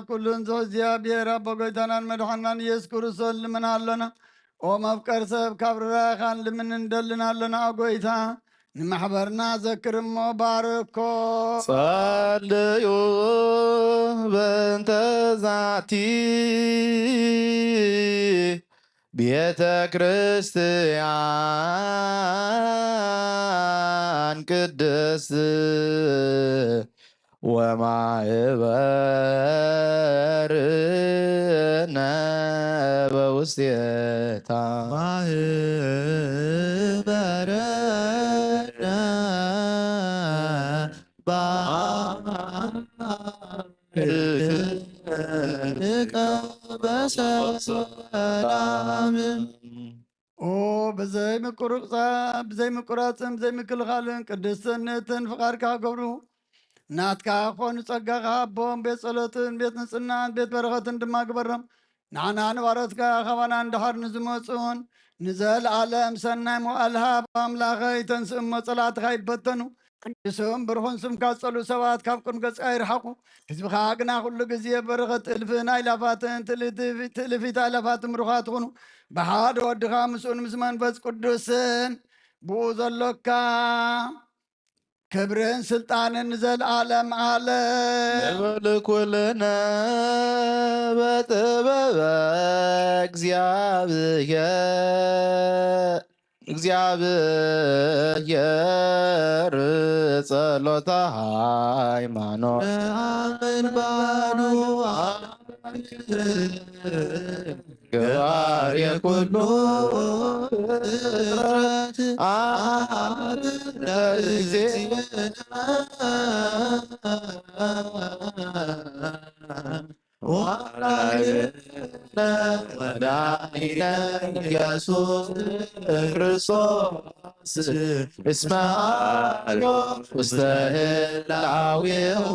ኩሉን ዝሕዝ እግዚኣብሔር ኣቦ ጎይታናን መድሓናን ኢየሱስ ክርስቶስ ልምና ኣሎና። ኦም ኣፍቀር ሰብ ካብ ርራኻን ልምን እንደልን ኣሎና። ኦ ጎይታ ንማሕበርና ዘክር እሞ ባርኮ። ጸልዩ በእንተ ዛቲ ቤተ ክርስቲያን ቅድስት ወማህበርነ በውስቴታ። ማህበርነ ባርክ በሰላም። ኦ ብዘይ ምቁርጻ-፣ ብዘይ ምቁራጽን ብዘይ ምክልኻልን ቅድስትን ንእትን ፍቓድካ ክገብሩ ናትካ ክኾኑ ጸጋኻ ሃቦም። ቤት ጸሎትን ቤት ንጽህናን ቤት በረኸትን ድማ ግበሮም። ንዓና ንባሮትካ ካባና እንድሕር ንዝመጹን ንዘለኣለም ሰናይ መዋእል ሃብ። ኣምላኸይ ተንስእ እሞ ጸላእትኻ ይበተኑ። ቅዱስን ብሩኽን ስምካ ዝጸልኡ ሰባት ካብ ቅድሚ ገጽካ ይርሓቑ። ህዝብኻ ግና ኩሉ ግዜ በረኸት እልፍን ኣእላፋትን ትእልፊት ኣእላፋትን ምሩኻት ይኹኑ። ብሓደ ወድኻ ምስኡን ምስ መንፈስ ቅዱስን ብኡ ዘሎካ ክብርን ስልጣንን ንዘለኣለም ዓለም። ንብል ኩልነ በጥበበ እግዚኣብሔር፣ እግዚኣብሔር ጸሎተ ሃይማኖት። ንኣምን ባዱ ገባሬ ኩሉ ፍጥረት አብነ ጊዜ ወዳይነ ኢየሱስ ክርስቶስ እስመ አሎ ውስተ ህላዌሁ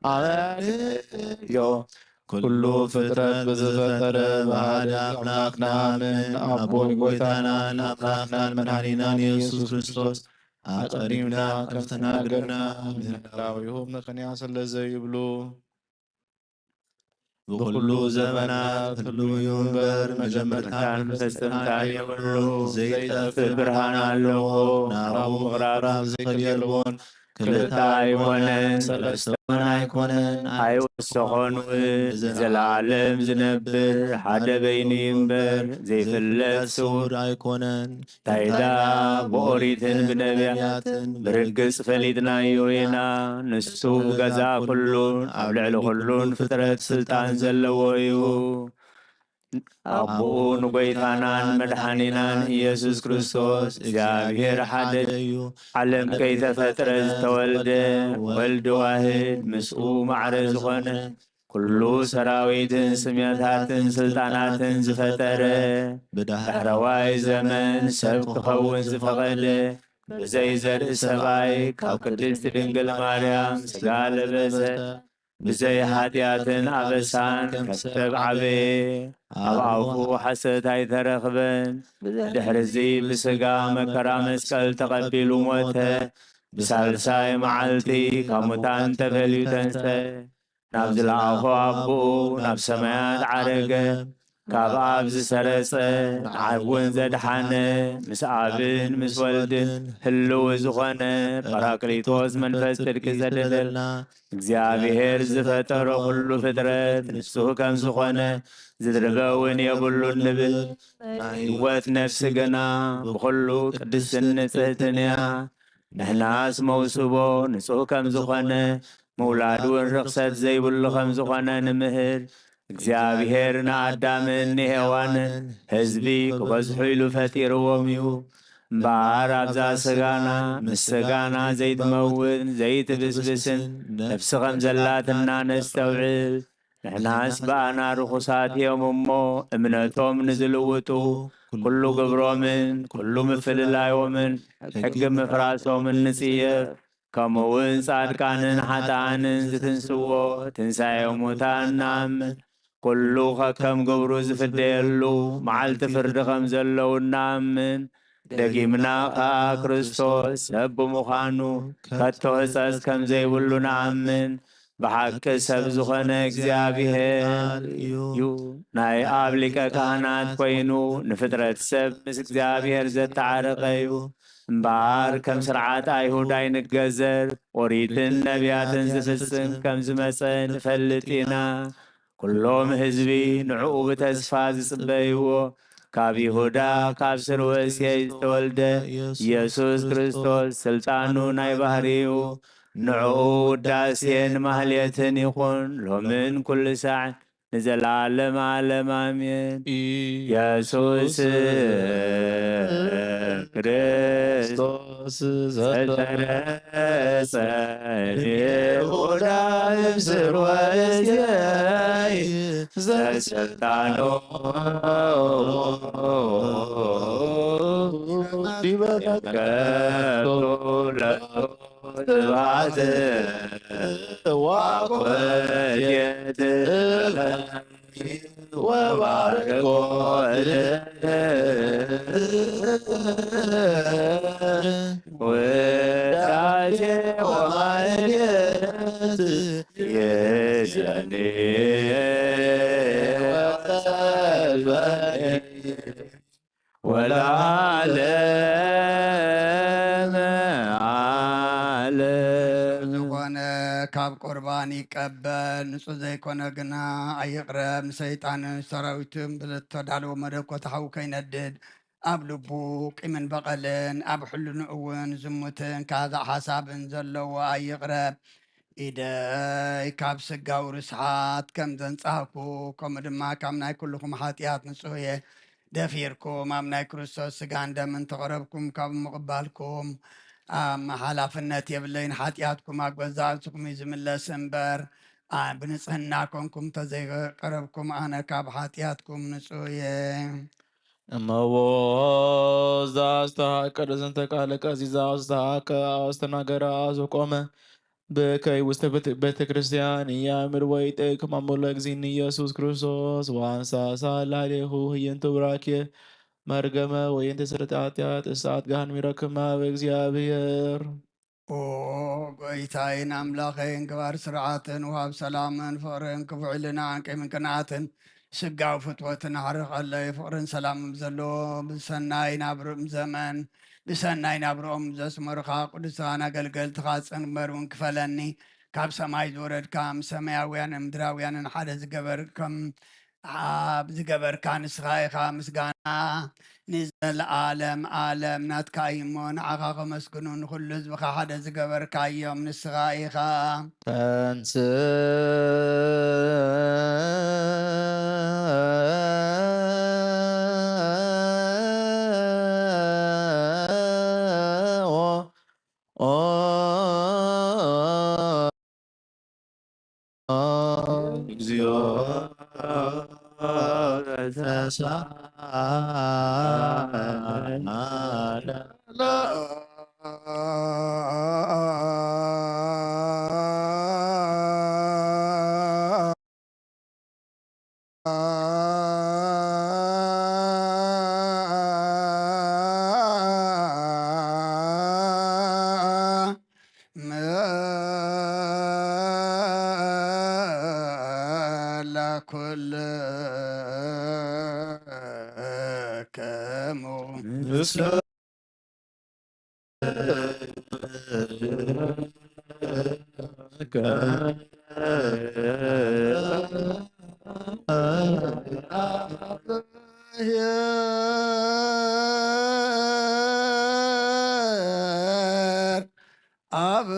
አበዮ። ኩሉ ፍጥረት ብዝፈጠረ ብሓደ ኣምላክ ንኣምን። ኣቦይ ጎይታናን ኣምላክናን መድሓኒናን ኢየሱስ ክርስቶስ ኣቐዲምና ከም ዝተናገርና ምህላዊሁ ምኽንያት ስለ ዘይብሉ ብኹሉ ዘመናት ህልው እዩ እምበር መጀመርታን መፈጸምታን የብሉ። ዘይጠፍእ ብርሃን ኣለዎ። ናብኡ ምቕራብ ዘይከል የልቦን። ክልተ ኣይኮነን፣ ሰለስተ እውን ኣይኮነን፣ ኣይወሰኾን እውን። ንዘለዓለም ዝነብር ሓደ በይኑ እዩ እምበር ዘይፍለጥ ስውር ኣይኮነን። እንታይ ደኣ ብኦሪትን ብነቢያትን ብርግጽ ፈሊጥናዮ ኢና። ንሱ ገዛ ኩሉን ኣብ ልዕሊ ኩሉን ፍጥረት ስልጣን ዘለዎ እዩ። ኣቦኡ ንጎይታናን መድሓኒናን ኢየሱስ ክርስቶስ እግዚኣብሔር ሓደ እዩ። ዓለም ከይተፈጥረ ዝተወልደ ወልድ ዋህድ ምስኡ ማዕረ ዝኾነ ኩሉ ሰራዊትን ስሜታትን ስልጣናትን ዝፈጠረ፣ ብዳሕረዋይ ዘመን ሰብ ክኸውን ዝፈቐደ፣ ብዘይ ዘርኢ ሰብኣይ ካብ ቅድስቲ ድንግል ማርያም ስጋ ለበሰ፣ ብዘይ ኃጢኣትን ኣበሳን ከም ሰብ ዓበየ። ኣብ ኣፉ ሓሰት ኣይተረኽበን። ብድሕርዚ ብስጋ መከራ መስቀል ተቐቢሉ ሞተ። ብሳልሳይ መዓልቲ ካብ ሙታን ተፈልዩ ተንሰ። ናብ ዝለኣኾ ኣቦኡ ናብ ሰማያት ዓረገ። ካብ ኣብ ዝሰረጸ፣ ንዓብ እውን ዘድሓነ፣ ምስ ኣብን ምስ ወልድን ህልው ዝኾነ ጳራቅሊጦስ መንፈስ ጽድቂ ዘደለልና፣ እግዚኣብሔር ዝፈጠሮ ኩሉ ፍጥረት ንሱ ከም ዝኾነ ዝድርበ እውን የብሉን ንብል። ናይ ህይወት ነፍሲ ግና ብኹሉ ቅድስትን ንጽህትን እያ። ንሕናስ መውስቦ ንጹህ ከም ዝኾነ፣ ምውላድ እውን ርኽሰት ዘይብሉ ከም ዝኾነ ንምህር። እግዚኣብሔር ንኣዳምን ንሄዋንን ህዝቢ ክበዝሑ ኢሉ ፈጢርዎም እዩ። እምበኣር ኣብዛ ስጋና፣ ምስ ስጋና ዘይትመውን ዘይትብስብስን ነፍሲ ከም ዘላትና ነስተውዕል። ንሕናስ ብኣና ርኹሳት እዮም እሞ፣ እምነቶም ንዝልውጡ ኩሉ ግብሮምን ኩሉ ምፍልላዮምን ሕጊ ምፍራሶምን ንጽየፍ። ከምኡ እውን ጻድቃንን ሓጥኣንን ዝትንስዎ ትንሳኤ ሙታን ንኣምን። ኩሉ ከከም ግብሩ ዝፍደየሉ መዓልቲ ፍርዲ ከም ዘለዉ ንኣምን። ደጊምና ኸኣ ክርስቶስ ሰብ ብምዃኑ ከቶ ህጸጽ ከም ዘይብሉ ንኣምን። ብሓቂ ሰብ ዝኾነ እግዚኣብሔር እዩ። ናይ ኣብ ሊቀ ካህናት ኮይኑ ንፍጥረት ሰብ ምስ እግዚኣብሔር ዘተዓረቐ እዩ። እምበኣር ከም ስርዓት ኣይሁድ ኣይንገዘር፣ ኦሪትን ነቢያትን ዝፍጽም ከም ዝመጸ ንፈልጥ ኢና። ኩሎም ህዝቢ ንዕኡ ብተስፋ ዝጽበይዎ፣ ካብ ይሁዳ ካብ ስርወ እሴይ ዝተወልደ ኢየሱስ ክርስቶስ ስልጣኑ ናይ ባህሪኡ፣ ንዕኡ ውዳሴን ማህሌትን ይኹን ሎምን ኩሉ ሳዕ ንዘለዓለም ዓለም ኣሜን። ኢየሱስ ክርስቶስ ዘተረጸ ይሁዳ እምስር ወእሴይ ዘስልጣኖ ዲበ ከቶ ለቶ ስብሐት ወኮየት ወባርኮት ውዳሴ ወማህሌት ይእዜኒ ወጸልወኒ ወለዓለመ ዓለም። ዝኾነ ካብ ቁርባን ይቀበል፣ ንጹህ ዘይኮነ ግና ኣይቕረብ። ንሰይጣንን ሰራዊቱን ብዝተዳለወ መለኮት ሓዊ ከይነድድ፣ ኣብ ልቡ ቂምን በቐልን፣ ኣብ ሕልንኡ እውን ዝሙትን ካዛዕ ሓሳብን ዘለዎ ኣይቕረብ። ኢደይ ካብ ስጋዊ ርስሓት ከም ዘንጻህኩ፣ ከምኡ ድማ ካብ ናይ ኩልኹም ሓጢኣት ንጹህ እየ። ደፊርኩም ኣብ ናይ ክርስቶስ ስጋን ደምን ተቐረብኩም ካብ ምቕባልኩም፣ ኣብ ሓላፍነት የብለይን። ሓጢኣትኩም ኣብ ገዛእ ርእስኹም እዩ ዝምለስ እምበር፣ ኣ-፣ ብንጽህና ኮንኩም ተዘይቀረብኩም፣ ኣነ ካብ ሓጢኣትኩም ንጹህ እየ። እመዎ ዘአስተሐቅር ዝንተ ቃለ ቀሲስ ዘአስተሐቅር አስተናገረ አስቆመ ብከይ ውስተ ቤተ ክርስቲያን ያምር ወይጠይቅ ማሙለ እግዚእነ ኢየሱስ ክርስቶስ ወአንሳሳ ላሌሁ ህይንቱ ብራኬ መርገመ ወይንተ ስርት ኃጢአት እሳት ገሃን ሚረክማ በእግዚአብሔር። ኦ ጎይታይን ኣምላኸይን፣ ግባር ስርዓትን ውሃብ ሰላምን ፍቕርን ክፉዕ ኢልና ኣንቂምን ቅንዓትን ስጋዊ ፍትወትን ኣሕርቐለይ። ፍቕርን ሰላምን ብዘለዎ ብሰናይ ናብርኦም ዘመን ብሰናይ ናብርኦም ዘስመሩኻ ቅዱሳን ኣገልገልትኻ ጽንበር እውን ክፈለኒ። ካብ ሰማይ ዝወረድካ ምስ ሰማያውያንን ምድራውያንን ሓደ ዝገበር ከም ኣብ ዝገበርካ ንስኻ ኢኻ። ምስጋና ንዘለዓለም ዓለም ናትካ እዩ እሞ፣ ንዓኻ ከመስግኑ፣ ንኹሉ ህዝብኻ ሓደ ዝገበርካ እዮም። ንስኻ ኢኻ። ተንስ ኦ ተሳለ ለኩልክሙ። አብ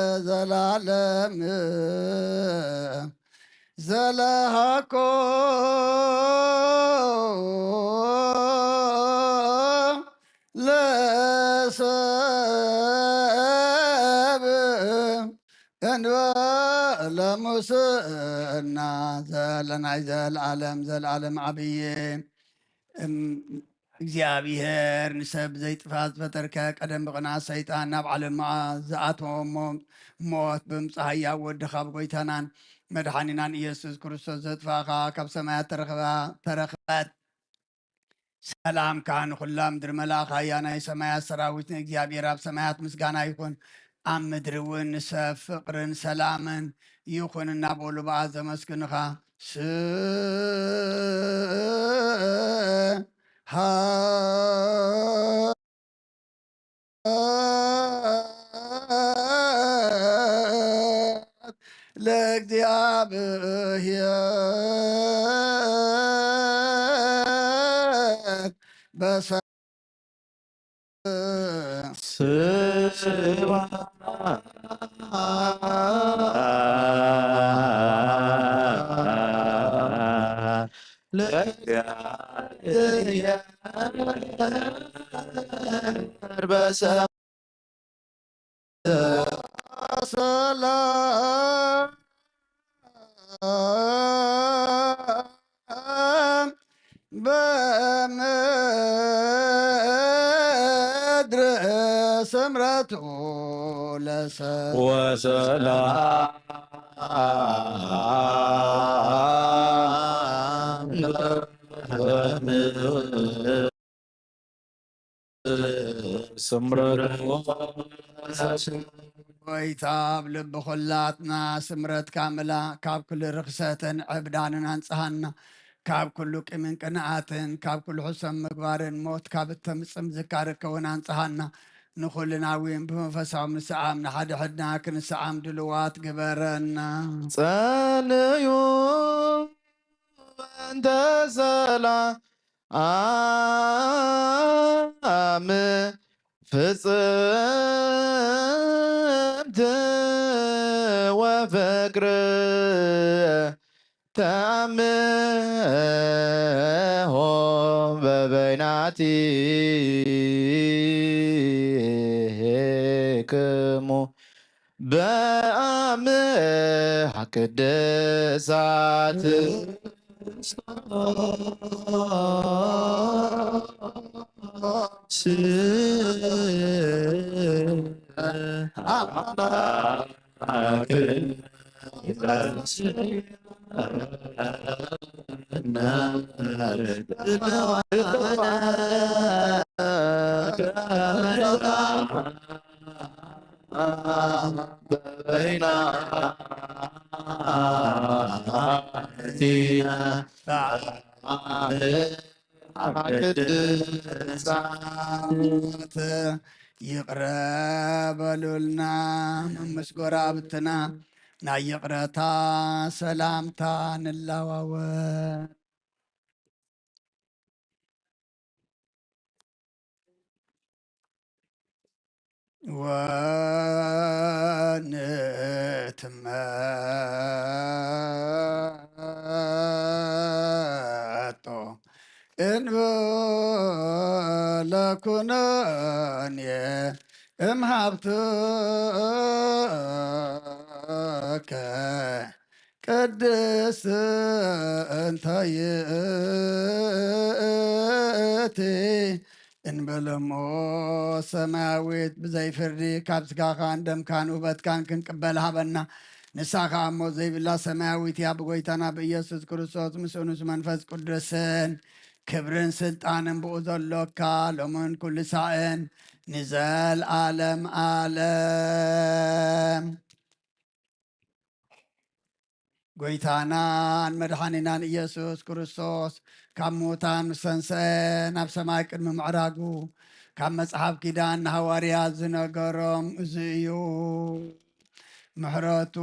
የዘላለም ዘለሃኮ ለሰብ እንበለ ሙስና ዘለናይ ዘለዓለም ዘለዓለም ዓብዬ እም፣ እግዚኣብሔር ንሰብ ዘይጥፋእ ዝፈጠርከ ቀደም ብቕንዓት ሰይጣን ናብ ዓለም ሞዓ ዝኣተወ እሞ ሞት ብምጽእ ህያው ወድኻ ብጎይታናን መድሓኒናን ኢየሱስ ክርስቶስ ዘጥፋእኻ ካብ ሰማያት ተረኽባ ተረኽበት። ሰላምካ ንኹላ ምድሪ መላእኻ እያ። ናይ ሰማያት ሰራዊት ንእግዚኣብሔር ኣብ ሰማያት ምስጋና ይኹን፣ ኣብ ምድሪ እውን ንሰብ ፍቕርን ሰላምን ይኹን እናበሉ ብኣ ዘመስግንኻ። ስብሐ ለእግዚኣብሔር በሰ ስብሐት ለእግዚአብሔር በሰማይ ሰላም በምድር ስምረቱ ለሰብ ወሰላም በምድር ስምረቱ። ጎይታ ኣብ ልቢ ኩላትና ስምረትካ ምላ፣ ካብ ኩሉ ርኽሰትን ዕብዳንን ኣንጽሃና፣ ካብ ኩሉ ቂምን ቅንኣትን፣ ካብ ኩሉ ሕሰም ምግባርን ሞት ካብ እተምጽእ ምዝካር ከውን ኣንጽሃና። ንኹልና እውን ብመንፈሳዊ ምስዓም ንሓድሕድና ክንስዓም ድልዋት ግበረና። ጸልዩ እንተ ሰላም ፍጽምቲ ወፍቅር ተአምሆ በበይናቲክሙ በአምሃ ቅድሳት ቅድሳት ይቕረ በሉልና፣ ምስ ጎረባብትና ናይ ይቕረታ ሰላምታ ንለዋወጥ። ወንትመጦ እንብለ ኩነኔ እምሃብትነ ቅድስት እንተ ይእቲ እንበለሞ ሰማያዊት፣ ብዘይ ፍርዲ ካብ ስጋኻን ደምካን ውበትካን ክንቅበል ሃበና። ንሳ ኸኣ ሞት ዘይብላ ሰማያዊት እያ። ብጎይታና ብኢየሱስ ክርስቶስ ምስኡ ምስ መንፈስ ቅዱስን ክብርን ስልጣንን ብኡ ዘሎካ ሎምን ኩሉ ሳዕን ንዘልኣለም ኣለም። ጎይታናን መድሓኒናን ኢየሱስ ክርስቶስ ካብ ሙታን ምስ ተንስአ ናብ ሰማይ ቅድሚ ምዕራጉ ካብ መጽሓፍ ኪዳን ንሃዋርያት ዝነገሮም እዚ እዩ። ምሕረቱ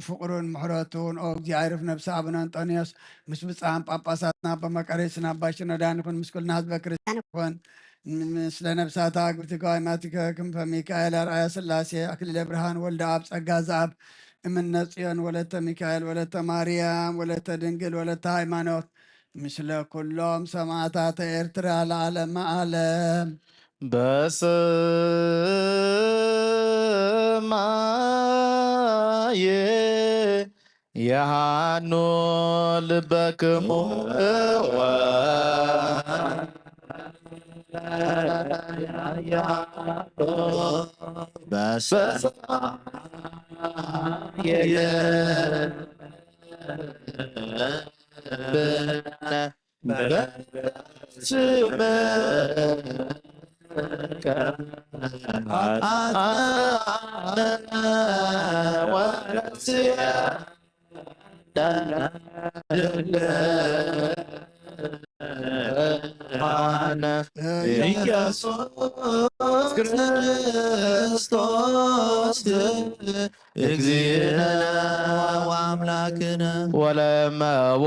ፍቕሩን ምሕረቱን ኦ እግዚኣብሔር ነብሲ ኣቡነ እንጦንዮስ ምስ ብፁዓን ጳጳሳትና ኣቦ መቃርዮስን ኣባ ሽኖዳን ይኹን ምስ ኩልና ህዝበ ክርስቲያን ይኹን። ምስለ ነብሳታ ግብርቲ ገዋይ ማቲከ ክንፈ ሚካኤል ኣርኣያ ስላሴ ኣክሊለ ብርሃን ወልደ ኣብ ጸጋ ዘኣብ እምነ ጽዮን ወለተ ሚካኤል ወለተ ማርያም ወለተ ድንግል ወለተ ሃይማኖት ምስለ ኩሎም ሰማዕታተ ኤርትራ ለዓለመ ዓለም። በስማየ የሃኑ ልበክሙ እወ በስማየ ኢየሱስ ክርስቶስ እግዚእነ ወአምላክነ ወለመቦ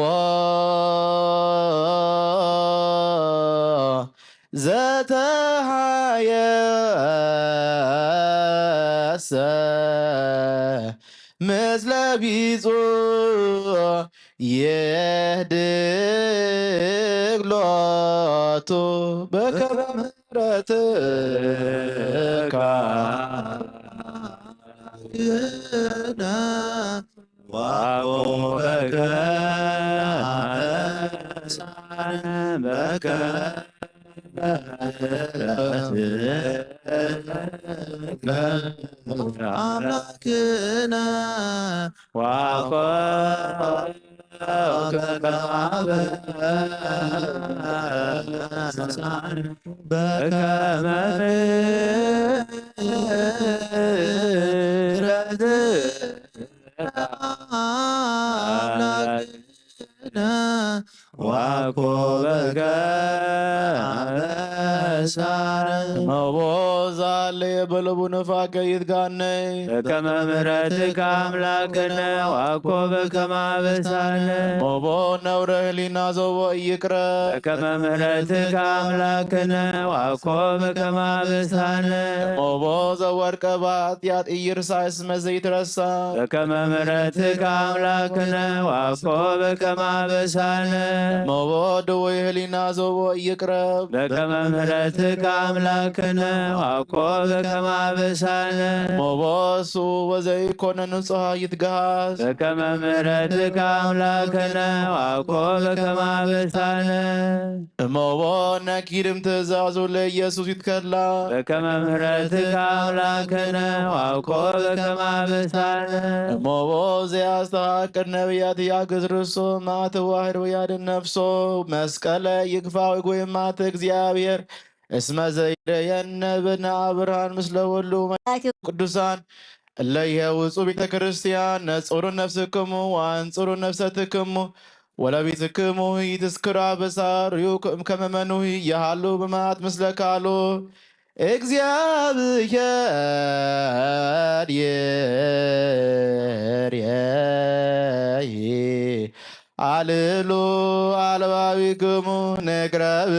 ዘተሃየሰ ምስለ ቢጹ የህድግ ሎቱ በከመ ምሕረትካ ዋቆበከ በከመ አምላክነ ዋኮ በከመ ምሕረትከ አምላክነ ዋኮበከ አበሳነ። እመቦ ዛለየ በልቡ ንፋቀ ይትጋነይ። በከመ ምሕረትከ አምላክነ ዋኮበ ከመ አበሳነ። እመቦ ነውረ ህሊና ዘቦ ይቅረ። በከመ ምሕረትከ አምላክነ ዋኮበ ከመ አበሳነ። እመቦ ዘወድቀ በኃጢአት ኢይርሳ እስመ ዘይትረሳ። በከመ ምሕረትከ አምላክነ ዋኮበ ከመ አበሳነ። እመቦ ድውይ ህሊና ዘቦ ይቅረብ። በከመ ምሕረትከ አምላክነ ዋኮበ ከመ አበሳነ። እመቦ እሱ ወዘይኮነ ንጹሐ ይትገሃስ። በከመ ምሕረትከ አምላክነ ዋኮበ ከመ አበሳነ። እመቦ ነኪርም ትእዛዙ ለኢየሱስ ይትከላ። በከመ ምሕረትከ አምላክነ ዋኮበ ከመ አበሳነ። እመቦ ዘያስተሐቅር ነቢያት ያግዝ ርእሶ ማትዋህድ ወያድን ነፍሶ መስቀለ ይግፋ ወይጎይማት እግዚአብሔር እስመ ዘይደየነ ብነ አብርሃን ምስለ ወሉ ቅዱሳን እለ ይሄውፁ ቤተ ክርስቲያን ነጽሩ ነፍስክሙ ወአንጽሩ ነፍሰትክሙ ወለቤትክሙ ይትስክራ በሳሪው ከመ መኑ ይሃሉ በመዓት ምስለ ካሉ እግዚአብሔር ይርየይ አልሉ አልባቢክሙ ንቅረብ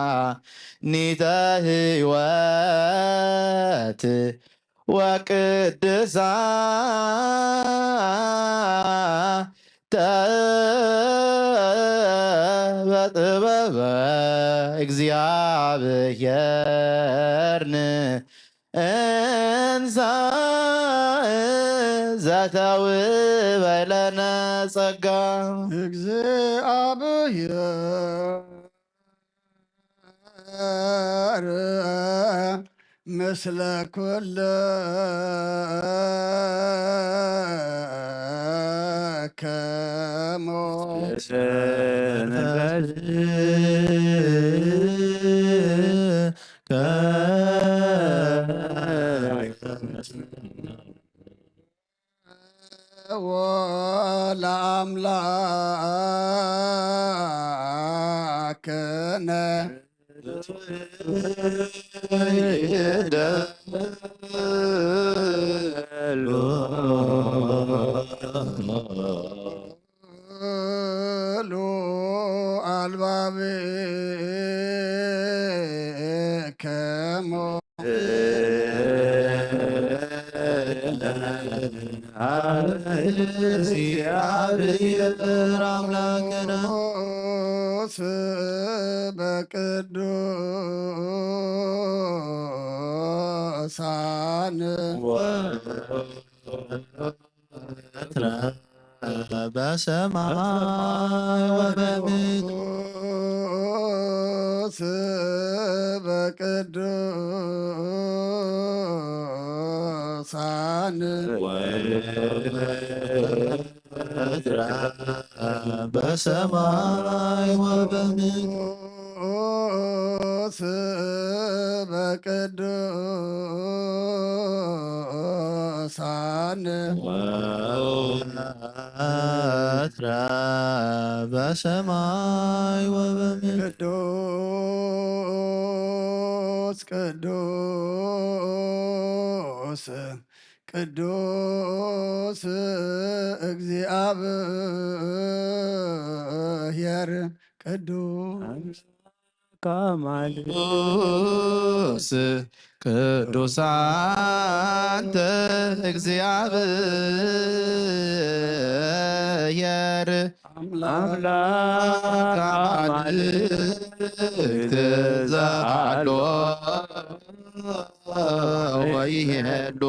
ለመድኃኒተ ሕይወት ወቅድሳ በጥበበ እግዚአብሔር ንእንሳ ኣታዊ በለነ ጸጋ። እግዚኣብሔር ምስለ ኩልክሙ። ወለአምላክነ በሰማይ ወበምድር በቅዱሳን በሰማይ ወበምድር በቅዱሳን ወትረ በሰማይ ወበምድር ቅዱስ ቅዱስ ቅዱስ እግዚአብሔር ቅዱስ ቅዱስ ቅዱስ አንተ እግዚአብሔር አምላክ አማልክት ዘአሎ ወይሄሉ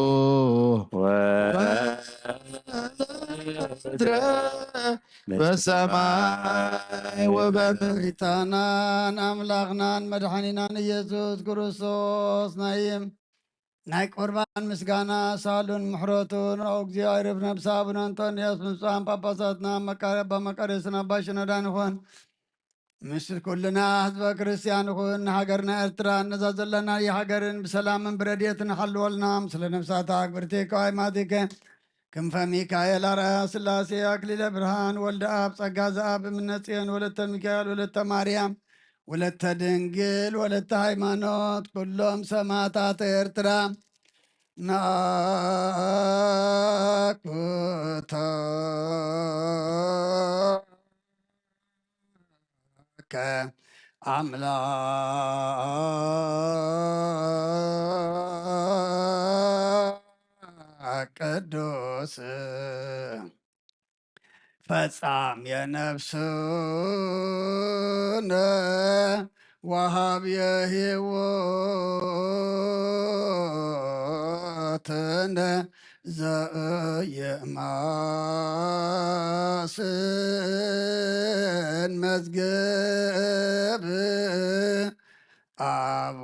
ወትረ በሰማይ ወበምድር። ጌታናን ኣምላኽናን መድሓኒናን ኢየሱስ ክርስቶስ ናይ ናይ ቁርባን ምስጋና ሳሉን ምሕረቱን ኦ እግዚኣብሔር ነብሰ ኣቡነ ኣንጦንዮስ ምስ ብፁዓን ጳጳሳትና መቃ- ኣባ መቃርዮስን ኣባ ሽኖዳን ይኹን። ምስ ኩልና ህዝበ ክርስቲያን ይኹን። ንሃገርና ኤርትራ ነዛ ዘለና ሃገርን ብሰላምን ብረድኤትን ሓልወልና። ምስለ ነብሳታ ኣክብርቲ ከዋይ ማቲከ ክንፈ ሚካኤል ኣርኣያ ስላሴ ኣክሊለ ብርሃን ወልደ ኣብ ጸጋ ዘኣብ እምነ ጽዮን ወለተ ሚካኤል ወለተ ማርያም ወለተ ድንግል ወለተ ሃይማኖት ኩሎም ሰማዕታት ኤርትራ ንኣኩቶ ቅዱስ ፈጻም የነፍስነ ወሃብ የህይወትነ ዘየማስን መዝገብ አቡ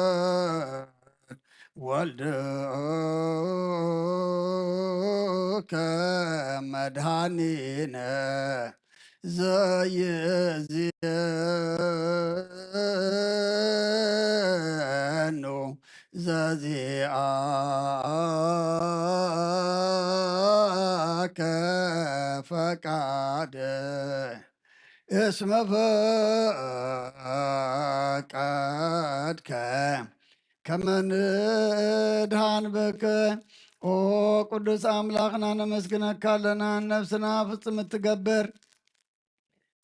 ለዋህድ ወልድ ከመድኃኒነ ዘይእዝየኑ ዘዚአከ ፈቃድ እስመ ፈቀድከ ከመ ንድኃን ብከ። ኦ ቅዱስ ኣምላኽና ነመስግነካ ኣለና። ነፍስና ፍጽም እትገብር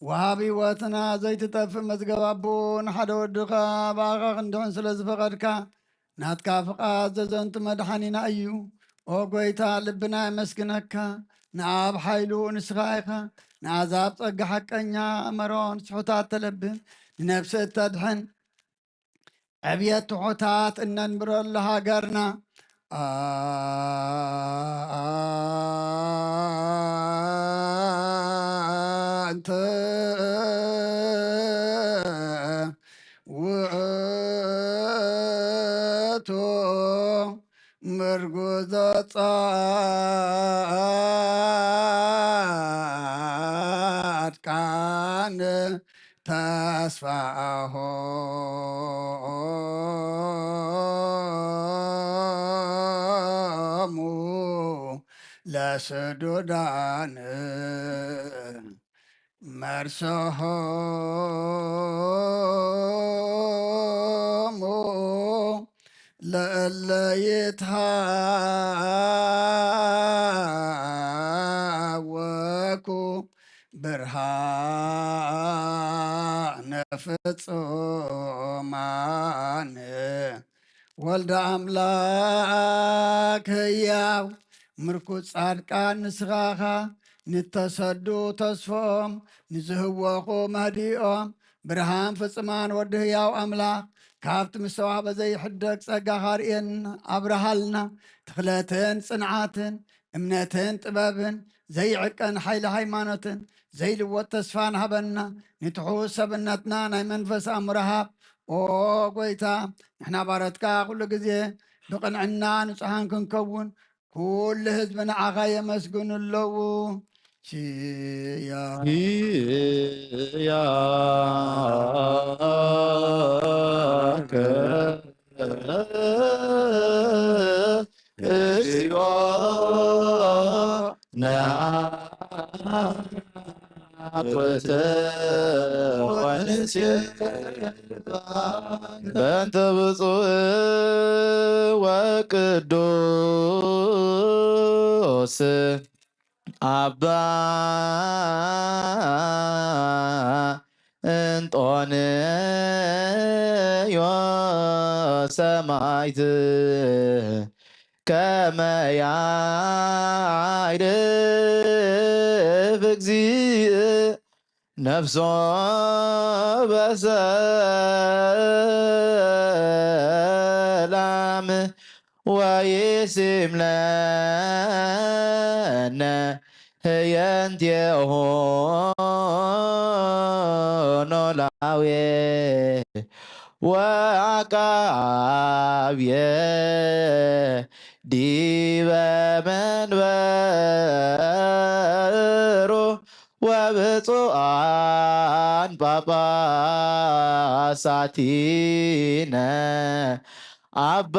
ወሃቢ ሕይወትና ዘይትጠፍእ መዝገብ ኣቦ ንሓደ ወድኻ ብኣኻ ክንድሕን ስለ ዝፈቐድካ ናትካ ፍቓድ ዘዘንቱ መድሓኒና እዩ። ኦ ጎይታ ልብና የመስግነካ። ንኣብ ሓይሉ ንስኻ ኢኻ። ንኣዛብ ጸጋ ሓቀኛ መሮን ስሑታት ተለብም ንነፍሲ እተድሕን ዕብየት ትሑታት እነንብረሉ ሃገርና ኣንተ ውእቱ ምርጉዘ ጻድቃን ተስፋሆሙ ለስዱዳን መርሶሆሙ ለእለ ይትሃወኩ ብርሃነ ፍጹማን። ወልደ ኣምላክ ህያው ምርኩስ ጻድቃን ንስኻኻ ንተሰዱ ተስፎም ንዝህወኹ መህዲኦም ብርሃን ፍጹማን ወዲ ህያው ኣምላኽ ካብቲ ምስተዋህበ ዘይሕደግ ጸጋኻ ርእየና ኣብርሃልና። ትኽለትን ጽንዓትን እምነትን ጥበብን ዘይዕቀን ሓይሊ ሃይማኖትን ዘይልወጥ ተስፋን ሃበና። ንትሑት ሰብነትና ናይ መንፈስ ኣእምሮ ሃብ። ኦ ጎይታ፣ ንሕና ባረትካ ኩሉ ግዜ ብቕንዕና ንጹሓን ክንከውን ኩሉ ህዝቢ ንዓኻ የመስግኑ ኣለዉ። ኪያ ኪያከ እግዚኦ ነአኩት ወንሴባ በእንተ ብፁዕ ወቅዱስ አባ እንጦንዮስ ሰማዕት ከመ ያዕርፍ እግዚእ ነፍሶ በሰላም ወይሲም ለነ ህየንቴሆ ኖላዌ ወአቃብየ ዲበ መንበሩ ወብፁዓን ጳጳሳቲነ አባ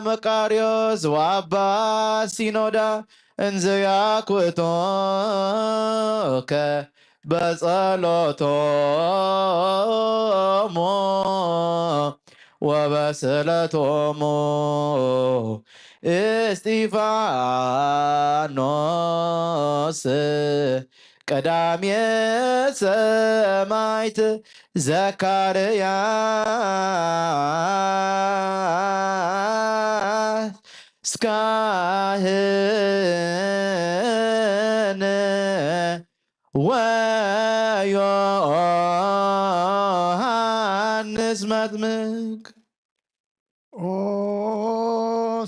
መቃርዮስ ወአባ ሲኖዳ እንዘ ያኩቶከ በጸሎቶሙ ወበስእለቶሙ እስጢፋኖስ ቀዳሜ ሰማዕት ዘካርያስ ካህን ወዮሃንስ መጥምቅ። ኦ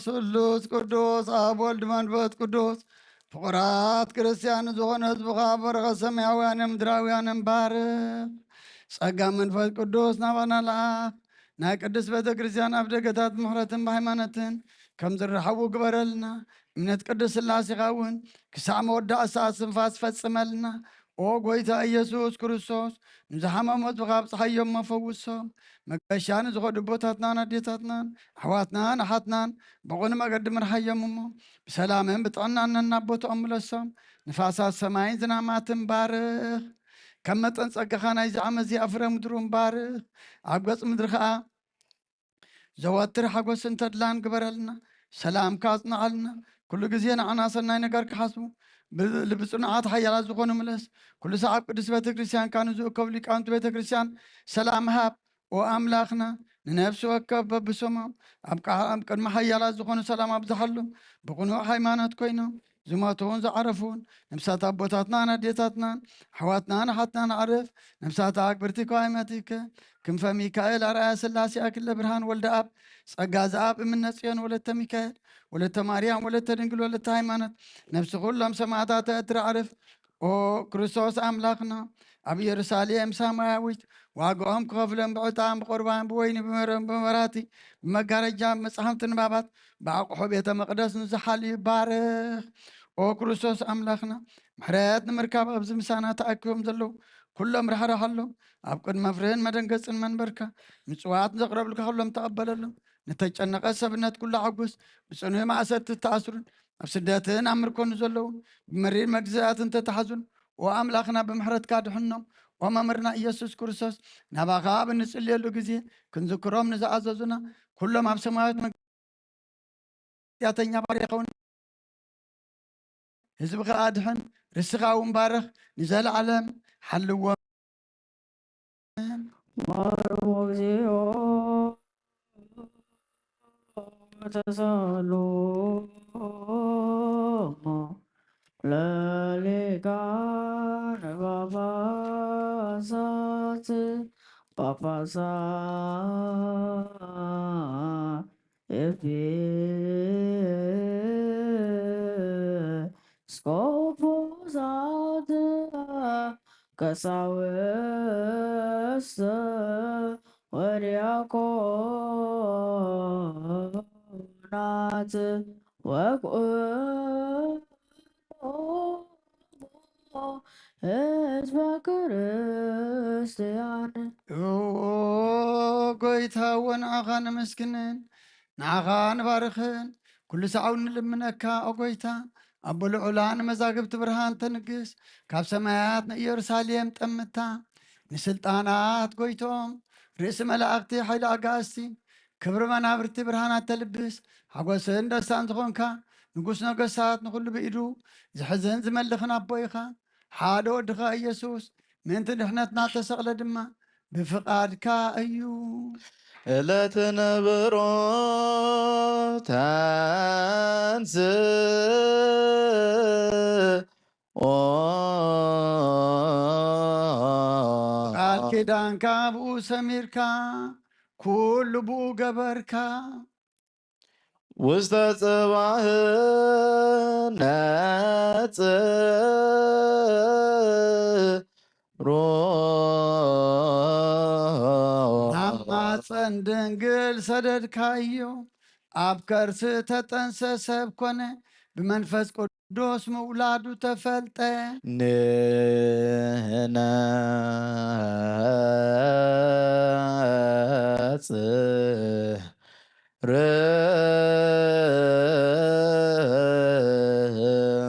ስሉስ ቅዱስ ኣብ ወልድ መንፈስ ቅዱስ ፍቑራት ክርስትያን ዝኾነ ህዝብኻ በረኸት ሰማያውያንን ምድራውያንን ባርኽ። ጸጋ መንፈስ ቅዱስ ናባና ለኣኽ። ናይ ቅድስት ቤተ ክርስቲያን ኣብ ደገታት ምሕረትን ብሃይማኖትን ከም ዝረሓቡ ግበረልና። እምነት ቅድስት ስላሴኻ እውን ክሳዕ መወዳእታ ሰዓት ስንፋስ ፈጽመልና። ኦ ጎይታ ኢየሱስ ክርስቶስ፣ ንዝሓመሙ ህዝብኻ ኣብጽሓዮም እሞ ፈውሶም። መገሻ ንዝኸዱ ኣቦታትናን ኣዴታትናን ኣሕዋትናን ኣሓትናን ብቕኑዕ መገዲ ምርሓዮም እሞ ብሰላምን ብጥዕናን ነናብ ቦታኦም ምለሶም። ንፋሳት ሰማይን ዝናማትን ባርኽ። ከም መጠን ጸጋኻ ናይዚ ዓመት እዚኣ ፍረ ምድሩን ባርኽ። ኣብ ገጽ ምድሪ ኸኣ ዘወትር ሓጎስን ተድላን ግበረልና። ሰላምካ ኣጽንዓልና። ኩሉ ግዜ ንዓና ሰናይ ነገር ክሓስቡ ብ-፣ ልቢ ጽኑዓት ሓያላት ዝኾኑ ምለስ። ኩሉ ሰዓብ ቅዱስ ቤተ ክርስቲያንካ ንዝእከቡ ሊቃውንቲ ቤተ ክርስቲያን ሰላም ሃብ። ኦ ኣምላኽና፣ ንነፍሲ ወከፍ በብስሞም ኣብ ቃ-፣ ኣብ ቅድሚ ሓያላት ዝኾኑ ሰላም ኣብዝሓሎም። ብቕኑዕ ሃይማኖት ኮይኖም ዝሞቱን ዝዓረፉን፣ ነፍሳት ኣቦታትናን ኣዴታትናን ኣሕዋትናን ኣሓትናን ኣዕርፍ፣ ነፍሳት ኣክብርቲ ከዋይመቲከ ክንፈ ሚካኤል ኣርኣያ ስላሴ ኣክለ ብርሃን ወልደ ኣብ ጸጋ ዘኣብ እምነ ጽዮን ወለተ ሚካኤል ወለተ ማርያም ወለተ ድንግል ወለተ ሃይማኖት ነፍሲ ኩሎም ሰማዕታት ኤርትራ ኣዕርፍ ኦ ክርስቶስ ኣምላኽና፣ ኣብ ኢየሩሳሌም ሰማያዊት ዋጋኦም ክኸፍሎም ብዕጣን ብቑርባን ብወይኒ ብመረን ብመብራህቲ ብመጋረጃ ብመጻሕፍቲ ንባባት ብኣቑሑ ቤተ መቕደስ ንዝሓሉ ይባረኽ። ኦ ክርስቶስ ኣምላኽና፣ ምሕረት ንምርካብ ኣብዚ ምሳና ተኣኪቦም ዘለዉ ኩሎም ራሕራሓሎም። ኣብ ቅድሚ መፍርህን መደንገጽን መንበርካ ምጽዋት ዘቕረብልካ ኩሎም ተቐበለሎም። ንተጨነቐ ሰብነት ኩሉ ሓጉስ፣ ብጽኑዕ ማእሰርቲ ዝተኣስሩን ኣብ ስደትን ኣብ ምርኮን ዘለውን ብመሪር መግዛእትን ተታሕዙን፣ ኦ ኣምላኽና ብምሕረትካ ድሕኖም። ኦ መምህርና ኢየሱስ ክርስቶስ፣ ናባኻ ኣብ እንጽልየሉ ግዜ ክንዝክሮም ንዝኣዘዙና ኩሎም ኣብ ሰማያዊት መንግስቲ ያተኛ ባርያ ኸውን። ህዝብኻ ኣድሕን፣ ርስኻ እውን ባርኽ፣ ንዘለዓለም ሓልዎም። ማረሞ እግዚኦ ተሳሎ ለሊቃነ ጳጳሳት ጳጳሳት ኤጲስቆጶሳት ቀሳውስት ወዲያቆናት ወኩሉ ህዝበ ክርስቲያን። ኦ ጎይታ፣ እወ ንዓኻ ነመስግንን ንዓኻ ንባርኽን፣ ኩሉ ሳዕ እውን ንልምነካ። ኦ ጎይታ፣ ኣቦ ልዑላን መዛግብቲ ብርሃን ተንግስ፣ ካብ ሰማያት ንኢየሩሳሌም ጠምታ፣ ንስልጣናት ጎይቶም፣ ርእሲ መላእኽቲ፣ ሓይሊ ኣጋእዝቲ፣ ክብሪ መናብርቲ ብርሃናት ተልብስ፣ ሓጎስን ደስታን ዝኾንካ፣ ንጉስ ነገስታት፣ ንኹሉ ብኢዱ ዝሕዝን ዝመልኽን ኣቦ ኢኻ። ሓደ ወድኻ ኢየሱስ ምእንቲ ድሕነትና ተሰቕለ ድማ ብፍቓድካ እዩ። እለት ንብሮ ተንሥእ ኦ ቃል ኪዳንካ ብኡ ሰሚርካ፣ ኩሉ ብኡ ገበርካ። ውስተ ጽባህ ነጽሮ ናብ ማፀን ድንግል ሰደድካዮ፣ ኣብ ከርስ ተጠንሰ ሰብ ኮነ፣ ብመንፈስ ቅዱስ ምውላዱ ተፈልጠ። ንነጽር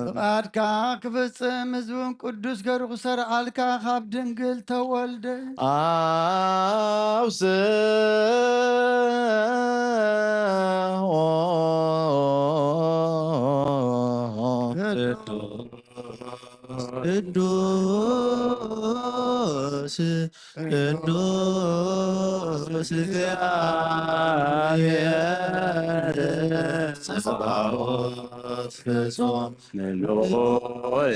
ፍቓድካ ክፍጽም ህዝብን ቅዱስ ገሩ ክሰርዓልካ ካብ ድንግል ተወልደ። ኣብ ስኦ ቅዱስ ቅዱስ እግዚአብሔር ጸባኦት ፍጹም ምሉእ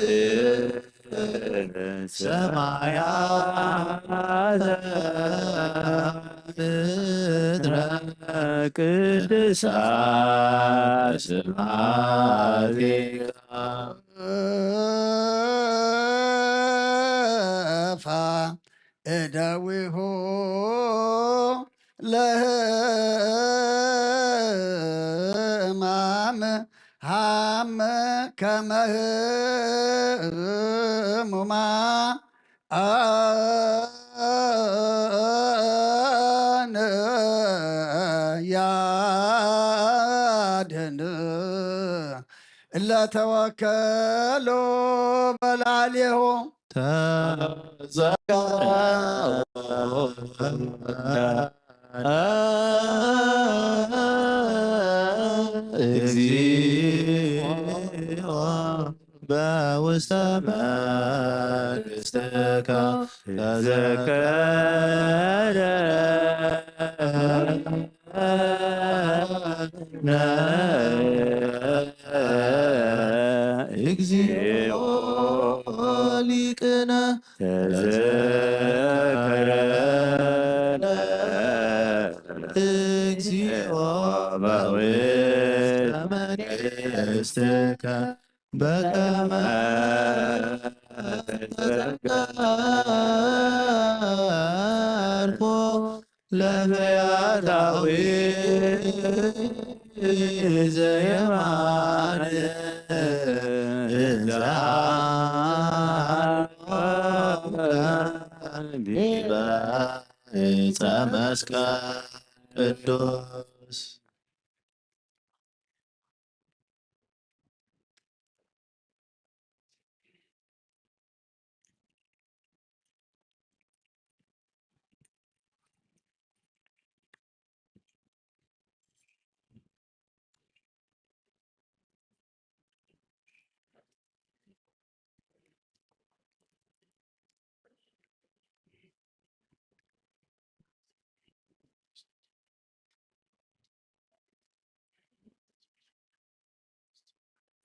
ሰማያተ ምድረ ቅድሳት ስብሐቲከ። እፋ እደዊሁ ለህማም ሃም ከመ ህሙማ ኣነ ያድን ለተወከሎ በላሌሆ ተዘከረ እግዚኦ በውስተ መንግሥትከ ተዘከረ ተዘከረነ እግዚኦ በውስተ መንግሥትከ በከመ ተዘከርኩ ለፈያታዊ ዘየማነ እንዘ ዲበ ዕፀ መስቀል ቅዱስ።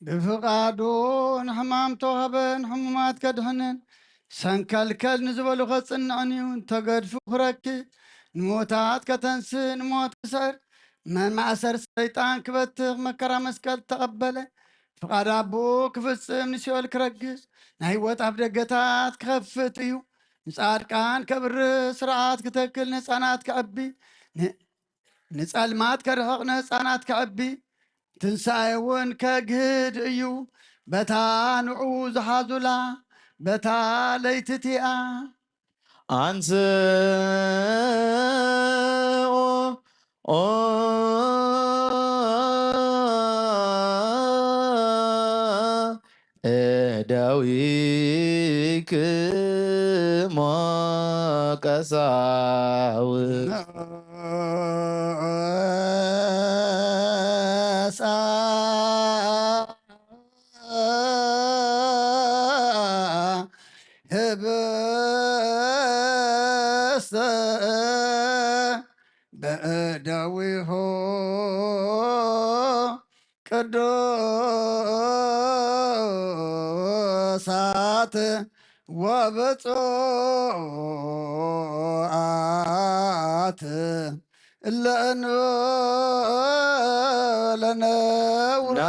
ብፍቓዱ ንሕማም ተዋህበ፣ ንሕሙማት ከድሕንን ሰንከልከል ንዝበሉ ከጽንዕን እዩ። እንተገድፉ ክረኪ፣ ንሞታት ከተንስእ፣ ንሞት ክሰር፣ መማእሰር ሰይጣን ክበትኽ፣ መከራ መስቀል ተቐበለ። ፍቓድ ኣቦኡ ክፍጽም፣ ንሲኦል ክረግጽ፣ ናይ ህይወት ኣፍ ደገታት ክኸፍት እዩ። ንጻድቃን ከብርህ፣ ስርዓት ክተክል፣ ንህጻናት ከዕቢ፣ ን-፣ ንጸልማት ከርሕቕ፣ ንህጻናት ከዕቢ፣ ትንሳኤ እውን ከግህድ እዩ። በታ ንዑ ዝሓዙላ፣ በታ ለይቲ እቲኣ። አንስኡ ኦ እደዊክሞ ቀሳውስት። ህብስተ በእደዊሁ ቅዱሳት ወብፁዓት እለ እንበለ ነውር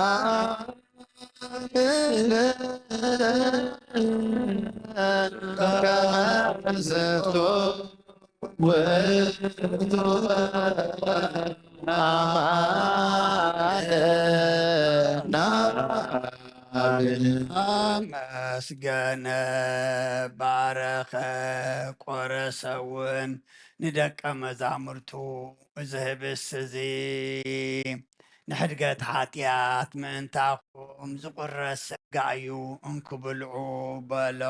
አመስገነ፣ ባረኸ፣ ቆረሰ እውን ንደቀ መዛሙርቱ፣ እዚ ህብስት እዚ ንሕድገት ሓጢኣት ምእንታኹም ዝቑረስ ጸጋ እዩ፣ እንኩ ብልዑ በሎ።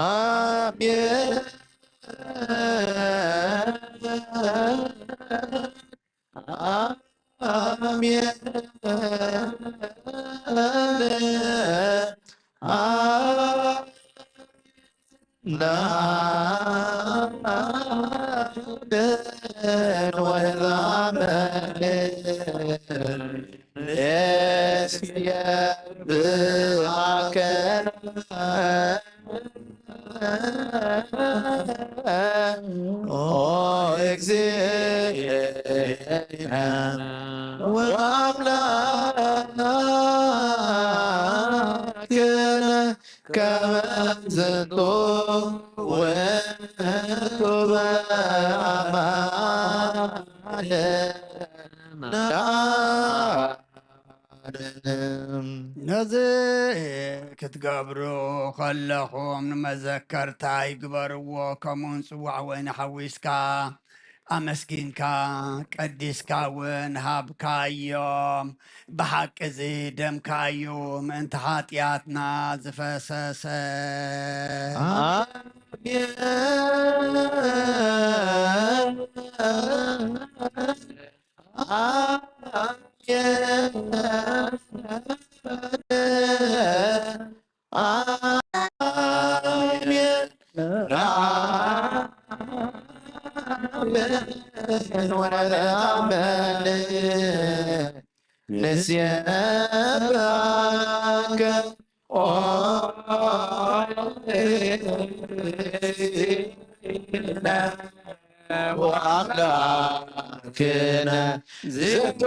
ኣሜን። ኣሜን። ናብን ወላመን እስየብሃከ ኦ እግዚእነ ወአምላክነ ከመ ዝንቱ ውእቱ በአማነ ነዚ ክትገብሩ ከለኹም ንመዘከርታይ ግበርዎ፣ ከምኡውን ጽዋዕ ወይኒ ሓዊስካ ኣመስጊንካ ቀዲስካ እውን ሃብካዮም። ብሓቂ እዚ ደምካ እዩ ምእንቲ ሓጢኣትና ዝፈሰሰ። ኣሜን። ኣሜን። ኣሜን። ንሴብሐከ ኦ ወአምላክነ ዝቶ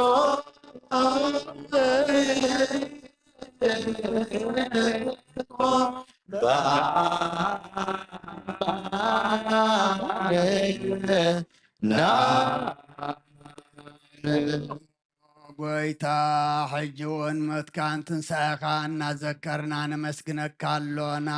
ጎይታ፣ ሕጂ እውን ሞትካን ትንሳኤኻ እናዘከርና ነመስግነካ ኣሎና።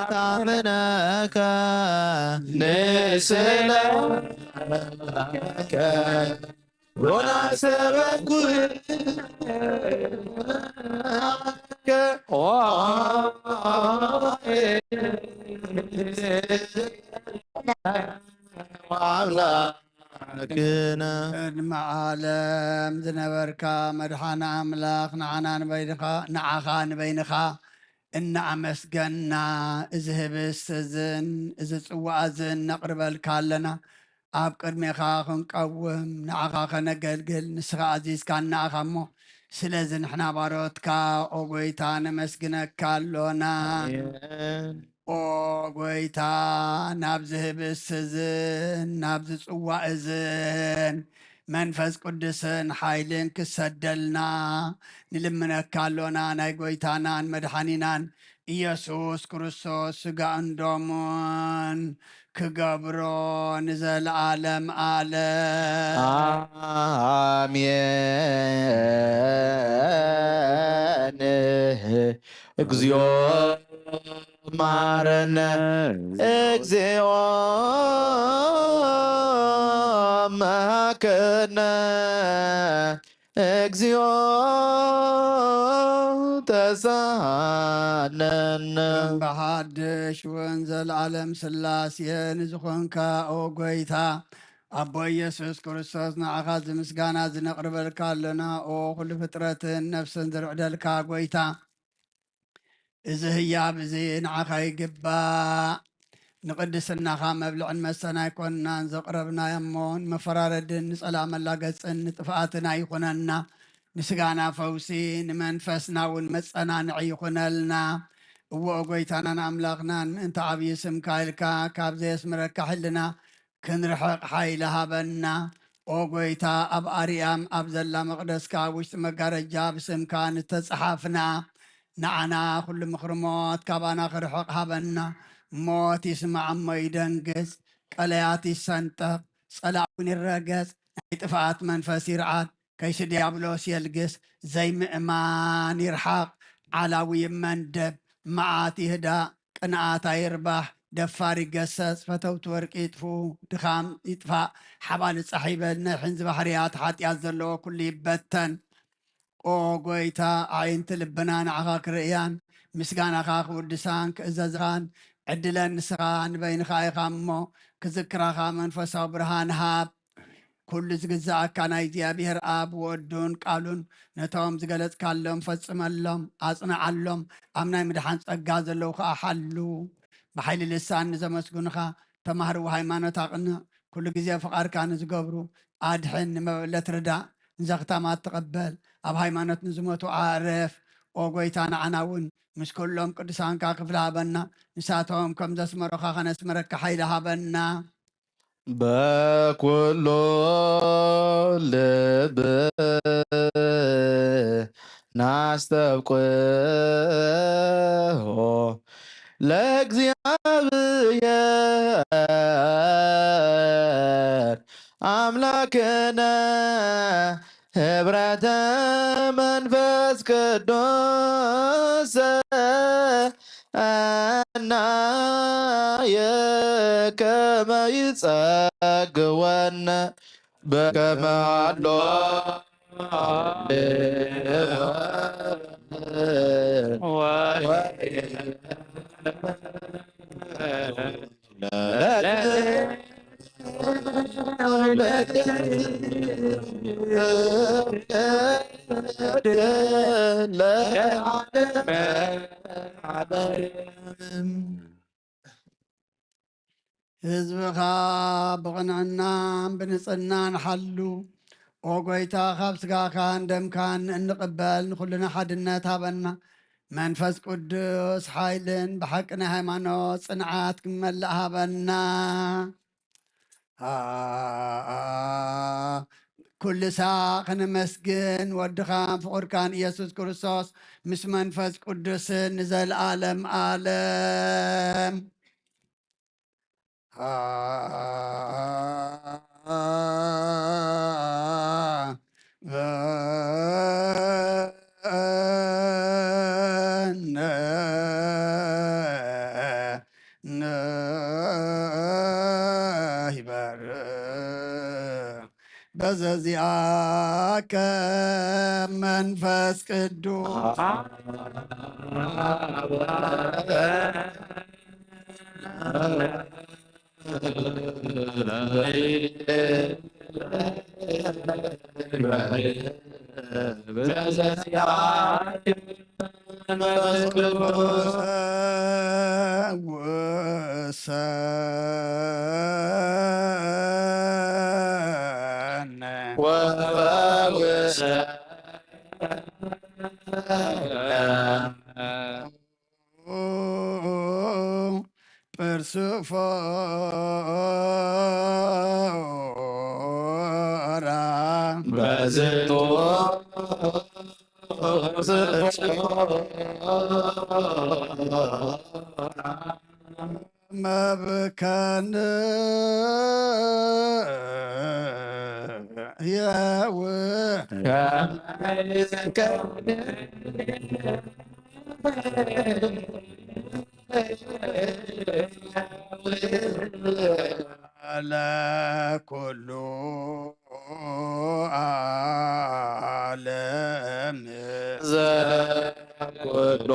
ወንታምነከ ንስለከ ወናሰበኩ ቅድሚ ዓለም ዝነበርካ መድሓን ኣምላኽ ንዓና ንበይንኻ ንዓኻ ንበይንኻ እናኣመስገና እዚ ህብስት እዝን እዚ ጽዋእ እዝን ነቕርበልካ ኣለና። ኣብ ቅድሜኻ ክንቀውም ንዓኻ ከነገልግል ንስኻ ኣዚዝካና ኢኻ እሞ ስለዚ ንሕና ባሮትካ ኦ ጎይታ ነመስግነካ ኣሎና። ኦ ጎይታ ናብዚ ህብስት እዝን ናብዚ ጽዋእ እዝን መንፈስ ቅዱስን ሓይልን ክሰደልና ንልምነካ ኣሎና። ናይ ጎይታናን መድሓኒናን ኢየሱስ ክርስቶስ ስጋኡን ደሙን ክገብሮ ንዘለዓለም ዓለም። ኣሜን። እግዚኦ ማረነ እግዚኦ መሃከነ እግዚኦ ተሳሃለነ። ብሓድሽ እውን ዘለዓለም ስላሴ ንዝኾንካ ኦ ጎይታ ኣቦ ኢየሱስ ክርስቶስ ንዓኻ እዚ ምስጋና እዚ ነቕርበልካ ኣለና። ኦ ኩሉ ፍጥረትን ነፍስን ዝርዕደልካ ጎይታ እዚ ህያብ እዚ ንዓኻ ይግባእ። ንቕድስናኻ መብልዕን መስተን ኣይኮንናን ዘቕረብናዮ እሞ ንመፈራረድን ንጸላእ መላገጽን ንጥፍኣትን ኣይኹነና። ንስጋና ፈውሲ ንመንፈስና እውን መጸናንዒ ይኹነልና። እወ ጎይታናን ኣምላኽናን ምእንቲ ዓብዪ ስምካ ኢልካ ካብ ዘየስምረካ ሕልና ክንርሕቕ ሓይሊ ሃበና። ኦ ጎይታ ኣብ ኣርያም ኣብ ዘላ መቕደስካ ኣብ ውሽጢ መጋረጃ ብስምካ ንተጸሓፍና ንዓና ኩሉ ምኽሪ ሞት ካባና ክርሕቕ ሃበና። ሞት ይስማዕ እሞ ይደንግጽ፣ ቀለያት ይሰንጠቕ፣ ጸላእ እውን ይረገጽ፣ ናይ ጥፍኣት መንፈስ ይርዓድ፣ ከይሲ ዲያብሎስ የልግስ፣ ዘይምእማን ይርሓቕ፣ ዓላዊ ይመንደብ፣ መዓት ይህዳእ፣ ቅንኣት ኣይርባሕ፣ ደፋር ይገሰጽ፣ ፈተውቲ ወርቂ ይጥፍኡ፣ ድኻም ይጥፋእ፣ ሓባሊ ጻሕ ይበል፣ ናይ ሕንዚ ባሕርያት ሓጢኣት ዘለዎ ኩሉ ይበተን። ኦ ጎይታ ኣዒንቲ ልብና ንዓኻ ክርእያን ምስጋናኻ ክውድሳን ክእዘዝኻን ዕድለን ንስኻ ንበይንኻ ኢኻ እሞ ክዝክራኻ መንፈሳዊ ብርሃን ሃብ። ኩሉ ዝግዝኣካ ናይ እግዚኣብሔር ኣብ ወዱን ቃሉን ነቶም ዝገለጽካሎም ፈጽመሎም፣ ኣጽንዓሎም፣ ኣብ ናይ ምድሓን ጸጋ ዘለዉ ከኣ ሓሉ። ብሓይሊ ልሳን ንዘመስግኑኻ ተማህርዎ ሃይማኖት ኣቕንዕ፣ ኩሉ ግዜ ፍቓድካ ንዝገብሩ ኣድሕን፣ ንመበለት ርዳእ፣ ንዘኽታማት ተቐበል፣ ኣብ ሃይማኖት ንዝሞቱ ኣዕርፍ። ኦ ጎይታ ንዓና እውን ምስ ኩሎም ቅዱሳንካ ክፍሊ ሃበና፣ ንሳቶም ከም ዘስመሩኻ ከነስምረካ ሓይሊ ሃበና። በኩሉ ልብ ናስተብቅሆ ለእግዚኣብሔር ኣምላክነ ህብረተ መንፈስ ቅዱስ እናየ ከመ ይጸግወነ በከመ ኣሎ ህዝብኻ ብቕንዕናን ብንጽህናን ሓሉ። ኦ ጐይታ፣ ካብ ስጋኻን ደምካን እንቕበል ንኹልና ሓድነት ሃበና። መንፈስ ቅዱስ ሓይልን ብሓቂ ናይ ሃይማኖት ጽንዓት ክንመልእ ሃበና። ኣ-፣ ኩሉ ሳዕ ከነመስግን ወድኻን ፍቑርካን ኢየሱስ ክርስቶስ ምስ መንፈስ ቅዱስን ንዘለዓለም ዓለም። በዘዚአከ መንፈስ ቅዱስ ጵርስፎራ በዝቶ መብከን የው ለኩሉ ዓለም ዘኩሉ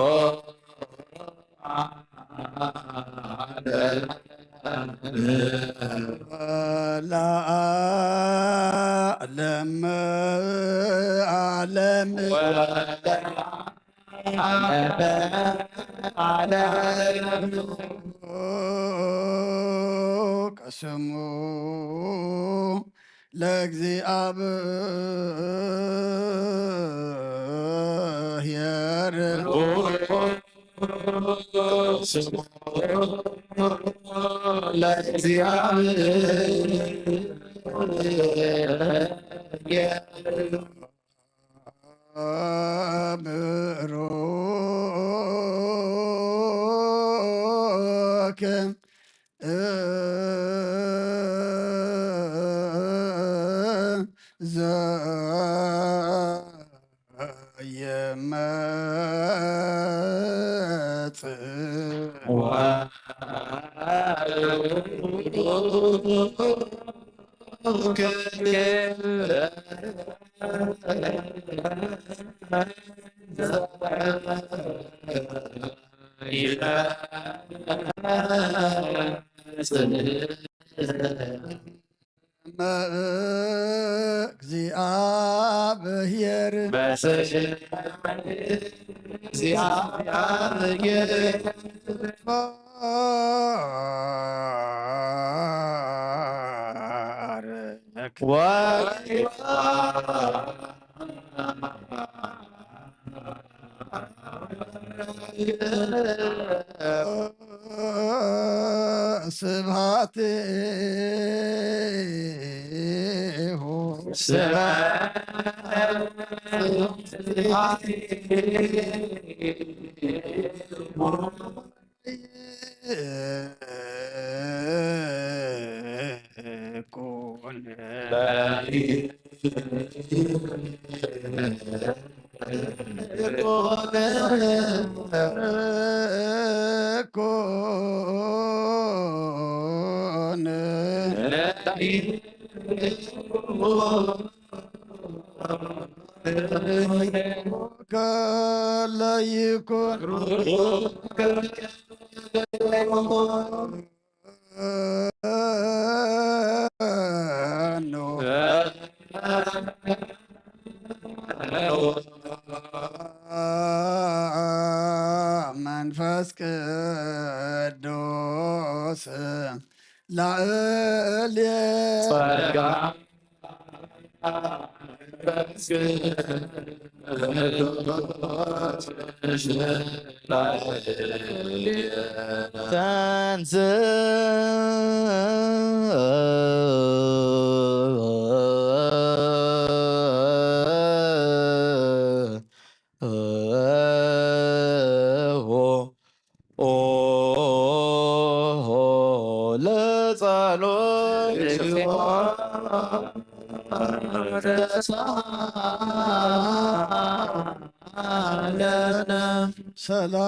ዓለም ለዓለም ዓለም ዓለም ቅስሙ ለእግዚአብሔር ስሙ ለእግዚአብሔር ብሩክ ዘየመጽእ እግዚአብሔር በስም እግዚአብሔር ባርክ። ስብሐቲሁ ከለ ይኩን መንፈስ ቅዱስ ላዕሌ ጸጋ ለጸሎት ሰላም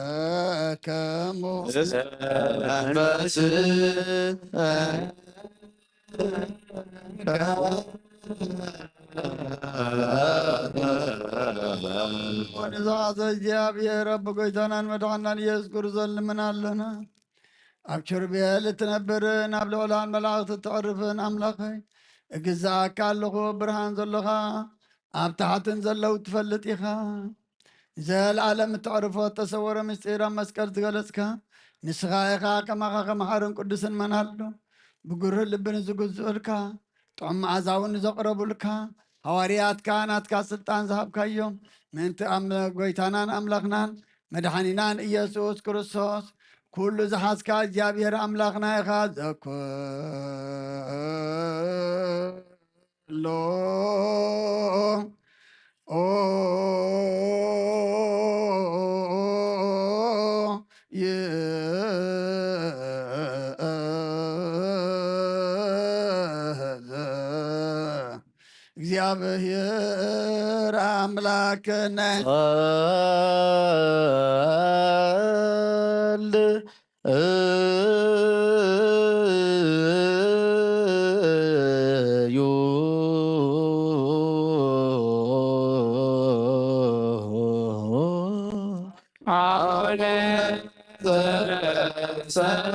ለኩልክሙ መንፈስ ወንዝሓዘ እግዚኣብሔር ኣብ ጎይታናን መድሓናን ኢየሱስ ክርስቶስ ልምን ኣለና። ኣብ ኪሩቤል እትነብርን ኣብ ልዑላን መላእኽቲ እተዕርፍን ኣምላኸይ፣ እግዛኣካ ኣለኹ። ብርሃን ዘሎኻ ኣብ ታሕትን ዘለዉ ትፈልጥ ኢኻ። ዘለዓለም እተዕርፎ እተሰወረ ምስጢር ኣብ መስቀል ዝገለጽካ ንስኻ ኢኻ። ከማኻ ከመሓርን ቅዱስን መን ኣሎ? ብጉርህ ልቢ ንዝግዝኡልካ፣ ጥዑም መዓዛ እውን ንዘቕረቡልካ ሃዋርያትካ ናትካ ስልጣን ዝሃብካዮም ምእንቲ ኣም-፣ ጎይታናን ኣምላኽናን መድሓኒናን ኢየሱስ ክርስቶስ ኩሉ ዝሓዝካ እግዚኣብሔር ኣምላኽና ኢኻ። ዘኩሎ ኦ ይእዘዝ እግዚኣብሔር ኣምላክነ ወልድ እዩ። አቡነ ዘበሰማያት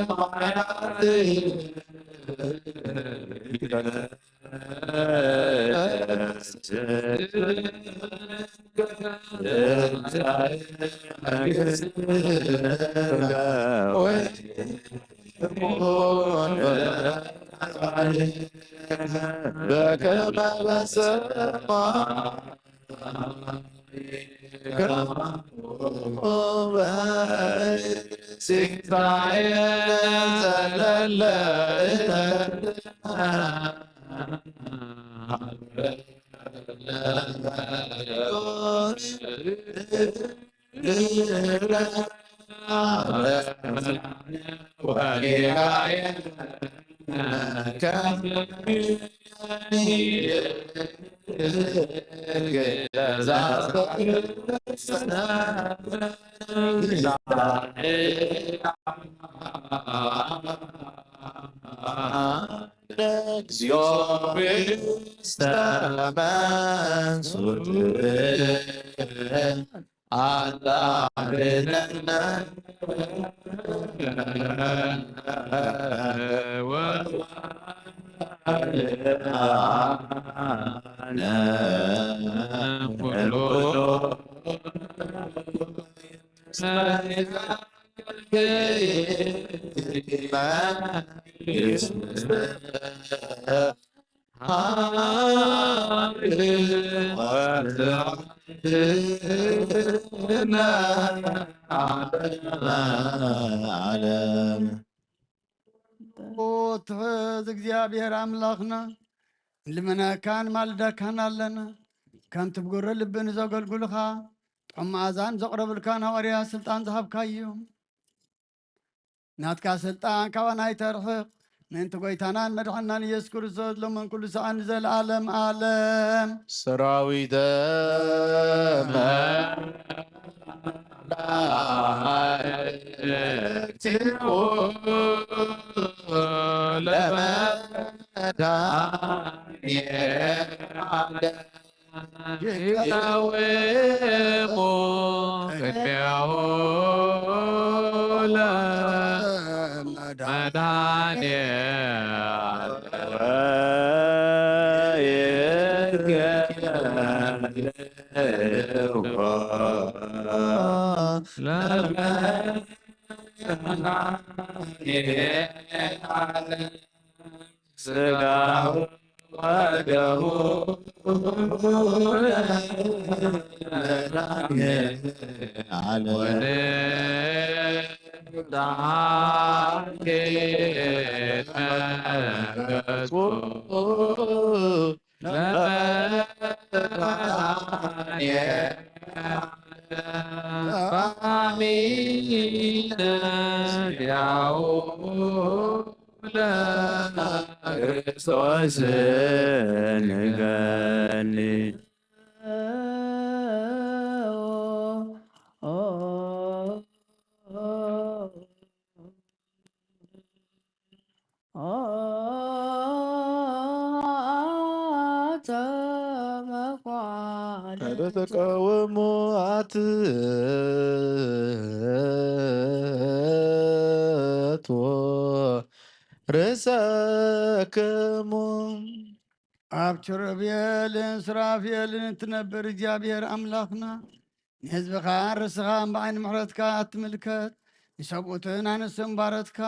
በከመ በሰማይ ሲሳየነ ዘለለ እግዚኦ ውስተ መንሱት አላ አድነነ ወባልዓነ ኩሎ ዓለም። ትሕዝ እግዚኣብሔር ኣምላኽና፣ ንልምነካን ማልደካን ኣለና። ከምቲ ብጉረ ልቢ ንዘገልግሉኻ፣ ጥዑም መኣዛን ዘቕረብልካን ሃዋርያ ስልጣን ዝሃብካዮም። ናትካ ስልጣን ካባና ኣይተርሕቕ። ምእንቲ ጎይታናን መድሓናን ኢየሱስ ክርስቶስ ሎምን ኩሉ ሰዓን ንዘለዓለም ዓለም። ሰራዊተ መላእክት ለመድኃኔዓለም ርእሰክሙ። ኣብ ኪሩቤልን ሱራፌልን እትነብር እግዚኣብሔር ኣምላኽና፣ ንህዝብኻ ርእስኻ ብዓይኒ ምሕረትካ እትምልከት፣ ንሰብኡትን ኣንስትን ባሮትካ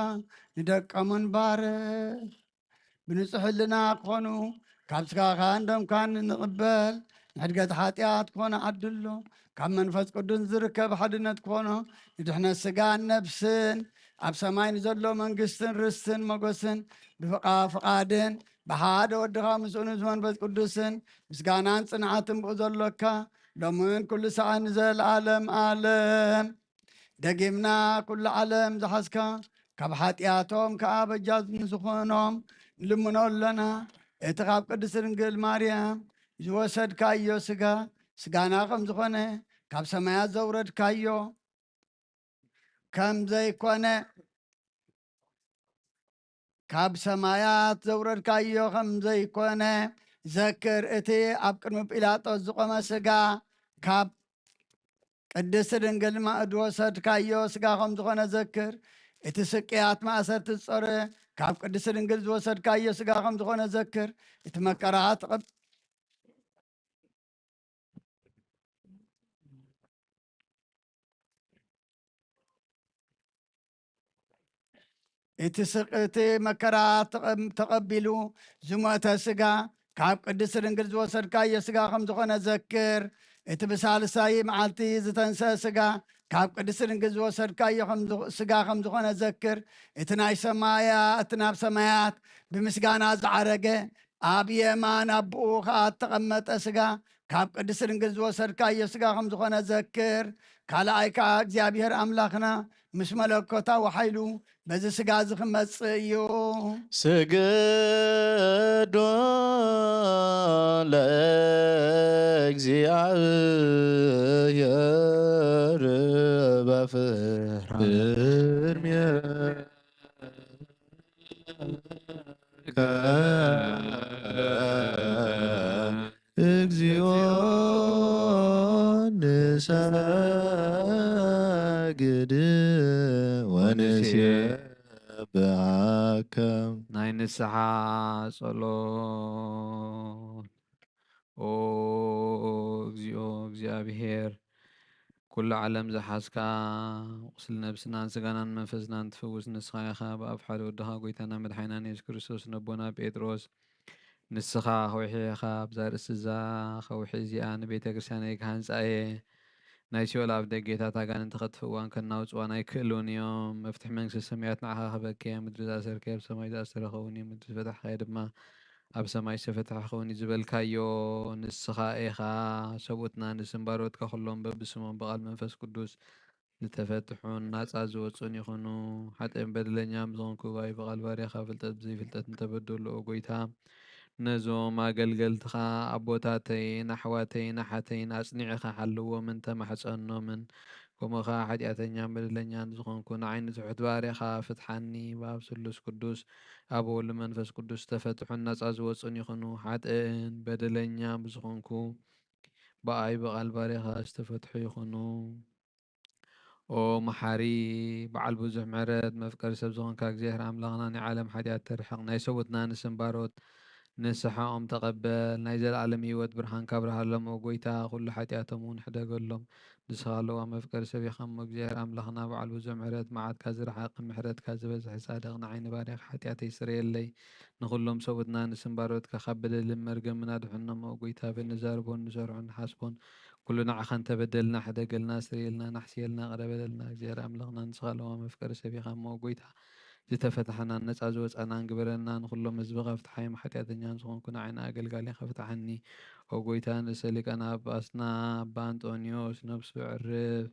ንደቆምን ባርኽ። ብንጹሕ ህልና ክኾኑ፣ ካብ ስጋኻን ደምካን ንቕበል፣ ንሕድገት ሓጢኣት ክኾነ ዓድሎ፣ ካብ መንፈስ ቅዱስ ዝርከብ ሓድነት ክኾኖ፣ ንድሕነት ስጋን ነፍስን፣ ኣብ ሰማይ ንዘሎ መንግስትን ርስትን ሞገስን፣ ብፍቓ ፍቓድን ብሓደ ወድኻ ምስኡ ንመንፈስ ቅዱስን ምስጋናን ጽንዓትን ብኡ ዘሎካ፣ ሎምን ኩሉ ሰዓን ንዘለዓለም ዓለም። ደጊምና ኩሉ ዓለም ዝሓዝካ፣ ካብ ሓጢኣቶም ከኣ በጃ ንዝኾኖም ንልምኖ ኣሎና። እቲ ካብ ቅድስት ድንግል ማርያም ዝወሰድካዮ ስጋ፣ ስጋና ከም ዝኾነ፣ ካብ ሰማያት ዘውረድካዮ ከም ዘይኮነ፣ ካብ ሰማያት ዘውረድካዮ ከም ዘይኮነ ዘክር። እቲ ኣብ ቅድሚ ጲላጦስ ዝቖመ ስጋ፣ ካብ ቅድስት ድንግል ማ-፣ ዝወሰድካዮ ስጋ ከም ዝኾነ ዘክር። እቲ ስቅያት ማእሰርቲ ዝጾረ፣ ካብ ቅድስት ድንግል ዝወሰድካዮ ስጋ ከም ዝኾነ ዘክር። እቲ መከራ ተቐብ-፣ እቲ ስቕ-፣ እቲ መከራ ተቐም-፣ ተቐቢሉ ዝሞተ ስጋ፣ ካብ ቅድስት ድንግል ዝወሰድካዮ ስጋ ከም ዝኾነ ዘክር። እቲ ብሳልሳይ መዓልቲ ዝተንስአ ስጋ፣ ካብ ቅድስት ድንግል ዝወሰድካዮ ከም ዝኹ-፣ ስጋ ከም ዝኾነ ዘክር። እቲ ናይ ሰማያ-፣ እቲ ናብ ሰማያት ብምስጋና ዝዓረገ፣ ኣብ የማን ኣቦኡ ኸኣ እተቐመጠ ስጋ፣ ካብ ቅድስት ድንግል ዝወሰድካዮ ስጋ ከም ዝኾነ ዘክር። ካልኣይ ከኣ እግዚኣብሔር ኣምላኽና ምስ መለኮታዊ ሓይሉ በዚ ስጋ እዚ ክመጽእ እዩ። ስግዱ ለእግዚኣብሔር በፍርሃት እግዚኦ ንሰግድ ወንሴብሐከ። ናይ ንስሓ ጸሎት። ኦ እግዚኦ እግዚኣብሔር፣ ኩሉ ዓለም ዝሓዝካ፣ ቁስሊ ነብስናን ስጋናን መንፈስናን ትፍውስ ንስኻ ኢኻ። ብኣብ ሓደ ወድኻ ጎይታና መድሓኒናን የሱስ ክርስቶስ ነቦና ጴጥሮስ፣ ንስኻ ከውሒ ኢኻ፣ ኣብዛ ርእሲ እዛ ከውሒ እዚኣ ንቤተ ክርስቲያነይ ክሃንጻ እየ። ናይ ሲኦል ኣፍ ደጌታት ኣጋንንቲ ከጥፍእዋን ከናውጽዋን ኣይክእሉን እዮም። መፍትሒ መንግስቲ ሰማያት ንዓኻ ክህበካ እየ። ምድሪ ዝኣሰርካዮ ኣብ ሰማይ ዝኣሰረ ክኸውን እዩ፣ ምድሪ ዝፈታሕካዮ ድማ ኣብ ሰማይ ዝተፈትሐ ክኸውን እዩ ዝበልካዮ ንስኻ ኢኻ። ሰብኡትና ንስም ባሮትካ ኩሎም በብስሞም ብቓል መንፈስ ቅዱስ ዝተፈትሑን ናጻ ዝወጹን ይኹኑ። ሓጥእን በደለኛን ዝኾንኩ ባይ ብቓል ባርያኻ ፍልጠት ብዘይፍልጠት እንተበደሉ፣ ኦ ጎይታ፣ ነዞም ኣገልገልትኻ ኣቦታተይን ኣሕዋተይን ኣሓተይን ኣጽኒዕኻ ሓልዎምን ተማሕጸኖምን። ከምኡ ኸኣ ሓጢኣተኛን በደለኛን ዝኾንኩ ንዓይ ንትሑት ባርያኻ ፍትሓኒ። ብኣብ ስሉስ ቅዱስ፣ ኣብ ወሉ መንፈስ ቅዱስ ዝተፈትሑን ናጻ ዝወጹን ይኹኑ። ሓጥእን በደለኛን ብዝኾንኩ ብኣይ ብቓል ባርያኻ ዝተፈትሑ ይኹኑ። ኦ መሓሪ፣ በዓል ብዙሕ ምሕረት፣ መፍቀሪ ሰብ ዝኾንካ እግዚኣብሔር ኣምላኽና፣ ናይ ዓለም ሓጢኣት ተርሕቕ፣ ናይ ሰብኡትና ንስም ባሮት ንስሓኦም ተቐበል፣ ናይ ዘለኣለም ህይወት ብርሃን ካብርሃሎም፣ ኦ ጎይታ፣ ኩሉ ሓጢኣቶም እውን ሕደገሎም። ንስኻ ኣለዋ መፍቀሪ ሰብ ኢኻ እሞ፣ እግዚኣብሔር ኣምላኽና፣ በዓል ብዙሕ ምሕረት፣ መዓትካ ዝረሓቕ፣ ምሕረትካ ዝበዝሐ ጻድቕ፣ ንዓይ ንባርያኻ ሓጢኣተይ ስረየለይ፣ ንኹሎም ሰብኡትና ንስም ባሮትካ ካብ በደልን መርገምን ኣድሕኖም፣ ኦ ጎይታ፣ በል ንዛረቦን ንሰርሖን ንሓስቦን ኩሉ ንዓኻ እንተበደልና፣ ሕደገልና፣ ስርየልና፣ ናሕስየልና፣ ቅረ በለልና። እግዚኣብሔር ኣምላኽና ንስኻ ኣለዋ መፍቀሪ ሰብ ኢኻ እሞ፣ ጎይታ፣ ዝተፈታሕናን ነጻ ዝወጻናን ግበረና። ንኹሎም ህዝብኻ ፍትሓዮም፣ ሓጢኣተኛን ዝኾንኩ ንዓይን ኣገልጋሊኻ ፍትሓኒ። ኦ ጎይታ፣ ንርእሰ ሊቃነ ጳጳስና ኣባ ኣንጦንዮስ ነብሱ ዕርፍ፣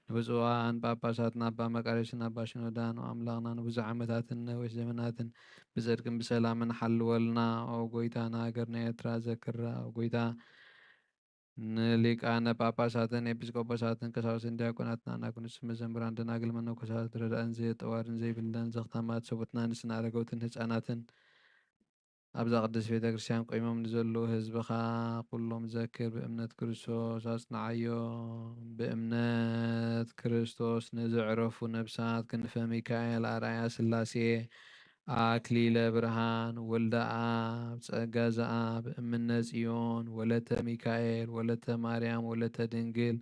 ንብፁዓን ጳጳሳትና ኣባ መቃርዮስን ኣባ ሽኖዳን፣ ኦ ኣምላኽና፣ ንብዙሕ ዓመታትን ነዊሕ ዘመናትን ብጽድቅን ብሰላምን ሓልወልና። ኦ ጎይታ፣ ንሃገርና ኤርትራ ዘክራ። ኦ ጎይታ፣ ንሊቃነ ጳጳሳትን ኤጲስቆጶሳትን ቀሳውስትን ዲያቆናትን ኣናግንስትን መዘምራን ደናግል መነኮሳት ረዳእን ዘየጠዋርን ዘይብለን ዘኽታማት ሰቡትና ንስን ኣረገውትን ህፃናትን ኣብዛ ቅድስት ቤተ ክርስቲያን ቆይሞም ንዘለዉ ህዝብኻ ኩሎም ዘክር። ብእምነት ክርስቶስ ኣጽንዓዮም። ብእምነት ክርስቶስ ንዘዕረፉ ነብሳት ክንፈ ሚካኤል ኣርኣያ ስላሴ ኣክሊለ ብርሃን ወልደ ኣብ ጸጋ ዘኣብ እምነ ጽዮን ወለተ ሚካኤል ወለተ ማርያም ወለተ ድንግል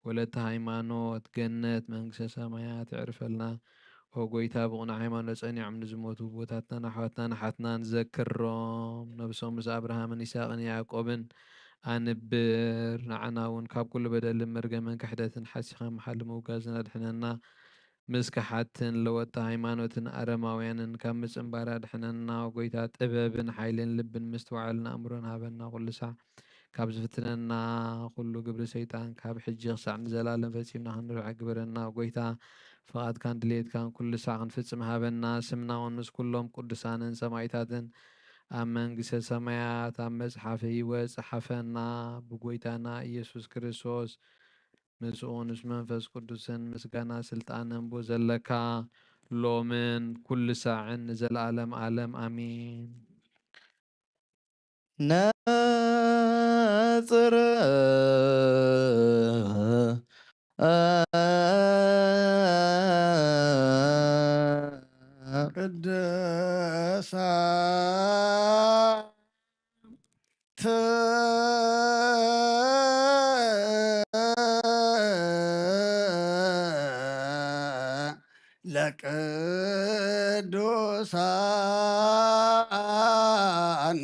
ወለተ ሃይማኖት ገነት መንግስተ ሰማያት የዕርፈልና። ኦ ጎይታ፣ ብቕኑዕ ሃይማኖት ጸኒዖም ንዝሞቱ ኣቦታትናን ኣሕዋትናን ኣሓትናን ዘክሮም። ነብሶም ምስ ኣብርሃምን ይስሐቅን ያዕቆብን ኣንብር። ንዓና እውን ካብ ኩሉ በደልን መርገምን ክሕደትን ሓሲኻ መሓል ምውጋዝን ኣድሕነና። ምስ ከሓድትን ለወጥቲ ሃይማኖትን ኣረማውያንን ካብ ምጽንባር ኣድሕነና። ኦ ጎይታ፣ ጥበብን ሓይልን ልብን ምስትውዓልን ኣእምሮን ሃበና። ኩሉ ሳዕ ካብ ዝፍትነና ኩሉ ግብሪ ሰይጣን ካብ ሕጂ ክሳዕ ንዘላለም ፈጺምና ክንርሕቕ ግበረና። ኦ ጎይታ፣ ፍቓድካን ድሌትካን ኩሉ ሳዕ ክንፍጽም ሃበና። ስምና እውን ምስ ኩሎም ቅዱሳንን ሰማዕታትን ኣብ መንግስተ ሰማያት ኣብ መጽሓፈ ህይወት ጸሓፈና። ብጎይታና ኢየሱስ ክርስቶስ ምስኡ ምስ መንፈስ ቅዱስን ምስጋና ስልጣንን ብኡ ዘለካ ሎምን ኩሉ ሳዕን ንዘለኣለም ኣለም ኣሜን። ነጽር ቅድሳት ለቅዱሳን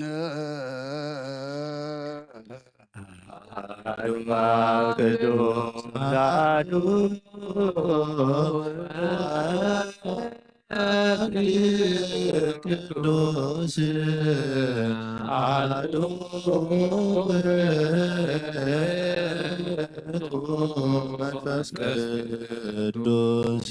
ቅዱስ ቅዱስ አሐዱ መንፈስ ቅዱስ።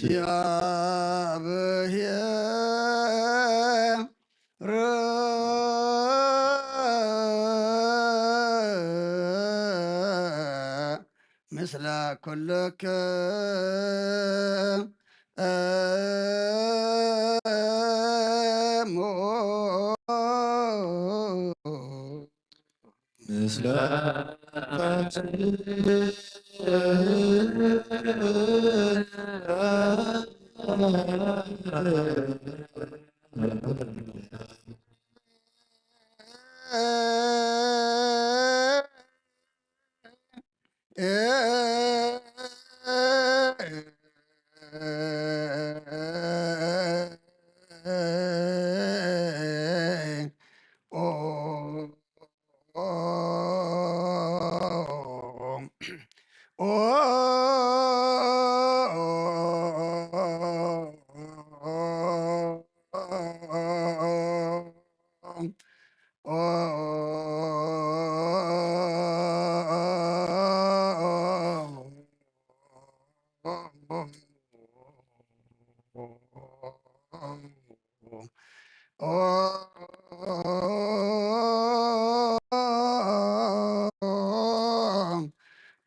ምስለ ኩልክሙ ምስለ ኦ፣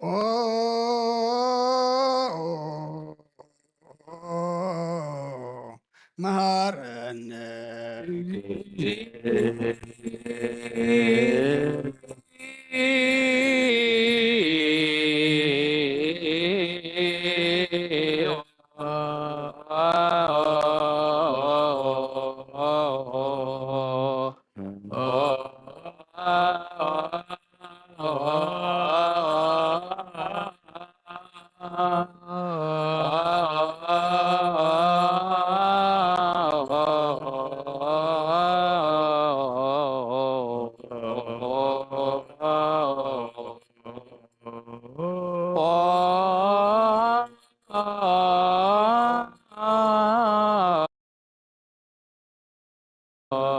ኦ፣ መሃረነ።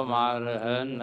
ማርህነ።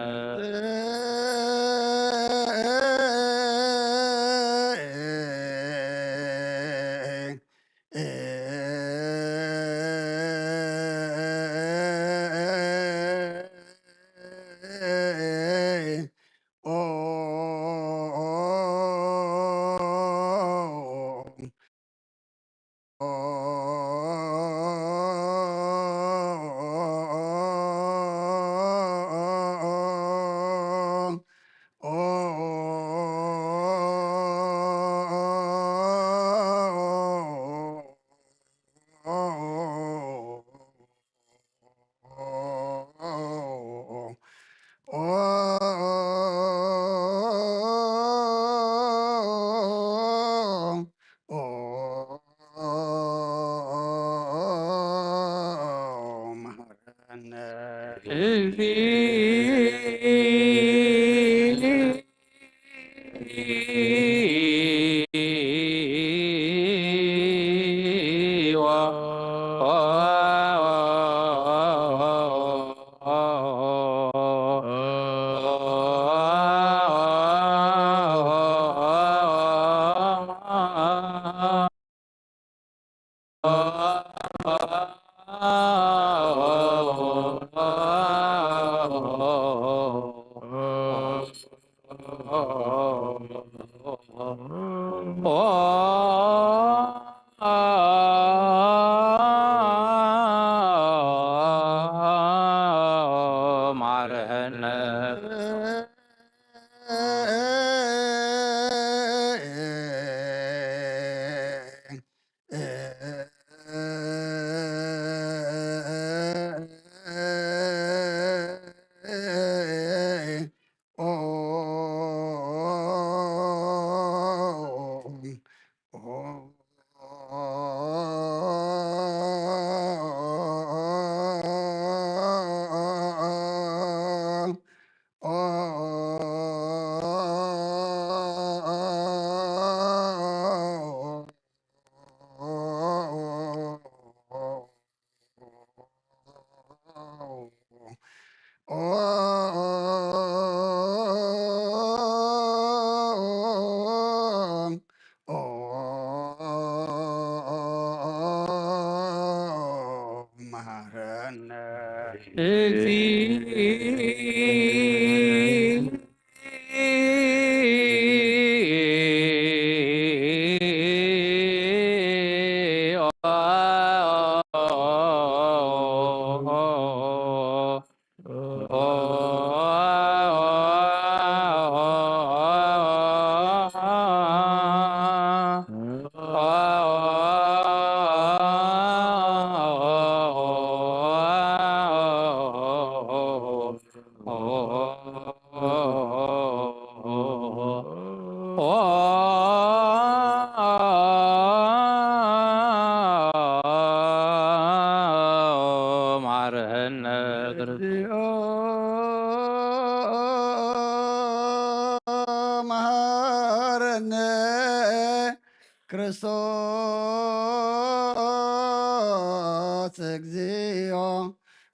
ክርስቶስ እግዚኦ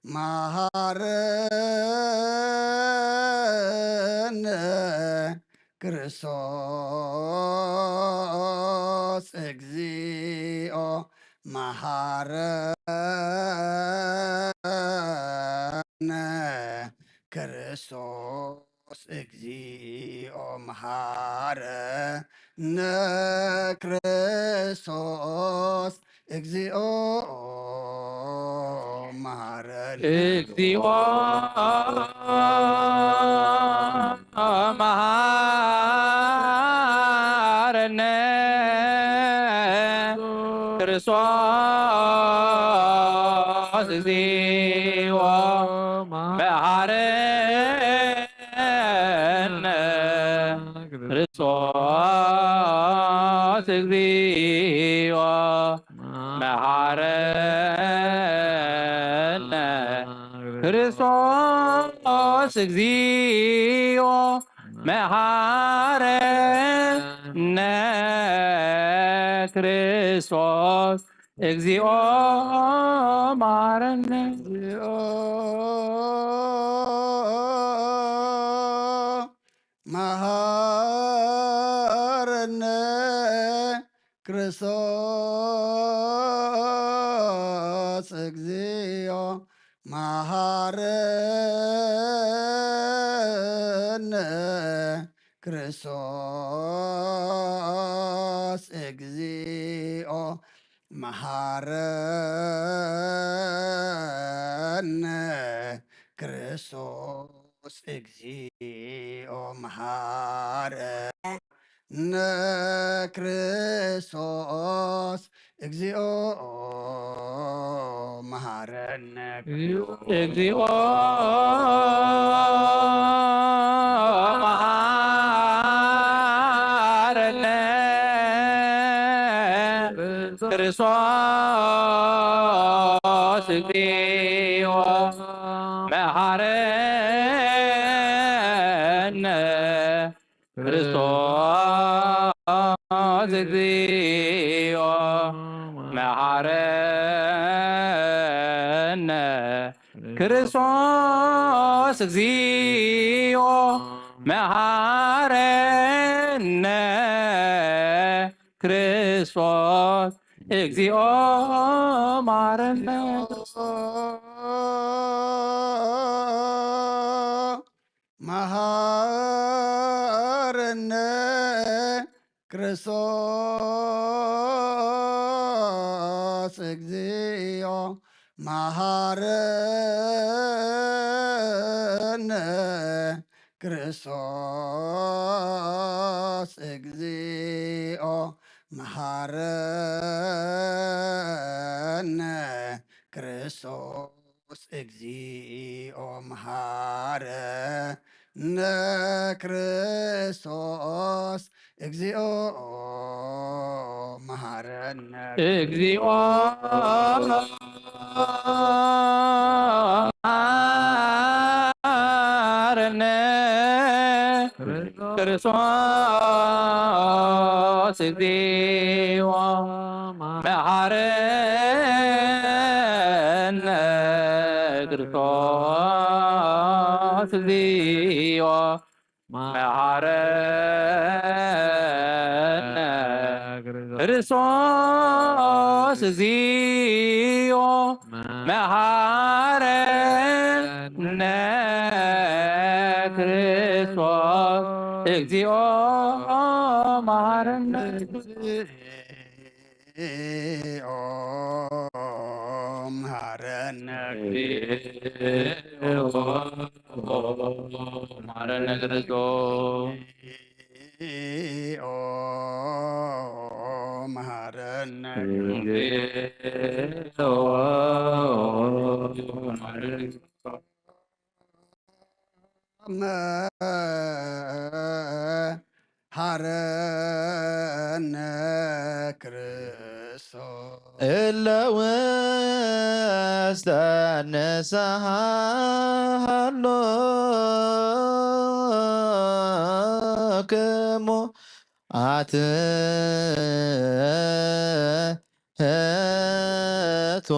መሃረነ። ክርስቶስ እግዚኦ መሃረነ። መሓረነ ክርስቶስ እግዚኦ መሓረነ። እግዚኦ መሓረነ ክርስቶስ እግዚኦ መሓረነ ክርስቶስ እግዚኦ መሓረነ ክርስቶስ እግዚኦ መሓረነ ክርስቶስ እግዚኦ መሓረነ። እግዚኦ መሓረነ ክርስቶስ እግዚኦ መሓረነ ክርስቶስ እግዚኦ መሓረነ ክርስቶስ እግዚኦ መሓረነ ክርስቶስ እግዚኦ መሓረነ እግዚኦ መሓረነ ክርስቶስ እግዚኦ መሓረነ ክርስቶስ እግዚኦ መሓረነ ክርስቶስ እግዚኦ መሓረነ ክርስቶስ እግዚኦ መሓረነ መሓረነ ክርስቶስ እግዚኦ መሓረነ ክርስቶስ እግዚኦ መሓረነ ክርስቶስ ክርስቶስ እግዚኦ መሓረነ ክርስቶስ እግዚኦ መሓረነ እግዚኦ መሓረነ ክርስቶስ እግዚኦ መሓረነ ክርስቶስ እግዚኦ መሓረነ ክርስቶስ እግዚኦ መሓረነ ክርስቶስ እግዚኦ መሓረነ እግዚኦ መሓረነ መሓረነ ክርስቶስ እግዚኦ መሓረነ መሓረነ ክርስቶስ እለ ውስተ ንስሓ ሃሎክሙ ኣትሕቱ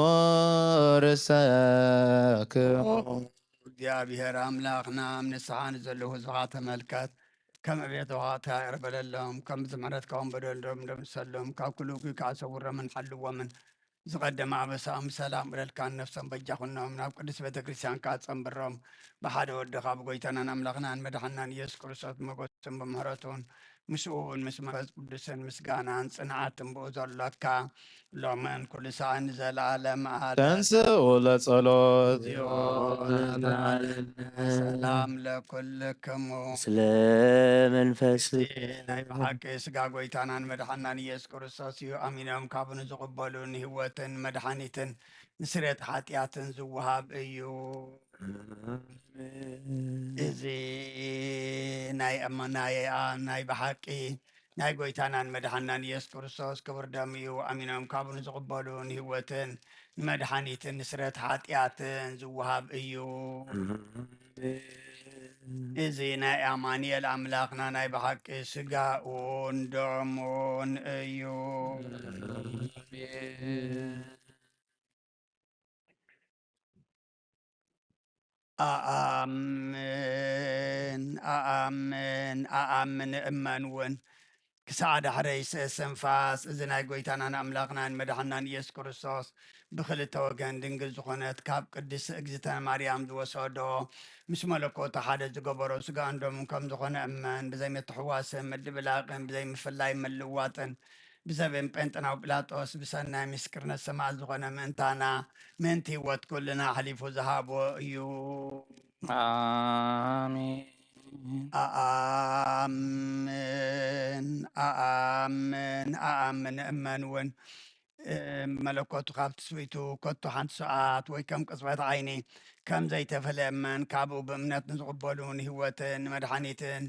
ርእሰክሙ። እግዚኣብሔር ኣምላኽና ኣብ ንስሓ ንዘለዉ ህዝብኻ ተመልከት። ከም ዕቤት ውሃታ ይቕር በለሎም፣ ከም ምሕረትካ እውን በደሎም ደምሰሎም፣ ካብ ኩሉ እኩይ ከዓ ሰውሮምን ሓልዎምን። ዝቐደመ ኣበሳኦም ብሰላም እረድካ፣ ነፍሶም በጃ ኩኖም፣ ናብ ቅድስት ቤተ ክርስቲያንካ ጸንብሮም። ብሓደ ወድኻ ብጎይታናን ኣምላኽናን መድሓናን ኢየሱስ ክርስቶስ ብመጎስ ብምህረቱን ምስኡ እውን ምስ መንፈስ ቅዱስን ምስጋናን ጽንዓትን ብኡ ዘሎካ ሎምን ኩሉ ሰዓን ንዘለዓለም ኣለ ተንስኡ ለጸሎት። ሰላም ለኩልክሙ። ስለ መንፈስ ናይ ብሓቂ ስጋ ጎይታናን መድሓናን ኢየሱስ ክርስቶስ እዩ። ኣሚኖም ካብኡ ንዝቕበሉ ንህይወትን መድሓኒትን ንስሬት ሓጢኣትን ዝወሃብ እዩ። እዚ ናይ ኣማ-፣ ናይ፣ ኣ-፣ ናይ ብሓቂ ናይ ጎይታናን መድሓናን ኢየሱስ ክርስቶስ ክቡር ደም እዩ። ኣሚኖም ካብኡ ንዝቕበሉ ንህይወትን ንመድሓኒትን ንስረት ሓጢኣትን ዝወሃብ እዩ። እዚ ናይ ኣማኑኤል ኣምላኽና ናይ ብሓቂ ስጋኡን ደሙን እዩ። ኣኣምን፣ ኣኣምን፣ ኣኣምን፣ እመን እውን። ክሳዕ ዳሕረይ ስእስንፋስ እዚ ናይ ጎይታናን ኣምላኽናን መድሓናን ኢየሱስ ክርስቶስ ብኽልተ ወገን ድንግል ዝኾነት ካብ ቅድስቲ እግዝእትነ ማርያም ዝወሰዶ፣ ምስ መለኮቱ ሓደ ዝገበሮ ስጋን ደሙን ከም ዝኾነ እመን። ብዘይ ምትሕዋስን ምድብላቕን፣ ብዘይ ምፍላይ ምልዋጥን፣ ብዘበን ጴንጠናው ጲላጦስ ብሰናይ ምስክርነት ሰማዕት ዝኾነ ምእንታና፣ ምእንቲ ህይወት ኩልና ኣሕሊፉ ዝሃቦ እዩ። ኣሜን። ኣኣምን፣ ኣኣምን፣ ኣኣምን፣ እመን እውን። እ፣ መለኮቱ ካብ ትስብእቱ ከቶ ሓንቲ ሰዓት ወይ ከም ቅጽበት ዓይኒ ከም ዘይተፈለ እመን። ካብኡ ብእምነት ንዝቕበሉ ንህይወትን ንመድሓኒትን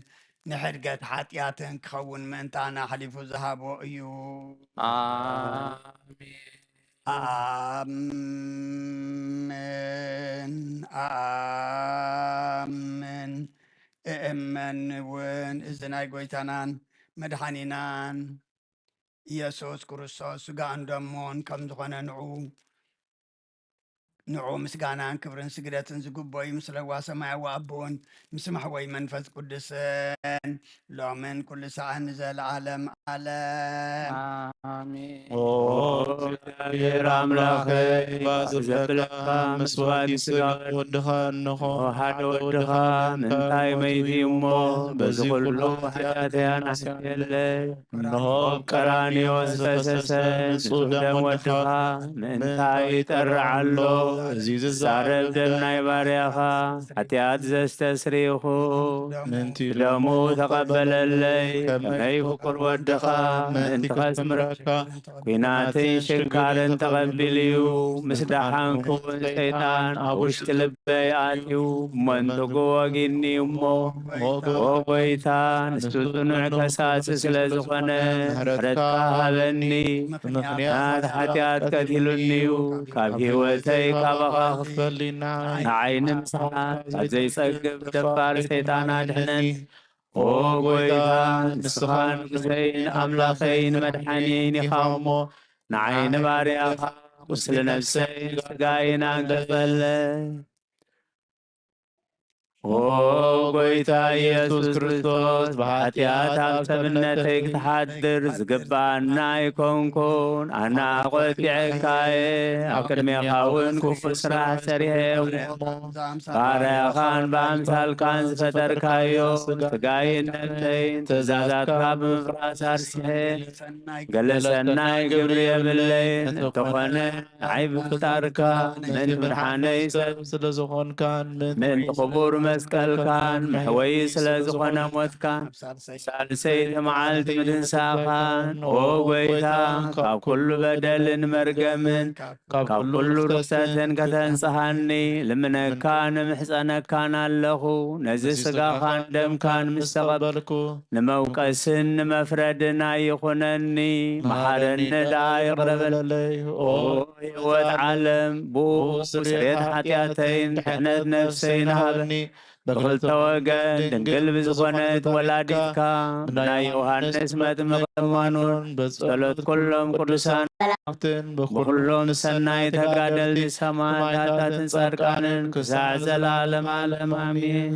ንሕድገት ሓጢኣትን ክኸውን ምእንታና ኣሕሊፉ ዝሃቦ እዩ። ኣሜን። ኣኣምን፣ ኣኣምን፣ እእመን እውን እዚ ናይ ጎይታናን መድሓኒናን ኢየሱስ ክርስቶስ ስጋን ደሙን ከም ዝኾነ ንዑ፣ ንዑ ምስጋናን ክብርን ስግደትን ዝግቦ እዩ። ምስ ለዋ ሰማያዊ ኣቦን ምስ ማሕወይ መንፈስ ቅዱስን ሎምን ኩሉ ሰዓን ንዘለዓለም ዓለም። ኣሜን። ኦ እግዚኣብሔር ኣምላኸይ፣ ባዝብለካ መስዋዕቲ ስጋ ወድኻ እንሆ፣ ሓደ ወድኻ ምንታይ መይቱ እዩ እሞ፣ በዚ ኩሉ ሓጢኣተይ ኣናሕስየለይ። እንሆ ኣብ ቀራንዮ ዝፈሰሰ ንጹህ ደም ወድኻ ምእንታይ ይጠርዕ ኣሎ። እዚ ዝዛረብ ደም ናይ ባርያኻ ሓጢኣት ዘስተስሪ ይኹን። ምእንቲ ደሙ ተቐበለለይ። ከመይ ፍቁር ወድኻ ምእንቲ ከስምረካ ኲናትን ሽንካርን ተቐቢሉ እዩ። ምስ ደሓንኩ እውን ሰይጣን ኣብ ውሽጢ ልበይ ኣትዩ መንጥጉ ወጊኒ እሞ፣ ኦ ጎይታ፣ ንሱ ጽኑዕ ከሳሲ ስለ ዝኾነ፣ ምሕረትካ ሃበኒ። ምኽንያት ሓጢኣት ቀቲሉኒ እዩ። ካብ ህይወተይ ካባኻ ክፈሊ ንዓይ፣ ንዓይ ንምስሓት ካብ ዘይጸግብ ደፋር ሰይጣን ኣድሕነኒ። ኦ ጎይታ፣ ንስኻ ንጉሰይን ኣምላኸይን መድሓኒየይን ኢኻ እሞ፣ ንዓይ ንባርያኻ ቁስሊ ነፍሰይን ስጋይን ኣንቅጸለይ። ኦ ጎይታ ኢየሱስ ክርስቶስ፣ ብሓጢኣት ኣብ ሰብነተይ ክትሓድር ዝግብኣና ኣይኮንኩን። ኣነ ኣቖጢዐካ እየ፣ ኣብ ቅድሜኻ እውን ክፉእ ስራሕ ሰሪሐ እየ። ባርያኻን ብኣምሳልካን ዝፈጠርካዮ ስጋይን ነፍሰይን ትእዛዛትካ ብምፍራስ ኣርሲሐ፣ ገለ ሰናይ ግብሪ የብለይን። እንተኾነ ንዓይ ብምፍጣርካ፣ ምእንቲ ምድሓነይ ሰብ ስለ ዝኾንካን፣ ምእንቲ ክቡር መስቀልካን፣ መሕወዪ ስለ ዝኾነ ሞትካን፣ ሳልሰይቲ መዓልቲ ምትንሳእኻን፣ ኦ ጎይታ፣ ካብ ኩሉ በደልን መርገምን፣ ካብ ኩሉ ርኽሰትን ከተንጽሃኒ ልምነካን እምሕጸነካን ኣለኹ። ነዚ ስጋኻን ደምካን ምስ ተቐበልኩ፣ ንመውቀስን ንመፍረድን ኣይኹነኒ፣ መሓረኒ ደኣ ይቕረ በለለይ። ኦ ህይወት ዓለም፣ ብኡ ስርየት ሓጢኣተይን ድሕነት ነፍሰይን ሃበኒ። ብኽልተ ወገን ድንግል ብዝኾነት ወላዲትካ፣ ብናይ ዮሃንስ መጥምቕ እማኑን፣ ብጸሎት ኩሎም ቅዱሳን መላእክትን፣ ብኹሎም ሰናይ ተጋደልቲ ሰማዕታትን ጻድቃንን ክሳዕ ዘላለም ዓለም ኣሜን።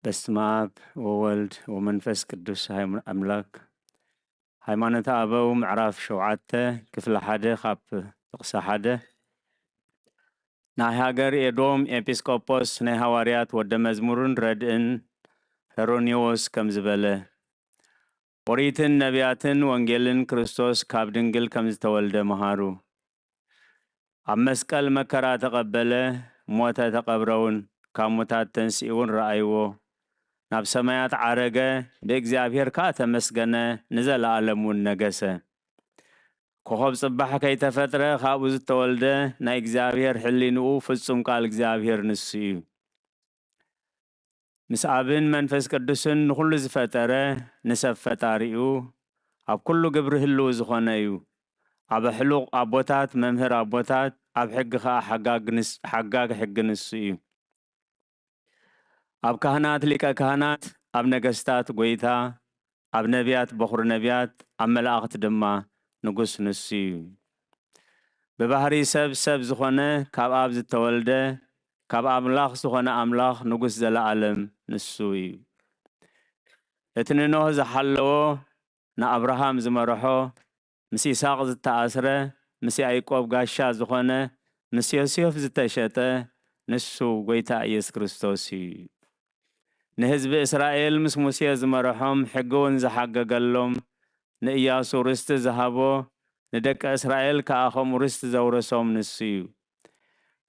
በስመ አብ ወወልድ ወመንፈስ ቅዱስ ሃይም-፣ አምላክ። ሃይማኖተ አበው ምዕራፍ ሸውዓተ ክፍሊ ሓደ ካብ ጥቕሲ ሓደ። ናይ ሃገር ኤዶም ኤጲስቆጶስ ናይ ሃዋርያት ወደ መዝሙርን ረድእን ሄሮኒዎስ ከም ዝበለ፣ ኦሪትን ነቢያትን ወንጌልን ክርስቶስ ካብ ድንግል ከም ዝተወልደ መሃሩ። ኣብ መስቀል መከራ ተቐበለ፣ ሞተ፣ ተቐብረ እውን፣ ካብ ሙታት ተንሲኡ እውን ረኣይዎ። ናብ ሰማያት ዓረገ፣ ብእግዚኣብሔር ከኣ ተመስገነ፣ ንዘለኣለም እውን ነገሰ። ኮኸብ ጽባሕ ከይተፈጥረ ካብኡ ዝተወልደ ናይ እግዚኣብሔር ሕሊንኡ ፍጹም ቃል እግዚኣብሔር ንሱ እዩ። ምስ ኣብን መንፈስ ቅዱስን ንኹሉ ዝፈጠረ ንሰብ ፈጣሪኡ፣ ኣብ ኩሉ ግብሪ ህልው ዝኾነ እዩ። ኣብ ኣሕሉቕ ኣቦታት መምህር ኣቦታት፣ ኣብ ሕጊ ኸኣ ሓጋግ ንስ-፣ ሓጋግ ሕጊ ንሱ እዩ። ኣብ ካህናት ሊቀ ካህናት፣ ኣብ ነገስታት ጐይታ፣ ኣብ ነቢያት በኹሪ ነቢያት፣ ኣብ መላእኽቲ ድማ ንጉስ ንሱ እዩ። ብባህሪ ሰብ ሰብ ዝኾነ፣ ካብ ኣብ ዝተወልደ፣ ካብ ኣምላኽ ዝኾነ ኣምላኽ ንጉስ ዘለኣለም ንሱ እዩ። እቲ ንኖህ ዝሓለዎ፣ ንኣብርሃም ዝመርሖ፣ ምስ ይስሐቅ ዝተኣስረ፣ ምስ ያዕቆብ ጋሻ ዝኾነ፣ ምስ ዮሴፍ ዝተሸጠ፣ ንሱ ጐይታ ኢየሱስ ክርስቶስ እዩ። ንህዝቢ እስራኤል ምስ ሙሴ ዝመርሖም፣ ሕጊ እውን ዝሓገገሎም፣ ንእያሱ ርስቲ ዝሃቦ፣ ንደቂ እስራኤል ከኣ ከምኡ ርስቲ ዘውረሶም ንሱ እዩ።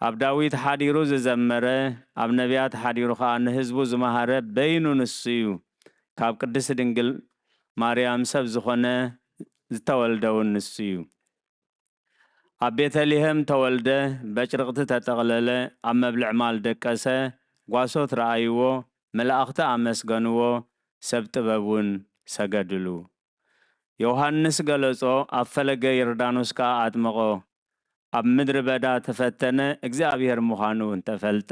ኣብ ዳዊት ሓዲሩ ዝዘመረ፣ ኣብ ነቢያት ሓዲሩ ኸኣ ንህዝቡ ዝመሃረ በይኑ ንሱ እዩ። ካብ ቅድስቲ ድንግል ማርያም ሰብ ዝኾነ ዝተወልደ እውን ንሱ እዩ። ኣብ ቤተልሔም ተወልደ፣ በጭርቕቲ ተጠቕለለ፣ ኣብ መብልዕ ማል ደቀሰ፣ ጓሶት ረኣይዎ፣ መላእኽቲ ኣመስገንዎ፣ ሰብ ጥበብ እውን ሰገድሉ። ዮሃንስ ገለጾ፣ ኣብ ፈለገ ዮርዳኖስ ከኣ ኣጥመቖ። ኣብ ምድሪ በዳ ተፈተነ፣ እግዚኣብሔር ምዃኑ እውን ተፈልጠ።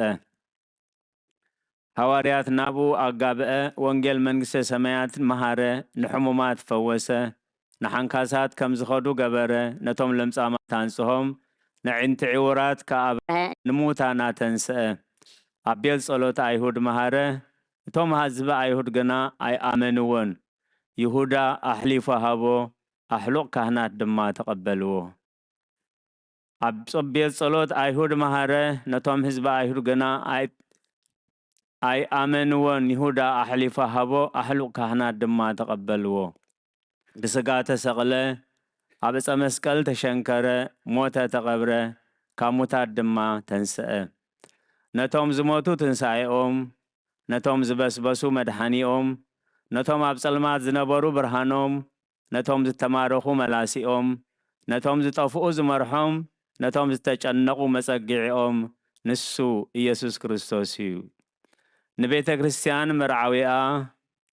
ሃዋርያት ናብኡ ኣጋብአ፣ ወንጌል መንግስተ ሰማያት መሃረ፣ ንሕሙማት ፈወሰ፣ ንሓንካሳት ከም ዝኸዱ ገበረ፣ ነቶም ለምጻማት ኣንጽሆም፣ ነዒንቲ ዕውራት ከኣ ኣብርሀ፣ ንምዉታን ኣተንስአ። ኣብ ቤት ጸሎት ኣይሁድ መሃረ፣ እቶም ህዝቢ ኣይሁድ ግና ኣይኣመንዎን። ይሁዳ ኣሕሊፉ ሃቦ፣ ኣሕሉቕ ካህናት ድማ ተቐበልዎ። ኣብ ጸ-፣ ቤት ጸሎት ኣይሁድ መሃረ፣ ነቶም ህዝቢ ኣይሁድ ግና ኣይ-፣ ኣይኣመንዎን። ይሁዳ ኣሕሊፉ ሃቦ፣ ኣሕሉቕ ካህናት ድማ ተቐበልዎ። ብስጋ ተሰቕለ፣ ኣብ ዕጸ መስቀል ተሸንከረ፣ ሞተ፣ ተቐብረ፣ ካብ ሙታት ድማ ተንስአ። ነቶም ዝሞቱ ትንሳኤኦም፣ ነቶም ዝበስበሱ መድሓኒኦም፣ ነቶም ኣብ ጸልማት ዝነበሩ ብርሃኖም፣ ነቶም ዝተማረኹ መላሲኦም፣ ነቶም ዝጠፍኡ ዝመርሖም፣ ነቶም ዝተጨነቑ መጸግዒኦም፣ ንሱ ኢየሱስ ክርስቶስ እዩ። ንቤተ ክርስቲያን መርዓዊኣ፣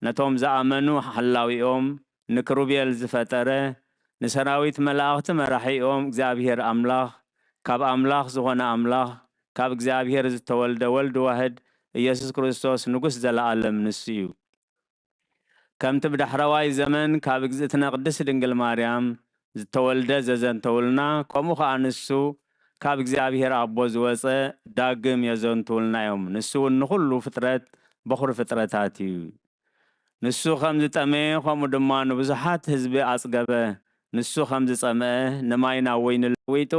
ነቶም ዝኣመኑ ሓላዊኦም፣ ንክሩቤል ዝፈጠረ፣ ንሰራዊት መላእኽቲ መራሒኦም፣ እግዚኣብሔር ኣምላኽ፣ ካብ ኣምላኽ ዝኾነ ኣምላኽ፣ ካብ እግዚኣብሔር ዝተወልደ ወልድ ዋህድ፣ ኢየሱስ ክርስቶስ ንጉስ ዘለኣለም ንሱ እዩ። ከምቲ ብዳሕረዋይ ዘመን ካብ እግዝእትነ ቅድስት ድንግል ማርያም ዝተወልደ ዘዘንተውልና፣ ከምኡ ኸኣ ንሱ ካብ እግዚኣብሔር ኣቦ ዝወጸ ዳግም የዘንትውልና እዮም። ንሱ እውን ንኹሉ ፍጥረት በኹሪ ፍጥረታት እዩ። ንሱ ከም ዝጠመየ፣ ከምኡ ድማ ንብዙሓት ህዝቢ ኣጽገበ። ንሱ ከም ዝጸምአ፣ ንማይ ናብ ወይኒ ለዊጡ፣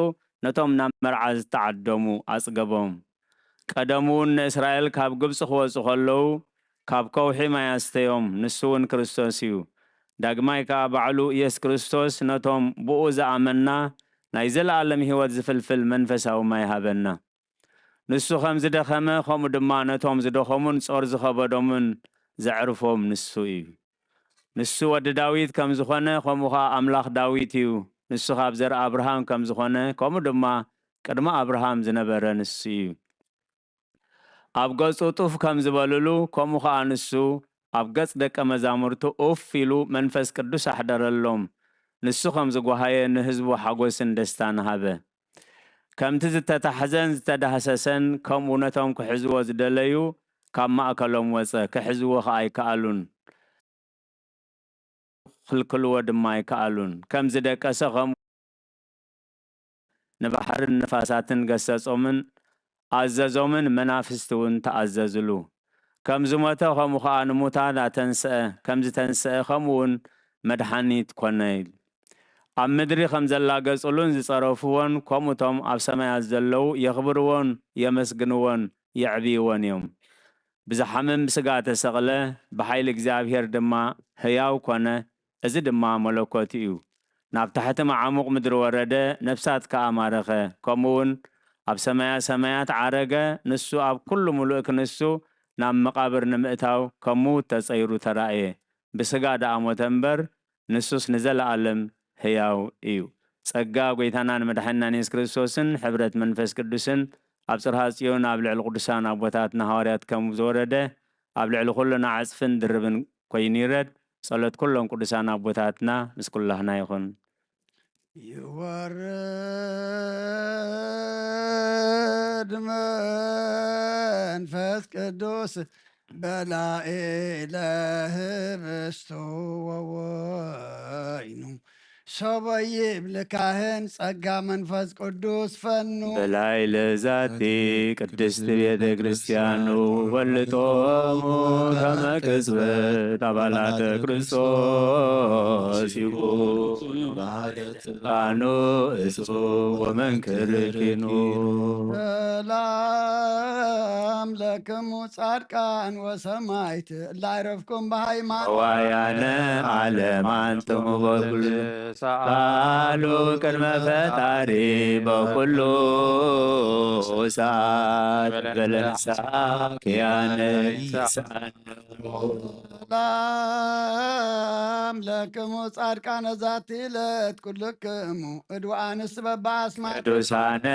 ነቶም ናብ መርዓ ዝተዓደሙ ኣጽገቦም። ቀደሙ እውን ንእስራኤል ካብ ግብጺ ክወጹ ከለዉ፣ ካብ ከውሒ ማይ ኣስተዮም፣ ንሱ እውን ክርስቶስ እዩ። ዳግማይ ከኣ ባዕሉ ኢየሱስ ክርስቶስ ነቶም ብኡ ዝኣመና ናይ ዘለኣለም ህይወት ዝፍልፍል መንፈሳዊ ማይ ሃበና። ንሱ ከም ዝደኸመ፣ ከምኡ ድማ ነቶም ዝደኸሙን ጾር ዝኸበዶምን ዘዕርፎም ንሱ እዩ። ንሱ ወዲ ዳዊት ከም ዝኾነ፣ ከምኡ ኸኣ ኣምላኽ ዳዊት እዩ። ንሱ ካብ ዘር ኣብርሃም ከም ዝኾነ፣ ከምኡ ድማ ቅድሚ ኣብርሃም ዝነበረ ንሱ እዩ። ኣብ ገጹ ጡፍ ከም ዝበልሉ፣ ከምኡ ኸኣ ንሱ ኣብ ገጽ ደቀ መዛሙርቱ ኡፍ ኢሉ መንፈስ ቅዱስ ኣሕደረሎም። ንሱ ከም ዝጓሃየ ንህዝቡ ሓጎስን ደስታን ሃበ። ከምቲ ዝተታሕዘን ዝተዳህሰሰን፣ ከምኡ ነቶም ክሕዝዎ ዝደለዩ ካብ ማእከሎም ወጸ፣ ክሕዝዎ ኸኣ ኣይከኣሉን። ክልክልዎ ድማ ኣይከኣሉን። ከም ዝደቀሰ ከምኡ ንባሕርን ንፋሳትን ገሰጾምን ኣዘዞምን፣ መናፍስቲ እውን ተኣዘዝሉ። ከም ዝሞተ፣ ከምኡ ኸኣ ንሙታን ኣተንስአ፣ ከም ዝተንስአ፣ ከምኡ እውን መድሓኒት ኮነ። ኢሉ። ኣብ ምድሪ ከም ዘላገጹሉን ዝጸረፍዎን፣ ከምኡ እቶም ኣብ ሰማያት ዘለዉ የኽብርዎን የመስግንዎን የዕብይዎን እዮም። ብዝሓምም ስጋ ተሰቕለ፣ ብሓይሊ እግዚኣብሔር ድማ ህያው ኮነ፣ እዚ ድማ መለኮት እዩ። ናብ ታሕቲ መዓሙቕ ምድሪ ወረደ፣ ነፍሳት ከኣ ማረኸ፣ ከምኡ እውን ኣብ ሰማያ ሰማያት ዓረገ፣ ንሱ ኣብ ኩሉ ምሉእ ክንሱ ናብ መቓብር ንምእታው ከም ምዉት ተጸይሩ ተራእየ። ብስጋ ደኣ ሞተ እምበር፣ ንሱስ ንዘለኣለም ህያው እዩ። ጸጋ ጐይታናን መድሓኒናን የሱስ ክርስቶስን ሕብረት መንፈስ ቅዱስን ኣብ ጽርሃ ጽዮን ኣብ ልዕሊ ቅዱሳን ኣቦታትና ሃዋርያት ከም ዝወረደ ኣብ ልዕሊ ኩልና ዕጽፍን ድርብን ኮይኑ ይረድ። ጸሎት ኩሎም ቅዱሳን ኣቦታትና ምስ ኩላህና ይኹን። ይወርድ መንፈስ ቅዱስ በላኤለ ህብስቱ ወወይኑ። ሰበይ ይብል ካህን ጸጋ መንፈስ ቅዱስ ፈኑ። በላይለ ዛቲ ቅድስት ቤተ ክርስቲያኑ ወልጦሙ ከመ ቅጽበት አባላተ ክርስቶስ ይኩኑ። ስልጣኑ እጹ ወመንክር ኪኑ። ሰላም ለክሙ ጻድቃን ወሰማይት እለ አይረፍኩም በሃይማኖት። ዋያነ ዓለም አንትሙ በኩሉ ሳሉ ቅድመ ፈጣሪ በኩሉ ሰዓት በለንሳ ክያነ ይሳን። ሰላም ለክሙ ጻድቃነ ዛቲ ዕለት ኩልክሙ እድዋንስ በበአስማት። ቅዱሳነ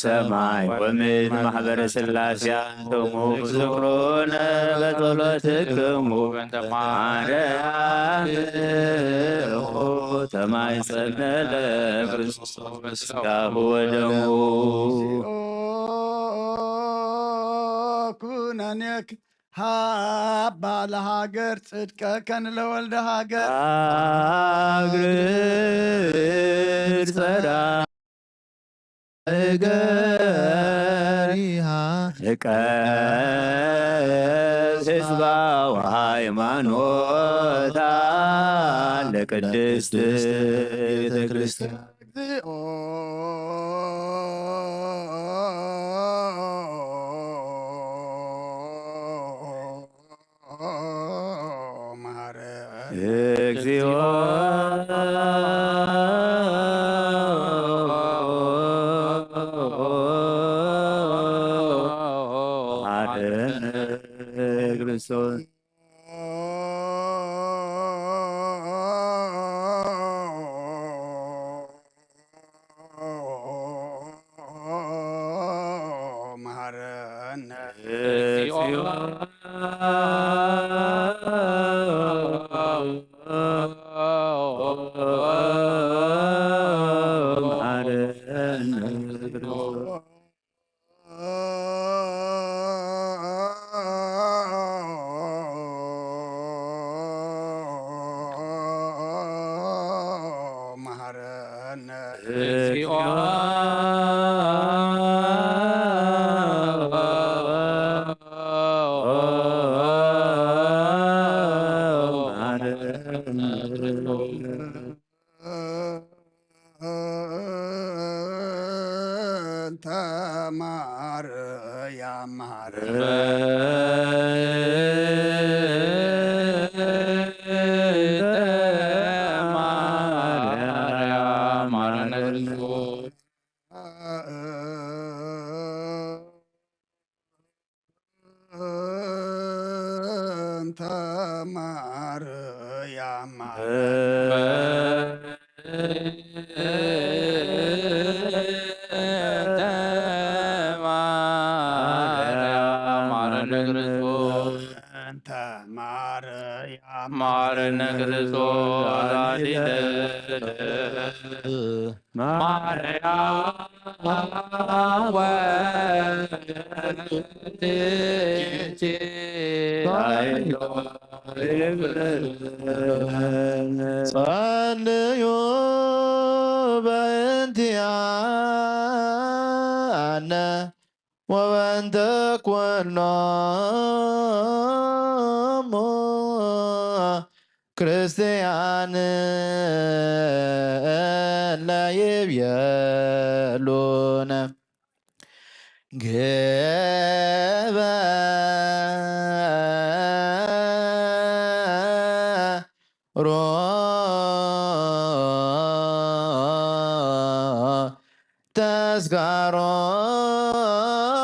ሰማይ ወምድር ማህበረ ስላሴ አንትሙ ዝክሩነ በጸሎትክሙ በእንተ ማርያም ተማይጸነ ለክርስቶስ በስጋሁ ወደሙ። ኩነኔክ ሃባ ለሃገር ጽድቀከን ለወልደ ሃገር። አግርር ጸራ እገሪሃ እቀብ ህዝባ ወሃይማኖታ ለቅድስት ቤተ ክርስቲያን። እግዚኦ መሐረነ። እግዚኦ መሐረነ ክርስቶስ። መሐረነ። እግዚኦ። መሐረነ። መሐረነ። እግዚኦ። እንተ ማርያም ማረ። ማርያም ማረነ። እንተ ማርያም እንተ ማርያም ማረነ ክርስቶስ ወላዲተ ማርያም ወልድኪ ጸልዩ በእንቲአነ ወበእንተ ኩሉ ይብየሉነ። ግበሮ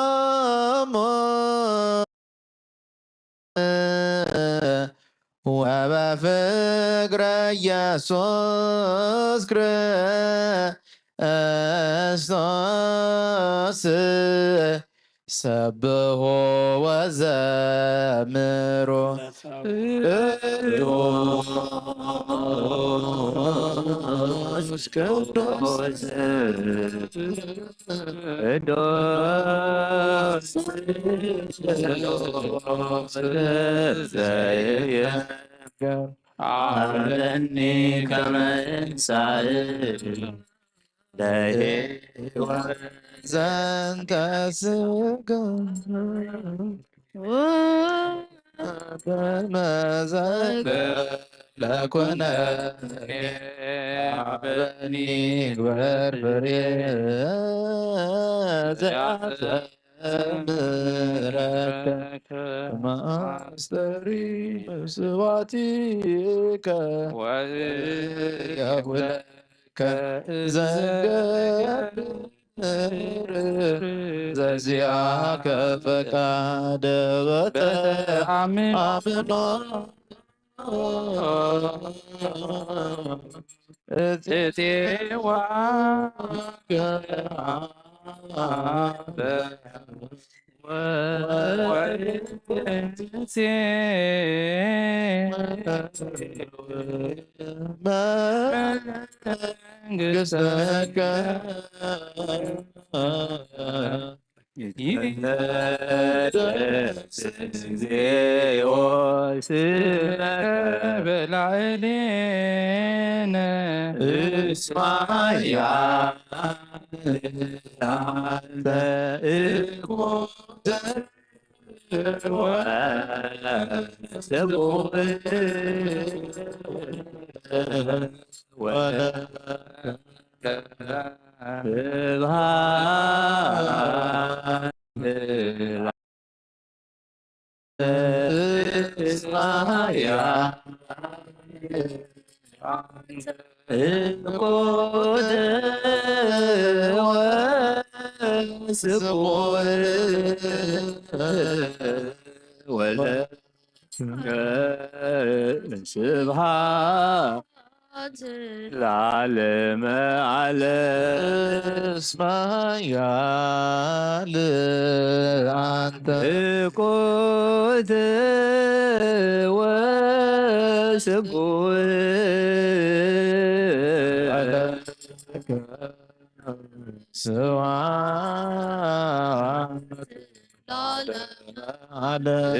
ተስካሮሙ ወበፍቅረ ኢየሱስ ክርስቶስ ሰብሖ ወዘምሮ። ቅዱስ ቅዱስ ቅዱስ ዘየገር አረኒ ከመ እንሳእ ለሕይወት ዘንተ ስጋ በመዘከ ለኮነ በኒ ግበር ፍሬ ዘያዘምረከ ማስተሪ ስዋቲከ ወያውለ ከዘገብር ዘዚአከ ፈቃደ በተአምኖ እጽዋ መንግሥትከ ይትቀደስ እግዚኦ ስምከ በላዕሌነ እስማያ አንተ እኮ ስብሐት ለዓለመ ዓለም። እስመ ኃያል አንተ። እኮት ወስጉር። ስብሐት ለዓለመ።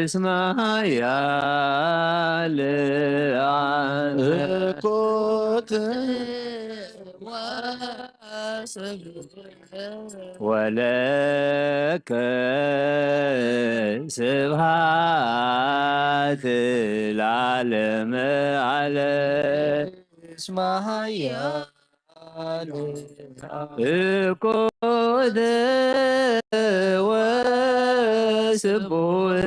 እስመ ኃያል አንተ። እኮት ወስጉር። ወለከ ስብሐት ለዓለመ ዓለም። እስመ ኃያል እኮት ወስቡሕ።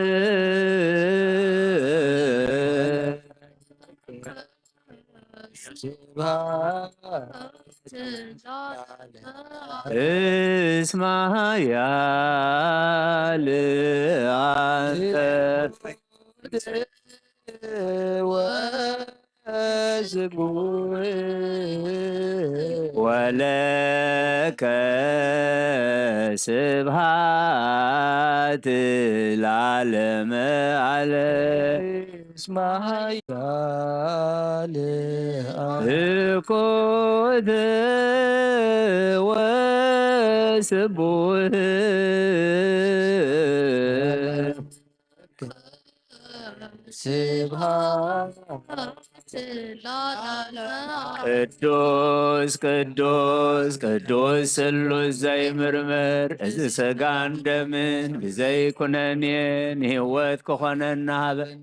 እስመ ኃያል አንተ። ወለከ ስብሐት ለዓለመ ዓለም። እስመ ኃያል እኮት ወስቡሕ። ስብሐት ለዓለመ። ቅዱስ ቅዱስ ቅዱስ ስሉስ ዘይምርምር፣ እዚ ሥጋን ደምን ብዘይ ኩነኔ ንህይወት ክኾነና ሃበን።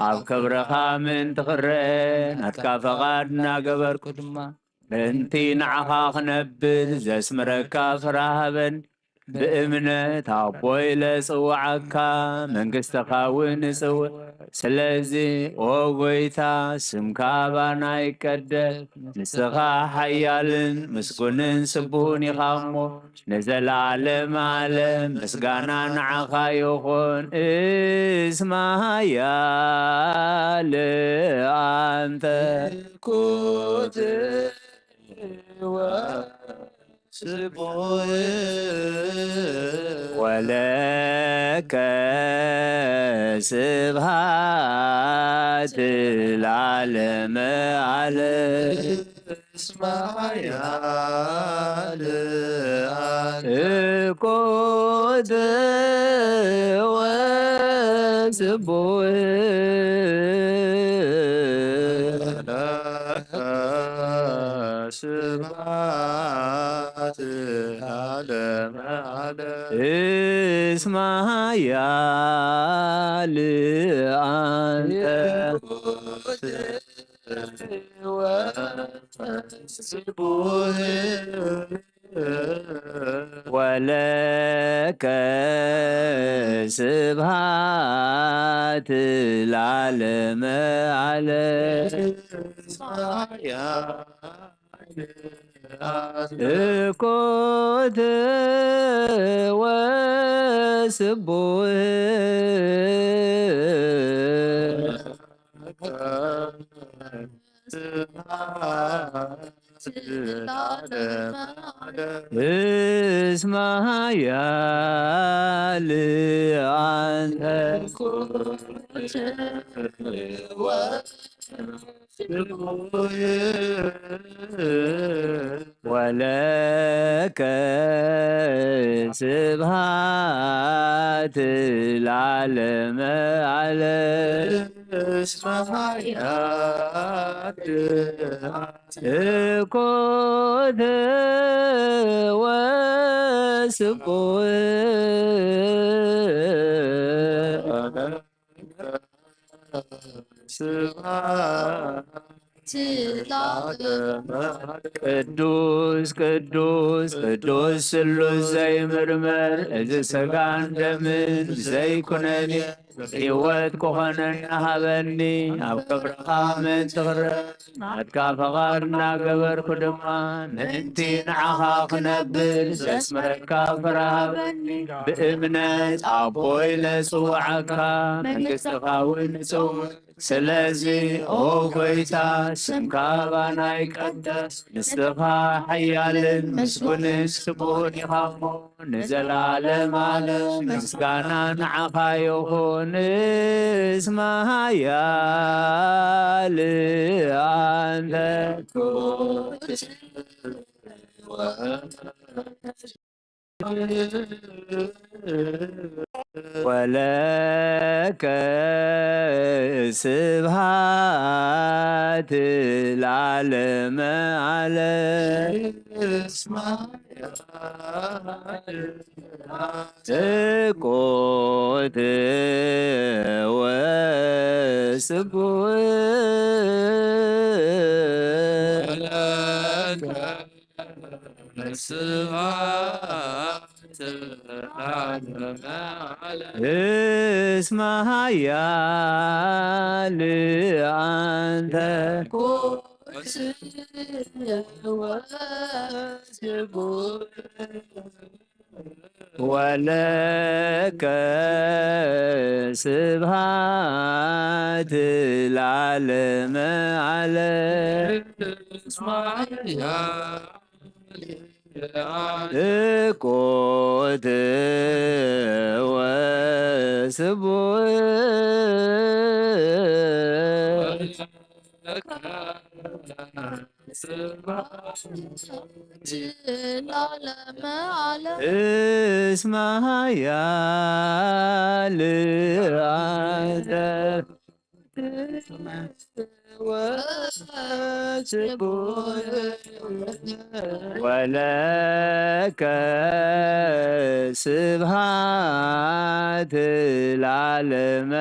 ኣብ ክብርኻ ምእንቲ ክረአ ናትካ ፈቓድ እናገበርኩ ድማ ምእንቲ ንዓኻ ክነብር ዘስምረካ ፍረ ሃበኒ። ብእምነት ኣቦይ ለጽውዓካ መንግስትኻ እውን እጽውዕ። ስለዚ ኦ ጎይታ ስምካ ኣባና ይቀደስ። ንስኻ ሓያልን ምስጉንን ስቡህን ኢኻ እሞ ንዘለዓለም ዓለም ምስጋና ንዓኻ ይኹን። እስማ ሓያል ኣንተ ኩት ወስቡህ ወለከ ስብሃት ለዓለመ ዓለም። እስማ ሓያል ኩት ወስቡህ ስብሃት ለዓለመ ዓለም። እስማ ሓያል ኣንተ ወለከ ስብሃት ለዓለመ ዓለም። እኮት ወስቡህ እስማ ሓያል ኣንተ ወለከ ስብሃት ለዓለመ ዓለም። እስማ ሓያል እኮት ወስቡህ ስብሐት ለዓለመ ዓለም። ቅዱስ ቅዱስ ቅዱስ ስሉስ ዘይምርመር፣ እዚ ሥጋን ደምን ዘይኩነኔ ህይወት ክኾነና ሃበኒ። ኣብ ክብርኻ ምእንቲ ክረስ ናትካ ፈቓድ እናገበርኩ ድማ ምእንቲ ንዓኻ ክነብር ዘስምረካ ፍረ ሃበኒ። ብእምነት ኣቦይ ለጽውዓካ መንግሥትኻ እውን ንጽውዕ። ስለዚ ኦ ጐይታ ስምካ ባና ይቀደስ። ንስኻ ሓያልን ምስጉንን ስቡሕን ኢኻ እሞ ንዘለዓለም ዓለም ምስጋና ንዓኻ ይኹን። እስመ ኃያል አንተ ወለከ ስብሐት ለዓለመ ዓለም። እስመ ኃያል አንተ። እኮት ወስቡሕ ወለከ ስብሐት ለዓለመ ዓለም። እስመ ኃያል አንተ። ወለከ ስብሐት ለዓለመ ዓለም። እኮት ወስቡሕ። ለዓለመ ዓለም። እስመ ኃያል አንተ። ወለከ ስብሐት ለዓለመ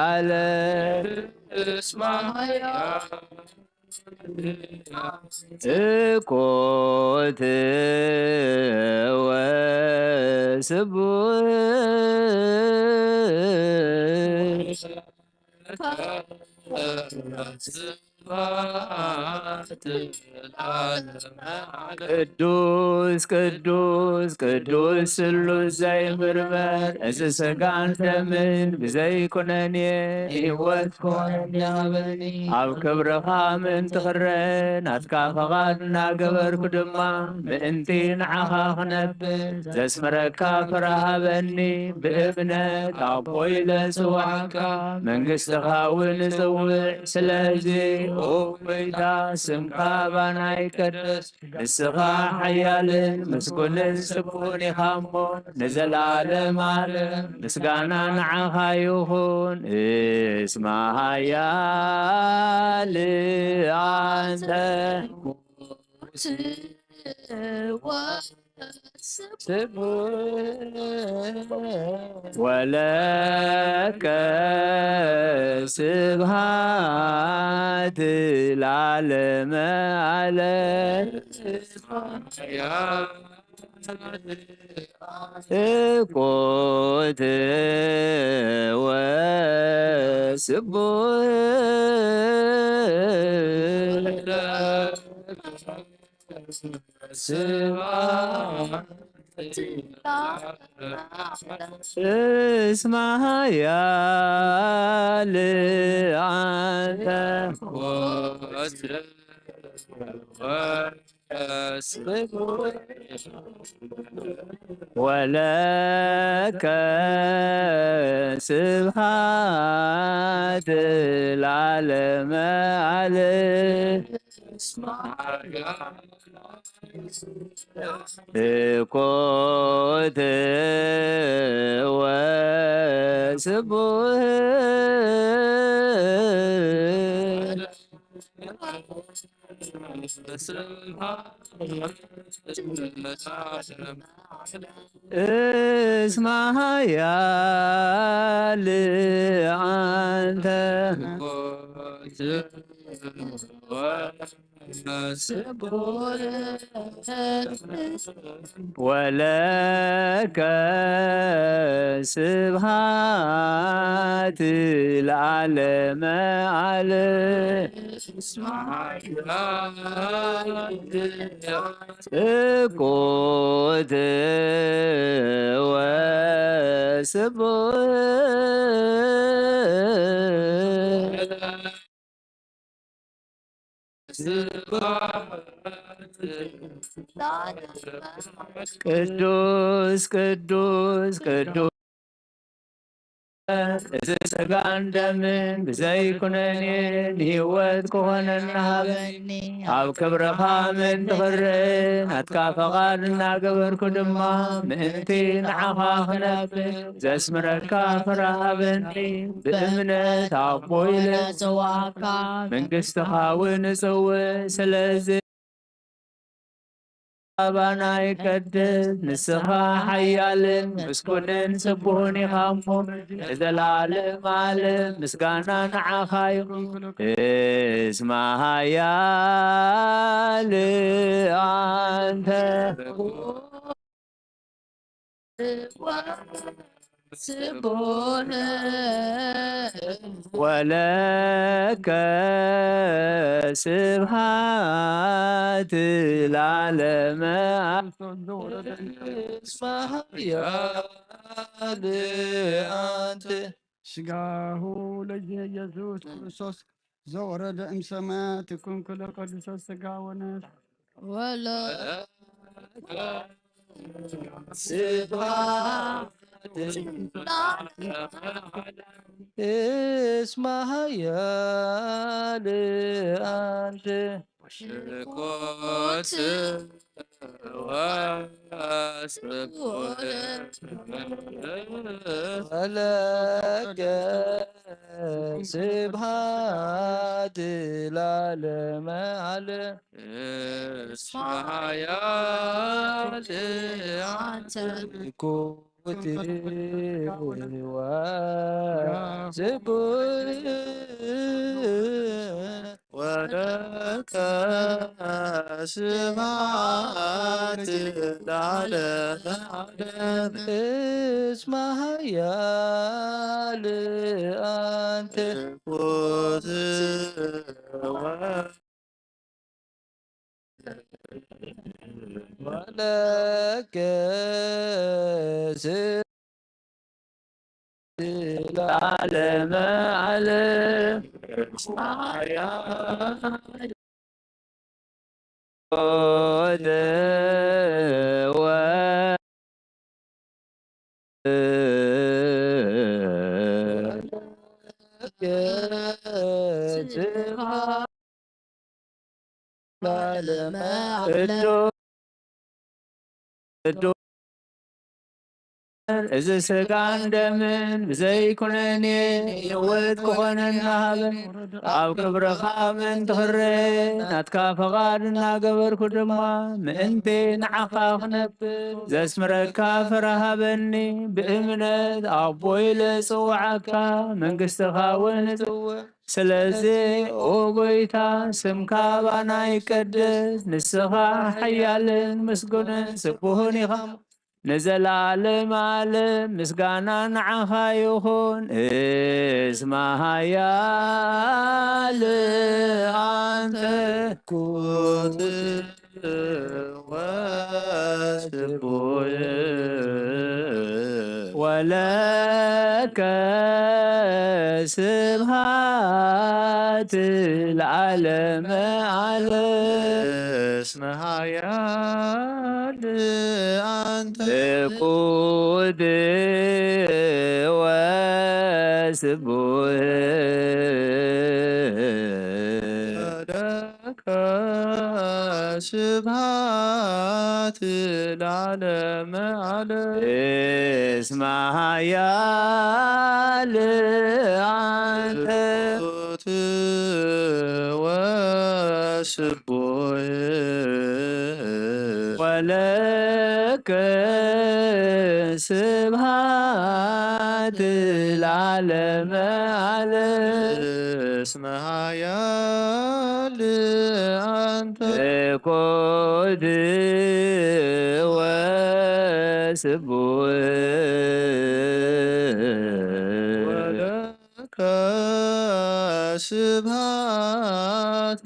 ዓለም። እስመ ኃያል እኮት ወስቡሕ። ቅዱስ ቅዱስ ቅዱስ ስሉስ ዘይምርመር፣ እዚ ስጋን ደምን ብዘይኩነኔ ህይወት ኮነ ሃበኒ። ኣብ ክብርኻ ምእንቲ ክረ ናትካ ፈቓድ እናገበርኩ ድማ ምእንቲ ንዓኻ ክነብር ዘስምረካ ፍረ ሃበኒ። ብእምነት ኣቦ ኢለ ጽዋዕካ መንግስትኻ እውን እጽውዕ። ስለዚ ኦ ጎይታ ስምካ ባና ይቀደስ። ንስኻ ሓያልን ምስጉንን ስቡን ኢኻ እሞ ንዘለዓለም ዓለም ምስጋና ንዓኻ ይኹን። እስመ ሓያል ኣንተ ስቡሕ። ወለከ ስብሃት ለዓለመ ዓለም። እኮት ወስቡሕ። እስመ ሓያል ኣንተ ወለከ ስብሃት ለዓለመ ዓለም። እኮት ወስቡሕ። እስመ ሓያል ኣንተ ወለከ ስብሃት ለዓለመ ዓለም። እኮት ወስቡሕ። ቅዱስ ቅዱስ ቅዱስ እዚ ስጋን ደምን ብዘይኩነኔ ንህይወት ክኾነና ሃበኒ። ኣብ ክብርኻ ምእንቲ ክረ ናትካ ፈቓድ እናገበርኩ ድማ ምእንቲ ንዓኻ ክነብር ዘስምረካ ፍረ ሃበኒ። ብእምነት ኣቦ ኢለ ዝጸዋዕካ መንግስትኻ እውን እጽውዕ። ስለዚ ኣባና ይቀድስ፣ ንስኻ ሓያልን ምስጉንን ስቡህን ኢኻ እሞ ንዘለዓለም ዓለም ምስጋና ንዓኻ ይኹን። እስመ ሓያል ኣንተ ስቡሕ ወለከ ስብሃት ለዓለመ። እስመ ሓያል ኣንተ። ስጋሁ ለእግዚእነ ኢየሱስ ክርስቶስ ዘወረደ እምሰማያት ይኩን ኩሉ ቅዱሳት ስጋ ወነፍስ። ወለከ ስብሐት እስመ ኃያል አንተ። ሽኮት ወስቡሕ ወለከ ስብሐት ለዓለመ ዓለም። እስመ ኃያል አንተ። ኩት ወስቡሕ ወለከ ስብሐት ለዓለመ ዓለም። እስመ ኃያል አንተ። ትኩት ወ- ወለከ ስብሐት ለዓለመ ዓለም። እዚ ስጋን ደምን ብዘይ ኩነኔ ህይወት ክኾነና ሃበን። ኣብ ክብርኻ ምእንቲ ክረ ናትካ ፈቓድ እናገበርኩ ድማ ምእንቲ ንዓኻ ክነብር ዘስምረካ ፍረ ሃበኒ። ብእምነት ኣቦ ኢለ ጽውዓካ መንግስትኻ እውን እጽውዕ። ስለዚ ኦ ጎይታ ስምካ ባና ይቀደስ። ንስኻ ሓያልን ምስጉንን ስቡህን ኢኻ። ንዘለዓለም ዓለም ምስጋና ንዓኻ ይኹን። እስመ ኃያል አንተ። ትኩት ወስቡህ ወለከ ስብሐት ለዓለመ ዓለም። እስመ ኃያል አንተ። ትኩት ወስቡህ ወለከ ስብሐት ለዓለመ ዓለም። እስመ ኃያል አንተ። ትኩት ወስቡህ ወለከ ስብሐት ለዓለመ ዓለም። እስመ ኃያል አንተ። ትኩት ወስቡህ ወለከ ስብሐት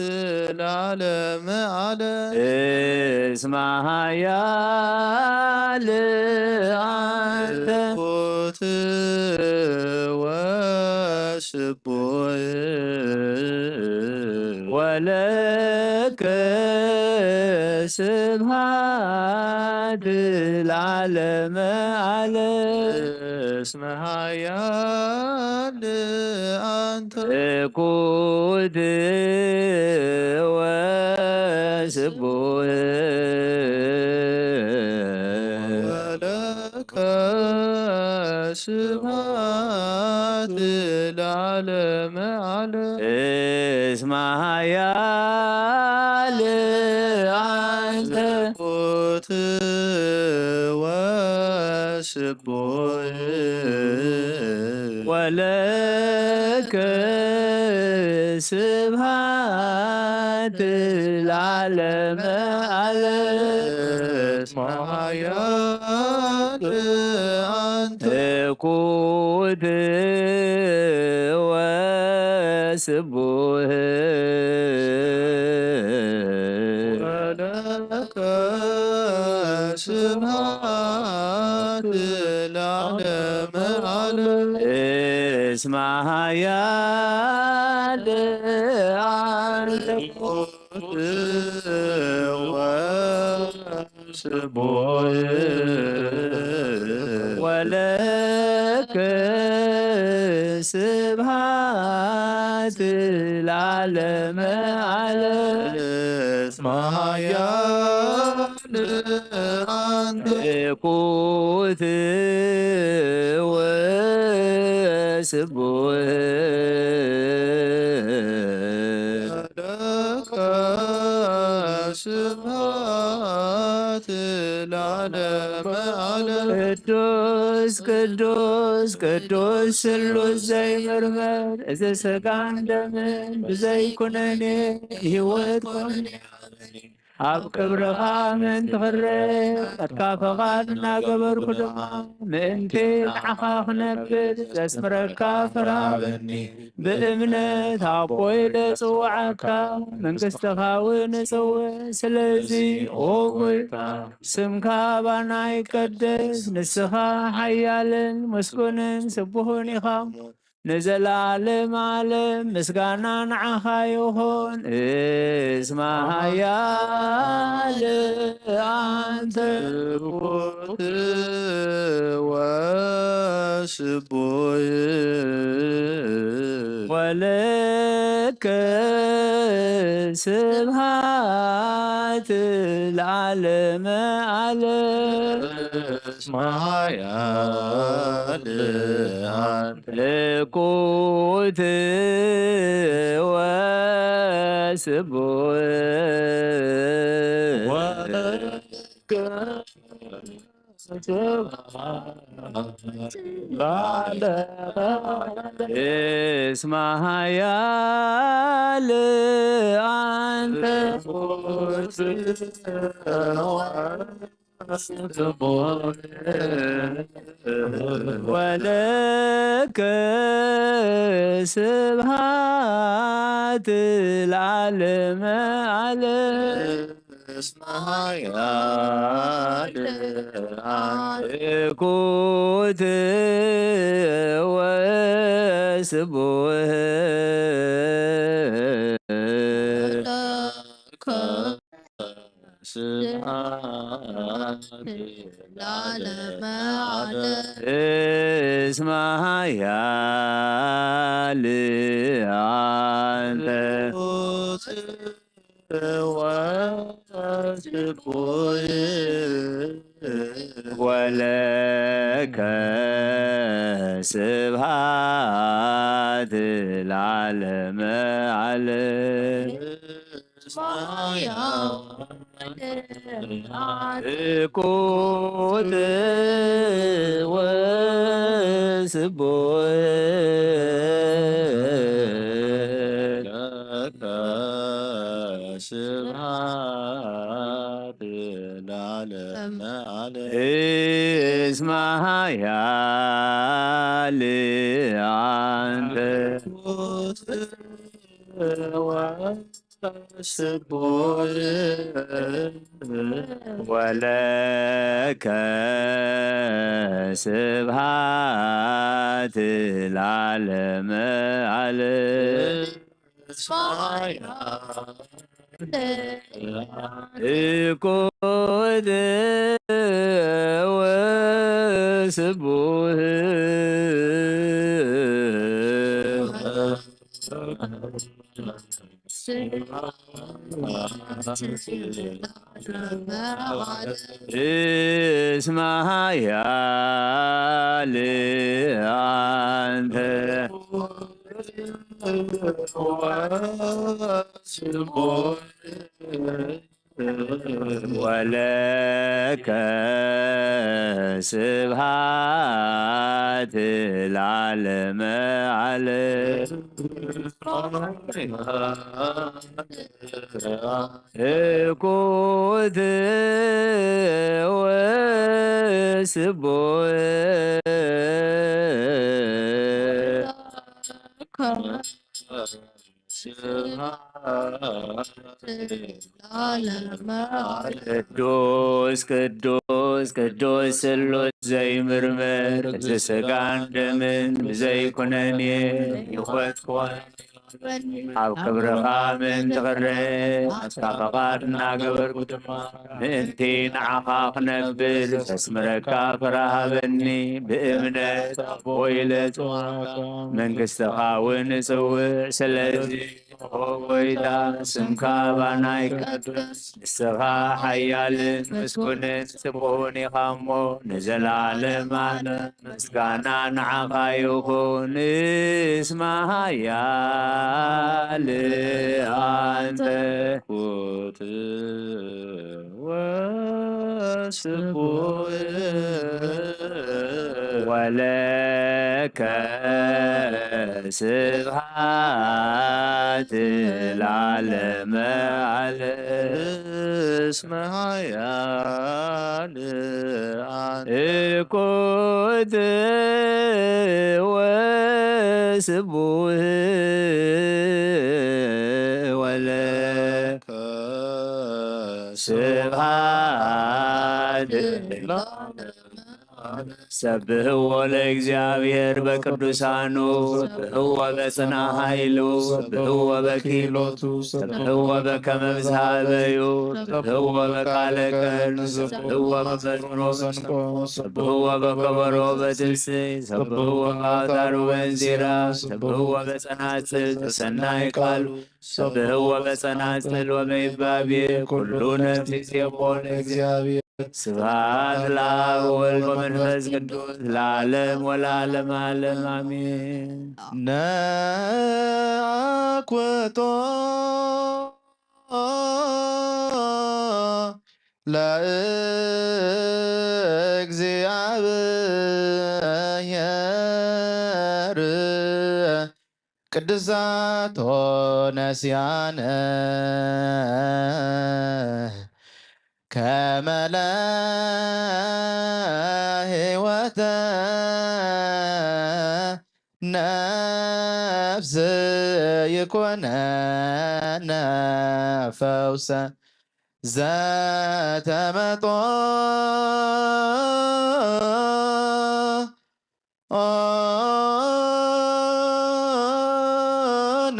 ለዓለመ ዓለም። እስመ ኃያል አንተ። ትኩት ወስቡህ ወለከ ስብሐት ለዓለመ ዓለም። እስመ ኃያል አንተ። ትኩት ወስቡህ ወለከ ስብሐት ለዓለመ ዓለም። እስመ ኃያል አንተ። ትኩት ወስቡህ ወለከ ስብሐት ለዓለመ ዓለም። እስመ ኃያል አንተ። ትኩት ወስቡህ ወለከ ስብሐት ለዓለመ ዓለም። እስመ ኃያል አንተ። ወስቡሕ ወለከ ስብሐት ለዓለመ ዓለም። እስመ ኃያል አንተ። ትኩት ወስቡሕ ለከ ስብሐት ለዓለመ ዓለም። ቅዱስ ቅዱስ ቅዱስ ስሉስ ዘይምርመር፣ እዚ ስጋን ደምን ብዘይኩነኔ ህይወት ኮነ። ኣብ ክብርኻ ምእንቲ ክረ፣ ናትካ ፈቓድ እናገበርኩ ድማ ምእንቲ ንዓኻ ክነብር ዘስምረካ ፍረ ሃበኒ። ብእምነት ኣቦይ ለጽውዓካ፣ መንግስትኻ እውን እጽውዕ። ስለዚ ኦ ጎይታ፣ ስምካ ባና ይቀደስ፣ ንስኻ ሓያልን ምስጉንን ስቡህን ኢኻ። ንዘለዓለም ዓለም ምስጋና ንዓኻ ይኹን። እስመ ኃያል ኣንተ ትኩት ወስቡህ ወለከ ስብሐት ለዓለመ ዓለም። እስመ ኃያል ትኩት ወስቡህ እስመ ኃያል አንተ ወለከ ስብሐት ለዓለመ ዓለም። እስመ ኃያል ትኩት ወስቡህ ስብሐት ለዓለመ ዓለም። እስመ ኃያል አንተ ወስቡህ ወለከ ስብሐት ለዓለመ ዓለም። ትኩት ወስቡህ ለከ ስብሐት ለዓለመ ዓለም። እስመ ኃያል አንተ ስቡህ ወለከ ስብሐት ለዓለመ ዓለም። ትኩት ወስቡህ እስመ ኃያል አንተ ወለከ ስብሐት ለዓለመ ዓለም። ትኩት ወስቡህ ቅዱስ ቅዱስ ቅዱስ ስሉስ ዘይምርመር፣ እዚ ስጋን ደምን ብዘይኩነኔ ይወት ኮነ። ኣብ ክብርኻ ምእንቲ ክረ፣ ናትካ ፈቓድ እናገበርኩ ድማ ምእንቲ ንዓኻ ክነብር ዘስምረካ ፍረ ሃበኒ። ብእምነት ኣቦይ ለጽዋዕካ መንግስትኻ እውን እጽውዕ። ስለዚ ኦ ጎይታ፣ ስምካ ባና ይቀደስ። ንስኻ ሓያልን ምስጉንን ጽቡቕን ኢኻ እሞ፣ ንዘለዓለም ዓለም ምስጋና ንዓኻ ይኹን። እስመ ኃያል ኣንተ ኩት ወ ስቡሕ ወለከ ስብሐት ለዓለመ ዓለም። እስመ ኃያል እኩት ወስቡሕ ወለከ ስብሐት። ሰብሕዎ ለእግዚኣብሔር በቅዱሳኑ፣ ሰብሕዎ በጽና ኃይሉ፣ ሰብሕዎ በኪሎቱ፣ ሰብሕዎ በከመ ብዝሃበዩ፣ ሰብሕዎ በቃለ ቀን፣ ሰብሕዎ በመዝሙሮ ሰንቆ፣ ሰብሕዎ በከበሮ በትስይ፣ ሰብሕዎ በአውታሩ በእንዚራ፣ ሰብሕዎ በጸናጽል በሰናይ ቃሉ፣ ሰብሕዎ በጸናጽል ወበይባቤ ኩሉ ነፍስ ይሴብሖ ለእግዚኣብሔር። ስብሐት ለአብ ወወልድ ወመንፈስ ቅዱስ ለዓለም ወለዓለመ ዓለም አሜን። ነአኩቶ ለእግዚኣብሔር ቅድሳት ሆነስያነ ከመ ለህይወተ ነፍስ ይኩነነ ፈውሰ ዘተመጦ ኦነ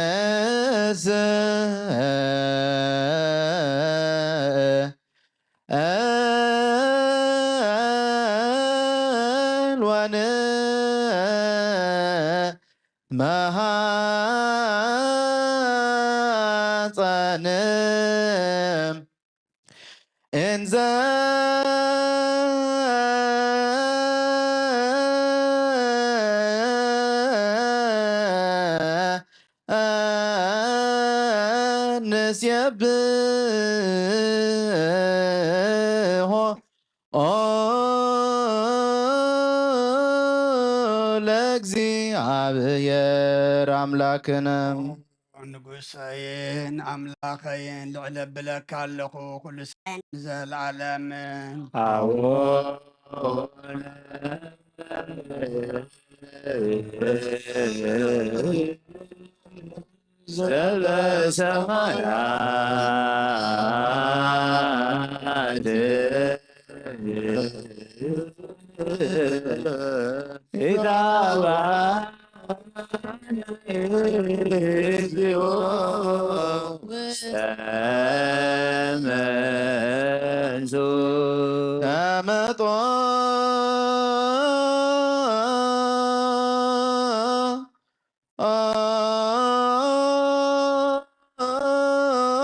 ንስ ወንመሃጸን እንዘ ንሴብሖ ለእግዚኣብሔር ኣምላክነ። ንጉሰይን ኣምላኸይን ልዕል ኣብለካ ኣለኹ፣ ኩሉ ሰዓት ንዘለዓለም። ኣዎ። ዘበሰማያት ይትባረክ። እግዚኦ ውስተ መንሱ ተመጦ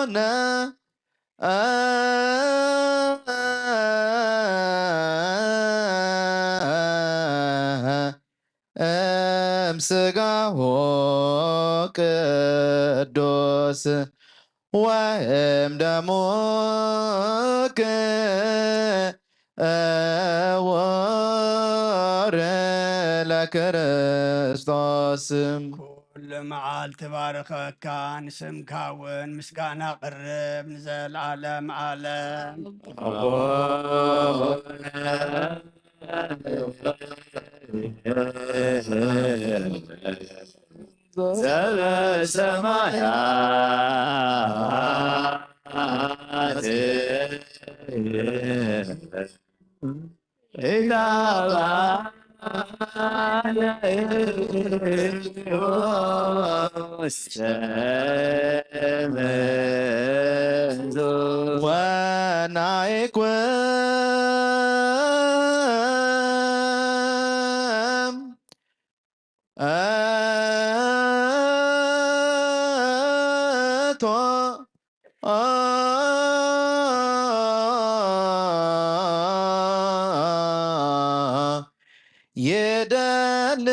ነ እምስጋሁ ቅዱስ ወእምደሙ ክቡር ለክርስቶስ። ኩሉ መዓልቲ ባርኸካ፣ ንስምካ እውን ምስጋና ቅርብ ንዘለዓለም ዓለም። ዘበሰማያት ወናይኩም እቶ የደልወነ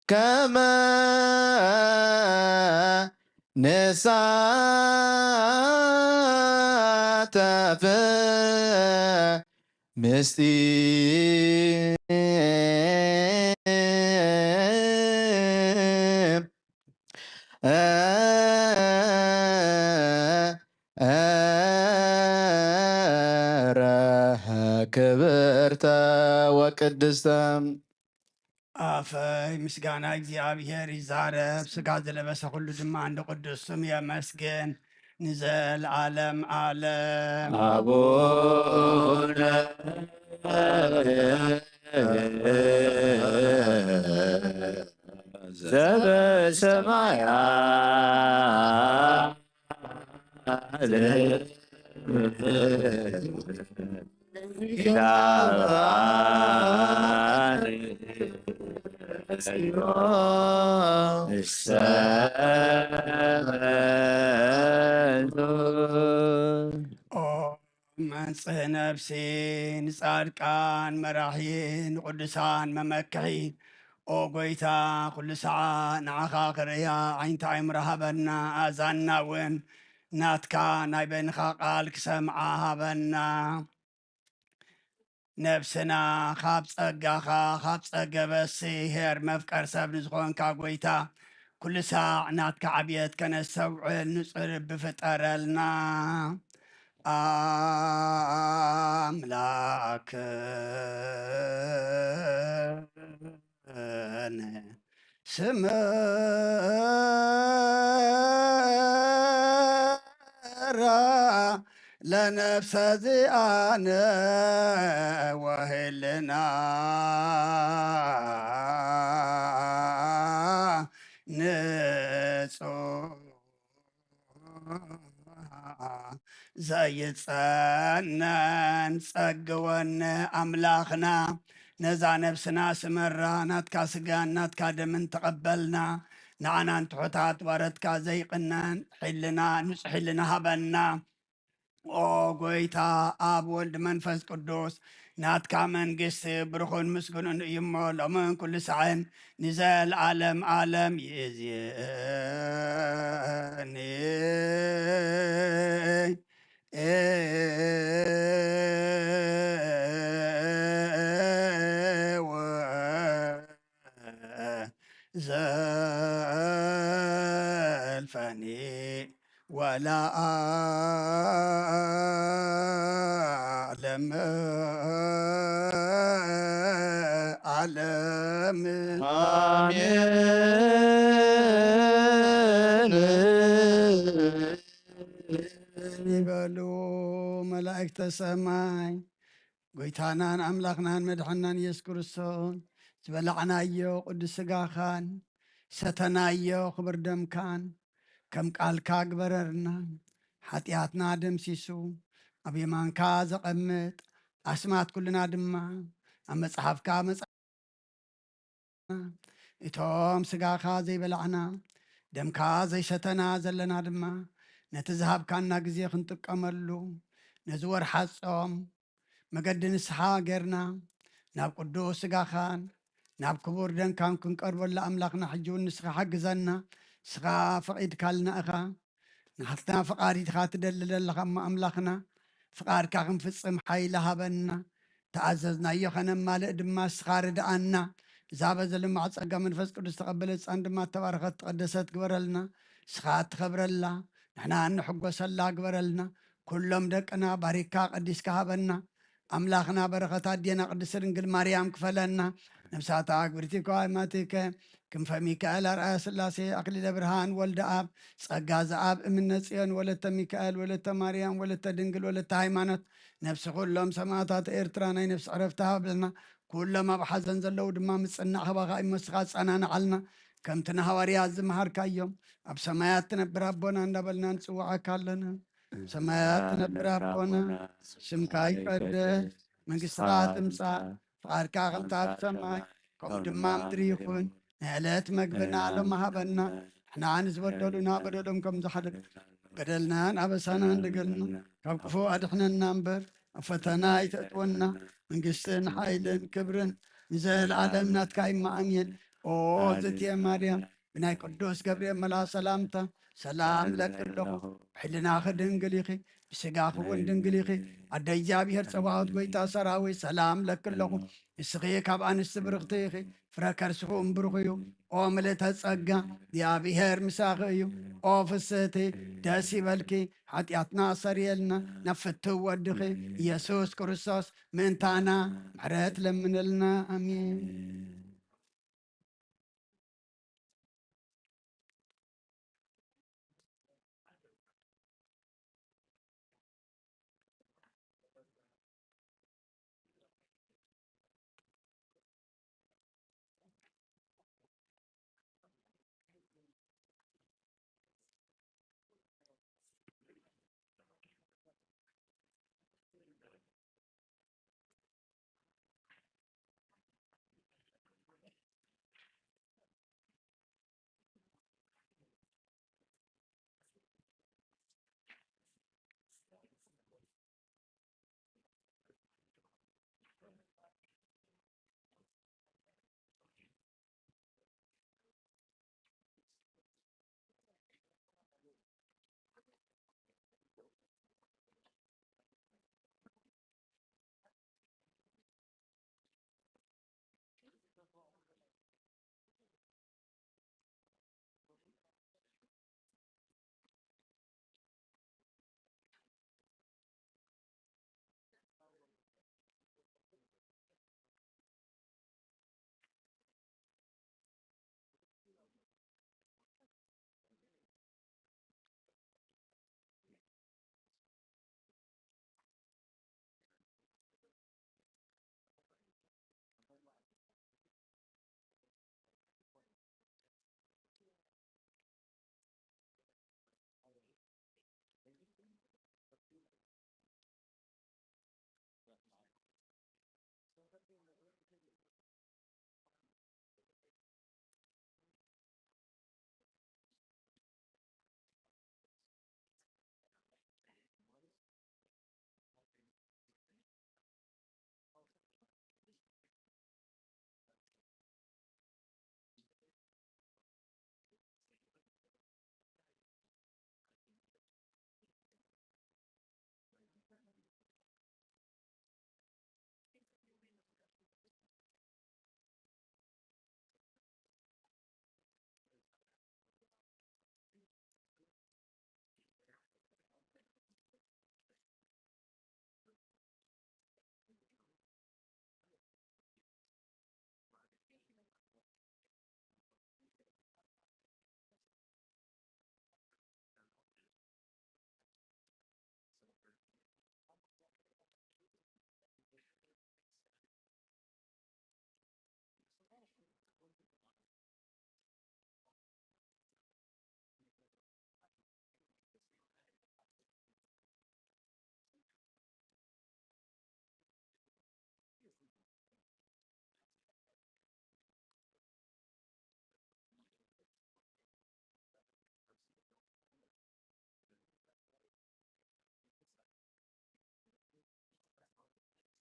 ከመ ንሳተፍ ምስጢር ክብርተ ወቅድስተ። ኣፈይ ምስጋና እግዚኣብሔር ይዛረብ፣ ስጋ ዝለበሰ ኩሉ ድማ እንደ ቅዱስ ስም የመስግን ንዘለዓለም ዓለም። ኣቡነ ዘበሰማያት መንጽህ ነፍሲ ንጻድቃን መራሒ ንቅዱሳን መመክሒ። ኦ ጎይታ፣ ኩሉ ሰዓ ንዓኻ ክርእያ ዓይንቲ ኣእምሮ ሃበና፣ ኣእዛንና እውን ናትካ ናይ በይንኻ ቃል ክሰምዓ ሃበና። ነፍስና ካብ ጸጋኻ ካብ ጸገበሲ ሄር መፍቀር ሰብ ንዝኾንካ ጎይታ፣ ኩሉ ሳዕ ናትካ ዕብየት ከነስተውዕል ንጹር ልቢ ፍጠረልና። ኣምላክን ስምራ ለነፍሰ ዚኣነ ወህልና ንጹ ዘይጸነን ጸግወነ ኣምላኽና፣ ነዛ ነብስና ስመራ ናትካ ስጋን ናትካ ደምን ተቐበልና። ንዓናን ትሑታት ባረትካ ዘይቕነን ሕልና፣ ንጹሕ ሕልና ሃበና። ኦ ጎይታ፣ ኣብ ወልድ መንፈስ ቅዱስ ናትካ መንግስቲ ብሩኽን ምስጉንን እዩ እሞ፣ ሎምን ኩሉ ሳዕን ንዘለዓለም ዓለም ይእዜኒ። ዘልፈኒ ወለዓለም ዓለም። ኣሜን። ይበሉ መላእክተ ሰማይ። ጎይታናን ኣምላኽናን መድሓናን ኢየሱስ ክርስቶስ፣ ዝበላዕናዮ ቅዱስ ስጋኻን ሰተናዮ ክቡር ደምካን ከም ቃልካ ግበረልና። ሓጢኣትና ደምሲሱ ኣብ የማንካ ዘቐምጥ ኣስማት ኩልና ድማ ኣብ መጽሓፍካ መጽ እቶም ስጋኻ ዘይበላዕና ደምካ ዘይሰተና ዘለና ድማ ነቲ ዝሃብካና ግዜ ክንጥቀመሉ ነዚ ወርሓ ጾም መገዲ ንስሓ ጌርና ናብ ቅዱስ ስጋኻን ናብ ክቡር ደምካን ክንቀርበሉ ኣምላኽና ሕጂ እውን ንስኻ ሓግዘና። ንስኻ ፈቒድካልና ኢኻ። ናትና ፍቓድ ኢኻ ትደሊ ዘለኻ እሞ ኣምላኽና፣ ፍቓድካ ክንፍጽም ሓይሊ ሃበና። ተኣዘዝናዮ ኸነማልእ ድማ ንስኻ ርድኣና። እዛ በዚ ልማዕ ጸጋ መንፈስ ቅዱስ ተቐበለት ህጻን ድማ እተባረኸት ተቐደሰት ግበረልና። ንስኻ እትኸብረላ ንሕና እንሕጎሰላ ግበረልና። ኩሎም ደቅና ባሪካ ቀዲስካ ሃበና። ኣምላኽና በረኸት ኣዴና ቅድስት ድንግል ማርያም ክፈለና። ነብሳታ ኣግብርቲ ከዋይማቲከ ክንፈ ሚካኤል ኣርኣያ ስላሴ ኣክሊለ ብርሃን ወልደ ኣብ ጸጋ ዘኣብ እምነ ጽዮን ወለተ ሚካኤል ወለተ ማርያም ወለተ ድንግል ወለተ ሃይማኖት ነፍሲ ኩሎም ሰማዕታት ኤርትራ ናይ ነፍሲ ዕረፍቲ ሃብልና። ኩሎም ኣብ ሓዘን ዘለዉ ድማ ምጽናዕ ካባኻ እዩ እሞ ንስኻ ኣጸናንዓልና። ከምቲ ንሃዋርያት ዝመሃርካዮም ኣብ ሰማያት ትነብር ኣቦና እንዳበልና ንጽውዓካ ኣለና። ሰማያት ትነብር ኣቦና፣ ስምካ ይቀደስ፣ መንግስትኻ ትምጻእ፣ ፍቓድካ ከምቲ ኣብ ሰማይ ከምኡ ድማ ምድሪ ይኹን። ንዕለት መግብና ሎሚ ሃበና፣ ንሕና ንዝበደሉና በደሎም ከም ዝሓለፍ፣ በደልናን ኣበሳናን ንገልና፣ ካብ ክፉእ ኣድሕነና እምበር፣ ኣብ ፈተና ኣይተእትወና። መንግስትን ሓይልን ክብርን ንዘለኣለም ናትካ እዩ። ኣሜን። ኦ ኣዝእቲ ማርያም፣ ብናይ ቅዱስ ገብርኤል መልኣኽ ሰላምታ ሰላም እለኪ ኣለኹ። ብሕልናኺ ድንግል ኢኺ፣ ብስጋኺ እውን ድንግል ኢኺ። ኣደ እግዚኣብሔር ጸባኦት፣ ጎይታ ሰራዊት፣ ሰላም እለኪ ኣለኹ። ንስኺ ካብ ኣንስቲ ብርኽቲ ኢኺ፣ ፍረ ከርስኺ እውን ብሩኽ እዩ። ኦ ምልእተ ጸጋ፣ እግዚኣብሔር ምሳኺ እዩ። ኦ ፍስህቲ፣ ደስ ይበልኪ፣ ሓጢኣትና ኣሰርየልና፣ ናብ ፍትው ወድኺ ኢየሱስ ክርስቶስ ምእንታና ምሕረት ለምንልና። ኣሜን።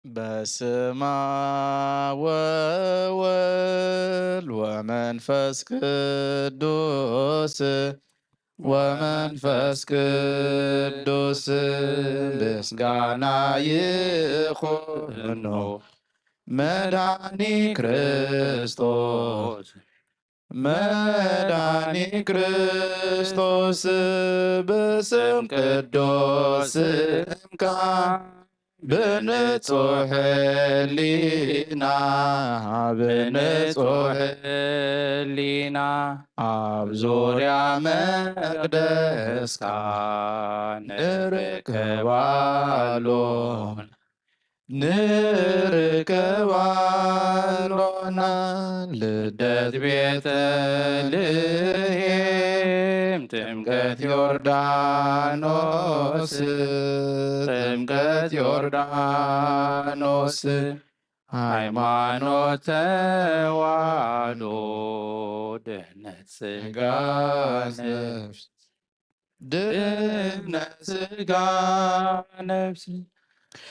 በስመ አብ ወወልድ ወመንፈስ ቅዱስ፣ ወመንፈስ ቅዱስ ምስጋና ይኹኖ፣ መድኃኒ ክርስቶስ፣ መድኃኒ ክርስቶስ፣ በስም ቅዱስ ስምካ፣ ብንጹሕ ሕሊና፣ ብንጹሕ ሕሊና፣ ኣብ ዙርያ መቅደስካ ንርከብ ኣሎና፣ ንርከብ ኣሎና። ልደት ቤተልሔም፣ ጥምቀት ዮርዳኖስ፣ ጥምቀት ዮርዳኖስ፣ ሃይማኖት ተዋህዶ ድሕነት ስጋ ነፍስ፣ ድሕነት ስጋ ነፍስ፣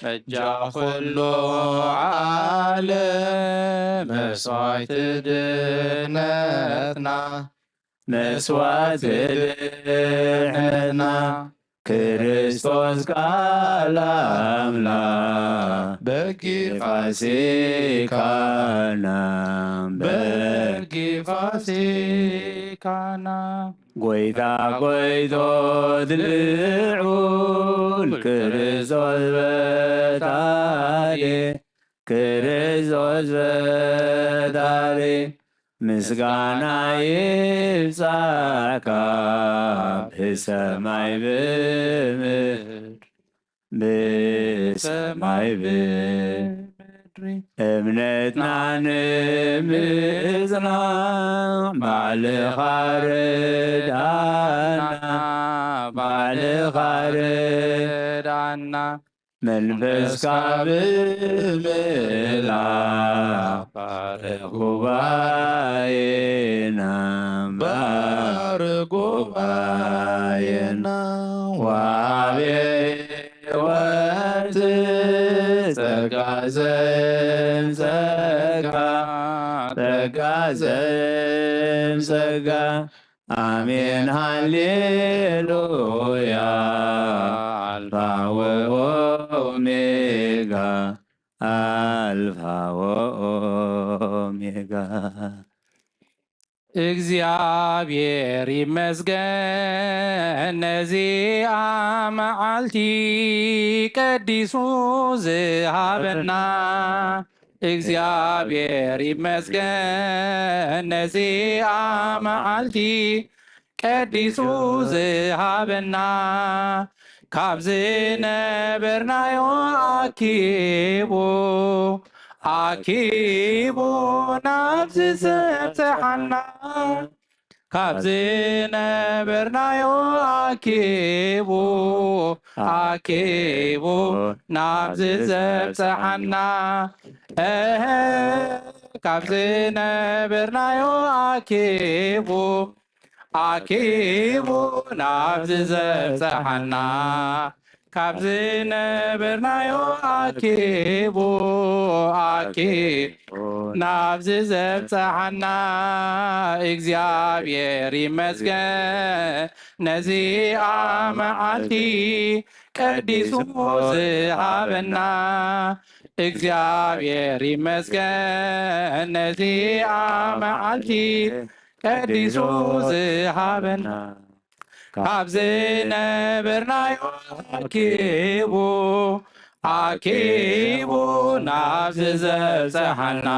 መጃ ኩሉ ዓለም መስዋዕቲ ድሕነትና፣ መስዋዕቲ ድሕነትና፣ ክርስቶስ ቃል ኣምላኽ በጊ ፋሲካና፣ በጊ ፋሲካና፣ ጎይታ ጎይቶት ልዑል ክርስቶስ ፈጣሪ፣ ክርስቶስ ፈጣሪ፣ ምስጋና ይብጻሕካ ብሰማይ ብምድሪ፣ ብሰማይ ብምድሪ። እምነትና ንምጽናዕ ባዕልኻ ርዳና፣ ባዕልኻ ርዳና። መንፈስካ ብምላእ ባርኽ ጉባኤና፣ ባርኽ ጉባኤና። ወሃቤ ሕይወት ጸጋ ዘእምጸጋ፣ ጸጋ ዘእምጸጋ። ኣሜን ሃሌሉያ። ኣልፋ ወኦሜጋ፣ ኣልፋ ወኦሜጋ። እግዚኣብሔር ይመስገን ነዚኣ መዓልቲ ቀዲሱ ዝሃበና። እግዚኣብሔር ይመስገን ነዚኣ መዓልቲ ቀዲሱ ዝሃበና። ካብ ዝነበርናዮ ኣኪቡ፣ ኣኪቡ ናብዚ ዘብጽሓና። ካብ ዝነበርናዮ ኣኪቡ፣ ኣኪቡ ናብዚ ዘብጽሓና። እህ፣ ካብ ዝነበርናዮ ኣኪቡ፣ ኣኪቡ ናብዚ ዘብጽሓና። ካብ ዝነበርናዮ ኣኪቡ፣ ኣኪቡ ናብዚ ዘብጽሓና። እግዚኣብሔር ይመስገን ነዚኣ መዓልቲ ቀዲሱ ዝሃበና። እግዚኣብሔር ይመስገን ነዚኣ መዓልቲ ቀዲሱ ዝሃበና። ካብ ዝነበርናዮ ኣኪቡ፣ ኣኪቡ ናብዚ ዘብጽሓና።